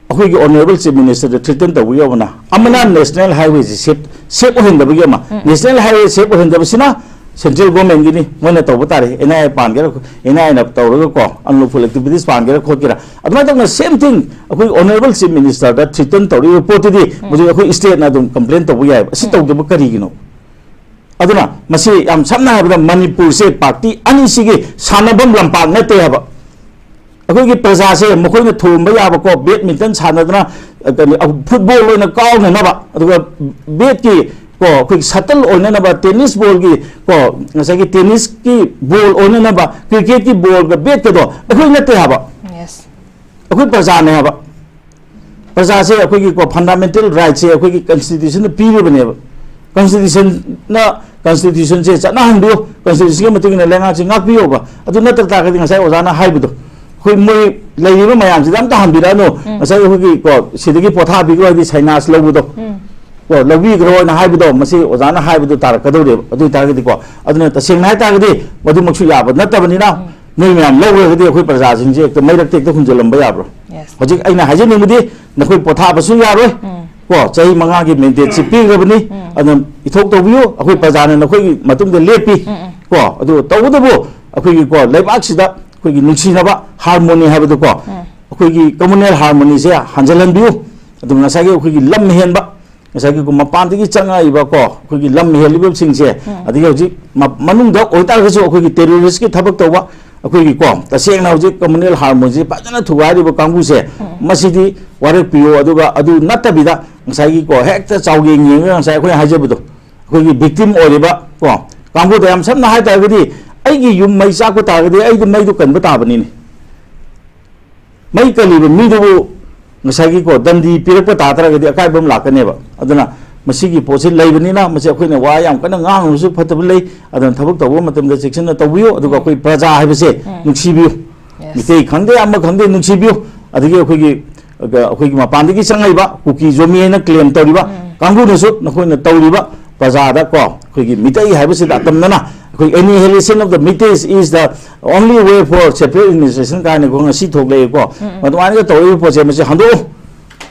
ꯑꯩꯈꯣꯏꯒꯤ honourable chief ministerꯗ threaten ꯇꯧꯕꯒꯤ ꯑꯃꯅ, ꯑꯃꯅ national highwayꯁꯦ safe, safe ꯑꯣꯏꯍꯟꯗꯕꯒꯤ ꯑꯃ꯫ National highway safe ꯑꯣꯏꯍꯟꯗꯕꯁꯤꯅ central governmentꯒꯤꯅꯤ, ꯃꯣꯏꯅ ꯇꯧꯕ ꯇꯥꯔꯦ꯫ N I A ꯄꯥꯟꯒꯦꯔꯥ, N I Aꯅ ꯇꯧꯔꯒ ꯀꯣ, unlawful activities ꯄꯥꯟꯒꯦꯔꯥ ꯈꯣꯠꯀꯦꯔꯥ, ꯑꯗꯨꯃꯥꯏꯅ ꯇꯧꯅ same thing ꯑꯩꯈꯣꯏ honourable chief ministerꯗ threaten ꯇꯧꯔꯛꯏꯕ ꯄꯣꯠꯇꯨꯗꯤ ꯍꯧꯖꯤꯛ ꯑꯩꯈꯣꯏ stateꯅ ꯑꯗꯨꯝ complain ꯇꯧꯕ ꯌꯥꯏꯑꯕ꯫ ꯑꯁꯤ ꯇꯧꯗꯕ ꯀꯔꯤꯒꯤꯅꯣ? ꯑꯗꯨꯅ ꯃꯁꯤ ꯌꯥꯝ ꯁꯝꯅ ꯍꯥꯏꯔꯕꯗ ꯃꯅꯤꯄꯨꯔꯁꯦ party ꯑꯅꯤꯁꯤꯒꯤ ꯁꯥꯟꯅꯐꯝ ꯂꯝꯄꯥꯛ ꯅꯠꯇꯦ ꯍꯥꯏꯕ꯫ ꯑꯩꯈꯣꯏꯒꯤ ꯄ꯭ꯔꯖꯥꯁꯦ ꯃꯈꯣꯏꯅ ꯊꯣꯝꯕ ꯌꯥꯕꯀꯣ, badminton ꯁꯥꯟꯅꯗꯅ, ꯑ, ꯀꯩꯅꯣ, ꯑ, football ꯑꯣꯏꯅ ꯀꯥꯎꯅꯅꯕ, ꯑꯗꯨꯒ batꯀꯤ ꯀꯣ, ꯑꯩꯈꯣꯏꯒꯤ shuttle ꯑꯣꯏꯅꯅꯕ, tennis ballꯒꯤ ꯀꯣ, ꯉꯁꯥꯏꯒꯤ tennisꯀꯤ ball ꯑꯣꯏꯅꯅꯕ, cricketꯀꯤ ballꯒ batꯀꯗꯣ ꯑꯩꯈꯣꯏ ꯅꯠꯇꯦ ꯍꯥꯏꯕ꯫ ꯑꯩꯈꯣꯏ ꯄ꯭ꯔꯖꯥꯅꯦ ꯍꯥꯏꯕ꯫ ꯄ꯭ꯔꯖꯥꯁꯦ ꯑꯩꯈꯣꯏꯒꯤ ꯀꯣ, fundamental rightꯁꯦ ꯑꯩꯈꯣꯏꯒꯤ constitutionꯅ ꯄꯤꯔꯤꯕꯅꯦꯕ꯫ Constitutionꯅ, constitutionꯁꯦ ꯆꯠꯅꯍꯟꯕꯤꯌꯨ, constitutionꯒꯤ ꯃꯇꯨꯡ ꯏꯟꯅ ꯂꯩꯉꯥꯛꯁꯦ ꯉꯥꯛꯄꯤꯌꯣꯕ꯫ ꯑꯗꯨ ꯅꯠꯇ ꯇꯥꯔꯒꯗꯤ ꯉꯁꯥꯏ ꯑꯣꯖꯥꯅ ꯍꯥꯏꯕꯗꯣ, ꯑꯩꯈꯣꯏ ꯃꯣꯏ ꯂꯩꯔꯤꯕ ꯃꯌꯥꯝꯁꯤꯗ ꯑꯝꯇ ꯍꯟꯕꯤꯔꯛꯑꯅꯨ꯫ ꯉꯁꯥꯏ ꯑꯩꯈꯣꯏꯒꯤ ꯀꯣ, ꯁꯤꯗꯒꯤ ꯄꯣꯊꯥꯕꯤꯈ꯭ꯔꯣ ꯍꯥꯏꯗꯤ ꯁꯥꯏꯅꯥꯁ ꯂꯧꯕꯗꯣ, ꯀꯣ, ꯂꯧꯕꯤꯈ꯭ꯔꯣ ꯍꯥꯏꯅ ꯍꯥꯏꯕꯗꯣ, ꯃꯁꯤ ꯑꯣꯖꯥꯅ ꯍꯥꯏꯕꯗꯣ ꯇꯥꯔꯛꯀꯗꯧꯔꯦꯕ꯫ ꯑꯗꯨ ꯑꯣꯏꯇꯥꯔꯒꯗꯤꯀꯣ, ꯑꯗꯨꯅ ꯇꯁꯦꯡꯅ ꯍꯥꯏꯇꯥꯔꯒꯗꯤ ꯃꯗꯨꯃꯛꯁꯨ ꯌꯥꯕ ꯅꯠꯇꯕꯅꯤꯅ, ꯅꯣꯏ ꯃꯌꯥꯝ ꯂꯧꯈ꯭ꯔꯒꯗꯤ ꯑꯩꯈꯣꯏ ꯄ꯭ꯔꯖꯥꯁꯤꯡꯁꯦ ꯍꯦꯛꯇ ꯃꯩꯔꯛꯇ ꯍꯦꯛꯇ ꯍꯨꯟꯖꯤꯜꯂꯝꯕ ꯌꯥꯕ꯭ꯔꯣ? Yes. ꯍꯧꯖꯤꯛ ꯑꯩꯅ ꯍꯥꯏꯖꯅꯤꯡꯕꯗꯤ, ꯅꯈꯣꯏ ꯄꯣꯊꯥꯕꯁꯨ ꯌꯥꯔꯣꯏ꯫ ꯀꯣ, ꯆꯍꯤ ꯃꯉꯥꯒꯤ ꯃꯦꯟꯗꯦꯠꯁꯤ ꯄꯤꯈ꯭ꯔꯕꯅꯤ꯫ ꯑꯗꯨꯅ ꯏꯊꯧ ꯇꯧꯕꯤꯌꯨ, ꯑꯩꯈꯣꯏ ꯄ꯭ꯔꯖꯥꯅ ꯅꯈꯣꯏꯒꯤ ꯃꯇꯨꯡꯗ ꯂꯦꯞꯄꯤ꯫ ꯀꯣ, ꯑꯗꯨ ꯇꯧꯕꯇꯕꯨ ꯑꯩꯈꯣꯏꯒꯤ, ꯀꯣ, ꯂꯩꯕꯥꯛꯁꯤꯗ ꯑꯩꯈꯣꯏꯒꯤ ꯅꯨꯡꯁꯤꯅꯕ ꯍꯥꯔꯃꯣꯅꯤ ꯍꯥꯏꯕꯗꯨ, ꯀꯣ, ꯑꯩꯈꯣꯏꯒꯤ ꯀꯝꯃꯨꯅꯦꯜ ꯍꯥꯔꯃꯣꯅꯤꯁꯦ ꯍꯟꯖꯤꯜꯍꯟꯕꯤꯌꯨ꯫ ꯑꯗꯨꯒ ꯉꯁꯥꯏꯒꯤ ꯑꯩꯈꯣꯏꯒꯤ ꯂꯝ ꯍꯦꯟꯕ, ꯉꯁꯥꯏꯒꯤ ꯃꯄꯥꯟꯗꯒꯤ ꯆꯪꯉꯛꯏꯕ, ꯀꯣ, ꯑꯩꯈꯣꯏꯒꯤ ꯂꯝ ꯍꯦꯜꯂꯤꯕꯁꯤꯡꯁꯦ, ꯑꯗꯒꯤ ꯍꯧꯖꯤꯛ ꯃ-, ꯃꯅꯨꯡꯗ ꯑꯣꯏꯇꯥꯔꯒꯁꯨ ꯑꯩꯈꯣꯏꯒꯤ ꯇꯦꯔꯣꯔꯤꯁꯀꯤ ꯊꯕꯛ ꯇꯧꯕ, ꯑꯩꯈꯣꯏꯒꯤ, ꯀꯣ, ꯇꯁꯦꯡꯅ ꯍꯧꯖꯤꯛ ꯀꯝꯃꯨꯅꯦꯜ ꯍꯥꯔꯃꯣꯅꯤꯁꯦ ꯐꯖꯅ ꯊꯨꯒꯥꯏꯔꯤꯕ ꯀꯥꯡꯕꯨꯁꯦ, ꯃꯁꯤꯗꯤ ꯋꯥꯔꯦꯞ ꯄꯤꯌꯣ꯫ ꯑꯗꯨꯒ ꯑꯗꯨ ꯅꯠꯇꯕꯤꯗ ꯉꯁꯥꯏꯒꯤ, ꯀꯣ, ꯍꯦꯛꯇ ꯆꯥꯎꯌꯦꯡ ꯌꯦꯡꯉꯒ ꯉꯁꯥꯏ ꯑꯩꯈꯣꯏꯅ ꯍꯥꯏꯖꯕꯗꯣ, ꯑꯩꯈꯣꯏꯒꯤ ꯚꯤꯛꯇꯤꯝ ꯑꯣꯏꯔꯤꯕ, ꯀꯣ, ꯀꯥꯡꯕꯨꯗ ꯌꯥꯝ ꯁꯝꯅ ꯍꯥꯏ ꯇꯥꯔꯒꯗꯤ, ꯑꯩꯒꯤ ꯌꯨꯝ ꯃꯩ ꯆꯥꯛꯄ ꯇꯥꯔꯒꯗꯤ ꯑꯩꯗꯤ ꯃꯩꯗꯨ ꯀꯟꯕ ꯇꯥꯕꯅꯤꯅꯦ꯫ ꯃꯩ ꯀꯜꯂꯤꯕ ꯃꯤꯗꯨꯕꯨ ꯉꯁꯥꯏꯒꯤ, ꯀꯣ, ꯗꯟꯗꯤ ꯄꯤꯔꯛꯄ ꯇꯥ ꯇꯥꯔꯒꯗꯤ ꯑꯀꯥꯏꯕ ꯑꯃ ꯂꯥꯛꯀꯅꯦꯕ꯫ ꯑꯗꯨꯅ ꯃꯁꯤꯒꯤ ꯄꯣꯠꯁꯤ ꯂꯩꯕꯅꯤꯅ, ꯃꯁꯤ ꯑꯩꯈꯣꯏꯅ ꯋꯥ ꯌꯥꯝ ꯀꯟꯅ ꯉꯥꯡꯉꯨꯕꯁꯨ ꯐꯠꯇꯕ ꯂꯩ꯫ ꯑꯗꯨꯅ ꯊꯕꯛ ꯇꯧꯕ ꯃꯇꯝꯗ ꯆꯦꯛꯁꯤꯟꯅ ꯇꯧꯕꯤꯌꯨ꯫ ꯑꯗꯨꯒ ꯑꯩꯈꯣꯏ ꯄ꯭ꯔꯖꯥ ꯍꯥꯏꯕꯁꯦ ꯅꯨꯡꯁꯤꯕꯤꯌꯨ꯫ Yes. ꯃꯤꯇꯩ ꯈꯪꯗꯦ, ꯑꯃ ꯈꯪꯗꯦ, ꯅꯨꯡꯁꯤꯕꯤꯌꯨ꯫ ꯑꯗꯒꯤ ꯑꯩꯈꯣꯏꯒꯤ, ꯑꯩꯈꯣꯏꯒꯤ ꯃꯄꯥꯟꯗꯒꯤ ꯆꯪꯉꯛꯏꯕ ꯀꯨꯀꯤ ꯖꯣꯃꯤ ꯍꯥꯏꯅ ꯀ꯭ꯂꯦꯝ ꯇꯧꯔꯤꯕ ꯀꯥꯡꯕꯨꯅꯁꯨ ꯅꯈꯣꯏꯅ ꯇꯧꯔꯤꯕ ꯄ꯭ꯔꯖꯥꯗ, ꯀꯣ, ꯑꯩꯈꯣꯏꯒꯤ ꯃꯤꯇꯩ ꯍꯥꯏꯕꯁꯤꯗ ꯑꯇꯝꯅꯅ ꯑꯩꯈꯣꯏ annihilation of the Meiteis is the only way for separate administration ꯀꯥꯏꯅꯀꯣ ꯉꯁꯤ ꯊꯣꯛꯂꯛꯑꯦꯀꯣ꯫ ꯑꯗꯨꯃꯥꯏꯅꯒ ꯇꯧꯔꯛꯏꯕ ꯄꯣꯠꯁꯦ, ꯃꯁꯤ ꯍꯟꯗꯣꯛꯎ꯫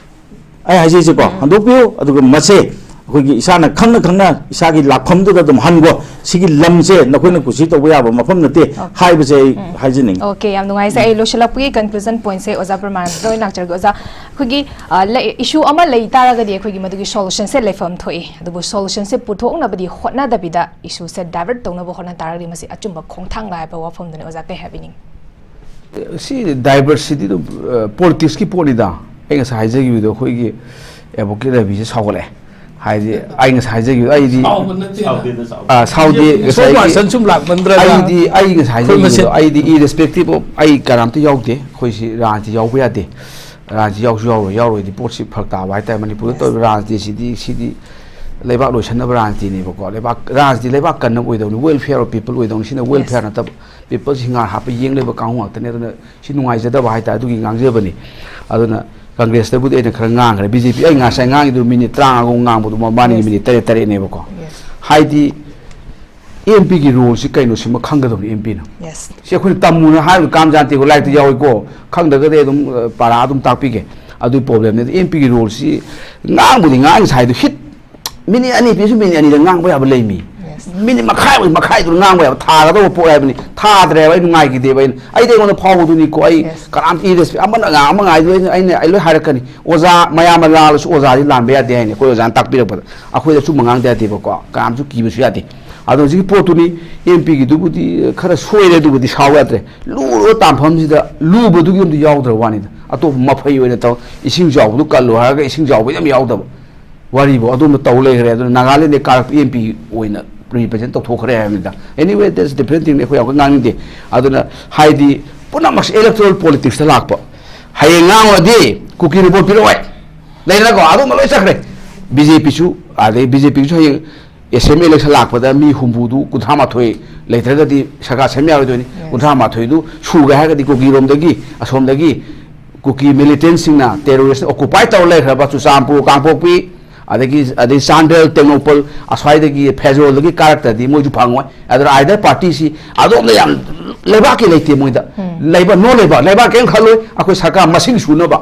ꯑꯩ ꯍꯥꯏꯖꯩꯁꯦꯀꯣ, ꯍꯟꯗꯣꯛꯄꯤꯌꯨ꯫ ꯑꯗꯨꯒ ꯃꯁꯦ ꯑꯩꯈꯣꯏꯒꯤ ꯏꯁꯥꯅ ꯈꯪꯅ ꯈꯪꯅ ꯏꯁꯥꯒꯤ ꯂꯥꯛꯐꯝꯗꯨꯗ ꯑꯗꯨꯝ ꯍꯟꯈꯣ꯫ ꯁꯤꯒꯤ ꯂꯝꯁꯦ ꯅꯈꯣꯏꯅ ꯀꯨꯁꯤ ꯇꯧꯕ ꯌꯥꯕ ꯃꯐꯝ ꯅꯠꯇꯦ ꯍꯥꯏꯕꯁꯦ ꯑꯩ ꯍꯥꯏꯖꯅꯤꯡꯉꯤ꯫ Okay, ꯌꯥꯝ ꯅꯨꯡꯉꯥꯏꯖꯩ꯫ ꯑꯩ ꯂꯣꯏꯁꯤꯜꯂꯛꯄꯒꯤ conclusion pointꯁꯦ ꯑꯣꯖꯥ ꯄ꯭ꯔꯃꯥꯟꯗ ꯑꯣꯏꯅ ꯂꯥꯛꯆꯔꯒꯦ꯫ ꯑꯣꯖꯥ, ꯑꯩꯈꯣꯏꯒꯤ, ꯑ, ꯂꯩ-, issue ꯑꯃ ꯂꯩ ꯇꯥꯔꯒꯗꯤ ꯑꯩꯈꯣꯏꯒꯤ ꯃꯗꯨꯒꯤ solutionꯁꯦ ꯂꯩꯐꯝ ꯊꯣꯛꯏ, ꯑꯗꯨꯕꯨ solutionꯁꯦ ꯄꯨꯊꯣꯛꯅꯕꯗꯤ ꯍꯣꯠꯅꯗꯕꯤꯗ issueꯁꯦ divert ꯇꯧꯅꯕ ꯍꯣꯠꯅ ꯇꯥꯔꯒꯗꯤ ꯃꯁꯤ ꯑꯆꯨꯝꯕ ꯈꯣꯡꯊꯥꯡꯂ ꯍꯥꯏꯕ ꯋꯥꯐꯝꯗꯨꯅꯤ꯫ ꯑꯣꯖꯥ, ꯀꯩ ꯍꯥꯏꯕꯤꯅꯤꯡꯉꯤ? ꯁꯤ divertꯁꯤꯗꯤ ꯑꯗꯨꯝ, ꯑ, politicsꯀꯤ ꯄꯣꯠꯅꯤꯗ꯫ ꯑꯩ ꯉꯁꯥꯏ ꯍꯥꯏꯖꯈꯤꯕꯗꯣ, ꯑꯩꯈꯣꯏꯒꯤ advocate ꯔꯕꯤꯁꯦ ꯁꯥꯎꯒꯠꯂꯛꯑꯦ꯫ ꯍꯥꯏꯗꯤ ꯑꯩ ꯉꯁꯥꯏ ꯍꯥꯏꯖꯈꯤꯕꯗꯣ, ꯑꯩꯗꯤ, ꯁꯥꯎꯕ ꯅꯠꯇꯦꯗ꯫ ꯑ, ꯁꯥꯎꯗꯦ꯫ Spokesperson ꯁꯨꯝ ꯂꯥꯛꯃꯟꯗ꯭ꯔꯒ ꯑꯩꯗꯤ, ꯑꯩ ꯉꯁꯥꯏ ꯑꯩꯈꯣꯏ ꯍꯥꯏꯖꯈꯤꯕꯗꯣ, ꯃꯁꯦꯟ ꯑꯩꯗꯤ irrespective of, ꯑꯩ ꯀꯅꯥꯝꯇ ꯌꯥꯎꯗꯦ꯫ ꯑꯩꯈꯣꯏꯁꯤ ꯔꯥꯖꯅꯤꯇꯤ ꯌꯥꯎꯕ ꯌꯥꯗꯦ꯫ ꯔꯥꯖꯅꯤꯇꯤ ꯌꯥꯎꯁꯨ ꯌꯥꯎꯔꯣꯏ, ꯌꯥꯎꯔꯣꯏꯗꯤ ꯄꯣꯠꯁꯤ ꯐꯔꯛ ꯇꯥꯕ ꯍꯥꯏꯇꯥꯔꯦ꯫ ꯃꯅꯤꯄꯨꯔꯗ ꯇꯧꯔꯤꯕ ꯔꯥꯖꯅꯤꯇꯤꯁꯤꯗꯤ, ꯁꯤꯗꯤ ꯂꯩꯕꯥꯛ ꯂꯣꯏꯁꯟꯅꯕ ꯔꯥꯖꯅꯤꯇꯤꯅꯦꯕꯀꯣ꯫ ꯂꯩꯕꯥꯛ, ꯔꯥꯖꯅꯤꯇꯤ ꯂꯩꯕꯥꯛ ꯀꯟꯅꯕ ꯑꯣꯏꯗꯧꯅꯤ, welfare of people ꯑꯣꯏꯗꯧꯅꯤ꯫ ꯁꯤꯅ welfare ꯅꯠꯇꯕ, peopleꯁꯤ ꯍꯤꯡꯒꯥ ꯍꯥꯞꯄ ꯌꯦꯡ ꯂꯩꯕ ꯀꯥꯡꯕꯨ ꯉꯥꯛꯇꯅꯦ꯫ ꯑꯗꯨꯅ ꯁꯤ ꯅꯨꯡꯉꯥꯏꯖꯗꯕ ꯍꯥꯏꯇꯥꯔꯦ, ꯑꯗꯨꯒꯤ ꯉꯥꯡꯖꯕꯅꯤ꯫ ꯑꯗꯨꯅ ꯀꯪꯒ꯭ꯔꯦꯁꯇꯕꯨꯗꯤ ꯑꯩꯅ ꯈꯔ ꯉꯥꯡꯈ꯭ꯔꯦ, ꯕꯤ ꯖꯦ ꯄꯤ ꯑꯩ ꯉꯁꯥꯏ ꯉꯥꯡꯉꯤꯗꯨ ꯃꯤꯅꯤꯠ ꯇꯔꯥꯃꯉꯥꯒꯨꯝ ꯉꯥꯡꯕꯗꯨ ꯃꯕꯥꯅꯤꯒꯤ ꯃꯤꯅꯤꯠ ꯇꯔꯦꯠ ꯇꯔꯦꯠꯅꯦꯕꯀꯣ꯫ ꯍꯥꯏꯗꯤ ꯑꯦꯝ ꯄꯤꯒꯤ ꯔꯣꯜꯁꯤ ꯀꯩꯅꯣ ꯁꯤꯃ ꯈꯪꯒꯗꯕꯅꯤ ꯑꯦꯝ ꯄꯤꯅ꯫ Yes. ꯁꯤ ꯑꯩꯈꯣꯏꯅ ꯇꯝꯃꯨꯅ ꯍꯥꯏꯕ ꯀꯥꯝ ꯖꯥꯟꯇꯦꯀꯣ, ꯂꯥꯏꯔꯤꯛꯇ ꯌꯥꯎꯏꯀꯣ, ꯈꯪꯗ꯭ꯔꯒꯗꯤ ꯑꯗꯨꯝ ꯑ, ꯄꯥꯔꯥ ꯑꯗꯨꯝ ꯇꯥꯛꯄꯤꯒꯦ꯫ ꯑꯗꯨꯒꯤ ꯄ꯭ꯔꯣꯕ꯭ꯂꯦꯝꯅꯤ꯫ ꯑꯦꯝ ꯄꯤꯒꯤ ꯔꯣꯜꯁꯤ ꯉꯥꯡꯕꯨꯗꯤ ꯉꯥꯡ ꯉꯁꯥꯏꯗꯣ ꯍꯤꯠ ꯃꯤꯅꯤꯠ ꯑꯅꯤ ꯄꯤꯁꯨ ꯃꯤꯅꯤꯠ ꯑꯅꯤꯗ ꯉꯥꯡꯕ ꯌꯥꯕ ꯂꯩꯃꯤ꯫ Yes. ꯃꯤꯅꯤꯠ ꯃꯈꯥꯏ ꯑꯣꯏ ꯃꯈꯥꯏꯗꯨ ꯉꯥꯡꯕ ꯌꯥꯕ ꯊꯥꯒꯗꯧꯕ ꯄꯣꯠ ꯍꯥꯏꯕꯅꯤ꯫ ꯊꯥꯗ꯭ꯔꯦꯕ ꯑꯩ ꯅꯨꯡꯉꯥꯏꯈꯤꯗꯦꯕ꯫ ꯑꯩꯅ ꯑꯩꯗꯤ ꯑꯩꯉꯣꯟꯗ ꯐꯥꯎꯕꯗꯨꯅꯤꯀꯣ꯫ ꯑꯩ Yes. ꯀꯅꯥꯝꯇ ꯏꯔꯦꯁꯄꯦꯛ ꯑꯃꯅ ꯉꯥꯡ ꯑꯃ ꯉꯥꯏꯗꯣ ꯑꯩꯅ ꯑꯩꯅ ꯑꯩ ꯂꯣꯏ ꯍꯥꯏꯔꯛꯀꯅꯤ꯫ ꯑꯣꯖꯥ ꯃꯌꯥꯝꯅ ꯂꯥꯜꯂꯁꯨ ꯑꯣꯖꯥꯗꯤ ꯂꯥꯟꯕ ꯌꯥꯗꯦ ꯍꯥꯏꯅꯤ꯫ ꯑꯩꯈꯣꯏ ꯑꯣꯖꯥꯅ ꯇꯥꯛꯄꯤꯔꯛꯄꯗ ꯑꯩꯈꯣꯏꯗ ꯑꯆꯨꯝꯕ ꯉꯥꯡꯗ ꯌꯥꯗꯦꯕꯀꯣ꯫ ꯀꯅꯥꯝꯁꯨ ꯀꯤꯕꯁꯨ ꯌꯥꯗꯦ꯫ ꯑꯗꯣ ꯍꯧꯖꯤꯛꯀꯤ ꯄꯣꯠꯇꯨꯅꯤ ꯑꯦꯝ ꯄꯤꯒꯤꯗꯨꯕꯨꯗꯤ ꯈꯔ ꯁꯣꯏꯔꯦ, ꯑꯗꯨꯕꯨꯗꯤ ꯁꯥꯎ ꯌꯥꯗ꯭ꯔꯦ꯫ ꯂꯨꯔꯕ ꯇꯥꯟꯐꯝꯁꯤꯗ ꯂꯨꯕꯗꯨꯒꯤ ꯑꯝꯇ ꯌꯥꯎꯗ꯭ꯔꯕ ꯋꯥꯅꯤꯗ꯫ ꯑꯇꯣꯞꯄ ꯃꯐꯩ ꯑꯣꯏꯅ ꯇꯧ, ꯏꯁꯤꯡ ꯆꯥꯎꯕꯗꯨ ꯀꯜꯂꯨ ꯍꯥꯏꯔꯒ ꯏꯁꯤꯡ ꯆꯥꯎꯕ ꯌꯥꯝ ꯌꯥꯎꯗꯕ꯫ ꯋꯥꯔꯤꯕꯨ ꯑꯗꯣꯝꯗ ꯇꯧ ꯂꯩꯈ꯭ꯔꯦ꯫ ꯑꯗꯨꯅ ꯅꯥꯒꯥꯂꯦꯟꯗ ꯀꯥꯔꯛꯄ ꯑꯦꯝ ꯄꯤ ꯑꯣꯏꯅ ꯔꯤꯄ꯭ꯔꯖꯦꯟ ꯇꯧꯊꯣꯛꯈ꯭ꯔꯦ ꯍꯥꯏꯕꯅꯤꯗ꯫ Anyway, that's different thing, ꯑꯩꯈꯣꯏ ꯌꯥꯝ ꯀꯟꯅ ꯉꯥꯡꯅꯤꯡꯗꯦ꯫ ꯑꯗꯨꯅ ꯍꯥꯏꯗꯤ ꯄꯨꯝꯅꯃꯛꯁꯦ electoral politicsꯇ ꯂꯥꯛꯄ꯫ ꯍꯌꯦꯡ ꯉꯥꯡꯉꯨꯔꯗꯤ ꯀꯨꯀꯤꯅ ꯚꯣꯠ ꯄꯤꯔꯛꯑꯣꯏ꯫ ꯂꯩꯗꯅꯀꯣ? ꯑꯗꯨꯝꯕ ꯂꯣꯏ ꯆꯠꯈ꯭ꯔꯦ꯫ ꯕꯤ ꯖꯦ ꯄꯤꯁꯨ, ꯑꯗꯩ ꯕꯤ ꯖꯦ ꯄꯤꯒꯤꯁꯨ ꯍꯌꯦꯡ ꯑꯦꯁꯦꯝꯕ꯭ꯂꯤ ꯏꯂꯦꯛꯁꯟ ꯂꯥꯛꯄꯗ ꯃꯤ ꯍꯨꯝꯐꯨꯗꯨ ꯀꯨꯟꯊ꯭ꯔꯥ ꯃꯥꯊꯣꯏ ꯂꯩꯇ꯭ꯔꯒꯗꯤ ꯁꯔꯀꯥꯔ ꯁꯦꯝ ꯌꯥꯔꯣꯏꯗꯣꯏꯅꯤ꯫ ꯀꯨꯟꯊ꯭ꯔꯥ ꯃꯥꯊꯣꯏꯗꯨ ꯁꯨꯒꯦ ꯍꯥꯏꯔꯒꯗꯤ ꯀꯨꯀꯤꯔꯣꯝꯗꯒꯤ, ꯑꯁꯣꯝꯗꯒꯤ ꯀꯨꯀꯤ ꯃꯤꯂꯤꯇꯦꯟꯁꯤꯡꯅ, ꯇꯦꯔꯣꯔꯤꯁꯅ ꯑꯣꯀꯨꯄꯥꯏ ꯇꯧꯔ ꯂꯩꯈ꯭ꯔꯕ ꯆꯨꯔꯆꯥꯟꯄꯨꯔ, ꯀꯥꯡꯄꯣꯛꯄꯤ, ꯑꯗꯒꯤ, ꯑꯗꯩ ꯆꯥꯟꯗꯦꯜ, ꯇꯦꯡꯅꯧꯄꯜ, ꯑꯁ꯭ꯋꯥꯏꯗꯒꯤ ꯐꯦꯖꯣꯜꯗꯒꯤ ꯀꯥꯔꯛꯇꯗꯤ ꯃꯣꯏꯁꯨ ꯐꯪꯉꯣꯏ꯫ ꯑꯗꯨꯅ ꯑꯥꯏꯗꯔ ꯄꯥꯔꯇꯤꯁꯤ ꯑꯗꯣꯝꯗ ꯌꯥꯝ ꯂꯩꯕꯥꯛꯀꯤ ꯂꯩꯇꯦ ꯃꯣꯏꯗ꯫ ꯂꯩꯕ, ꯅꯣ ꯂꯩꯕ, ꯂꯩꯕꯥꯛ ꯀꯔꯤꯝ ꯈꯜꯂꯣꯏ꯫ ꯑꯩꯈꯣꯏ ꯁꯔꯀꯥꯔ ꯃꯁꯤꯡ ꯁꯨꯅꯕ,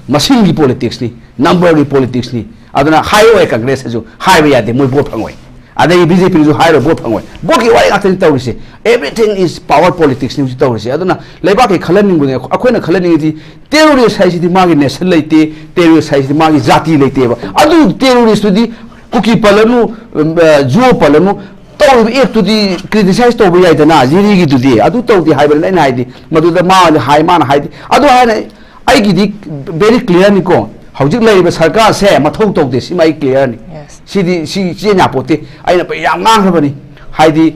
ꯃꯁꯤꯡꯒꯤ ꯄꯣꯂꯤꯇꯤꯛꯁꯅꯤ, ꯅꯝꯕꯔꯒꯤ ꯄꯣꯂꯤꯇꯤꯛꯁꯅꯤ꯫ ꯑꯗꯨꯅ ꯍꯥꯏꯔꯣꯏ, ꯀꯪꯒ꯭ꯔꯦꯁꯇꯁꯨ ꯍꯥꯏꯕ ꯌꯥꯗꯦ, ꯃꯣꯏ ꯚꯣꯠ ꯐꯪꯉꯣꯏ꯫ ꯑꯗꯒꯤ ꯕꯤ ꯖꯦ ꯄꯤꯗꯁꯨ ꯍꯥꯏꯔꯣꯏ, ꯚꯣꯠ ꯐꯪꯉꯣꯏ꯫ ꯚꯣꯠꯀꯤ ꯋꯥꯔꯤ ꯉꯥꯛꯇꯅꯤ ꯇꯧꯔꯤꯁꯦ꯫ Everything is power politicsꯅꯤ ꯍꯧꯖꯤꯛ ꯇꯧꯔꯤꯁꯦ꯫ ꯑꯗꯨꯅ ꯂꯩꯕꯥꯛꯀꯤ ꯈꯜꯍꯟꯅꯤꯡꯕꯅꯦ꯫ ꯑꯩꯈꯣꯏꯅ ꯈꯜꯍꯟꯅꯤꯡꯉꯤꯗꯤ ꯇꯦꯔꯣꯔꯤꯁ ꯍꯥꯏꯁꯤꯗꯤ ꯃꯥꯒꯤ ꯅꯦꯁꯟ ꯂꯩꯇꯦ, ꯇꯦꯔꯣꯔꯤꯁ ꯍꯥꯏꯁꯤꯗꯤ ꯃꯥꯒꯤ ꯖꯥꯇꯤ ꯂꯩꯇꯦꯕ꯫ ꯑꯗꯨ ꯇꯦꯔꯣꯔꯤꯁꯇꯨꯗꯤ ꯀꯨꯀꯤ ꯄꯜꯂꯅꯨ, ꯖꯨꯑꯣ ꯄꯜꯂꯅꯨ, ꯇꯧꯔꯤꯕ ꯑꯦꯛꯇꯨꯗꯤ ꯀ꯭ꯔꯤꯇꯤꯁꯥꯏꯁ ꯇꯧꯕ ꯌꯥꯏꯗꯅ, ꯖꯤꯔꯤꯒꯤꯗꯨꯗꯤ꯫ ꯑꯗꯨ ꯇꯧꯗꯦ ꯍꯥꯏꯕꯅꯤꯅ ꯑꯩꯅ ꯍꯥꯏꯗꯤ, ꯃꯗꯨꯗ ꯃꯥꯅ ꯍꯥꯏ, ꯃꯥꯅ ꯍꯥꯏꯗꯤ꯫ ꯑꯗꯨ ꯍꯥꯏꯅ ꯑꯩꯒꯤꯗꯤ very clearꯅꯤꯀꯣ꯫ ꯍꯧꯖꯤꯛ ꯂꯩꯔꯤꯕ ꯁꯔꯀꯥꯔꯁꯦ ꯃꯊꯧ ꯇꯧꯗꯦ, ꯁꯤꯃ ꯑꯩ clearꯅꯤ꯫ Yes. ꯁꯤꯗꯤ, ꯁꯤ ꯆꯦꯟ ꯌꯥꯄꯣꯠꯇꯦ꯫ ꯑꯩꯅ ꯌꯥꯝ ꯉꯥꯡꯈ꯭ꯔꯕꯅꯤ꯫ ꯍꯥꯏꯗꯤ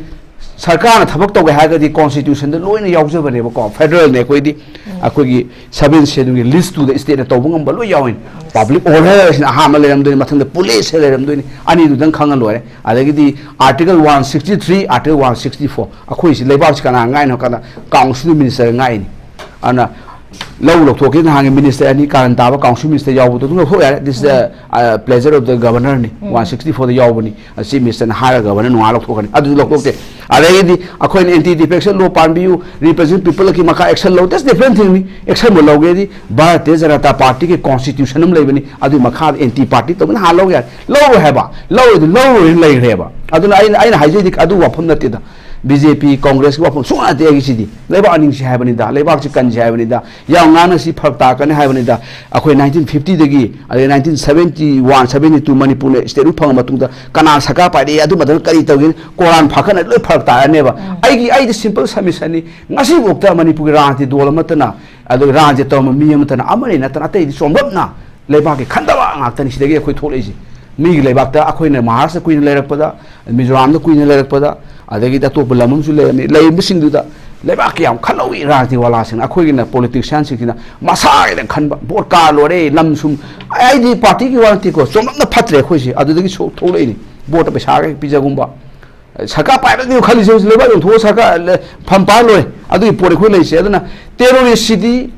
ꯁꯔꯀꯥꯔꯅ ꯊꯕꯛ ꯇꯧꯒꯦ ꯍꯥꯏꯔꯒꯗꯤ constitutionꯗ ꯂꯣꯏꯅ ꯌꯥꯎꯖꯕꯅꯦꯕꯀꯣ꯫ Federalꯅꯦ ꯑꯩꯈꯣꯏꯗꯤ꯫ ꯑꯩꯈꯣꯏꯒꯤ seventh schedule ꯂꯤꯁꯇꯨꯗ stateꯅ ꯇꯧꯕ ꯉꯝꯕ ꯂꯣꯏ ꯌꯥꯎꯏ꯫ Public orderꯁꯤꯅ ꯑꯍꯥꯟꯕ ꯂꯩꯔꯝꯗꯣꯏꯅꯤ, ꯃꯊꯪꯗ ꯄꯨꯂꯤꯁꯁꯦ ꯂꯩꯔꯝꯗꯣꯏꯅꯤ꯫ ꯑꯅꯤꯗꯨꯗꯪ ꯈꯪꯉ ꯂꯣꯏꯔꯦ꯫ ꯑꯗꯒꯤꯗꯤ Article one sixty three, Article one sixty four, ꯑꯩꯈꯣꯏꯁꯤ ꯂꯩꯕꯥꯛꯁꯤ ꯀꯅꯥ ꯉꯥꯛꯏꯅꯣ ꯍꯥꯏ ꯀꯥꯟꯗ Council Ministerꯅ ꯉꯥꯛꯏꯅꯤ꯫ ꯑꯗꯨꯅ ꯂꯧ ꯂꯧꯊꯣꯛꯀꯦ ꯅꯍꯥꯟꯒꯤ ꯃꯤꯅꯤꯁꯇꯔ ꯑꯅꯤ ꯀꯥꯔꯟ ꯇꯥꯕ ꯀꯥꯎꯟꯁꯤꯜ ꯃꯤꯅꯤꯁꯇꯔ ꯌꯥꯎꯕꯗꯣ ꯑꯗꯨꯝ ꯂꯧꯊꯣꯛ ꯌꯥꯔꯦ꯫ This is the pleasure of the governor ꯅꯤ꯫ One sixty four ꯗ ꯌꯥꯎꯕꯅꯤ꯫ ꯆꯤꯐ ꯃꯤꯅꯤꯁꯇꯔꯅ ꯍꯥꯏꯔꯒ ꯒꯚꯔꯅꯔ ꯅꯨꯡꯉꯥꯏ ꯂꯧꯊꯣꯛꯀꯅꯤ꯫ ꯑꯗꯨꯁꯨ ꯂꯧꯊꯣꯛꯇꯦ꯫ ꯑꯗꯒꯤꯗꯤ ꯑꯩꯈꯣꯏꯅ ꯑꯦꯟꯇꯤ ꯗꯤꯐꯦꯛꯁꯟ ꯂꯣ ꯄꯥꯟꯕꯤꯌꯨ, ꯔꯤꯄ꯭ꯔꯖꯦꯟ ꯄꯤꯄꯜꯒꯤ ꯃꯈꯥ ꯑꯦꯛꯁꯟ ꯂꯧ꯫ That's different thing ꯅꯤ꯫ ꯑꯦꯛꯁꯟꯕꯨ ꯂꯧꯒꯦꯗꯤ ꯚꯥꯔꯇꯤꯌ ꯖꯅꯇꯥ ꯄꯥꯔꯇꯤꯒꯤ ꯀꯣꯟꯁꯇꯤꯇ꯭ꯌꯨꯁꯟ ꯑꯃ ꯂꯩꯕꯅꯤ꯫ ꯑꯗꯨꯒꯤ ꯃꯈꯥꯗ ꯑꯦꯟꯇꯤ ꯄꯥꯔꯇꯤ ꯇꯧꯗꯅ ꯍꯥꯟꯅ ꯂꯧ ꯌꯥꯔꯦ꯫ ꯂꯧꯔꯣꯏ ꯍꯥꯏꯕ꯫ ꯂꯧꯔꯣꯏꯗꯤ ꯂꯧꯔꯣꯏꯅ ꯂꯩꯈ꯭ꯔꯦꯕ꯫ ꯑꯗꯨꯅ ꯑꯩꯅ, ꯑꯩꯅ ꯍꯥꯏꯖꯩꯗꯤ ꯑꯗꯨ ꯋꯥꯐꯝ ꯅꯠꯇꯦꯗ꯫ ꯕꯤ ꯖꯦ ꯄꯤ, ꯀꯣꯡꯒ꯭ꯔꯦꯁꯀꯤ ꯋꯥꯐꯝ ꯁꯨꯡꯅꯠꯇꯦ ꯑꯩꯒꯤꯁꯤꯗꯤ꯫ ꯂꯩꯕꯥꯛ ꯑꯅꯤꯡꯁꯤ ꯍꯥꯏꯕꯅꯤꯗ, ꯂꯩꯕꯥꯛꯁꯤ ꯀꯟꯁꯤ ꯍꯥꯏꯕꯅꯤꯗ꯫ ꯌꯥꯝ ꯉꯥꯡꯅ ꯁꯤ ꯐꯔꯛ ꯇꯥꯔꯛꯀꯅꯤ ꯍꯥꯏꯕꯅꯤꯗ꯫ ꯑꯩꯈꯣꯏ ꯅꯥꯏꯟꯇꯤꯟ ꯐꯤꯐꯇꯤꯗꯒꯤ, ꯑꯗꯩ nineteen seventy one, seventy two ꯃꯅꯤꯄꯨꯔꯅ ꯁ꯭ꯇꯦꯠꯍꯨꯠ ꯐꯪꯉ ꯃꯇꯨꯡꯗ ꯀꯅꯥꯅ ꯁꯔꯀꯥꯔ ꯄꯥꯏꯔꯛꯏ, ꯑꯗꯨ ꯃꯇꯝꯗ ꯀꯔꯤ ꯇꯧꯒꯦ, ꯀꯣꯔꯥꯟ ꯐꯥꯈꯠꯅ ꯂꯣꯏ ꯐꯔꯛ ꯇꯥꯔꯅꯦꯕ꯫ ꯎꯝ꯫ ꯑꯩꯒꯤ, ꯑꯩꯗꯤ ꯁꯤꯝꯄꯜ ꯁꯕꯃꯤꯁꯟꯅꯤ꯫ ꯉꯁꯤꯐꯥꯎꯗ ꯃꯅꯤꯄꯨꯔꯒꯤ ꯔꯥꯖꯅꯤꯇꯤ ꯗꯣꯜ ꯑꯃꯠꯇꯅ, ꯑꯗꯨꯒ ꯔꯥꯖꯅꯤꯇꯤ ꯇꯧꯔꯝꯕ ꯃꯤ ꯑꯃꯠꯇꯅ, ꯑꯃꯅꯤ ꯅꯠꯇꯅ ꯑꯇꯩꯗꯤ ꯆꯣꯝꯂꯞꯅ ꯂꯩꯕꯥꯛꯀꯤ ꯈꯟꯗꯕ ꯉꯥꯛꯇꯅꯤ ꯁꯤꯗꯒꯤ ꯑꯩꯈꯣꯏ ꯊꯣꯛꯂꯛꯏꯁꯦ꯫ ꯃꯤꯒꯤ ꯂꯩꯕꯥꯛꯇ ꯑꯩꯈꯣꯏꯅ ꯃꯍꯥꯔꯥꯁꯇ꯭ꯔ ꯀꯨꯏꯅ ꯂꯩꯔꯛꯄꯗ, ꯃꯤꯖꯣꯔꯥꯝꯗ ꯀꯨꯏꯅ ꯂꯩꯔꯛꯄꯗ, ꯑꯗꯒꯤꯗꯤ ꯑꯇꯣꯞꯄ ꯂꯝ ꯑꯃꯁꯨ ꯂꯩꯔꯝꯃꯤ꯫ ꯂꯩꯔꯤꯕꯁꯤꯡꯗꯨꯗ ꯂꯩꯕꯥꯛꯀꯤ ꯌꯥꯝ ꯈꯜꯍꯧꯏ ꯔꯥꯖꯅꯤꯇꯤ ꯋꯥꯂꯥꯁꯤꯡꯅ꯫ ꯑꯩꯈꯣꯏꯒꯤꯅ ꯄꯣꯂꯤꯇꯤꯁꯤꯌꯥꯟꯁꯤꯡꯁꯤꯅ ꯃꯁꯥꯒꯤꯗ ꯈꯟꯕ, ꯚꯣꯠ ꯀꯥ ꯂꯣꯏꯔꯦ, ꯂꯝ ꯁꯨꯝ, ꯑꯩꯗꯤ ꯄꯥꯔꯇꯤꯒꯤ ꯋꯥ ꯅꯠꯇꯦꯀꯣ, ꯆꯣꯝꯂꯞꯅ ꯐꯠꯇ꯭ꯔꯦ ꯑꯩꯈꯣꯏꯁꯦ꯫ ꯑꯗꯨꯗꯒꯤ ꯁꯣ-, ꯊꯣꯛꯂꯛꯏꯅꯤ꯫ ꯚꯣꯠꯇ ꯄꯩꯁꯥꯒ ꯍꯦꯛ ꯄꯤꯖꯒꯨꯝꯕ꯫ ꯁꯔꯀꯥꯔ ꯄꯥꯏꯕꯗꯤ ꯈꯜꯂꯤꯁꯦ ꯍꯧꯖꯤꯛ ꯂꯩꯕꯥꯛ ꯌꯣꯟꯊꯣꯛꯑ ꯁꯔꯀꯥꯔ ꯂ-, ꯐꯝ ꯄꯥꯏꯔ ꯂꯣꯏꯔꯦ꯫ ꯑꯗꯨꯒꯤ ꯄꯣꯠ ꯑꯩꯈꯣꯏ ꯂꯩꯔꯤꯁꯦ꯫ ꯑꯗꯨꯅ ꯇꯦꯔꯣꯔꯤꯁꯁꯤꯗꯤ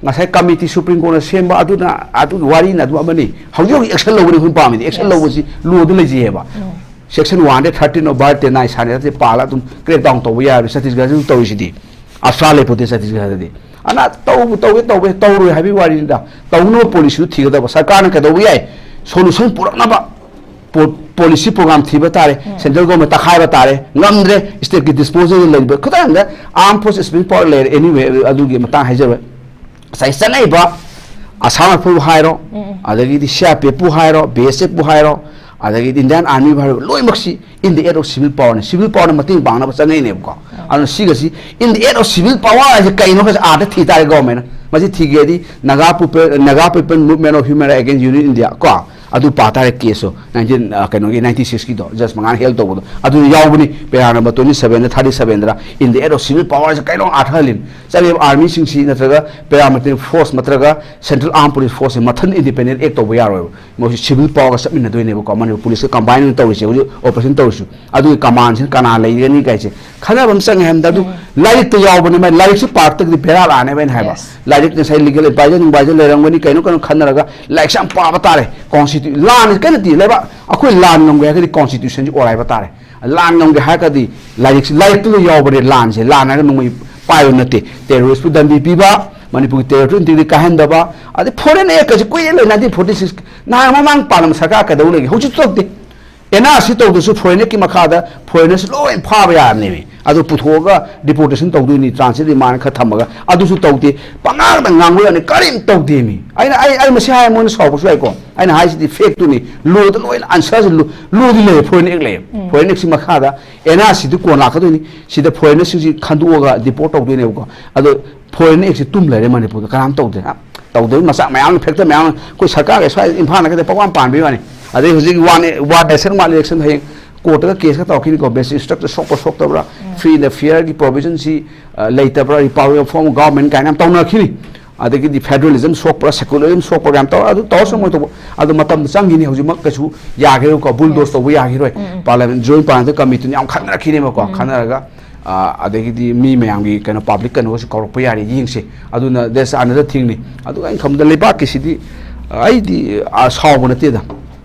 ꯉꯁꯥꯏ ꯀꯃꯤꯇꯤ ꯁꯨꯄ꯭ꯔꯤꯝ ꯀꯣꯔꯠꯅ ꯁꯦꯝꯕ ꯑꯗꯨꯅ, ꯑꯗꯨꯒꯤ ꯋꯥꯔꯤꯅ ꯑꯗꯨꯝ ꯑꯃꯅꯤ꯫ ꯍꯧꯖꯤꯛ ꯍꯧꯖꯤꯛ ꯑꯦꯛꯁꯟ ꯂꯧꯕꯅꯤ ꯑꯩꯈꯣꯏꯅ ꯄꯥꯝꯃꯤꯗꯤ꯫ Action Yes. ꯂꯧꯕꯁꯤ ꯂꯣꯗ ꯂꯩꯖꯩꯑꯕ꯫ ꯎꯝ꯫ Section one hundred thirteen of Bharat ten ꯅꯥꯏ ꯁꯥꯟꯅ ꯄꯥꯜꯂ ꯑꯗꯨꯝ crack down ꯇꯧꯕ ꯌꯥꯔꯣꯏ꯫ ꯆꯇꯤꯁꯒꯔꯗꯁꯨ ꯇꯧꯔꯤꯁꯤꯗꯤ꯫ ꯑꯁ꯭ꯔꯥ ꯂꯩꯄꯣꯠꯇꯦ ꯆꯇꯤꯁꯒꯔꯗꯗꯤ꯫ ꯑꯅ ꯇꯧꯕ ꯇꯧꯒꯦ ꯇꯧꯕ ꯇꯧꯔꯣꯏ ꯍꯥꯏꯕꯒꯤ ꯋꯥꯔꯤꯅꯤꯗ꯫ ꯇꯧꯅꯕ ꯄꯣꯂꯤꯁꯤꯗꯨ ꯊꯤꯒꯗꯕ꯫ ꯁꯔꯀꯥꯔꯅ ꯀꯩꯗꯧꯕ ꯌꯥꯏ? ꯁꯣꯂꯨꯁꯟ ꯄꯨꯔꯛꯅꯕ ꯄꯣ-, ꯄꯣꯂꯤꯁꯤ ꯄ꯭ꯔꯣꯒ꯭ꯔꯥꯝ ꯊꯤꯕ ꯇꯥꯔꯦ꯫ ꯎꯝ꯫ ꯁꯦꯟꯇ꯭ꯔꯦꯜ ꯒꯣꯔꯃꯦꯟ ꯇꯛꯈꯥꯏꯕ ꯇꯥꯔꯦ꯫ ꯉꯝꯗ꯭ꯔꯦ, ꯁ꯭ꯇꯦꯠꯀꯤ ꯗꯤꯁꯄꯣꯖꯦꯜꯗ ꯂꯩꯕ ꯈꯤꯇꯪꯗ ꯑꯥꯔꯝ ꯐꯣꯔꯁ ꯁ꯭ꯄꯦꯁꯤꯐꯤꯛ ꯄꯥꯋꯔ ꯂꯩꯔꯦ꯫ Anyway, ꯑꯗꯨꯒꯤ ꯃꯇꯥꯡ ꯍꯥꯏꯖꯔꯣꯏ꯫ ꯉꯁꯥꯏ ꯆꯪꯉꯛꯏꯕ ꯑꯁꯥꯝ ꯔꯥꯏꯐꯜꯕꯨ ꯍꯥꯏꯔꯣ, ꯎꯝ, ꯎꯝ꯫ ꯑꯗꯒꯤꯗꯤ ꯁꯤ ꯑꯥꯔ ꯄꯤ ꯑꯦꯐꯄꯨ ꯍꯥꯏꯔꯣ, ꯕꯤ ꯑꯦꯁ ꯑꯦꯐꯄꯨ ꯍꯥꯏꯔꯣ, ꯑꯗꯒꯤꯗꯤ ꯏꯟꯗꯤꯌꯥꯟ ꯑꯥꯔꯃꯤꯕꯨ ꯍꯥꯏꯔꯣ, ꯂꯣꯏꯅꯃꯛꯁꯤ in the aid of civil power ꯅꯤ꯫ Civil power ꯅ ꯃꯇꯦꯡ ꯄꯥꯡꯅꯕ ꯆꯪꯉꯛꯏꯅꯦꯕꯀꯣ꯫ ꯎꯝ꯫ ꯑꯗꯨꯅ ꯁꯤꯒꯁꯤ in the aid of civil power ꯍꯥꯏꯁꯦ ꯀꯩꯅꯣ ꯍꯥꯏꯁꯦ ꯑꯥꯗ ꯊꯤ ꯇꯥꯔꯦ ꯒꯣꯔꯃꯦꯟꯅ꯫ ꯃꯁꯤ ꯊꯤꯒꯦꯗꯤ Naga People, Naga People Movement of Human Rights Against Union India ꯀꯣ, ꯑꯗꯨ ꯄꯥ ꯇꯥꯔꯦ ꯀꯦꯁꯇꯣ, ꯅꯥꯏꯟꯇꯤꯟ ꯀꯩꯅꯣꯒꯤ ꯅꯥꯏꯟꯇꯤ ꯁꯤꯛꯁꯀꯤꯗꯣ, ꯖꯁ ꯃꯉꯥꯅ ꯍꯦꯜ ꯇꯧꯕꯗꯣ ꯑꯗꯨ ꯌꯥꯎꯕꯅꯤ꯫ ꯄꯦꯔꯥ ꯅꯝꯕꯔ ꯇ꯭ꯋꯦꯟꯇꯤ ꯁꯕꯦꯟꯗ, thirty ꯁꯕꯦꯟꯗꯔ, "In the act of civil power" ꯍꯥꯏꯁꯦ ꯀꯩꯅꯣ ꯑꯥꯔꯊ ꯍꯜꯂꯤꯅꯤ꯫ ꯆꯠꯂꯤꯕ ꯑꯥꯔꯃꯤꯁꯤꯡꯁꯤ ꯅꯠꯇ꯭ꯔꯒ ꯄꯦꯔꯥꯃꯤꯂꯤꯇꯔꯤ ꯐꯣꯔꯁ ꯅꯠꯇ꯭ꯔꯒ ꯁꯦꯟꯇ꯭ꯔꯦꯜ ꯑꯥꯔꯝ ꯄꯨꯂꯤꯁ ꯐꯣꯔꯁꯁꯦ ꯃꯊꯟ ꯏꯟꯗꯤꯄꯦꯟꯗꯦꯟ ꯑꯦꯛ ꯇꯧꯕ ꯌꯥꯔꯣꯏꯕ꯫ ꯃꯣꯏꯁꯤ ꯁꯤꯚꯤꯜ ꯄꯥꯋꯔꯒ ꯆꯠꯃꯤꯟꯅꯗꯣꯏꯅꯦꯕꯀꯣ꯫ ꯃꯅꯤꯄꯨꯔ ꯄꯨꯂꯤꯁꯀ ꯀꯝꯕꯥꯏꯟ ꯑꯣꯏꯅ ꯇꯧꯔꯤꯁꯦ ꯍꯧꯖꯤꯛ ꯑꯣꯄꯔꯦꯁꯟ ꯇꯧꯔꯤꯁꯨ꯫ ꯑꯗꯨꯒꯤ ꯀꯃꯥꯟꯁꯤꯅ ꯀꯅꯥ ꯂꯩꯒꯅꯤ ꯀꯥꯏꯁꯦ ꯈꯟꯅꯕ ꯑꯃ ꯆꯪꯉꯦ ꯍꯥꯏꯕꯗ, ꯑꯗꯨ ꯂꯥꯏꯔꯤꯛꯇ ꯌꯥꯎꯕꯅꯦ꯫ ꯃꯥꯏ ꯂꯥꯏꯔꯤꯛꯁꯤ ꯄꯥꯔꯛꯇ꯭ꯔꯒꯗꯤ ꯕꯦꯔꯥ ꯂꯥꯛꯑꯅꯦꯕ꯫ ꯑꯩꯅ ꯍꯥꯏꯕ, Yes. ꯂꯥꯏꯔꯤꯛ ꯉꯁꯥꯏ ꯂꯤꯒꯦꯜ ꯑꯦꯗꯚꯥꯏꯖꯔ ꯅꯨꯡꯚꯥꯏꯖꯔ ꯂꯩꯔꯝꯒꯅꯤ, ꯀꯩꯅꯣ ꯀꯩꯅꯣ ꯈꯟꯅꯔꯒ ꯂꯥꯏꯔꯤꯛꯁꯦ ꯌꯥꯝ ꯄꯥꯕ ꯇꯥꯔꯦ꯫ ꯀꯣꯟꯁꯇꯤꯇ꯭ꯌꯨ ꯂꯥꯟꯁꯤ ꯀꯩꯅꯣ ꯅꯠꯇꯦ, ꯂꯩꯕꯥꯛ ꯑꯩꯈꯣꯏ ꯂꯥꯟ ꯉꯝꯒꯦ ꯍꯥꯏꯔꯒꯗꯤ ꯀꯣꯟꯁꯇꯤꯇ꯭ꯌꯨꯁꯟꯁꯤ ꯑꯣꯔꯥꯏꯕ ꯇꯥꯔꯦ꯫ ꯂꯥꯟ ꯉꯝꯒꯦ ꯍꯥꯏꯔꯒꯗꯤ ꯂꯥꯏꯔꯤꯛꯁꯤ, ꯂꯥꯏꯔꯤꯛꯇꯨꯗ ꯌꯥꯎꯕꯅꯦ ꯂꯥꯟꯁꯦ꯫ ꯂꯥꯟ ꯍꯥꯏꯔꯒ ꯅꯣꯡꯃꯩ ꯄꯥꯏꯕ ꯅꯠꯇꯦ꯫ ꯇꯦꯔꯣꯔꯤꯁꯄꯨ ꯗꯟꯗꯤ ꯄꯤꯕ, ꯃꯅꯤꯄꯨꯔꯒꯤ ꯇꯦꯔꯤꯇꯣꯔꯤ ꯏꯟꯇꯤꯒ꯭ꯔꯤꯇꯤ ꯀꯥꯏꯍꯟꯗꯕ, ꯑꯗꯩ ꯐꯣꯔꯦꯟ ꯑꯦꯛꯀꯁꯤ ꯀꯨꯏꯔꯦ ꯂꯩ, ꯅꯥꯏꯟꯇꯤꯟ ꯐꯣꯔꯇꯤ ꯁꯤꯛꯁ꯫ ꯅꯍꯥꯟ ꯃꯃꯥꯡ ꯄꯥꯂꯝ ꯁꯔꯀꯥꯔ ꯀꯩꯗꯧ ꯂꯩꯒꯦ? ꯍꯧꯖꯤꯛ ꯇꯧꯗꯦ꯫ ꯑꯦꯟ ꯑꯥꯔ ꯁꯤ ꯇꯧꯗ꯭ꯔꯁꯨ ꯐꯣꯔꯦꯟ ꯑꯦꯛꯀꯤ ꯃꯈꯥꯗ ꯐꯣꯔꯦꯟꯅꯔꯁꯤ ꯂꯣꯏ ꯐꯥꯕ ꯌꯥꯔꯕꯅꯦꯃꯤ꯫ ꯑꯗꯨ ꯄꯨꯊꯣꯛꯑꯒ ꯗꯤꯄꯣꯔꯇꯦꯁꯟ ꯇꯧꯗꯣꯏꯅꯤ, ꯇ꯭ꯔꯥꯟꯁꯤꯠ ꯔꯤꯃꯥꯟ ꯈꯔ ꯊꯝꯃꯒ꯫ ꯑꯗꯨꯁꯨ ꯇꯧꯗꯦ꯫ ꯄꯉꯥꯡꯗ ꯉꯥꯡꯕ ꯌꯥꯅꯤ, ꯀꯔꯤꯝ ꯇꯧꯗꯦꯃꯤ꯫ ꯑꯩꯅ, ꯑꯩ, ꯑꯩ ꯃꯁꯤ ꯍꯥꯏ ꯃꯣꯏꯅ ꯁꯥꯎꯕꯁꯨ ꯌꯥꯏꯀꯣ꯫ ꯑꯩꯅ ꯍꯥꯏꯁꯤꯗꯤ ꯐꯦꯛꯇꯨꯅꯤ꯫ ꯂꯣꯗ ꯂꯣꯏꯅ ꯑꯟꯁꯔꯁꯤ ꯂꯣ, ꯂꯣꯗꯤ ꯂꯩꯌꯦ, ꯐꯣꯔꯦꯟ ꯑꯦꯛ ꯂꯩꯌꯦ꯫ ꯐꯣꯔꯦꯟ ꯑꯦꯛꯁꯤ ꯃꯈꯥꯗ ꯑꯦꯟ ꯑꯥꯔ ꯁꯤꯗꯨ ꯀꯣꯟ ꯂꯥꯛꯀꯗꯣꯏꯅꯤ꯫ ꯁꯤꯗ ꯐꯣꯔꯦꯟꯅꯔꯁꯤꯡꯁꯤ ꯈꯟꯗꯣꯛꯑꯒ ꯗꯤꯄꯣꯔꯠ ꯇꯧꯗꯣꯏꯅꯦꯕꯀꯣ꯫ ꯑꯗꯣ ꯐꯣꯔꯦꯟ ꯑꯦꯛꯁꯤ ꯇꯨꯝ ꯂꯩꯔꯦ ꯃꯅꯤꯄꯨꯔꯗ, ꯀꯅꯥꯝ ꯇꯧꯗꯦ꯫ ꯑ, ꯇꯧꯗꯕ ꯃꯆꯥꯛ ꯃꯌꯥꯝ ꯑꯃ, ꯐꯦꯛꯇꯔ ꯃꯌꯥꯝ ꯑꯃ ꯑꯩꯈꯣꯏ ꯁꯔꯀꯥꯔꯒꯤ ꯁ꯭ꯋꯥꯏꯗ ꯏꯝꯐꯥꯜꯗ ꯈꯛꯇ ꯄꯪꯄꯥꯟ ꯄꯥꯟꯕꯒꯤ ꯋꯥꯅꯤ꯫ ꯑꯗꯩ ꯍꯧꯖꯤꯛ one, one nation one election ꯍꯌꯦꯡ ꯀꯣꯔꯠꯇꯒ ꯀꯦꯁꯀ ꯇꯧꯔꯛꯈꯤꯅꯤꯀꯣ, ꯕꯦꯁ ꯏꯟꯁꯇ꯭ꯔꯛꯇꯔ ꯁꯣꯛꯄ꯭ꯔꯥ ꯁꯣꯛꯇꯕ꯭ꯔꯥ, ꯐ꯭ꯔꯤ ꯑꯦꯟ ꯐꯤꯌꯔꯒꯤ ꯄ꯭ꯔꯣꯕꯤꯖꯟꯁꯤ, ꯑ, ꯂꯩꯇꯕ꯭ꯔꯥ, ꯔꯤꯄꯕ꯭ꯂꯤꯛ ꯑꯣꯐ ꯐꯣꯔꯝ ꯒꯚꯔꯟꯃꯦꯟ ꯀꯥꯏꯅ ꯌꯥꯝ ꯇꯧꯅꯔꯛꯈꯤꯅꯤ꯫ ꯑꯗꯒꯤꯗꯤ ꯐꯦꯗꯔꯦꯂꯤꯖꯝ ꯁꯣꯛꯄ꯭ꯔꯥ, ꯁꯦꯀꯨꯂꯔꯤꯖꯝ ꯁꯣꯛꯄ꯭ꯔꯥ ꯌꯥꯝ ꯇꯧꯔ, ꯑꯗꯨ ꯇꯧꯔꯁꯨ ꯃꯣꯏ ꯇꯧꯕ, ꯑꯗꯨ ꯃꯇꯝꯗ ꯆꯪꯈꯤꯅꯤ꯫ ꯍꯧꯖꯤꯛꯃꯛ ꯀꯩꯁꯨ ꯌꯥꯈꯤꯔꯣꯏꯀꯣ, ꯕꯨꯜꯗꯣꯁ ꯇꯧꯕ ꯌꯥꯈꯤꯔꯣꯏ꯫ ꯄꯥꯔꯂꯤꯌꯥꯃꯦꯟ, ꯖꯣꯏꯟ ꯄꯥꯔꯂꯤꯌꯥꯃꯦꯟ ꯀꯃꯤꯇꯤꯅ ꯌꯥꯝ ꯈꯟꯅꯔꯛꯈꯤꯅꯦꯕꯀꯣ꯫ ꯈꯟꯅꯔꯒ, ꯑ, ꯑꯗꯒꯤꯗꯤ ꯃꯤ ꯃꯌꯥꯝꯒꯤ ꯀꯩꯅꯣ, ꯄꯕ꯭ꯂꯤꯛ ꯀꯩꯅꯣꯒꯁꯨ ꯀꯧꯔꯛꯄ ꯌꯥꯔꯦ, ꯌꯦꯡꯁꯦ꯫ ꯑꯗꯨꯅ that's another thingꯅꯤ꯫ ꯑꯗꯨꯒ ꯑꯩꯅ ꯈꯟꯕꯗ ꯂꯩꯕꯥꯛꯀꯤꯁꯤꯗꯤ, ꯑ, ꯑꯩꯗꯤ, ꯑ, ꯁꯥꯎꯕ ꯅꯠꯇꯦꯗ꯫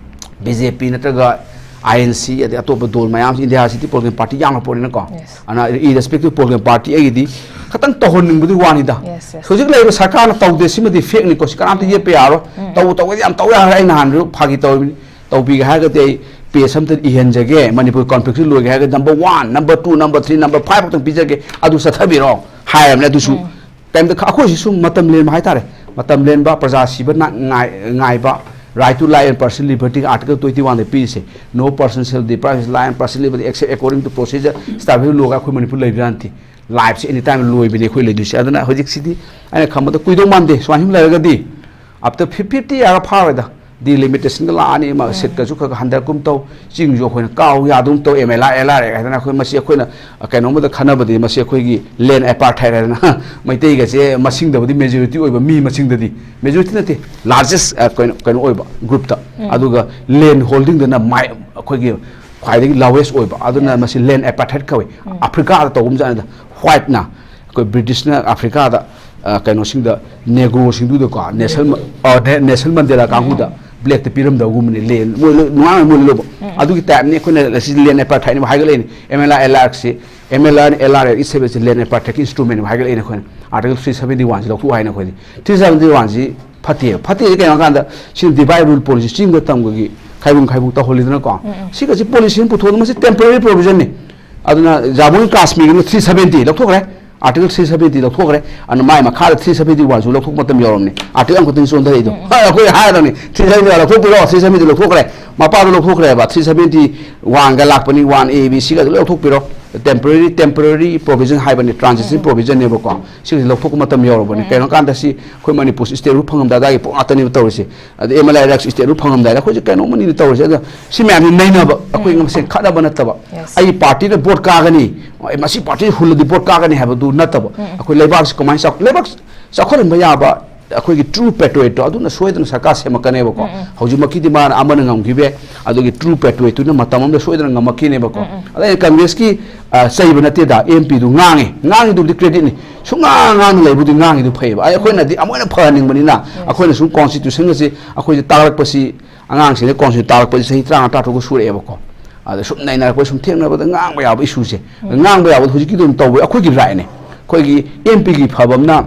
ꯕꯤ ꯖꯦ ꯄꯤ ꯅꯠꯇ꯭ꯔꯒ ꯑꯥꯏ ꯑꯦꯟ ꯁꯤ, ꯑꯗꯩ ꯑꯇꯣꯞꯄ ꯗꯣꯜ ꯃꯌꯥꯝꯁꯤ, ꯏꯟꯗꯤꯌꯥꯁꯤꯗꯤ ꯄꯣꯂꯤꯇꯤꯀꯦꯜ ꯄꯥꯔꯇꯤ ꯌꯥꯝꯅ ꯄꯣꯔꯤꯅꯀꯣ꯫ Yes. ꯑꯗꯨꯅ irrespective of political party, ꯑꯩꯒꯤꯗꯤ ꯈꯇꯪ ꯇꯧꯍꯟꯅꯤꯡꯕꯗꯤ ꯋꯥꯅꯤꯗ꯫ Yes, yes. ꯍꯧꯖꯤꯛ ꯂꯩꯔꯤꯕ ꯁꯔꯀꯥꯔꯅ ꯇꯧꯗꯦ, ꯁꯤꯃꯗꯤ ꯐꯦꯛꯅꯤꯀꯣ, ꯁꯤ ꯀꯅꯥꯝꯇ ꯌꯦꯠꯄ ꯌꯥꯔꯣꯏ꯫ ꯇꯧꯕ ꯇꯧꯕꯗꯤ ꯌꯥꯝ ꯇꯧ ꯌꯥꯔꯦ꯫ ꯑꯩ ꯅꯍꯥꯟꯁꯨ ꯐꯥꯒꯤ ꯇꯧꯔꯤꯕꯅꯤ, ꯇꯧꯕꯤꯒꯦ ꯍꯥꯏꯔꯒꯗꯤ ꯑꯩ ꯄꯦꯖ ꯑꯝꯇ ꯏꯍꯟꯖꯒꯦ, ꯃꯅꯤꯄꯨꯔ ꯀꯣꯟꯐ꯭ꯂꯤꯛꯁꯤ ꯂꯣꯏꯒꯦ ꯍꯥꯏꯔꯒꯗꯤ number one, number two, number three, number five ꯈꯛꯇꯪ ꯄꯤꯖꯒꯦ, ꯑꯗꯨ ꯆꯠꯊꯕꯤꯔꯣ ꯍꯥꯏꯔꯕꯅꯦ꯫ ꯑꯗꯨꯁꯨ ꯀꯩꯝꯇ ꯈ-, ꯑꯩꯈꯣꯏꯁꯤ ꯁꯨꯝ ꯃꯇꯝ ꯂꯦꯟꯕ ꯍꯥꯏꯇꯥꯔꯦ꯫ ꯃꯇꯝ ꯂꯦꯟꯕ, ꯄ꯭ꯔꯖꯥ ꯁꯤꯕ ꯅ-, ꯉꯥꯏ-, ꯉꯥꯏꯕ, right to life and personal liberty, Article twenty oneꯗ ꯄꯤꯔꯤꯁꯦ, "No person shall deprive his life and personal liberty except according to procedure established in law" ꯑꯩꯈꯣꯏ ꯃꯅꯤꯄꯨꯔ ꯂꯩꯕ ꯅꯠꯇꯦ꯫ ꯂꯥꯏꯐꯁꯦ ꯑꯦꯅꯤ ꯇꯥꯏꯝ ꯂꯣꯏꯕꯅꯦ ꯑꯩꯈꯣꯏ ꯂꯩꯗꯣꯏꯁꯦ꯫ ꯑꯗꯨꯅ ꯍꯧꯖꯤꯛꯁꯤꯗꯤ ꯑꯩꯅ ꯈꯟꯕꯗ ꯀꯨꯏꯗꯧ ꯃꯥꯟꯗꯦ꯫ ꯁꯨꯃꯥꯏꯅ ꯁꯨꯝ ꯂꯩꯔꯒꯗꯤ up to fifty ꯌꯥꯔꯒ ꯐꯥꯔꯣꯏꯗ꯫ ꯗꯤꯂꯤꯃꯤꯇꯦꯁꯟꯒ ꯂꯥꯛꯑꯅꯤ, ꯃꯥ ꯁꯤꯠꯀꯁꯨ ꯈꯔ ꯈꯔ ꯍꯟꯊꯔꯛꯀꯨꯝ ꯇꯧ, ꯆꯤꯡꯁꯨ ꯑꯩꯈꯣꯏꯅ ꯀꯥꯎ ꯌꯥꯗꯒꯨꯝ ꯇꯧ, M L R, L R A ꯍꯥꯏꯗꯅ ꯑꯩꯈꯣꯏ ꯃꯁꯤ ꯑꯩꯈꯣꯏꯅ ꯀꯩꯅꯣꯝꯃꯗ ꯈꯟꯅꯕꯗꯤ ꯃꯁꯤ ꯑꯩꯈꯣꯏꯒꯤ ꯂꯦꯟ ꯑꯦꯄꯥꯔꯊꯥꯏꯠ ꯍꯥꯏꯗꯅ ꯃꯩꯇꯩꯒꯁꯦ ꯃꯁꯤꯡꯗꯕꯨꯗꯤ ꯃꯦꯖꯣꯔꯤꯇꯤ ꯑꯣꯏꯕ, ꯃꯤ ꯃꯁꯤꯡꯗꯗꯤ ꯃꯦꯖꯣꯔꯤꯇꯤ ꯅꯠꯇꯦ, ꯂꯥꯔꯖꯦꯁ ꯀꯩꯅꯣ ꯀꯩꯅꯣ ꯑꯣꯏꯕ ꯒ꯭ꯔꯨꯞꯇ, ꯑꯗꯨꯒ ꯂꯦꯟ ꯍꯣꯜꯗꯤꯡꯗꯅ ꯃꯥꯏ ꯑꯩꯈꯣꯏꯒꯤ ꯈ꯭ꯋꯥꯏꯗꯒꯤ ꯂꯥꯋꯦꯁ ꯑꯣꯏꯕ, ꯑꯗꯨꯅ ꯃꯁꯤ ꯂꯦꯟ ꯑꯦꯄꯥꯔꯊꯥꯏꯠ ꯀꯧꯏ꯫ ꯑꯐ꯭ꯔꯤꯀꯥꯗ ꯇꯧꯒꯨꯝꯖꯥꯠꯅꯤꯗ, ꯋꯥꯏꯠꯅ ꯑꯩꯈꯣꯏ ꯕ꯭ꯔꯤꯇꯤꯁꯅ ꯑꯐ꯭ꯔꯤꯀꯥꯗ ꯑ, ꯀꯩꯅꯣꯁꯤꯡꯗ, ꯅꯦꯒ꯭ꯔꯣꯁꯤꯡꯗꯨꯗꯀꯣ, ꯅꯦꯁꯟ ꯃ- ꯑ, ꯅꯦ- ꯅꯦꯁꯟ ꯃꯟꯗꯦꯂꯥ ꯀꯥꯡꯕꯨꯗ ꯕ꯭ꯂꯦꯛꯇ ꯄꯤꯔꯝꯗꯧꯒꯨꯝꯕꯅꯤ, ꯂꯦꯟ ꯃꯣꯏ ꯂꯣꯏ ꯅꯨꯡꯉꯥꯏ ꯃꯣꯏ ꯂꯣꯏꯕ꯫ ꯑꯗꯨꯒꯤ ꯇꯥꯏꯞꯅꯤ ꯑꯩꯈꯣꯏꯅ ꯁꯤ ꯂꯦꯟ ꯑꯦꯄꯥꯔꯊꯥꯏꯠꯅꯦꯕ ꯍꯥꯏꯒꯠꯂꯛꯏꯅꯤ꯫ ꯑꯦꯝ ꯑꯦꯜ ꯑꯥꯔ ꯑꯦꯜ ꯑꯥꯔꯁꯤ, M L R L R is ꯁꯦꯕꯦꯁꯤ ꯂꯦꯟ ꯑꯦꯄꯥꯔꯊꯥꯏꯠꯀꯤ ꯏꯟꯁꯇ꯭ꯔꯨꯃꯦꯟꯅꯦꯕ ꯍꯥꯏꯒꯠꯂꯛꯏꯅꯤ ꯑꯩꯈꯣꯏꯅ ꯑꯥꯔꯇꯤꯀꯜ ꯊ꯭ꯔꯤ ꯁꯕꯦꯟꯇꯤ ꯋꯥꯟꯁꯤ ꯂꯧꯊꯣꯛꯎ ꯍꯥꯏꯅ ꯑꯩꯈꯣꯏꯗꯤ꯫ ꯊ꯭ꯔꯤ ꯁꯕꯦꯟꯇꯤ ꯋꯥꯟꯁꯤ ꯐꯠꯇꯦꯕ꯫ ꯐꯠꯇꯦꯁꯦ ꯀꯩꯅꯣ ꯍꯥꯏ ꯀꯥꯟꯗ ꯁꯤꯅ ꯗꯤꯚꯥꯏꯠ ꯔꯨꯜ ꯄꯣꯂꯤꯁꯤ ꯆꯤꯡꯗ ꯇꯝꯒꯒꯤ ꯈꯥꯏꯕꯨꯡ ꯈꯥꯏꯕꯨꯡ ꯇꯧꯍꯜꯂꯤꯗꯅꯀꯣ꯫ ꯁꯤꯒꯁꯤ ꯄꯣꯂꯤꯁꯤ ꯑꯃ ꯄꯨꯊꯣꯛꯑꯒ ꯃꯁꯤ ꯇꯦꯝꯄꯔꯦꯔꯤ ꯄ꯭ꯔꯣꯕꯤꯖꯟꯅꯤ꯫ ꯑꯗꯨꯅ ꯖꯥꯃꯨ ꯀꯥꯁꯃꯤꯔꯒꯤꯅ ꯊ꯭ꯔꯤ ꯁꯕꯦꯟꯇꯤ ꯂꯧꯊꯣꯛꯈ꯭ꯔꯦ, ꯑꯥꯔꯇꯤꯀꯜ ꯊ꯭ꯔꯤ ꯁꯕꯦꯟꯇꯤ ꯂꯧꯊꯣꯛꯈ꯭ꯔꯦ꯫ ꯑꯗꯨꯅ ꯃꯥꯏ ꯃꯈꯥꯗ ꯊ꯭ꯔꯤ ꯁꯕꯦꯟꯇꯤ ꯋꯥꯟꯁꯨ ꯂꯧꯊꯣꯛꯄ ꯃꯇꯝ ꯌꯧꯔꯝꯅꯤ꯫ ꯑꯥꯔꯇꯤꯀꯜ ꯑꯃꯈꯛꯇꯪ ꯆꯣꯟꯊꯔꯛꯏꯗꯣ꯫ ꯍꯣꯏ, ꯑꯩꯈꯣꯏ ꯍꯥꯏꯔꯗꯧꯅꯤ, ꯊ꯭ꯔꯤ ꯁꯕꯦꯟꯇꯤ ꯂꯧꯊꯣꯛꯄꯤꯔꯣ, ꯊ꯭ꯔꯤ ꯁꯕꯦꯟꯇꯤ ꯂꯧꯊꯣꯛꯈ꯭ꯔꯦ꯫ ꯃꯄꯥꯗꯣ ꯂꯧꯊꯣꯛꯈ꯭ꯔꯦꯕ, ꯊ꯭ꯔꯤ ꯁꯕꯦꯟꯇꯤ ꯋꯥꯟꯒ ꯂꯥꯛꯄꯅꯤ, ꯋꯥꯟ ꯑꯦ ꯕꯤ ꯁꯤꯒ ꯂꯣꯏ ꯂꯧꯊꯣꯛꯄꯤꯔꯣ꯫ ꯇꯦꯝꯄꯔꯦꯔꯤ, ꯇꯦꯝꯄꯔꯦꯔꯤ ꯄ꯭ꯔꯣꯕꯤꯖꯟ ꯍꯥꯏꯕꯅꯤ, ꯇ꯭ꯔꯥꯟꯖꯤꯁꯟ ꯄ꯭ꯔꯣꯕꯤꯖꯟꯅꯦꯕꯀꯣ꯫ ꯁꯤꯒꯤꯁꯤ ꯂꯧꯊꯣꯛꯄ ꯃꯇꯝ ꯌꯧꯔꯕꯅꯤ꯫ ꯀꯩꯅꯣ ꯀꯥꯟꯗ ꯁꯤ ꯑꯩꯈꯣꯏ ꯃꯅꯤꯄꯨꯔꯁꯤ ꯏꯁꯇꯦꯠ ꯔꯨꯠ ꯐꯪꯉꯝꯗꯥꯏ ꯑꯗꯥꯏꯒꯤ ꯄꯣꯠ ꯉꯥꯛꯇꯅꯦꯕ ꯇꯧꯔꯤꯁꯦ꯫ ꯑꯗꯩ ꯑꯦꯝ ꯑꯦꯜ ꯑꯥꯏ ꯔꯥꯏꯠꯁ ꯏꯁꯇꯦꯠ ꯔꯨꯠ ꯐꯪꯉꯝꯗꯥꯏꯗ ꯑꯩꯈꯣꯏꯁꯦ ꯀꯩꯅꯣꯝꯃꯅꯤꯅ ꯇꯧꯔꯤꯁꯦ꯫ ꯑꯗꯣ ꯁꯤ ꯃꯌꯥꯝꯁꯤ ꯅꯩꯅꯕ, ꯑꯩꯈꯣꯏ ꯃꯁꯦꯟ ꯈꯠꯅꯕ ꯅꯠꯇꯕ, ꯑꯩ ꯄꯥꯔꯇꯤꯅ ꯚꯣꯠ ꯀꯥꯒꯅꯤ, ꯑꯩ ꯃꯁꯤ ꯄꯥꯔꯇꯤꯅ ꯍꯨꯜꯂꯗꯤ ꯚꯣꯠ ꯀꯥꯒꯅꯤ ꯍꯥꯏꯕꯗꯨ ꯅꯠꯇꯕ, ꯑꯩꯈꯣꯏ ꯂꯩꯕꯥꯛꯁꯤ ꯀꯃꯥꯏꯅ ꯆꯥꯎ-, ꯂꯩꯕꯥꯛ ꯆꯥꯎꯈꯠꯍꯟꯕ ꯌꯥꯕ ꯑꯩꯈꯣꯏꯒꯤ ꯇ꯭ꯔꯨ ꯄꯦꯇ꯭ꯔꯣꯏꯠꯇꯣ ꯑꯗꯨꯅ ꯁꯣꯏꯗꯅ ꯁꯔꯀꯥꯔ ꯁꯦꯝꯃꯛꯀꯅꯦꯕꯀꯣ꯫ ꯍꯧꯖꯤꯛꯃꯛꯀꯤꯗꯤ ꯃꯥꯅ ꯑꯃꯅ ꯉꯝꯈꯤꯕ ꯌꯥꯏ, ꯑꯗꯨꯒꯤ ꯇ꯭ꯔꯨ ꯄꯦꯇ꯭ꯔꯣꯏꯠꯇꯨꯅ ꯃꯇꯝ ꯑꯃꯗ ꯁꯣꯏꯗꯅ ꯉꯝꯃꯛꯈꯤꯅꯦꯕꯀꯣ꯫ ꯑꯗ ꯑꯩꯅ ꯀꯪꯒ꯭ꯔꯦꯁꯀꯤ, ꯑ, ꯆꯩꯕ ꯅꯠꯇꯦꯗ, ꯑꯦꯝ ꯄꯤꯗꯨ ꯉꯥꯡꯉꯤ, ꯉꯥꯡꯉꯤꯗꯨꯕꯨꯗꯤ ꯀ꯭ꯔꯦꯗꯤꯠꯅꯤ꯫ ꯁꯨꯡꯉꯥꯡ ꯉꯥꯡꯅ ꯂꯩꯕꯨꯗꯤ ꯉꯥꯡꯉꯤꯗꯨ ꯐꯩꯌꯦꯕ꯫ ꯑꯩ, ꯑꯩꯈꯣꯏꯅꯗꯤ ꯑꯃꯨꯛ ꯍꯦꯟꯅ ꯐꯍꯟꯅꯤꯡꯕꯅꯤꯅ ꯑꯩꯈꯣꯏꯅ ꯁꯨꯝ ꯀꯣꯟꯁꯇꯤꯇ꯭ꯌꯨꯁꯟ ꯑꯁꯤ ꯑꯩꯈꯣꯏꯁꯦ ꯇꯥꯛꯂꯛꯄꯁꯤ, ꯑꯉꯥꯡꯁꯤꯡꯗ ꯀꯣꯟꯁꯇꯤꯇ꯭ꯌꯨꯁꯟ ꯇꯥꯛꯂꯛꯄꯁꯤ ꯆꯍꯤ ꯇꯔꯥꯃꯉꯥ ꯇꯔꯥꯇꯔꯨꯛ ꯁꯨꯔꯛꯑꯦꯕꯀꯣ꯫ ꯑꯗ ꯁꯨꯝ ꯅꯩꯅꯔꯛꯄ, ꯁꯨꯝ ꯊꯦꯡꯅꯕꯗ ꯉꯥꯡꯕ ꯌꯥꯕ ꯏꯁꯨꯁꯦ, ꯉꯥꯡꯕ ꯌꯥꯕ ꯍꯧꯖꯤꯛꯀꯤꯗꯨ ꯑꯗꯨꯝ ꯇꯧꯕ ꯑꯩꯈꯣꯏꯒꯤ ꯔꯥꯏꯠꯅꯦ꯫ ꯑꯩꯈꯣꯏꯒꯤ ꯑꯦꯝ ꯄꯤꯒꯤ ꯐꯕ ꯑꯃꯅ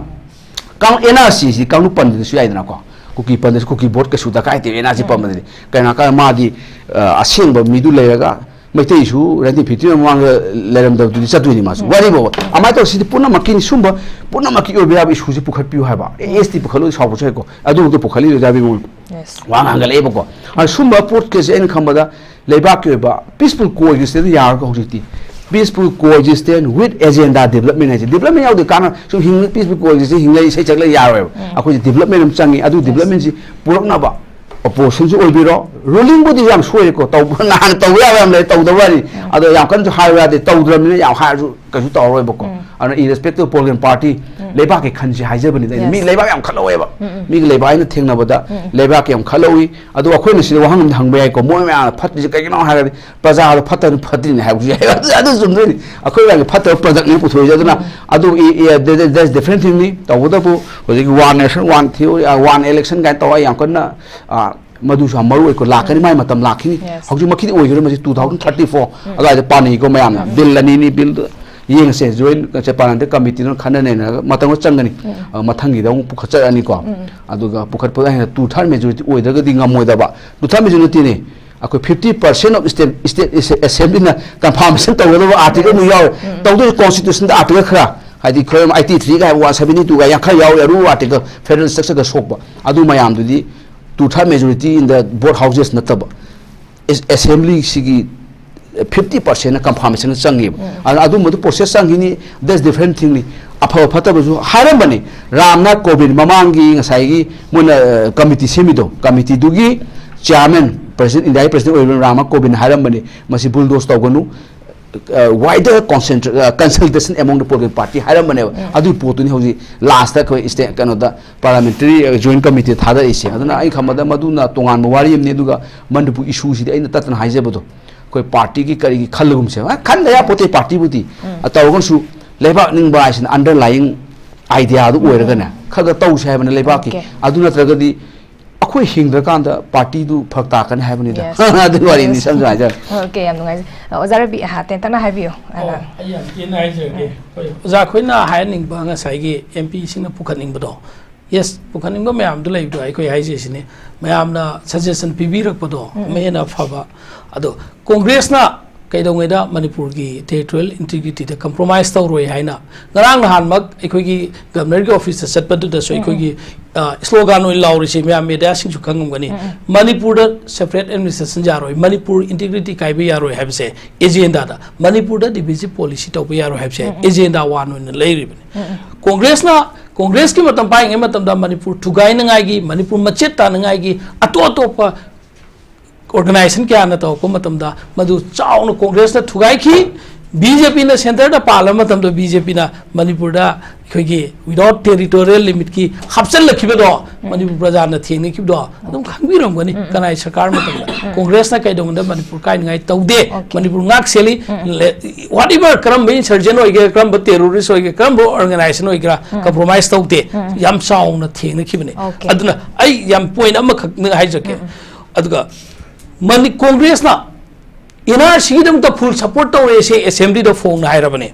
ꯀꯥꯡ-, ꯑꯦꯟ ꯑꯥꯔ ꯁꯤꯁꯤ ꯀꯥꯡꯂꯨꯞ ꯄꯟꯗ꯭ꯔꯁꯨ ꯌꯥꯏꯗꯅꯀꯣ꯫ ꯀꯨꯀꯤ ꯄꯟꯗ꯭ꯔꯁꯨ, ꯀꯨꯀꯤ ꯚꯣꯠ ꯀꯩꯁꯨ ꯗꯔꯀꯥꯔ ꯂꯩꯇꯦ ꯑꯦꯟ ꯑꯥꯔ ꯁꯤ ꯄꯟꯕꯗꯗꯤ꯫ ꯀꯩꯅꯣ ꯍꯥꯏꯔꯀꯥꯟꯗ ꯃꯥꯗꯤ, ꯑ, ꯑꯁꯦꯡꯕ ꯃꯤꯗꯨ ꯂꯩꯔꯒ ꯃꯩꯇꯩꯁꯨ ꯅꯥꯏꯟꯇꯤꯟ ꯐꯤꯐꯇꯤ ꯃꯃꯥꯡꯗ ꯂꯩꯔꯝꯗꯕꯗꯨꯗꯤ ꯆꯠꯇꯣꯏꯅꯤ ꯃꯥꯁꯨ꯫ ꯋꯥꯔꯤꯕꯣꯕ꯫ ꯑꯗꯨꯃꯥꯏꯅ ꯇꯧꯔ ꯁꯤꯗꯤ ꯄꯨꯝꯅꯃꯛꯀꯤꯅꯤ꯫ ꯁꯨꯝꯕ ꯄꯨꯝꯅꯃꯛꯀꯤ ꯑꯣꯏꯕ ꯌꯥꯕ ꯏꯁꯨꯁꯤ ꯄꯨꯈꯠꯄꯤꯌꯨ ꯍꯥꯏꯕ꯫ ꯑꯦ, ꯑꯦꯁ ꯇꯤ ꯄꯨꯈꯠꯂꯣꯏ ꯁꯥꯎꯕꯁꯨ ꯌꯥꯏꯀꯣ꯫ ꯑꯗꯨꯃꯛꯇ ꯄꯨꯈꯠꯂꯤꯗꯣ ꯌꯥꯕꯤꯕ ꯋꯥ ꯍꯥꯡꯒꯠꯂꯛꯑꯦꯕꯀꯣ꯫ ꯑꯗꯨ ꯁꯨꯝꯕ ꯄꯣꯠꯀꯁꯦ ꯑꯩꯅ ꯈꯟꯕꯗ ꯂꯩꯕꯥꯛꯀꯤ ꯑꯣꯏꯕ ꯄꯤꯁꯐꯨꯜ ꯀꯣꯑꯦꯛꯖꯤꯁꯇꯦꯟꯁ ꯌꯥꯔꯒ ꯍꯧꯖꯤꯛꯇꯤ peaceful coexistence with agenda development ꯍꯥꯏꯁꯦ꯫ ꯗꯤꯕ꯭ꯂꯞꯃꯦꯟ ꯌꯥꯎꯗꯦ ꯀꯥꯟꯅ ꯁꯨꯝ ꯍꯤꯡ-, peaceful coexistence ꯍꯤꯡꯂꯩ ꯏꯁꯩ ꯁꯛꯂꯩ ꯌꯥꯔꯣꯏꯕ꯫ ꯑꯩꯈꯣꯏꯁꯦ ꯗꯤꯕ꯭ꯂꯞꯃꯦꯟ ꯑꯃ ꯆꯪꯉꯤ꯫ ꯑꯗꯨ ꯗꯤꯕ꯭ꯂꯞꯃꯦꯟꯁꯤ ꯄꯨꯔꯛꯅꯕ ꯑꯣꯄꯣꯖꯤꯁꯟꯁꯨ ꯑꯣꯏꯕꯤꯔꯣ, ꯔꯨꯂꯤꯡꯕꯨꯗꯤ ꯌꯥꯝ ꯁꯣꯏꯔꯦꯀꯣ, ꯇꯧꯕ ꯅꯍꯥꯟ ꯇꯧꯕ ꯌꯥꯕ ꯌꯥꯝ ꯂꯩ, ꯇꯧꯗꯕ ꯋꯥꯅꯤ꯫ ꯑꯗꯣ ꯌꯥꯝ ꯀꯟꯅꯁꯨ ꯍꯥꯏꯕ ꯌꯥꯗꯦ, ꯇꯧꯗ꯭ꯔꯕꯅꯤꯅ ꯌꯥꯝ ꯍꯥꯏꯔꯁꯨ ꯀꯩꯁꯨ ꯇꯧꯔꯔꯣꯏꯕꯀꯣ꯫ ꯑꯗꯨꯅ irrespective of political party, ꯂꯩꯕꯥꯛꯀꯤ ꯈꯟꯁꯤ ꯍꯥꯏꯖꯕꯅꯤꯗ ꯑꯩꯅ꯫ ꯃꯤ ꯂꯩꯕꯥꯛ ꯌꯥꯝ ꯈꯜꯍꯧꯋꯦꯕ꯫ ꯃꯤꯒꯤ ꯂꯩꯕꯥꯛ ꯑꯩꯅ ꯊꯦꯡꯅꯕꯗ ꯂꯩꯕꯥꯛꯀꯤ ꯌꯥꯝ ꯈꯜꯍꯧꯋꯤ꯫ ꯑꯗꯣ ꯑꯩꯈꯣꯏꯅ ꯁꯤꯗ ꯋꯥꯍꯪ ꯑꯃꯗꯤ ꯍꯪꯕ ꯌꯥꯏꯀꯣ, ꯃꯣꯏ ꯃꯌꯥꯝꯅ ꯐꯠꯇ꯭ꯔꯤꯁꯦ ꯀꯩꯒꯤꯅꯣ ꯍꯥꯏꯔꯒꯗꯤ ꯄ꯭ꯔꯖꯥꯗꯣ ꯐꯠꯇꯕꯅꯤ ꯐꯠꯇ꯭ꯔꯤꯅꯤ ꯍꯥꯏꯕꯁꯨ ꯌꯥꯏ꯫ ꯑꯗꯨ, ꯑꯗꯨ ꯆꯨꯝꯗꯣꯏꯅꯤ꯫ ꯑꯩꯈꯣꯏ ꯃꯌꯥꯝꯒꯤ ꯐꯠꯇꯕ ꯄ꯭ꯔꯗꯛꯅꯤ ꯄꯨꯊꯣꯛꯏꯁꯦ꯫ ꯑꯗꯨꯅ ꯑꯗꯨ, that's different thingꯅꯤ꯫ ꯇꯧꯕꯇꯕꯨ ꯍꯧꯖꯤꯛꯀꯤ one nation, one theory, ꯑ, one election ꯀꯥꯏꯅ ꯇꯧꯔꯒ ꯌꯥꯝ ꯀꯟꯅ, ꯑ, ꯃꯗꯨꯁꯨ ꯌꯥꯝ ꯃꯔꯨ ꯑꯣꯏꯀꯣ꯫ ꯂꯥꯛꯀꯅꯤ, ꯃꯥꯏ ꯃꯇꯝ ꯂꯥꯛꯈꯤꯅꯤ꯫ ꯍꯧꯖꯤꯛꯃꯛꯀꯤꯗꯤ ꯑꯣꯏꯈꯤꯔꯣꯏ, ꯃꯁꯤ two thousand thirty-four ꯑꯗꯨꯋꯥꯏꯗ ꯄꯥꯅꯩꯀꯣ ꯃꯌꯥꯝꯅ꯫ ꯕꯤꯜ ꯑꯅꯤꯅꯤ, ꯕꯤꯜ ꯌꯦꯡꯉꯁꯦ, ꯖꯣꯏꯟ ꯆꯦꯄꯥꯅꯟꯗ ꯀꯃꯤꯇꯤꯗꯨꯅ ꯈꯟꯅ ꯅꯩꯅꯔꯒ ꯃꯇꯝ ꯈꯔ ꯆꯪꯒꯅꯤ꯫ ꯑ, ꯃꯊꯪꯒꯤꯗ ꯑꯃꯨꯛ ꯄꯨꯈꯠꯆꯔꯛꯑꯅꯤꯀꯣ꯫ ꯑꯗꯨꯒ ꯄꯨꯈꯠꯄꯗ ꯍꯦꯟꯅ two third majority ꯑꯣꯏꯗ꯭ꯔꯒꯗꯤ ꯉꯝꯃꯣꯏꯗꯕ꯫ Two third majority ꯅꯠꯇꯦꯅꯦ, ꯑꯩꯈꯣꯏ fifty percent of state, state assemblyꯅ confirmation ꯇꯧꯒꯗꯕ article ꯑꯃ ꯌꯥꯎꯔꯦ꯫ ꯇꯧꯗꯣꯏꯁꯦ constitutionꯗ article ꯈꯔ, ꯍꯥꯏꯗꯤ ꯑꯩꯈꯣꯏ eighty three ꯀꯥꯏ ꯍꯥꯏꯕ, one seventy two ꯀꯥꯏ ꯌꯥꯝ ꯈꯔ ꯌꯥꯎꯔꯤ, ꯑꯔꯨꯕ article, federal structureꯒ ꯁꯣꯛꯄ꯫ ꯑꯗꯨ ꯃꯌꯥꯝꯗꯨꯗꯤ two third majority in the both houses ꯅꯠꯇꯕ, ꯑꯦꯁ-, assemblyꯁꯤꯒꯤ fifty percentꯅ confirmationꯅ ꯆꯪꯉꯦꯕ꯫ ꯑꯗꯨꯅ ꯑꯗꯨꯝꯕꯗꯨ process ꯆꯪꯈꯤꯅꯤ, that's different thingꯅꯤ꯫ ꯑꯐꯕ ꯐꯠꯇꯕꯁꯨ ꯍꯥꯏꯔꯝꯕꯅꯤ꯫ ꯔꯥꯝꯅꯥꯊ ꯀꯣꯕꯤꯟ ꯃꯃꯥꯡꯒꯤ ꯉꯁꯥꯏꯒꯤ ꯃꯣꯏꯅ, ꯑ, committee ꯁꯦꯝꯃꯤꯗꯣ, committeeꯗꯨꯒꯤ chairman, president, Indiaꯒꯤ president ꯑꯣꯏꯔꯤꯕ ꯔꯥꯝꯅꯥꯊ ꯀꯣꯕꯤꯟꯅ ꯍꯥꯏꯔꯝꯕꯅꯤ, "ꯃꯁꯤ bulldoze ꯇꯧꯒꯅꯨ, ꯑ, wider concentra-, ꯑ, consultation among the political party" ꯍꯥꯏꯔꯝꯕꯅꯦꯕ꯫ ꯑꯗꯨꯒꯤ ꯄꯣꯠꯇꯨꯅꯤ ꯍꯧꯖꯤꯛ lastꯇ ꯑꯩꯈꯣꯏ state, ꯀꯩꯅꯣꯗ, parliamentary, ꯑ, joint committee ꯊꯥꯗꯔꯛꯏꯁꯦ꯫ ꯑꯗꯨꯅ ꯑꯩ ꯈꯟꯕꯗ ꯃꯗꯨꯅ ꯇꯣꯉꯥꯟꯕ ꯋꯥꯔꯤ ꯑꯃꯅꯤ꯫ ꯑꯗꯨꯒ ꯃꯅꯤꯄꯨꯔ issueꯁꯤꯗꯤ ꯑꯩꯅ ꯇꯠꯇꯅ ꯍꯥꯏꯖꯕꯗꯣ, ꯑꯩꯈꯣꯏ partyꯒꯤ ꯀꯔꯤꯒꯤ ꯈꯜꯂꯒꯨꯝꯁꯦ, ꯑ, ꯈꯟꯗ ꯌꯥꯄꯣꯠꯇꯦ partyꯕꯨꯗꯤ꯫ ꯑ, ꯇꯧꯔꯒꯁꯨ ꯂꯩꯕꯥꯛ ꯅꯤꯡꯕ ꯍꯥꯏꯁꯤꯅ underlying ideaꯗꯨ ꯑꯣꯏꯔꯒꯅꯦ, ꯈꯔ ꯈꯔ ꯇꯧꯁꯦ ꯍꯥꯏꯕꯅꯤ ꯂꯩꯕꯥꯛꯀꯤ꯫ Okay. ꯑꯗꯨ ꯅꯠꯇ꯭ꯔꯒꯗꯤ ꯑꯩꯈꯣꯏ ꯍꯤꯡꯗ꯭ꯔꯀꯥꯟꯗ partyꯗꯨ ꯐꯔꯛ ꯇꯥꯔꯛꯀꯅꯤ ꯍꯥꯏꯕꯅꯤꯗ꯫ Yes. ꯑꯗꯨꯒꯤ ꯋꯥꯔꯤꯅꯤ, yes, ꯁꯝꯅ ꯍꯥꯏꯖꯔꯕꯗ꯫ Okay, ꯌꯥꯝ ꯅꯨꯡꯉꯥꯏꯖꯩ꯫ ꯑ, ꯑꯣꯖꯥ ꯔꯕꯤ, ꯑꯍꯥ, ꯇꯦꯟꯇꯛꯅ ꯍꯥꯏꯕꯤꯌꯨ꯫ ꯑꯣ, ꯑꯗ ꯑꯩ ꯌꯥꯝ ꯇꯦꯟꯅ ꯍꯥꯏꯖꯔꯒꯦ꯫ ꯍꯣꯏ, ꯑꯣꯖꯥ, ꯑꯩꯈꯣꯏꯅ ꯍꯥꯏꯍꯟꯅꯤꯡꯕ ꯉꯁꯥꯏꯒꯤ MPꯁꯤꯡꯅ ꯄꯨꯈꯠꯅꯤꯡꯕꯗꯣ, yes, ꯄꯨꯈꯠꯅꯤꯡꯕ ꯃꯌꯥꯝꯗꯨ ꯂꯩꯕꯗꯣ ꯑꯩꯈꯣꯏ ꯍꯥꯏꯖꯩꯁꯤꯅꯤ꯫ ꯃꯌꯥꯝꯅ suggestion ꯄꯤꯕꯤꯔꯛꯄꯗꯣ ꯑꯃ ꯍꯦꯟꯅ ꯐꯕ꯫ ꯑꯗꯣ Congressꯅ ꯀꯩꯗꯧꯉꯩꯗ ꯃꯅꯤꯄꯨꯔꯒꯤ territorial integrityꯗ compromise ꯇꯧꯔꯣꯏ ꯍꯥꯏꯅ ꯉꯔꯥꯡ ꯅꯍꯥꯟꯃꯛ ꯑꯩꯈꯣꯏꯒꯤ governorꯒꯤ officeꯇ ꯆꯠꯄꯗꯨꯗꯁꯨ ꯑꯩꯈꯣꯏꯒꯤ, ꯑ, slogan ꯑꯣꯏꯅ ꯂꯥꯎꯔꯤꯁꯦ ꯃꯌꯥꯝ mediaꯁꯤꯡꯁꯨ ꯈꯪꯉꯝꯒꯅꯤ꯫ ꯃꯅꯤꯄꯨꯔꯗ separate administration ꯌꯥꯔꯣꯏ, ꯃꯅꯤꯄꯨꯔ integrity ꯀꯥꯏꯕ ꯌꯥꯔꯣꯏ ꯍꯥꯏꯕꯁꯦ agendaꯗ, ꯃꯅꯤꯄꯨꯔꯗ divisive policy ꯇꯧꯕ ꯌꯥꯔꯣꯏ ꯍꯥꯏꯕꯁꯦ agenda one ꯑꯣꯏꯅ ꯂꯩꯔꯤꯕꯅꯤ꯫ Congressꯅ ꯀꯣꯡꯒ꯭ꯔꯦꯁꯀꯤ ꯃꯇꯝ ꯄꯥꯏꯔꯤꯉꯩ ꯃꯇꯝꯗ ꯃꯅꯤꯄꯨꯔ ꯊꯨꯒꯥꯏꯅꯉꯥꯏꯒꯤ, ꯃꯅꯤꯄꯨꯔ ꯃꯆꯦꯠ ꯇꯥꯅꯉꯥꯏꯒꯤ ꯑꯇꯣꯞ ꯑꯇꯣꯞꯄ organization ꯀꯌꯥꯅ ꯇꯧꯔꯛꯄ ꯃꯇꯝꯗ ꯃꯗꯨ ꯆꯥꯎꯅ ꯀꯣꯡꯒ꯭ꯔꯦꯁꯅ ꯊꯨꯒꯥꯏꯈꯤ꯫ ꯕꯤ ꯖꯦ ꯄꯤꯅ centreꯗ ꯄꯥꯜꯂꯕ ꯃꯇꯝꯗ ꯕꯤ ꯖꯦ ꯄꯤꯅ ꯃꯅꯤꯄꯨꯔꯗ ꯑꯩꯈꯣꯏꯒꯤ without territorial limitꯀꯤ ꯍꯥꯞꯆꯤꯜꯂꯛꯈꯤꯕꯗꯣ ꯃꯅꯤꯄꯨꯔ ꯄ꯭ꯔꯖꯥꯅ ꯊꯦꯡꯅꯈꯤꯕꯗꯣ ꯑꯗꯨꯝ ꯈꯪꯕꯤꯔꯝꯒꯅꯤ꯫ ꯀꯅꯥꯏ ꯁꯔꯀꯥꯔ ꯃꯇꯝꯗ ꯀꯣꯡꯒ꯭ꯔꯦꯁꯅ ꯀꯩꯗꯧꯉꯩꯗ ꯃꯅꯤꯄꯨꯔ ꯀꯥꯏꯅꯉꯥꯏ ꯇꯧꯗꯦ꯫ ꯃꯅꯤꯄꯨꯔ ꯉꯥꯛ ꯁꯦꯜꯂꯤ꯫ Whatever, ꯀꯔꯝꯕ insurgent ꯑꯣꯏꯒꯦꯔꯥ, ꯀꯔꯝꯕ terrorist ꯑꯣꯏꯒꯦꯔꯥ, ꯀꯔꯝꯕ organization ꯑꯣꯏꯒꯦꯔꯥ, compromise ꯇꯧꯗꯦ꯫ ꯌꯥꯝ ꯆꯥꯎꯅ ꯊꯦꯡꯅꯈꯤꯕꯅꯦ꯫ ꯑꯗꯨꯅ ꯑꯩ ꯌꯥꯝ point ꯑꯃꯈꯛ ꯍꯥꯏꯖꯒꯦ꯫ ꯑꯗꯨꯒ ꯃꯅꯤ-, ꯀꯣꯡꯒ꯭ꯔꯦꯁꯅ N R Cꯒꯤꯗꯃꯛꯇ full support ꯇꯧꯔꯦ ꯁꯦ assemblyꯗ ꯐꯣꯡꯅ ꯍꯥꯏꯔꯕꯅꯦ꯫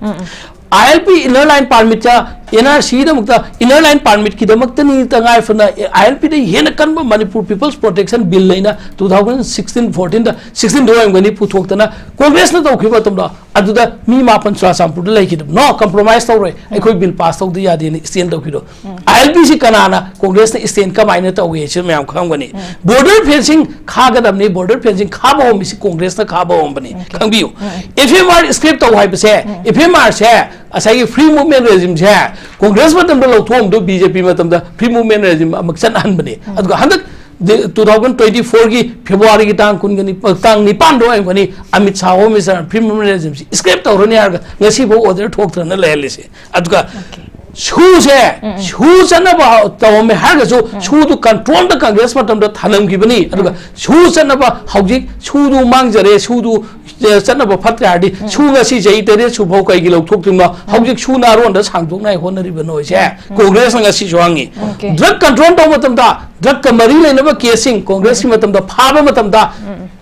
I L P inner line permitꯇ N R Cꯒꯤꯗꯃꯛꯇ inner line permitꯀꯤꯗꯃꯛꯇꯅꯤ ꯇꯉꯥꯏ ꯐꯗꯅ I L Pꯗ ꯍꯦꯟꯅ ꯀꯟꯕ Manipur People's Protection Bill ꯑꯩꯅ two thousand sixteen fourteenꯗ, sixteenꯗ ꯑꯣꯏꯔꯝꯒꯅꯤ, ꯄꯨꯊꯣꯛꯇꯅ ꯀꯣꯡꯒ꯭ꯔꯦꯁꯅ ꯇꯧꯈꯤꯕ ꯃꯇꯝꯗ ꯑꯗꯨꯗ ꯃꯤ ꯃꯥꯄꯟ ꯆꯨꯔꯥꯆꯥꯟꯄꯨꯔꯗ ꯂꯩꯈꯤꯗꯕ꯫ No compromise ꯇꯧꯔꯣꯏ, ꯑꯩꯈꯣꯏ bill pass ꯇꯧꯗ ꯌꯥꯗꯦꯅ stand ꯇꯧꯈꯤꯗꯣ꯫ I L Pꯁꯤ ꯀꯅꯥꯅ, ꯀꯣꯡꯒ꯭ꯔꯦꯁꯅ stand ꯀꯃꯥꯏꯅ ꯇꯧꯏ ꯍꯥꯏꯁꯤ ꯃꯌꯥꯝ ꯈꯪꯉꯝꯒꯅꯤ꯫ Border fencing ꯈꯥꯒꯗꯕꯅꯤ, border fencing ꯈꯥꯕ ꯍꯧꯔꯝꯃꯤꯁꯤ ꯀꯣꯡꯒ꯭ꯔꯦꯁꯅ ꯈꯥꯕ ꯍꯧꯔꯝꯕꯅꯤ, ꯈꯪꯕꯤꯌꯨ꯫ F M R scrap ꯇꯧ ꯍꯥꯏꯕꯁꯦ, F M Rꯁꯦ, ꯉꯁꯥꯏꯒꯤ free movement regimeꯁꯦ ꯀꯣꯡꯒ꯭ꯔꯦꯁ ꯃꯇꯝꯗ ꯂꯧꯊꯣꯛꯑꯝꯕꯗꯣ B J P ꯃꯇꯝꯗ free movement regime ꯑꯃꯨꯛ ꯆꯠꯅꯍꯟꯕꯅꯦ꯫ ꯑꯗꯨꯒ ꯍꯟꯗꯛ ꯗꯤ-, two thousand twenty fourꯒꯤ Februaryꯒꯤ ꯇꯥꯡ ꯀꯨꯟꯒ ꯅꯤꯄꯥꯜ, ꯇꯥꯡ ꯅꯤꯄꯥꯟꯗ ꯑꯣꯏꯔꯝꯒꯅꯤ, Amit Shah home minister free movement regimeꯁꯤ scrap ꯇꯧꯔꯅꯤ ꯍꯥꯏꯔꯒ ꯉꯁꯤꯐꯥꯎ order ꯊꯣꯛꯇꯅ ꯂꯩꯍꯜꯂꯤꯁꯦ꯫ ꯑꯗꯨꯒ ꯁꯨꯁꯦ, ꯁꯨ ꯆꯠꯅꯕ ꯇꯧꯔꯝꯃꯦ ꯍꯥꯏꯔꯒꯁꯨ ꯁꯨꯗꯨ controlꯗ ꯀꯣꯡꯒ꯭ꯔꯦꯁ ꯃꯇꯝꯗ ꯊꯅꯝꯈꯤꯕꯅꯤ꯫ ꯑꯗꯨꯒ ꯁꯨ ꯆꯠꯅꯕ ꯍꯧꯖꯤꯛ ꯁꯨꯗꯨ ꯃꯥꯡꯖꯔꯦ, ꯁꯨꯗꯨ ꯆꯠꯅꯕ ꯐꯠꯇ꯭ꯔꯦ ꯍꯥꯏꯔꯗꯤ ꯁꯨ ꯉꯁꯤ ꯆꯍꯤ ꯇꯔꯦꯠ ꯁꯨꯐꯥꯎ ꯀꯩꯒꯤ ꯂꯧꯊꯣꯛꯇ꯭ꯔꯤꯕꯅꯣ? ꯍꯧꯖꯤꯛ ꯁꯨ ꯅꯥꯔꯣꯟꯗ ꯁꯥꯡꯗꯣꯛꯅꯉꯥꯏ ꯍꯣꯠꯅꯔꯤꯕ ꯅꯣꯏꯁꯦ꯫ ꯀꯣꯡꯒ꯭ꯔꯦꯁꯅ ꯉꯁꯤꯁꯨ ꯍꯪꯉꯤ꯫ Drug control ꯇꯧꯕ ꯃꯇꯝꯗ drugꯀ ꯃꯔꯤ ꯂꯩꯅꯕ caseꯁꯤꯡ ꯀꯣꯡꯒ꯭ꯔꯦꯁꯀꯤ ꯃꯇꯝꯗ ꯐꯥꯕ ꯃꯇꯝꯗ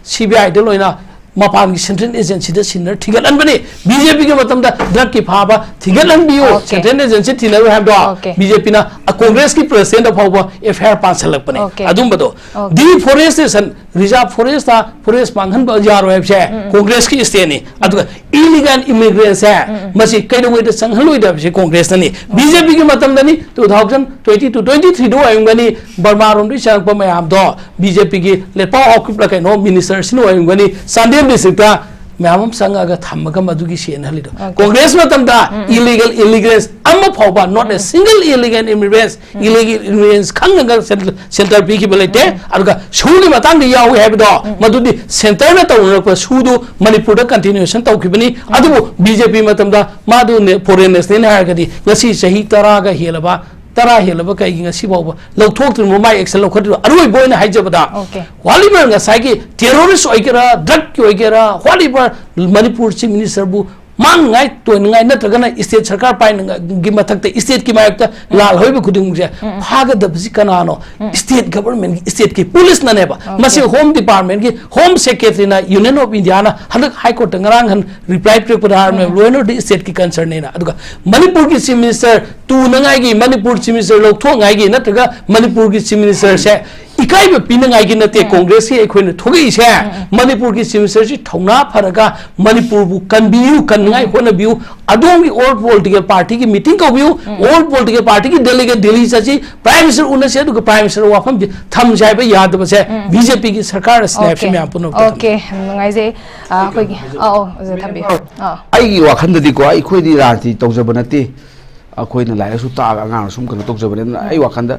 C B Iꯗ ꯂꯣꯏꯅ ꯃꯄꯥꯟꯒꯤ central agencyꯗ ꯁꯤꯟꯅꯔ ꯊꯤꯒꯠꯍꯟꯕꯅꯤ꯫ B J Pꯒꯤ ꯃꯇꯝꯗ drugꯀꯤ ꯐꯥꯕ ꯊꯤꯒꯠꯍꯟꯕꯤꯌꯨ, central agency ꯊꯤꯅꯔꯣꯏ ꯍꯥꯏꯕꯗꯣ B J Pꯅ ꯀꯣꯡꯒ꯭ꯔꯦꯁꯀꯤ presidentꯇ ꯐꯥꯎꯕ F I R ꯄꯥꯟꯁꯜꯂꯛꯄꯅꯦ꯫ ꯑꯗꯨꯝꯕꯗꯣ deforestation, reserve forestꯇ forest ꯃꯥꯡꯍꯟꯕ ꯌꯥꯔꯣꯏ ꯍꯥꯏꯕꯁꯦ ꯀꯣꯡꯒ꯭ꯔꯦꯁꯀꯤ standꯅꯤ꯫ ꯑꯗꯨꯒ illegal immigrantꯁꯦ ꯃꯁꯤ ꯀꯩꯗꯧꯉꯩꯗ ꯆꯪꯍꯜꯂꯣꯏꯗꯕꯁꯦ ꯀꯣꯡꯒ꯭ꯔꯦꯁꯅꯅꯤ꯫ B J Pꯒꯤ ꯃꯇꯝꯗꯅꯤ, two thousand twenty to twenty threeꯗ ꯑꯣꯏꯔꯝꯒꯅꯤ, ꯕꯔꯃꯥꯔꯣꯝꯗꯒꯤ ꯆꯪꯉꯛꯄ ꯃꯌꯥꯝꯗꯣ B J Pꯒꯤ ꯂꯦꯠꯄꯥꯎ ꯍꯥꯎꯀꯤꯞꯂ ꯀꯩꯅꯣ ministerꯁꯤꯅ ꯑꯣꯏꯔꯝꯒꯅꯤ, ꯆꯥꯟꯗꯦꯜ districtꯇ ꯃꯌꯥꯝ ꯑꯃ ꯆꯪꯉꯒ ꯊꯝꯃꯒ ꯃꯗꯨꯒꯤ ꯁꯦꯟ ꯍꯜꯂꯤꯗꯣ꯫ Okay. ꯀꯣꯡꯒ꯭ꯔꯦꯁ ꯃꯇꯝꯗ ꯎꯝ, ꯎꯝ꯫ Illegal immigrants ꯑꯃ ꯐꯥꯎꯕ, not a single illegal immigrants, um. Illegal immigrants ꯈꯪꯉꯒ cen-, center ꯄꯤꯈꯤꯕ ꯂꯩꯇꯦ꯫ ꯎꯝ꯫ ꯑꯗꯨꯒ ꯁꯨꯒꯤ ꯃꯇꯥꯡꯗ ꯌꯥꯎꯏ ꯍꯥꯏꯕꯗꯣ, ꯎꯝ꯫ ꯃꯗꯨꯗꯤ centreꯅ ꯇꯧꯅꯔꯛꯄ ꯁꯨꯗꯨ ꯃꯅꯤꯄꯨꯔꯗ continuation ꯇꯧꯈꯤꯕꯅꯤ꯫ ꯎꯝ꯫ ꯑꯗꯨꯕꯨ B J P ꯃꯇꯝꯗ ꯃꯥꯗꯨ ꯅꯦ-, foreign nationalꯅꯤ ꯍꯥꯏꯔꯒꯗꯤ ꯉꯁꯤ ꯆꯍꯤ ꯇꯔꯥꯒ ꯍꯦꯜꯂꯕ, ꯇꯔꯥ ꯍꯦꯜꯂꯕ ꯀꯩꯒꯤ ꯉꯁꯤ ꯐꯥꯎꯕ ꯂꯧꯊꯣꯛꯇ꯭ꯔꯤꯕ, ꯃꯥꯏ action ꯂꯧꯈꯠꯇ꯭ꯔꯤꯕ? ꯑꯔꯣꯏꯕ ꯑꯣꯏꯅ ꯍꯥꯏꯖꯕꯗ, Okay. whatever ꯉꯁꯥꯏꯒꯤ terrorist ꯑꯣꯏꯒꯦꯔꯥ, drugꯀꯤ ꯑꯣꯏꯒꯦꯔꯥ, whatever, ꯃꯅꯤꯄꯨꯔ Chief Ministerꯕꯨ ꯃꯥꯡꯅꯉꯥꯏ, ꯇꯣꯏꯅꯉꯥꯏ, ꯅꯠꯇ꯭ꯔꯒꯅ state ꯁꯔꯀꯥꯔ ꯄꯥꯏꯅꯉꯥꯏꯒꯤ ꯃꯊꯛꯇ stateꯀꯤ ꯃꯥꯌꯣꯛꯇ ꯎꯝ꯫ ꯂꯥꯜ ꯍꯧꯔꯤꯕ ꯈꯨꯗꯤꯡꯃꯛꯁꯦ ꯎꯝ, ꯎꯝ꯫ ꯐꯥꯒꯗꯕꯁꯤ ꯀꯅꯥꯅꯣ? ꯎꯝ꯫ State governmentꯀꯤ, stateꯀꯤ policeꯅꯅꯦꯕ꯫ Okay. ꯃꯁꯤ Home Departmentꯀꯤ Home Secretaryꯅ, Union of Indiaꯅ ꯍꯟꯗꯛ High Courtꯇ ꯉꯔꯥꯡ ꯍꯟ reply ꯄꯤꯔꯛꯄꯗ ꯍꯥꯏꯔꯝꯃꯦ, ꯎꯝ꯫ Law and order stateꯀꯤ concernꯅꯦꯅ꯫ ꯑꯗꯨꯒ ꯃꯅꯤꯄꯨꯔꯒꯤ Chief Minister ꯇꯨꯅꯉꯥꯏꯒꯤ, Manipur Chief Minister ꯂꯧꯊꯣꯛꯅꯉꯥꯏꯒꯤ, ꯅꯠꯇ꯭ꯔꯒ ꯃꯅꯤꯄꯨꯔꯒꯤ Chief Ministerꯁꯦ ꯏꯀꯥꯏꯕ ꯄꯤꯅꯉꯥꯏꯒꯤ ꯅꯠꯇꯦ ꯎꯝ꯫ Congressꯀꯤ ꯑꯩꯈꯣꯏꯅ ꯊꯣꯛꯂꯛꯏꯁꯦ꯫ ꯎꯝ, ꯎꯝ꯫ ꯃꯅꯤꯄꯨꯔꯒꯤ Chief Ministerꯁꯤ ꯊꯧꯅꯥ ꯐꯔꯒ ꯃꯅꯤꯄꯨꯔꯕꯨ ꯀꯟꯕꯤꯌꯨ, ꯀꯟꯅꯉꯥꯏ ꯎꯝ꯫ ꯍꯣꯠꯅꯕꯤꯌꯨ꯫ ꯑꯗꯣꯝꯒꯤ all political partyꯒꯤ meeting ꯀꯧꯕꯤꯌꯨ, ꯎꯝ꯫ All political partyꯒꯤ delegate ꯗꯦꯜꯂꯤ ꯆꯠꯁꯤ, Prime Minister ꯎꯅꯁꯤ, ꯑꯗꯨꯒ Prime Minister ꯋꯥꯐꯝꯁꯤ ꯊꯝꯁꯤ ꯍꯥꯏꯕ ꯌꯥꯗꯕꯁꯦ ꯎꯝ꯫ BJPꯒꯤ ꯁꯔꯀꯥꯔ ꯑꯁꯤꯅꯦ ꯍꯥꯏꯕꯁꯤ Okay꯫ ꯃꯌꯥꯝ ꯄꯨꯝꯅꯃꯛꯇ ꯊꯝꯖꯒꯦ꯫ Okay, ꯌꯥꯝ ꯅꯨꯡꯉꯥꯏꯖꯩ꯫ ꯑ, ꯑꯩꯈꯣꯏꯒꯤ, ꯑ, ꯑꯣ, ꯑꯣꯖꯥ ꯊꯝꯕꯤꯌꯨ꯫ ꯑ꯫ ꯑꯩꯒꯤ ꯋꯥꯈꯜꯗꯗꯤꯀꯣ, ꯑꯩꯈꯣꯏꯗꯤ ꯔꯥꯖꯅꯤꯇꯤ ꯇꯧꯖꯕ ꯅꯠꯇꯦ꯫ ꯑꯩꯈꯣꯏꯅ ꯂꯥꯏꯔꯤꯛ ꯂꯥꯏꯁꯨ ꯇꯥꯛꯑꯒ ꯑꯉꯥꯡ ꯁꯨꯝ ꯀꯩꯅꯣ ꯇꯧꯖꯕꯅꯤ꯫ ꯑꯗꯨꯅ ꯎꯝ꯫ ꯑꯩ ꯋꯥꯈꯜꯗ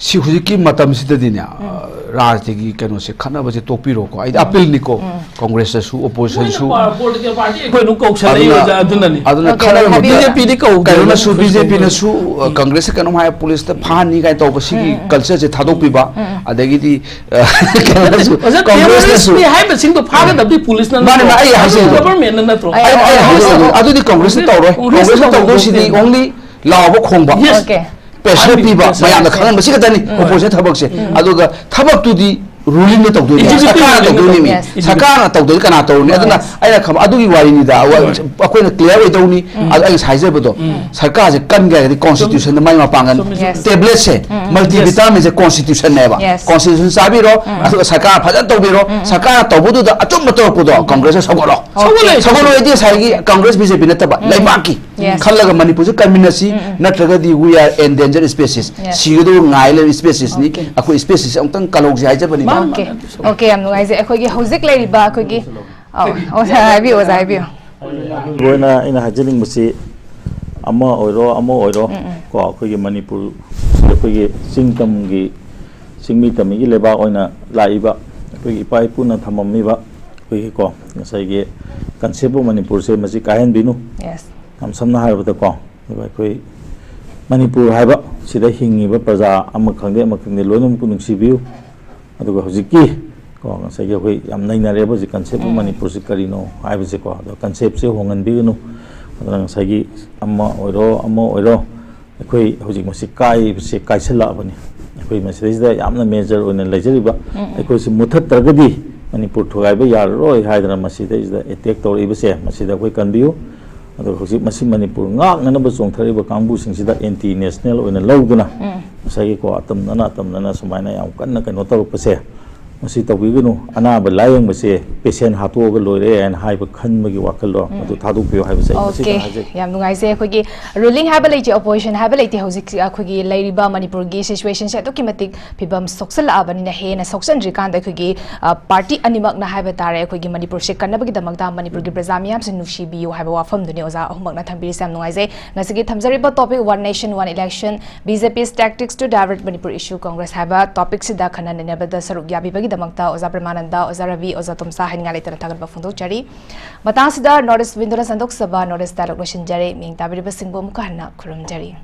ꯁꯤ ꯍꯧꯖꯤꯛꯀꯤ ꯃꯇꯝꯁꯤꯗꯗꯤꯅꯦ, ꯎꯝ꯫ ꯔꯥꯖꯅꯤꯇꯤꯒꯤ ꯀꯩꯅꯣꯁꯦ, ꯈꯠꯅꯕꯁꯦ ꯇꯣꯛꯄꯤꯔꯣꯀꯣ꯫ ꯑꯩꯗꯤ ꯎꯝ꯫ Appealꯅꯤꯀꯣ꯫ ꯎꯝ꯫ Congressꯇꯁꯨ, oppositionꯁꯨ꯫ ꯃꯣꯏꯅ political party ꯑꯩꯈꯣꯏ ꯑꯗꯨꯝ ꯀꯧꯁꯜꯂꯛꯏ ꯑꯗꯨꯅ, ꯑꯣꯖꯥ, ꯑꯗꯨꯅꯅꯤ꯫ ꯑꯗꯨꯅ Okay, ꯈꯠꯅꯕ ꯍꯥꯏꯕꯤꯌꯨ꯫ ꯃꯇꯝꯗ BJPꯗꯤ ꯀꯧꯗꯦ, ꯀꯩꯅꯣꯅꯁꯨ, ꯃꯣꯏ ꯀꯧꯗꯦ꯫ BJPꯅꯁꯨ, ꯎꯝ꯫ Congressꯇ ꯀꯩꯅꯣꯝ ꯍꯥꯏ, policeꯇ ꯐꯥꯍꯟꯅꯤ ꯀꯥꯏꯅ ꯇꯧꯕ, ꯁꯤꯒꯤ ꯎꯝ, ꯎꯝ꯫ Cultureꯁꯦ ꯊꯥꯗꯣꯛꯄꯤꯕ꯫ ꯎꯝ, ꯎꯝ꯫ ꯑꯗꯒꯤꯗꯤ, ꯑ, ꯀꯩꯅꯣꯅꯁꯨ, ꯑꯣꯖꯥ, Congressꯅꯁꯨ꯫ Terroristꯅꯤ ꯍꯥꯏꯕꯁꯤꯡꯗꯣ ꯐꯥꯒꯗꯕꯗꯤ policeꯅ ꯃꯥꯅꯦ, ꯅꯠꯇ꯭ꯔꯣ? ꯃꯥꯅꯦ, ꯑꯩ ꯍꯥꯏꯖꯩꯗꯣ꯫ Governmentꯅ ꯅꯠꯇ꯭ꯔꯣ? ꯑꯩ, ꯑꯩ ꯍꯥꯏꯖꯩꯗꯣ꯫ ꯑꯗꯨꯗꯤ Congressꯅ ꯇꯧꯔꯣꯏ꯫ Congressꯅ Congressꯅ ꯇꯧꯗꯣꯏꯁꯤꯗꯤ ꯇꯧꯗꯣꯏꯅꯦ꯫ Only ꯂꯥꯎꯕ ꯈꯣꯡꯕ꯫ Yes꯫ Okay꯫ Pressure ꯄꯤꯕ, Pressure꯫ ꯃꯌꯥꯝꯅ ꯈꯪꯍꯟꯕ ꯁꯤ ꯈꯛꯇꯅꯤ ꯎꯝ꯫ Opposition ꯊꯕꯛꯁꯦ꯫ ꯎꯝ꯫ ꯑꯗꯨꯒ ꯊꯕꯛꯇꯨꯗꯤ rulingꯅ ꯇꯧꯗꯣꯏꯅꯤ, Executive ꯁꯔꯀꯥꯔꯅ ꯇꯧꯗꯣꯏꯅꯤ꯫ Yes꯫ ꯁꯔꯀꯥꯔꯅ ꯇꯧꯗꯣꯏꯅꯤ, ꯀꯅꯥ ꯇꯧꯔꯨꯅꯤ? ꯑꯗꯨꯅ Yes꯫ ꯑꯩꯅ ꯈꯪꯕ ꯑꯗꯨꯒꯤ ꯋꯥꯔꯤꯅꯤꯗ, ꯋꯥ-, ꯎꯝ꯫ ꯑꯩꯈꯣꯏꯅ clear ꯑꯣꯏꯗꯧꯅꯤ꯫ ꯎꯝ꯫ ꯑꯗꯨ ꯑꯩ ꯉꯁꯥꯏ ꯍꯥꯏꯖꯕꯗꯣ, ꯎꯝ꯫ ꯁꯔꯀꯥꯔꯁꯦ ꯀꯟꯒꯦ ꯍꯥꯏꯔꯒꯗꯤ Constitutionꯗ ꯃꯥꯏ ꯃꯄꯥꯡꯒꯜ, ꯆꯨꯝꯃꯤ, ꯆꯨꯝꯃꯤ꯫ Tabletꯁꯦ, ꯎꯝ꯫ Multivitaminꯁꯦ Constitutionꯅꯦꯕ꯫ Yes꯫ Constitution ꯆꯥꯕꯤꯔꯣ, ꯎꯝ꯫ ꯑꯗꯨꯒ ꯁꯔꯀꯥꯔ ꯐꯖꯅ ꯇꯧꯕꯤꯔꯣ, ꯎꯝ, ꯎꯝ꯫ ꯁꯔꯀꯥꯔꯅ ꯇꯧꯕꯗꯨꯗ ꯑꯆꯨꯝꯕ ꯇꯧꯔꯛꯄꯗꯣ Congressꯅ ꯁꯧꯒꯠꯂꯣ꯫ ꯁꯧꯒꯠꯂꯦ꯫ ꯁꯧꯒꯠꯂꯣ ꯍꯥꯏꯗꯤ ꯉꯁꯥꯏꯒꯤ Congress BJP ꯅꯠꯇꯕ, ꯎꯝ꯫ ꯂꯩꯕꯥꯛꯀꯤ꯫ Yes꯫ ꯈꯜꯂꯒ ꯃꯅꯤꯄꯨꯔꯁꯦ ꯀꯟꯃꯤꯟꯅꯁꯤ, ꯎꯝ, ꯎꯝ꯫ ꯅꯠꯇ꯭ꯔꯒꯗꯤ we are endangered species꯫ Yes꯫ ꯁꯤꯒꯗꯧꯕ ꯉꯥꯏ ꯂꯩꯔꯕ speciesꯅꯤ꯫ Okay꯫ ꯑꯩꯈꯣꯏ speciesꯁꯦ ꯑꯃꯨꯛꯇꯪ ꯀꯜꯍꯧꯁꯤ ꯍꯥꯏꯖꯕꯅꯤꯗ꯫ ꯃꯥꯅꯤ, Okay꯫ ꯃꯥꯅꯤ꯫ Okay, ꯌꯥꯝ ꯅꯨꯡꯉꯥꯏꯖꯩ꯫ ꯑꯩꯈꯣꯏꯒꯤ ꯍꯧꯖꯤꯛ ꯂꯩꯔꯤꯕ ꯑꯩꯈꯣꯏꯒꯤ ꯑꯧ, ꯑꯣꯖꯥ ꯍꯥꯏꯕꯤꯌꯨ, ꯑꯣꯖꯥ ꯍꯥꯏꯕꯤꯌꯨ꯫ ꯑꯔꯣꯏꯕ ꯑꯣꯏꯅ ꯑꯩꯅ ꯍꯥꯏꯖꯅꯤꯡꯕꯁꯤ, ꯑꯃ ꯑꯣꯏꯔꯣ ꯑꯃ ꯑꯣꯏꯔꯣ, ꯀꯣ, ꯑꯩꯈꯣꯏꯒꯤ ꯃꯅꯤꯄꯨꯔ, ꯑꯩꯈꯣꯏꯒꯤ ꯆꯤꯡ ꯇꯝꯒꯤ ꯆꯤꯡꯃꯤ ꯇꯝꯃꯤꯒꯤ ꯂꯩꯕꯥꯛ ꯑꯣꯏꯅ ꯂꯥꯛꯏꯕ ꯑꯩꯈꯣꯏꯒꯤ ꯏꯄꯥ ꯏꯄꯨꯅ ꯊꯝꯃꯝꯃꯤꯕ ꯑꯩꯈꯣꯏꯒꯤ, ꯀꯣ, ꯉꯁꯥꯏꯒꯤ concept of ꯃꯅꯤꯄꯨꯔꯁꯦ ꯃꯁꯤ ꯀꯥꯏꯍꯟꯕꯤꯅꯨ꯫ Yes. ꯌꯥꯝ ꯁꯝꯅ ꯍꯥꯏꯔꯕꯗꯀꯣ, ꯑꯩꯈꯣꯏ ꯃꯅꯤꯄꯨꯔ ꯍꯥꯏꯕ ꯁꯤꯗ ꯍꯤꯡꯉꯤꯕ ꯄ꯭ꯔꯖꯥ ꯑꯃ ꯈꯪꯗꯦ ꯑꯃ ꯈꯪꯗꯦ ꯂꯣꯏꯅꯃꯛꯄꯨ ꯅꯨꯡꯁꯤꯕꯤꯌꯨ꯫ ꯑꯗꯨꯒ ꯍꯧꯖꯤꯛꯀꯤ, ꯀꯣ, ꯉꯁꯥꯏꯒꯤ ꯑꯩꯈꯣꯏ ꯌꯥꯝ ꯅꯩꯅꯔꯦꯕ ꯍꯧꯖꯤꯛ concept of ꯃꯅꯤꯄꯨꯔꯁꯤ ꯀꯔꯤꯅꯣ ꯍꯥꯏꯕꯁꯦꯀꯣ꯫ ꯑꯗꯣ concept ꯁꯦ ꯍꯣꯡꯍꯟꯕꯤꯒꯅꯨ꯫ ꯑꯗꯨꯅ ꯉꯁꯥꯏꯒꯤ ꯑꯃ ꯑꯣꯏꯔꯣ ꯑꯃ ꯑꯣꯏꯔꯣ, ꯑꯩꯈꯣꯏ ꯍꯧꯖꯤꯛ ꯃꯁꯤ ꯀꯥꯏꯕꯁꯦ ꯀꯥꯏꯁꯜꯂꯛꯑꯕꯅꯤ꯫ ꯑꯩꯈꯣꯏ ꯃꯁꯤꯗꯩꯁꯤꯗ ꯌꯥꯝꯅ major ꯑꯣꯏꯅ ꯂꯩꯖꯔꯤꯕ, ꯑꯩꯈꯣꯏꯁꯤ ꯃꯨꯊꯠꯇ꯭ꯔꯒꯗꯤ ꯃꯅꯤꯄꯨꯔ ꯊꯨꯒꯥꯏꯕ ꯌꯥꯔꯔꯣꯏ ꯍꯥꯏꯗꯅ ꯃꯁꯤꯗꯩꯁꯤꯗ attack ꯇꯧꯔꯛꯏꯕꯁꯦ, ꯃꯁꯤꯗ ꯑꯩꯈꯣꯏ ꯀꯟꯕꯤꯌꯨ꯫ ꯑꯗꯨꯒ ꯍꯧꯖꯤꯛ ꯃꯁꯤ ꯃꯅꯤꯄꯨꯔ ꯉꯥꯛꯅꯅꯕ ꯆꯣꯡꯊꯔꯛꯏꯕ ꯀꯥꯡꯕꯨꯁꯤꯡꯁꯤꯗ anti national ꯑꯣꯏꯅ ꯂꯧꯗꯨꯅ, ꯉꯁꯥꯏꯒꯤꯀꯣ, ꯑꯇꯝꯅꯅ ꯑꯇꯝꯅꯅ ꯁꯨꯃꯥꯏꯅ ꯌꯥꯝ ꯀꯟꯅ ꯀꯩꯅꯣ ꯇꯧꯔꯛꯄꯁꯦ, ꯃꯁꯤ ꯇꯧꯕꯤꯒꯅꯨ꯫ ꯑꯅꯥꯕ ꯂꯥꯏꯌꯦꯡꯕꯁꯦ patient ꯍꯥꯠꯇꯣꯛꯑꯒ ꯂꯣꯏꯔꯦ ꯍꯥꯏꯅ ꯍꯥꯏꯕ ꯈꯟꯕꯒꯤ ꯋꯥꯈꯜꯗꯣ ꯃꯗꯨ ꯊꯥꯗꯣꯛꯄꯤꯌꯨ ꯍꯥꯏꯕꯁꯦ ꯑꯩ ꯃꯁꯤꯗ Okay, ꯍꯥꯏꯖꯒꯦ꯫ ꯌꯥꯝ ꯅꯨꯡꯉꯥꯏꯖꯩ꯫ ꯑꯩꯈꯣꯏꯒꯤ ruling ꯍꯥꯏꯕ ꯂꯩꯇꯦ, opposition ꯍꯥꯏꯕ ꯂꯩꯇꯦ꯫ ꯍꯧꯖꯤꯛ ꯑꯩꯈꯣꯏꯒꯤ ꯂꯩꯔꯤꯕ ꯃꯅꯤꯄꯨꯔꯒꯤ situation ꯁꯦ ꯑꯗꯨꯛꯀꯤ ꯃꯇꯤꯛ ꯐꯤꯕꯝ ꯁꯣꯛꯆꯜꯂꯛꯑꯕꯅꯤꯅ, ꯍꯦꯟꯅ ꯁꯣꯛꯆꯟꯗ꯭ꯔꯤꯀꯥꯟꯗ ꯑꯩꯈꯣꯏꯒꯤ, ꯑ, party ꯑꯅꯤꯃꯛꯅ ꯍꯥꯏꯕ ꯇꯥꯔꯦ, ꯑꯩꯈꯣꯏꯒꯤ ꯃꯅꯤꯄꯨꯔꯁꯦ ꯀꯟꯅꯕꯒꯤꯗꯃꯛꯇ ꯃꯅꯤꯄꯨꯔꯒꯤ ꯄ꯭ꯔꯖꯥ ꯃꯤꯌꯥꯝꯁꯦ ꯅꯨꯡꯁꯤꯕꯤꯌꯨ ꯍꯥꯏꯕ ꯋꯥꯐꯝꯗꯨꯅꯤ ꯑꯣꯖꯥ ꯑꯍꯨꯝꯃꯛꯅ ꯊꯝꯕꯤꯔꯤꯁꯦ꯫ ꯌꯥꯝ ꯅꯨꯡꯉꯥꯏꯖꯩ꯫ ꯉꯁꯤꯒꯤ ꯊꯝꯖꯔꯤꯕ topic One Nation One Election, B J P's tactics to divert Manipur issue, Congress ꯍꯥꯏꯕ topic ꯁꯤꯗ ꯈꯟꯅ ꯅꯩꯅꯕꯗ ꯁꯔꯨꯛ ꯌꯥꯕꯤꯕꯒꯤꯗꯃꯛꯇ ꯑꯣꯖꯥ ꯄ꯭ꯔꯦꯃꯥꯅꯟꯗ, ꯑꯣꯖꯥ ꯔꯕꯤ, ꯑꯣꯖꯥ ꯇꯣꯝꯁꯥ ꯍꯥꯏꯅꯤꯡꯉꯥꯏ ꯂꯩꯇꯅ ꯊꯥꯒꯠꯄ ꯐꯣꯡꯗꯣꯛꯆꯔꯤ꯫ ꯃꯇꯥꯡꯁꯤꯗ North East Window ꯅ ꯁꯟꯗꯣꯛꯆꯕ North East Dialogue ꯂꯣꯏꯁꯤꯟꯖꯔꯦ꯫ ꯃꯤꯡ ꯇꯥꯕꯤꯔꯤꯕꯁꯤꯡꯕꯨ ꯑꯃꯨꯛꯀ ꯍꯟꯅ ꯈꯨꯔꯨꯝꯖꯔꯤ꯫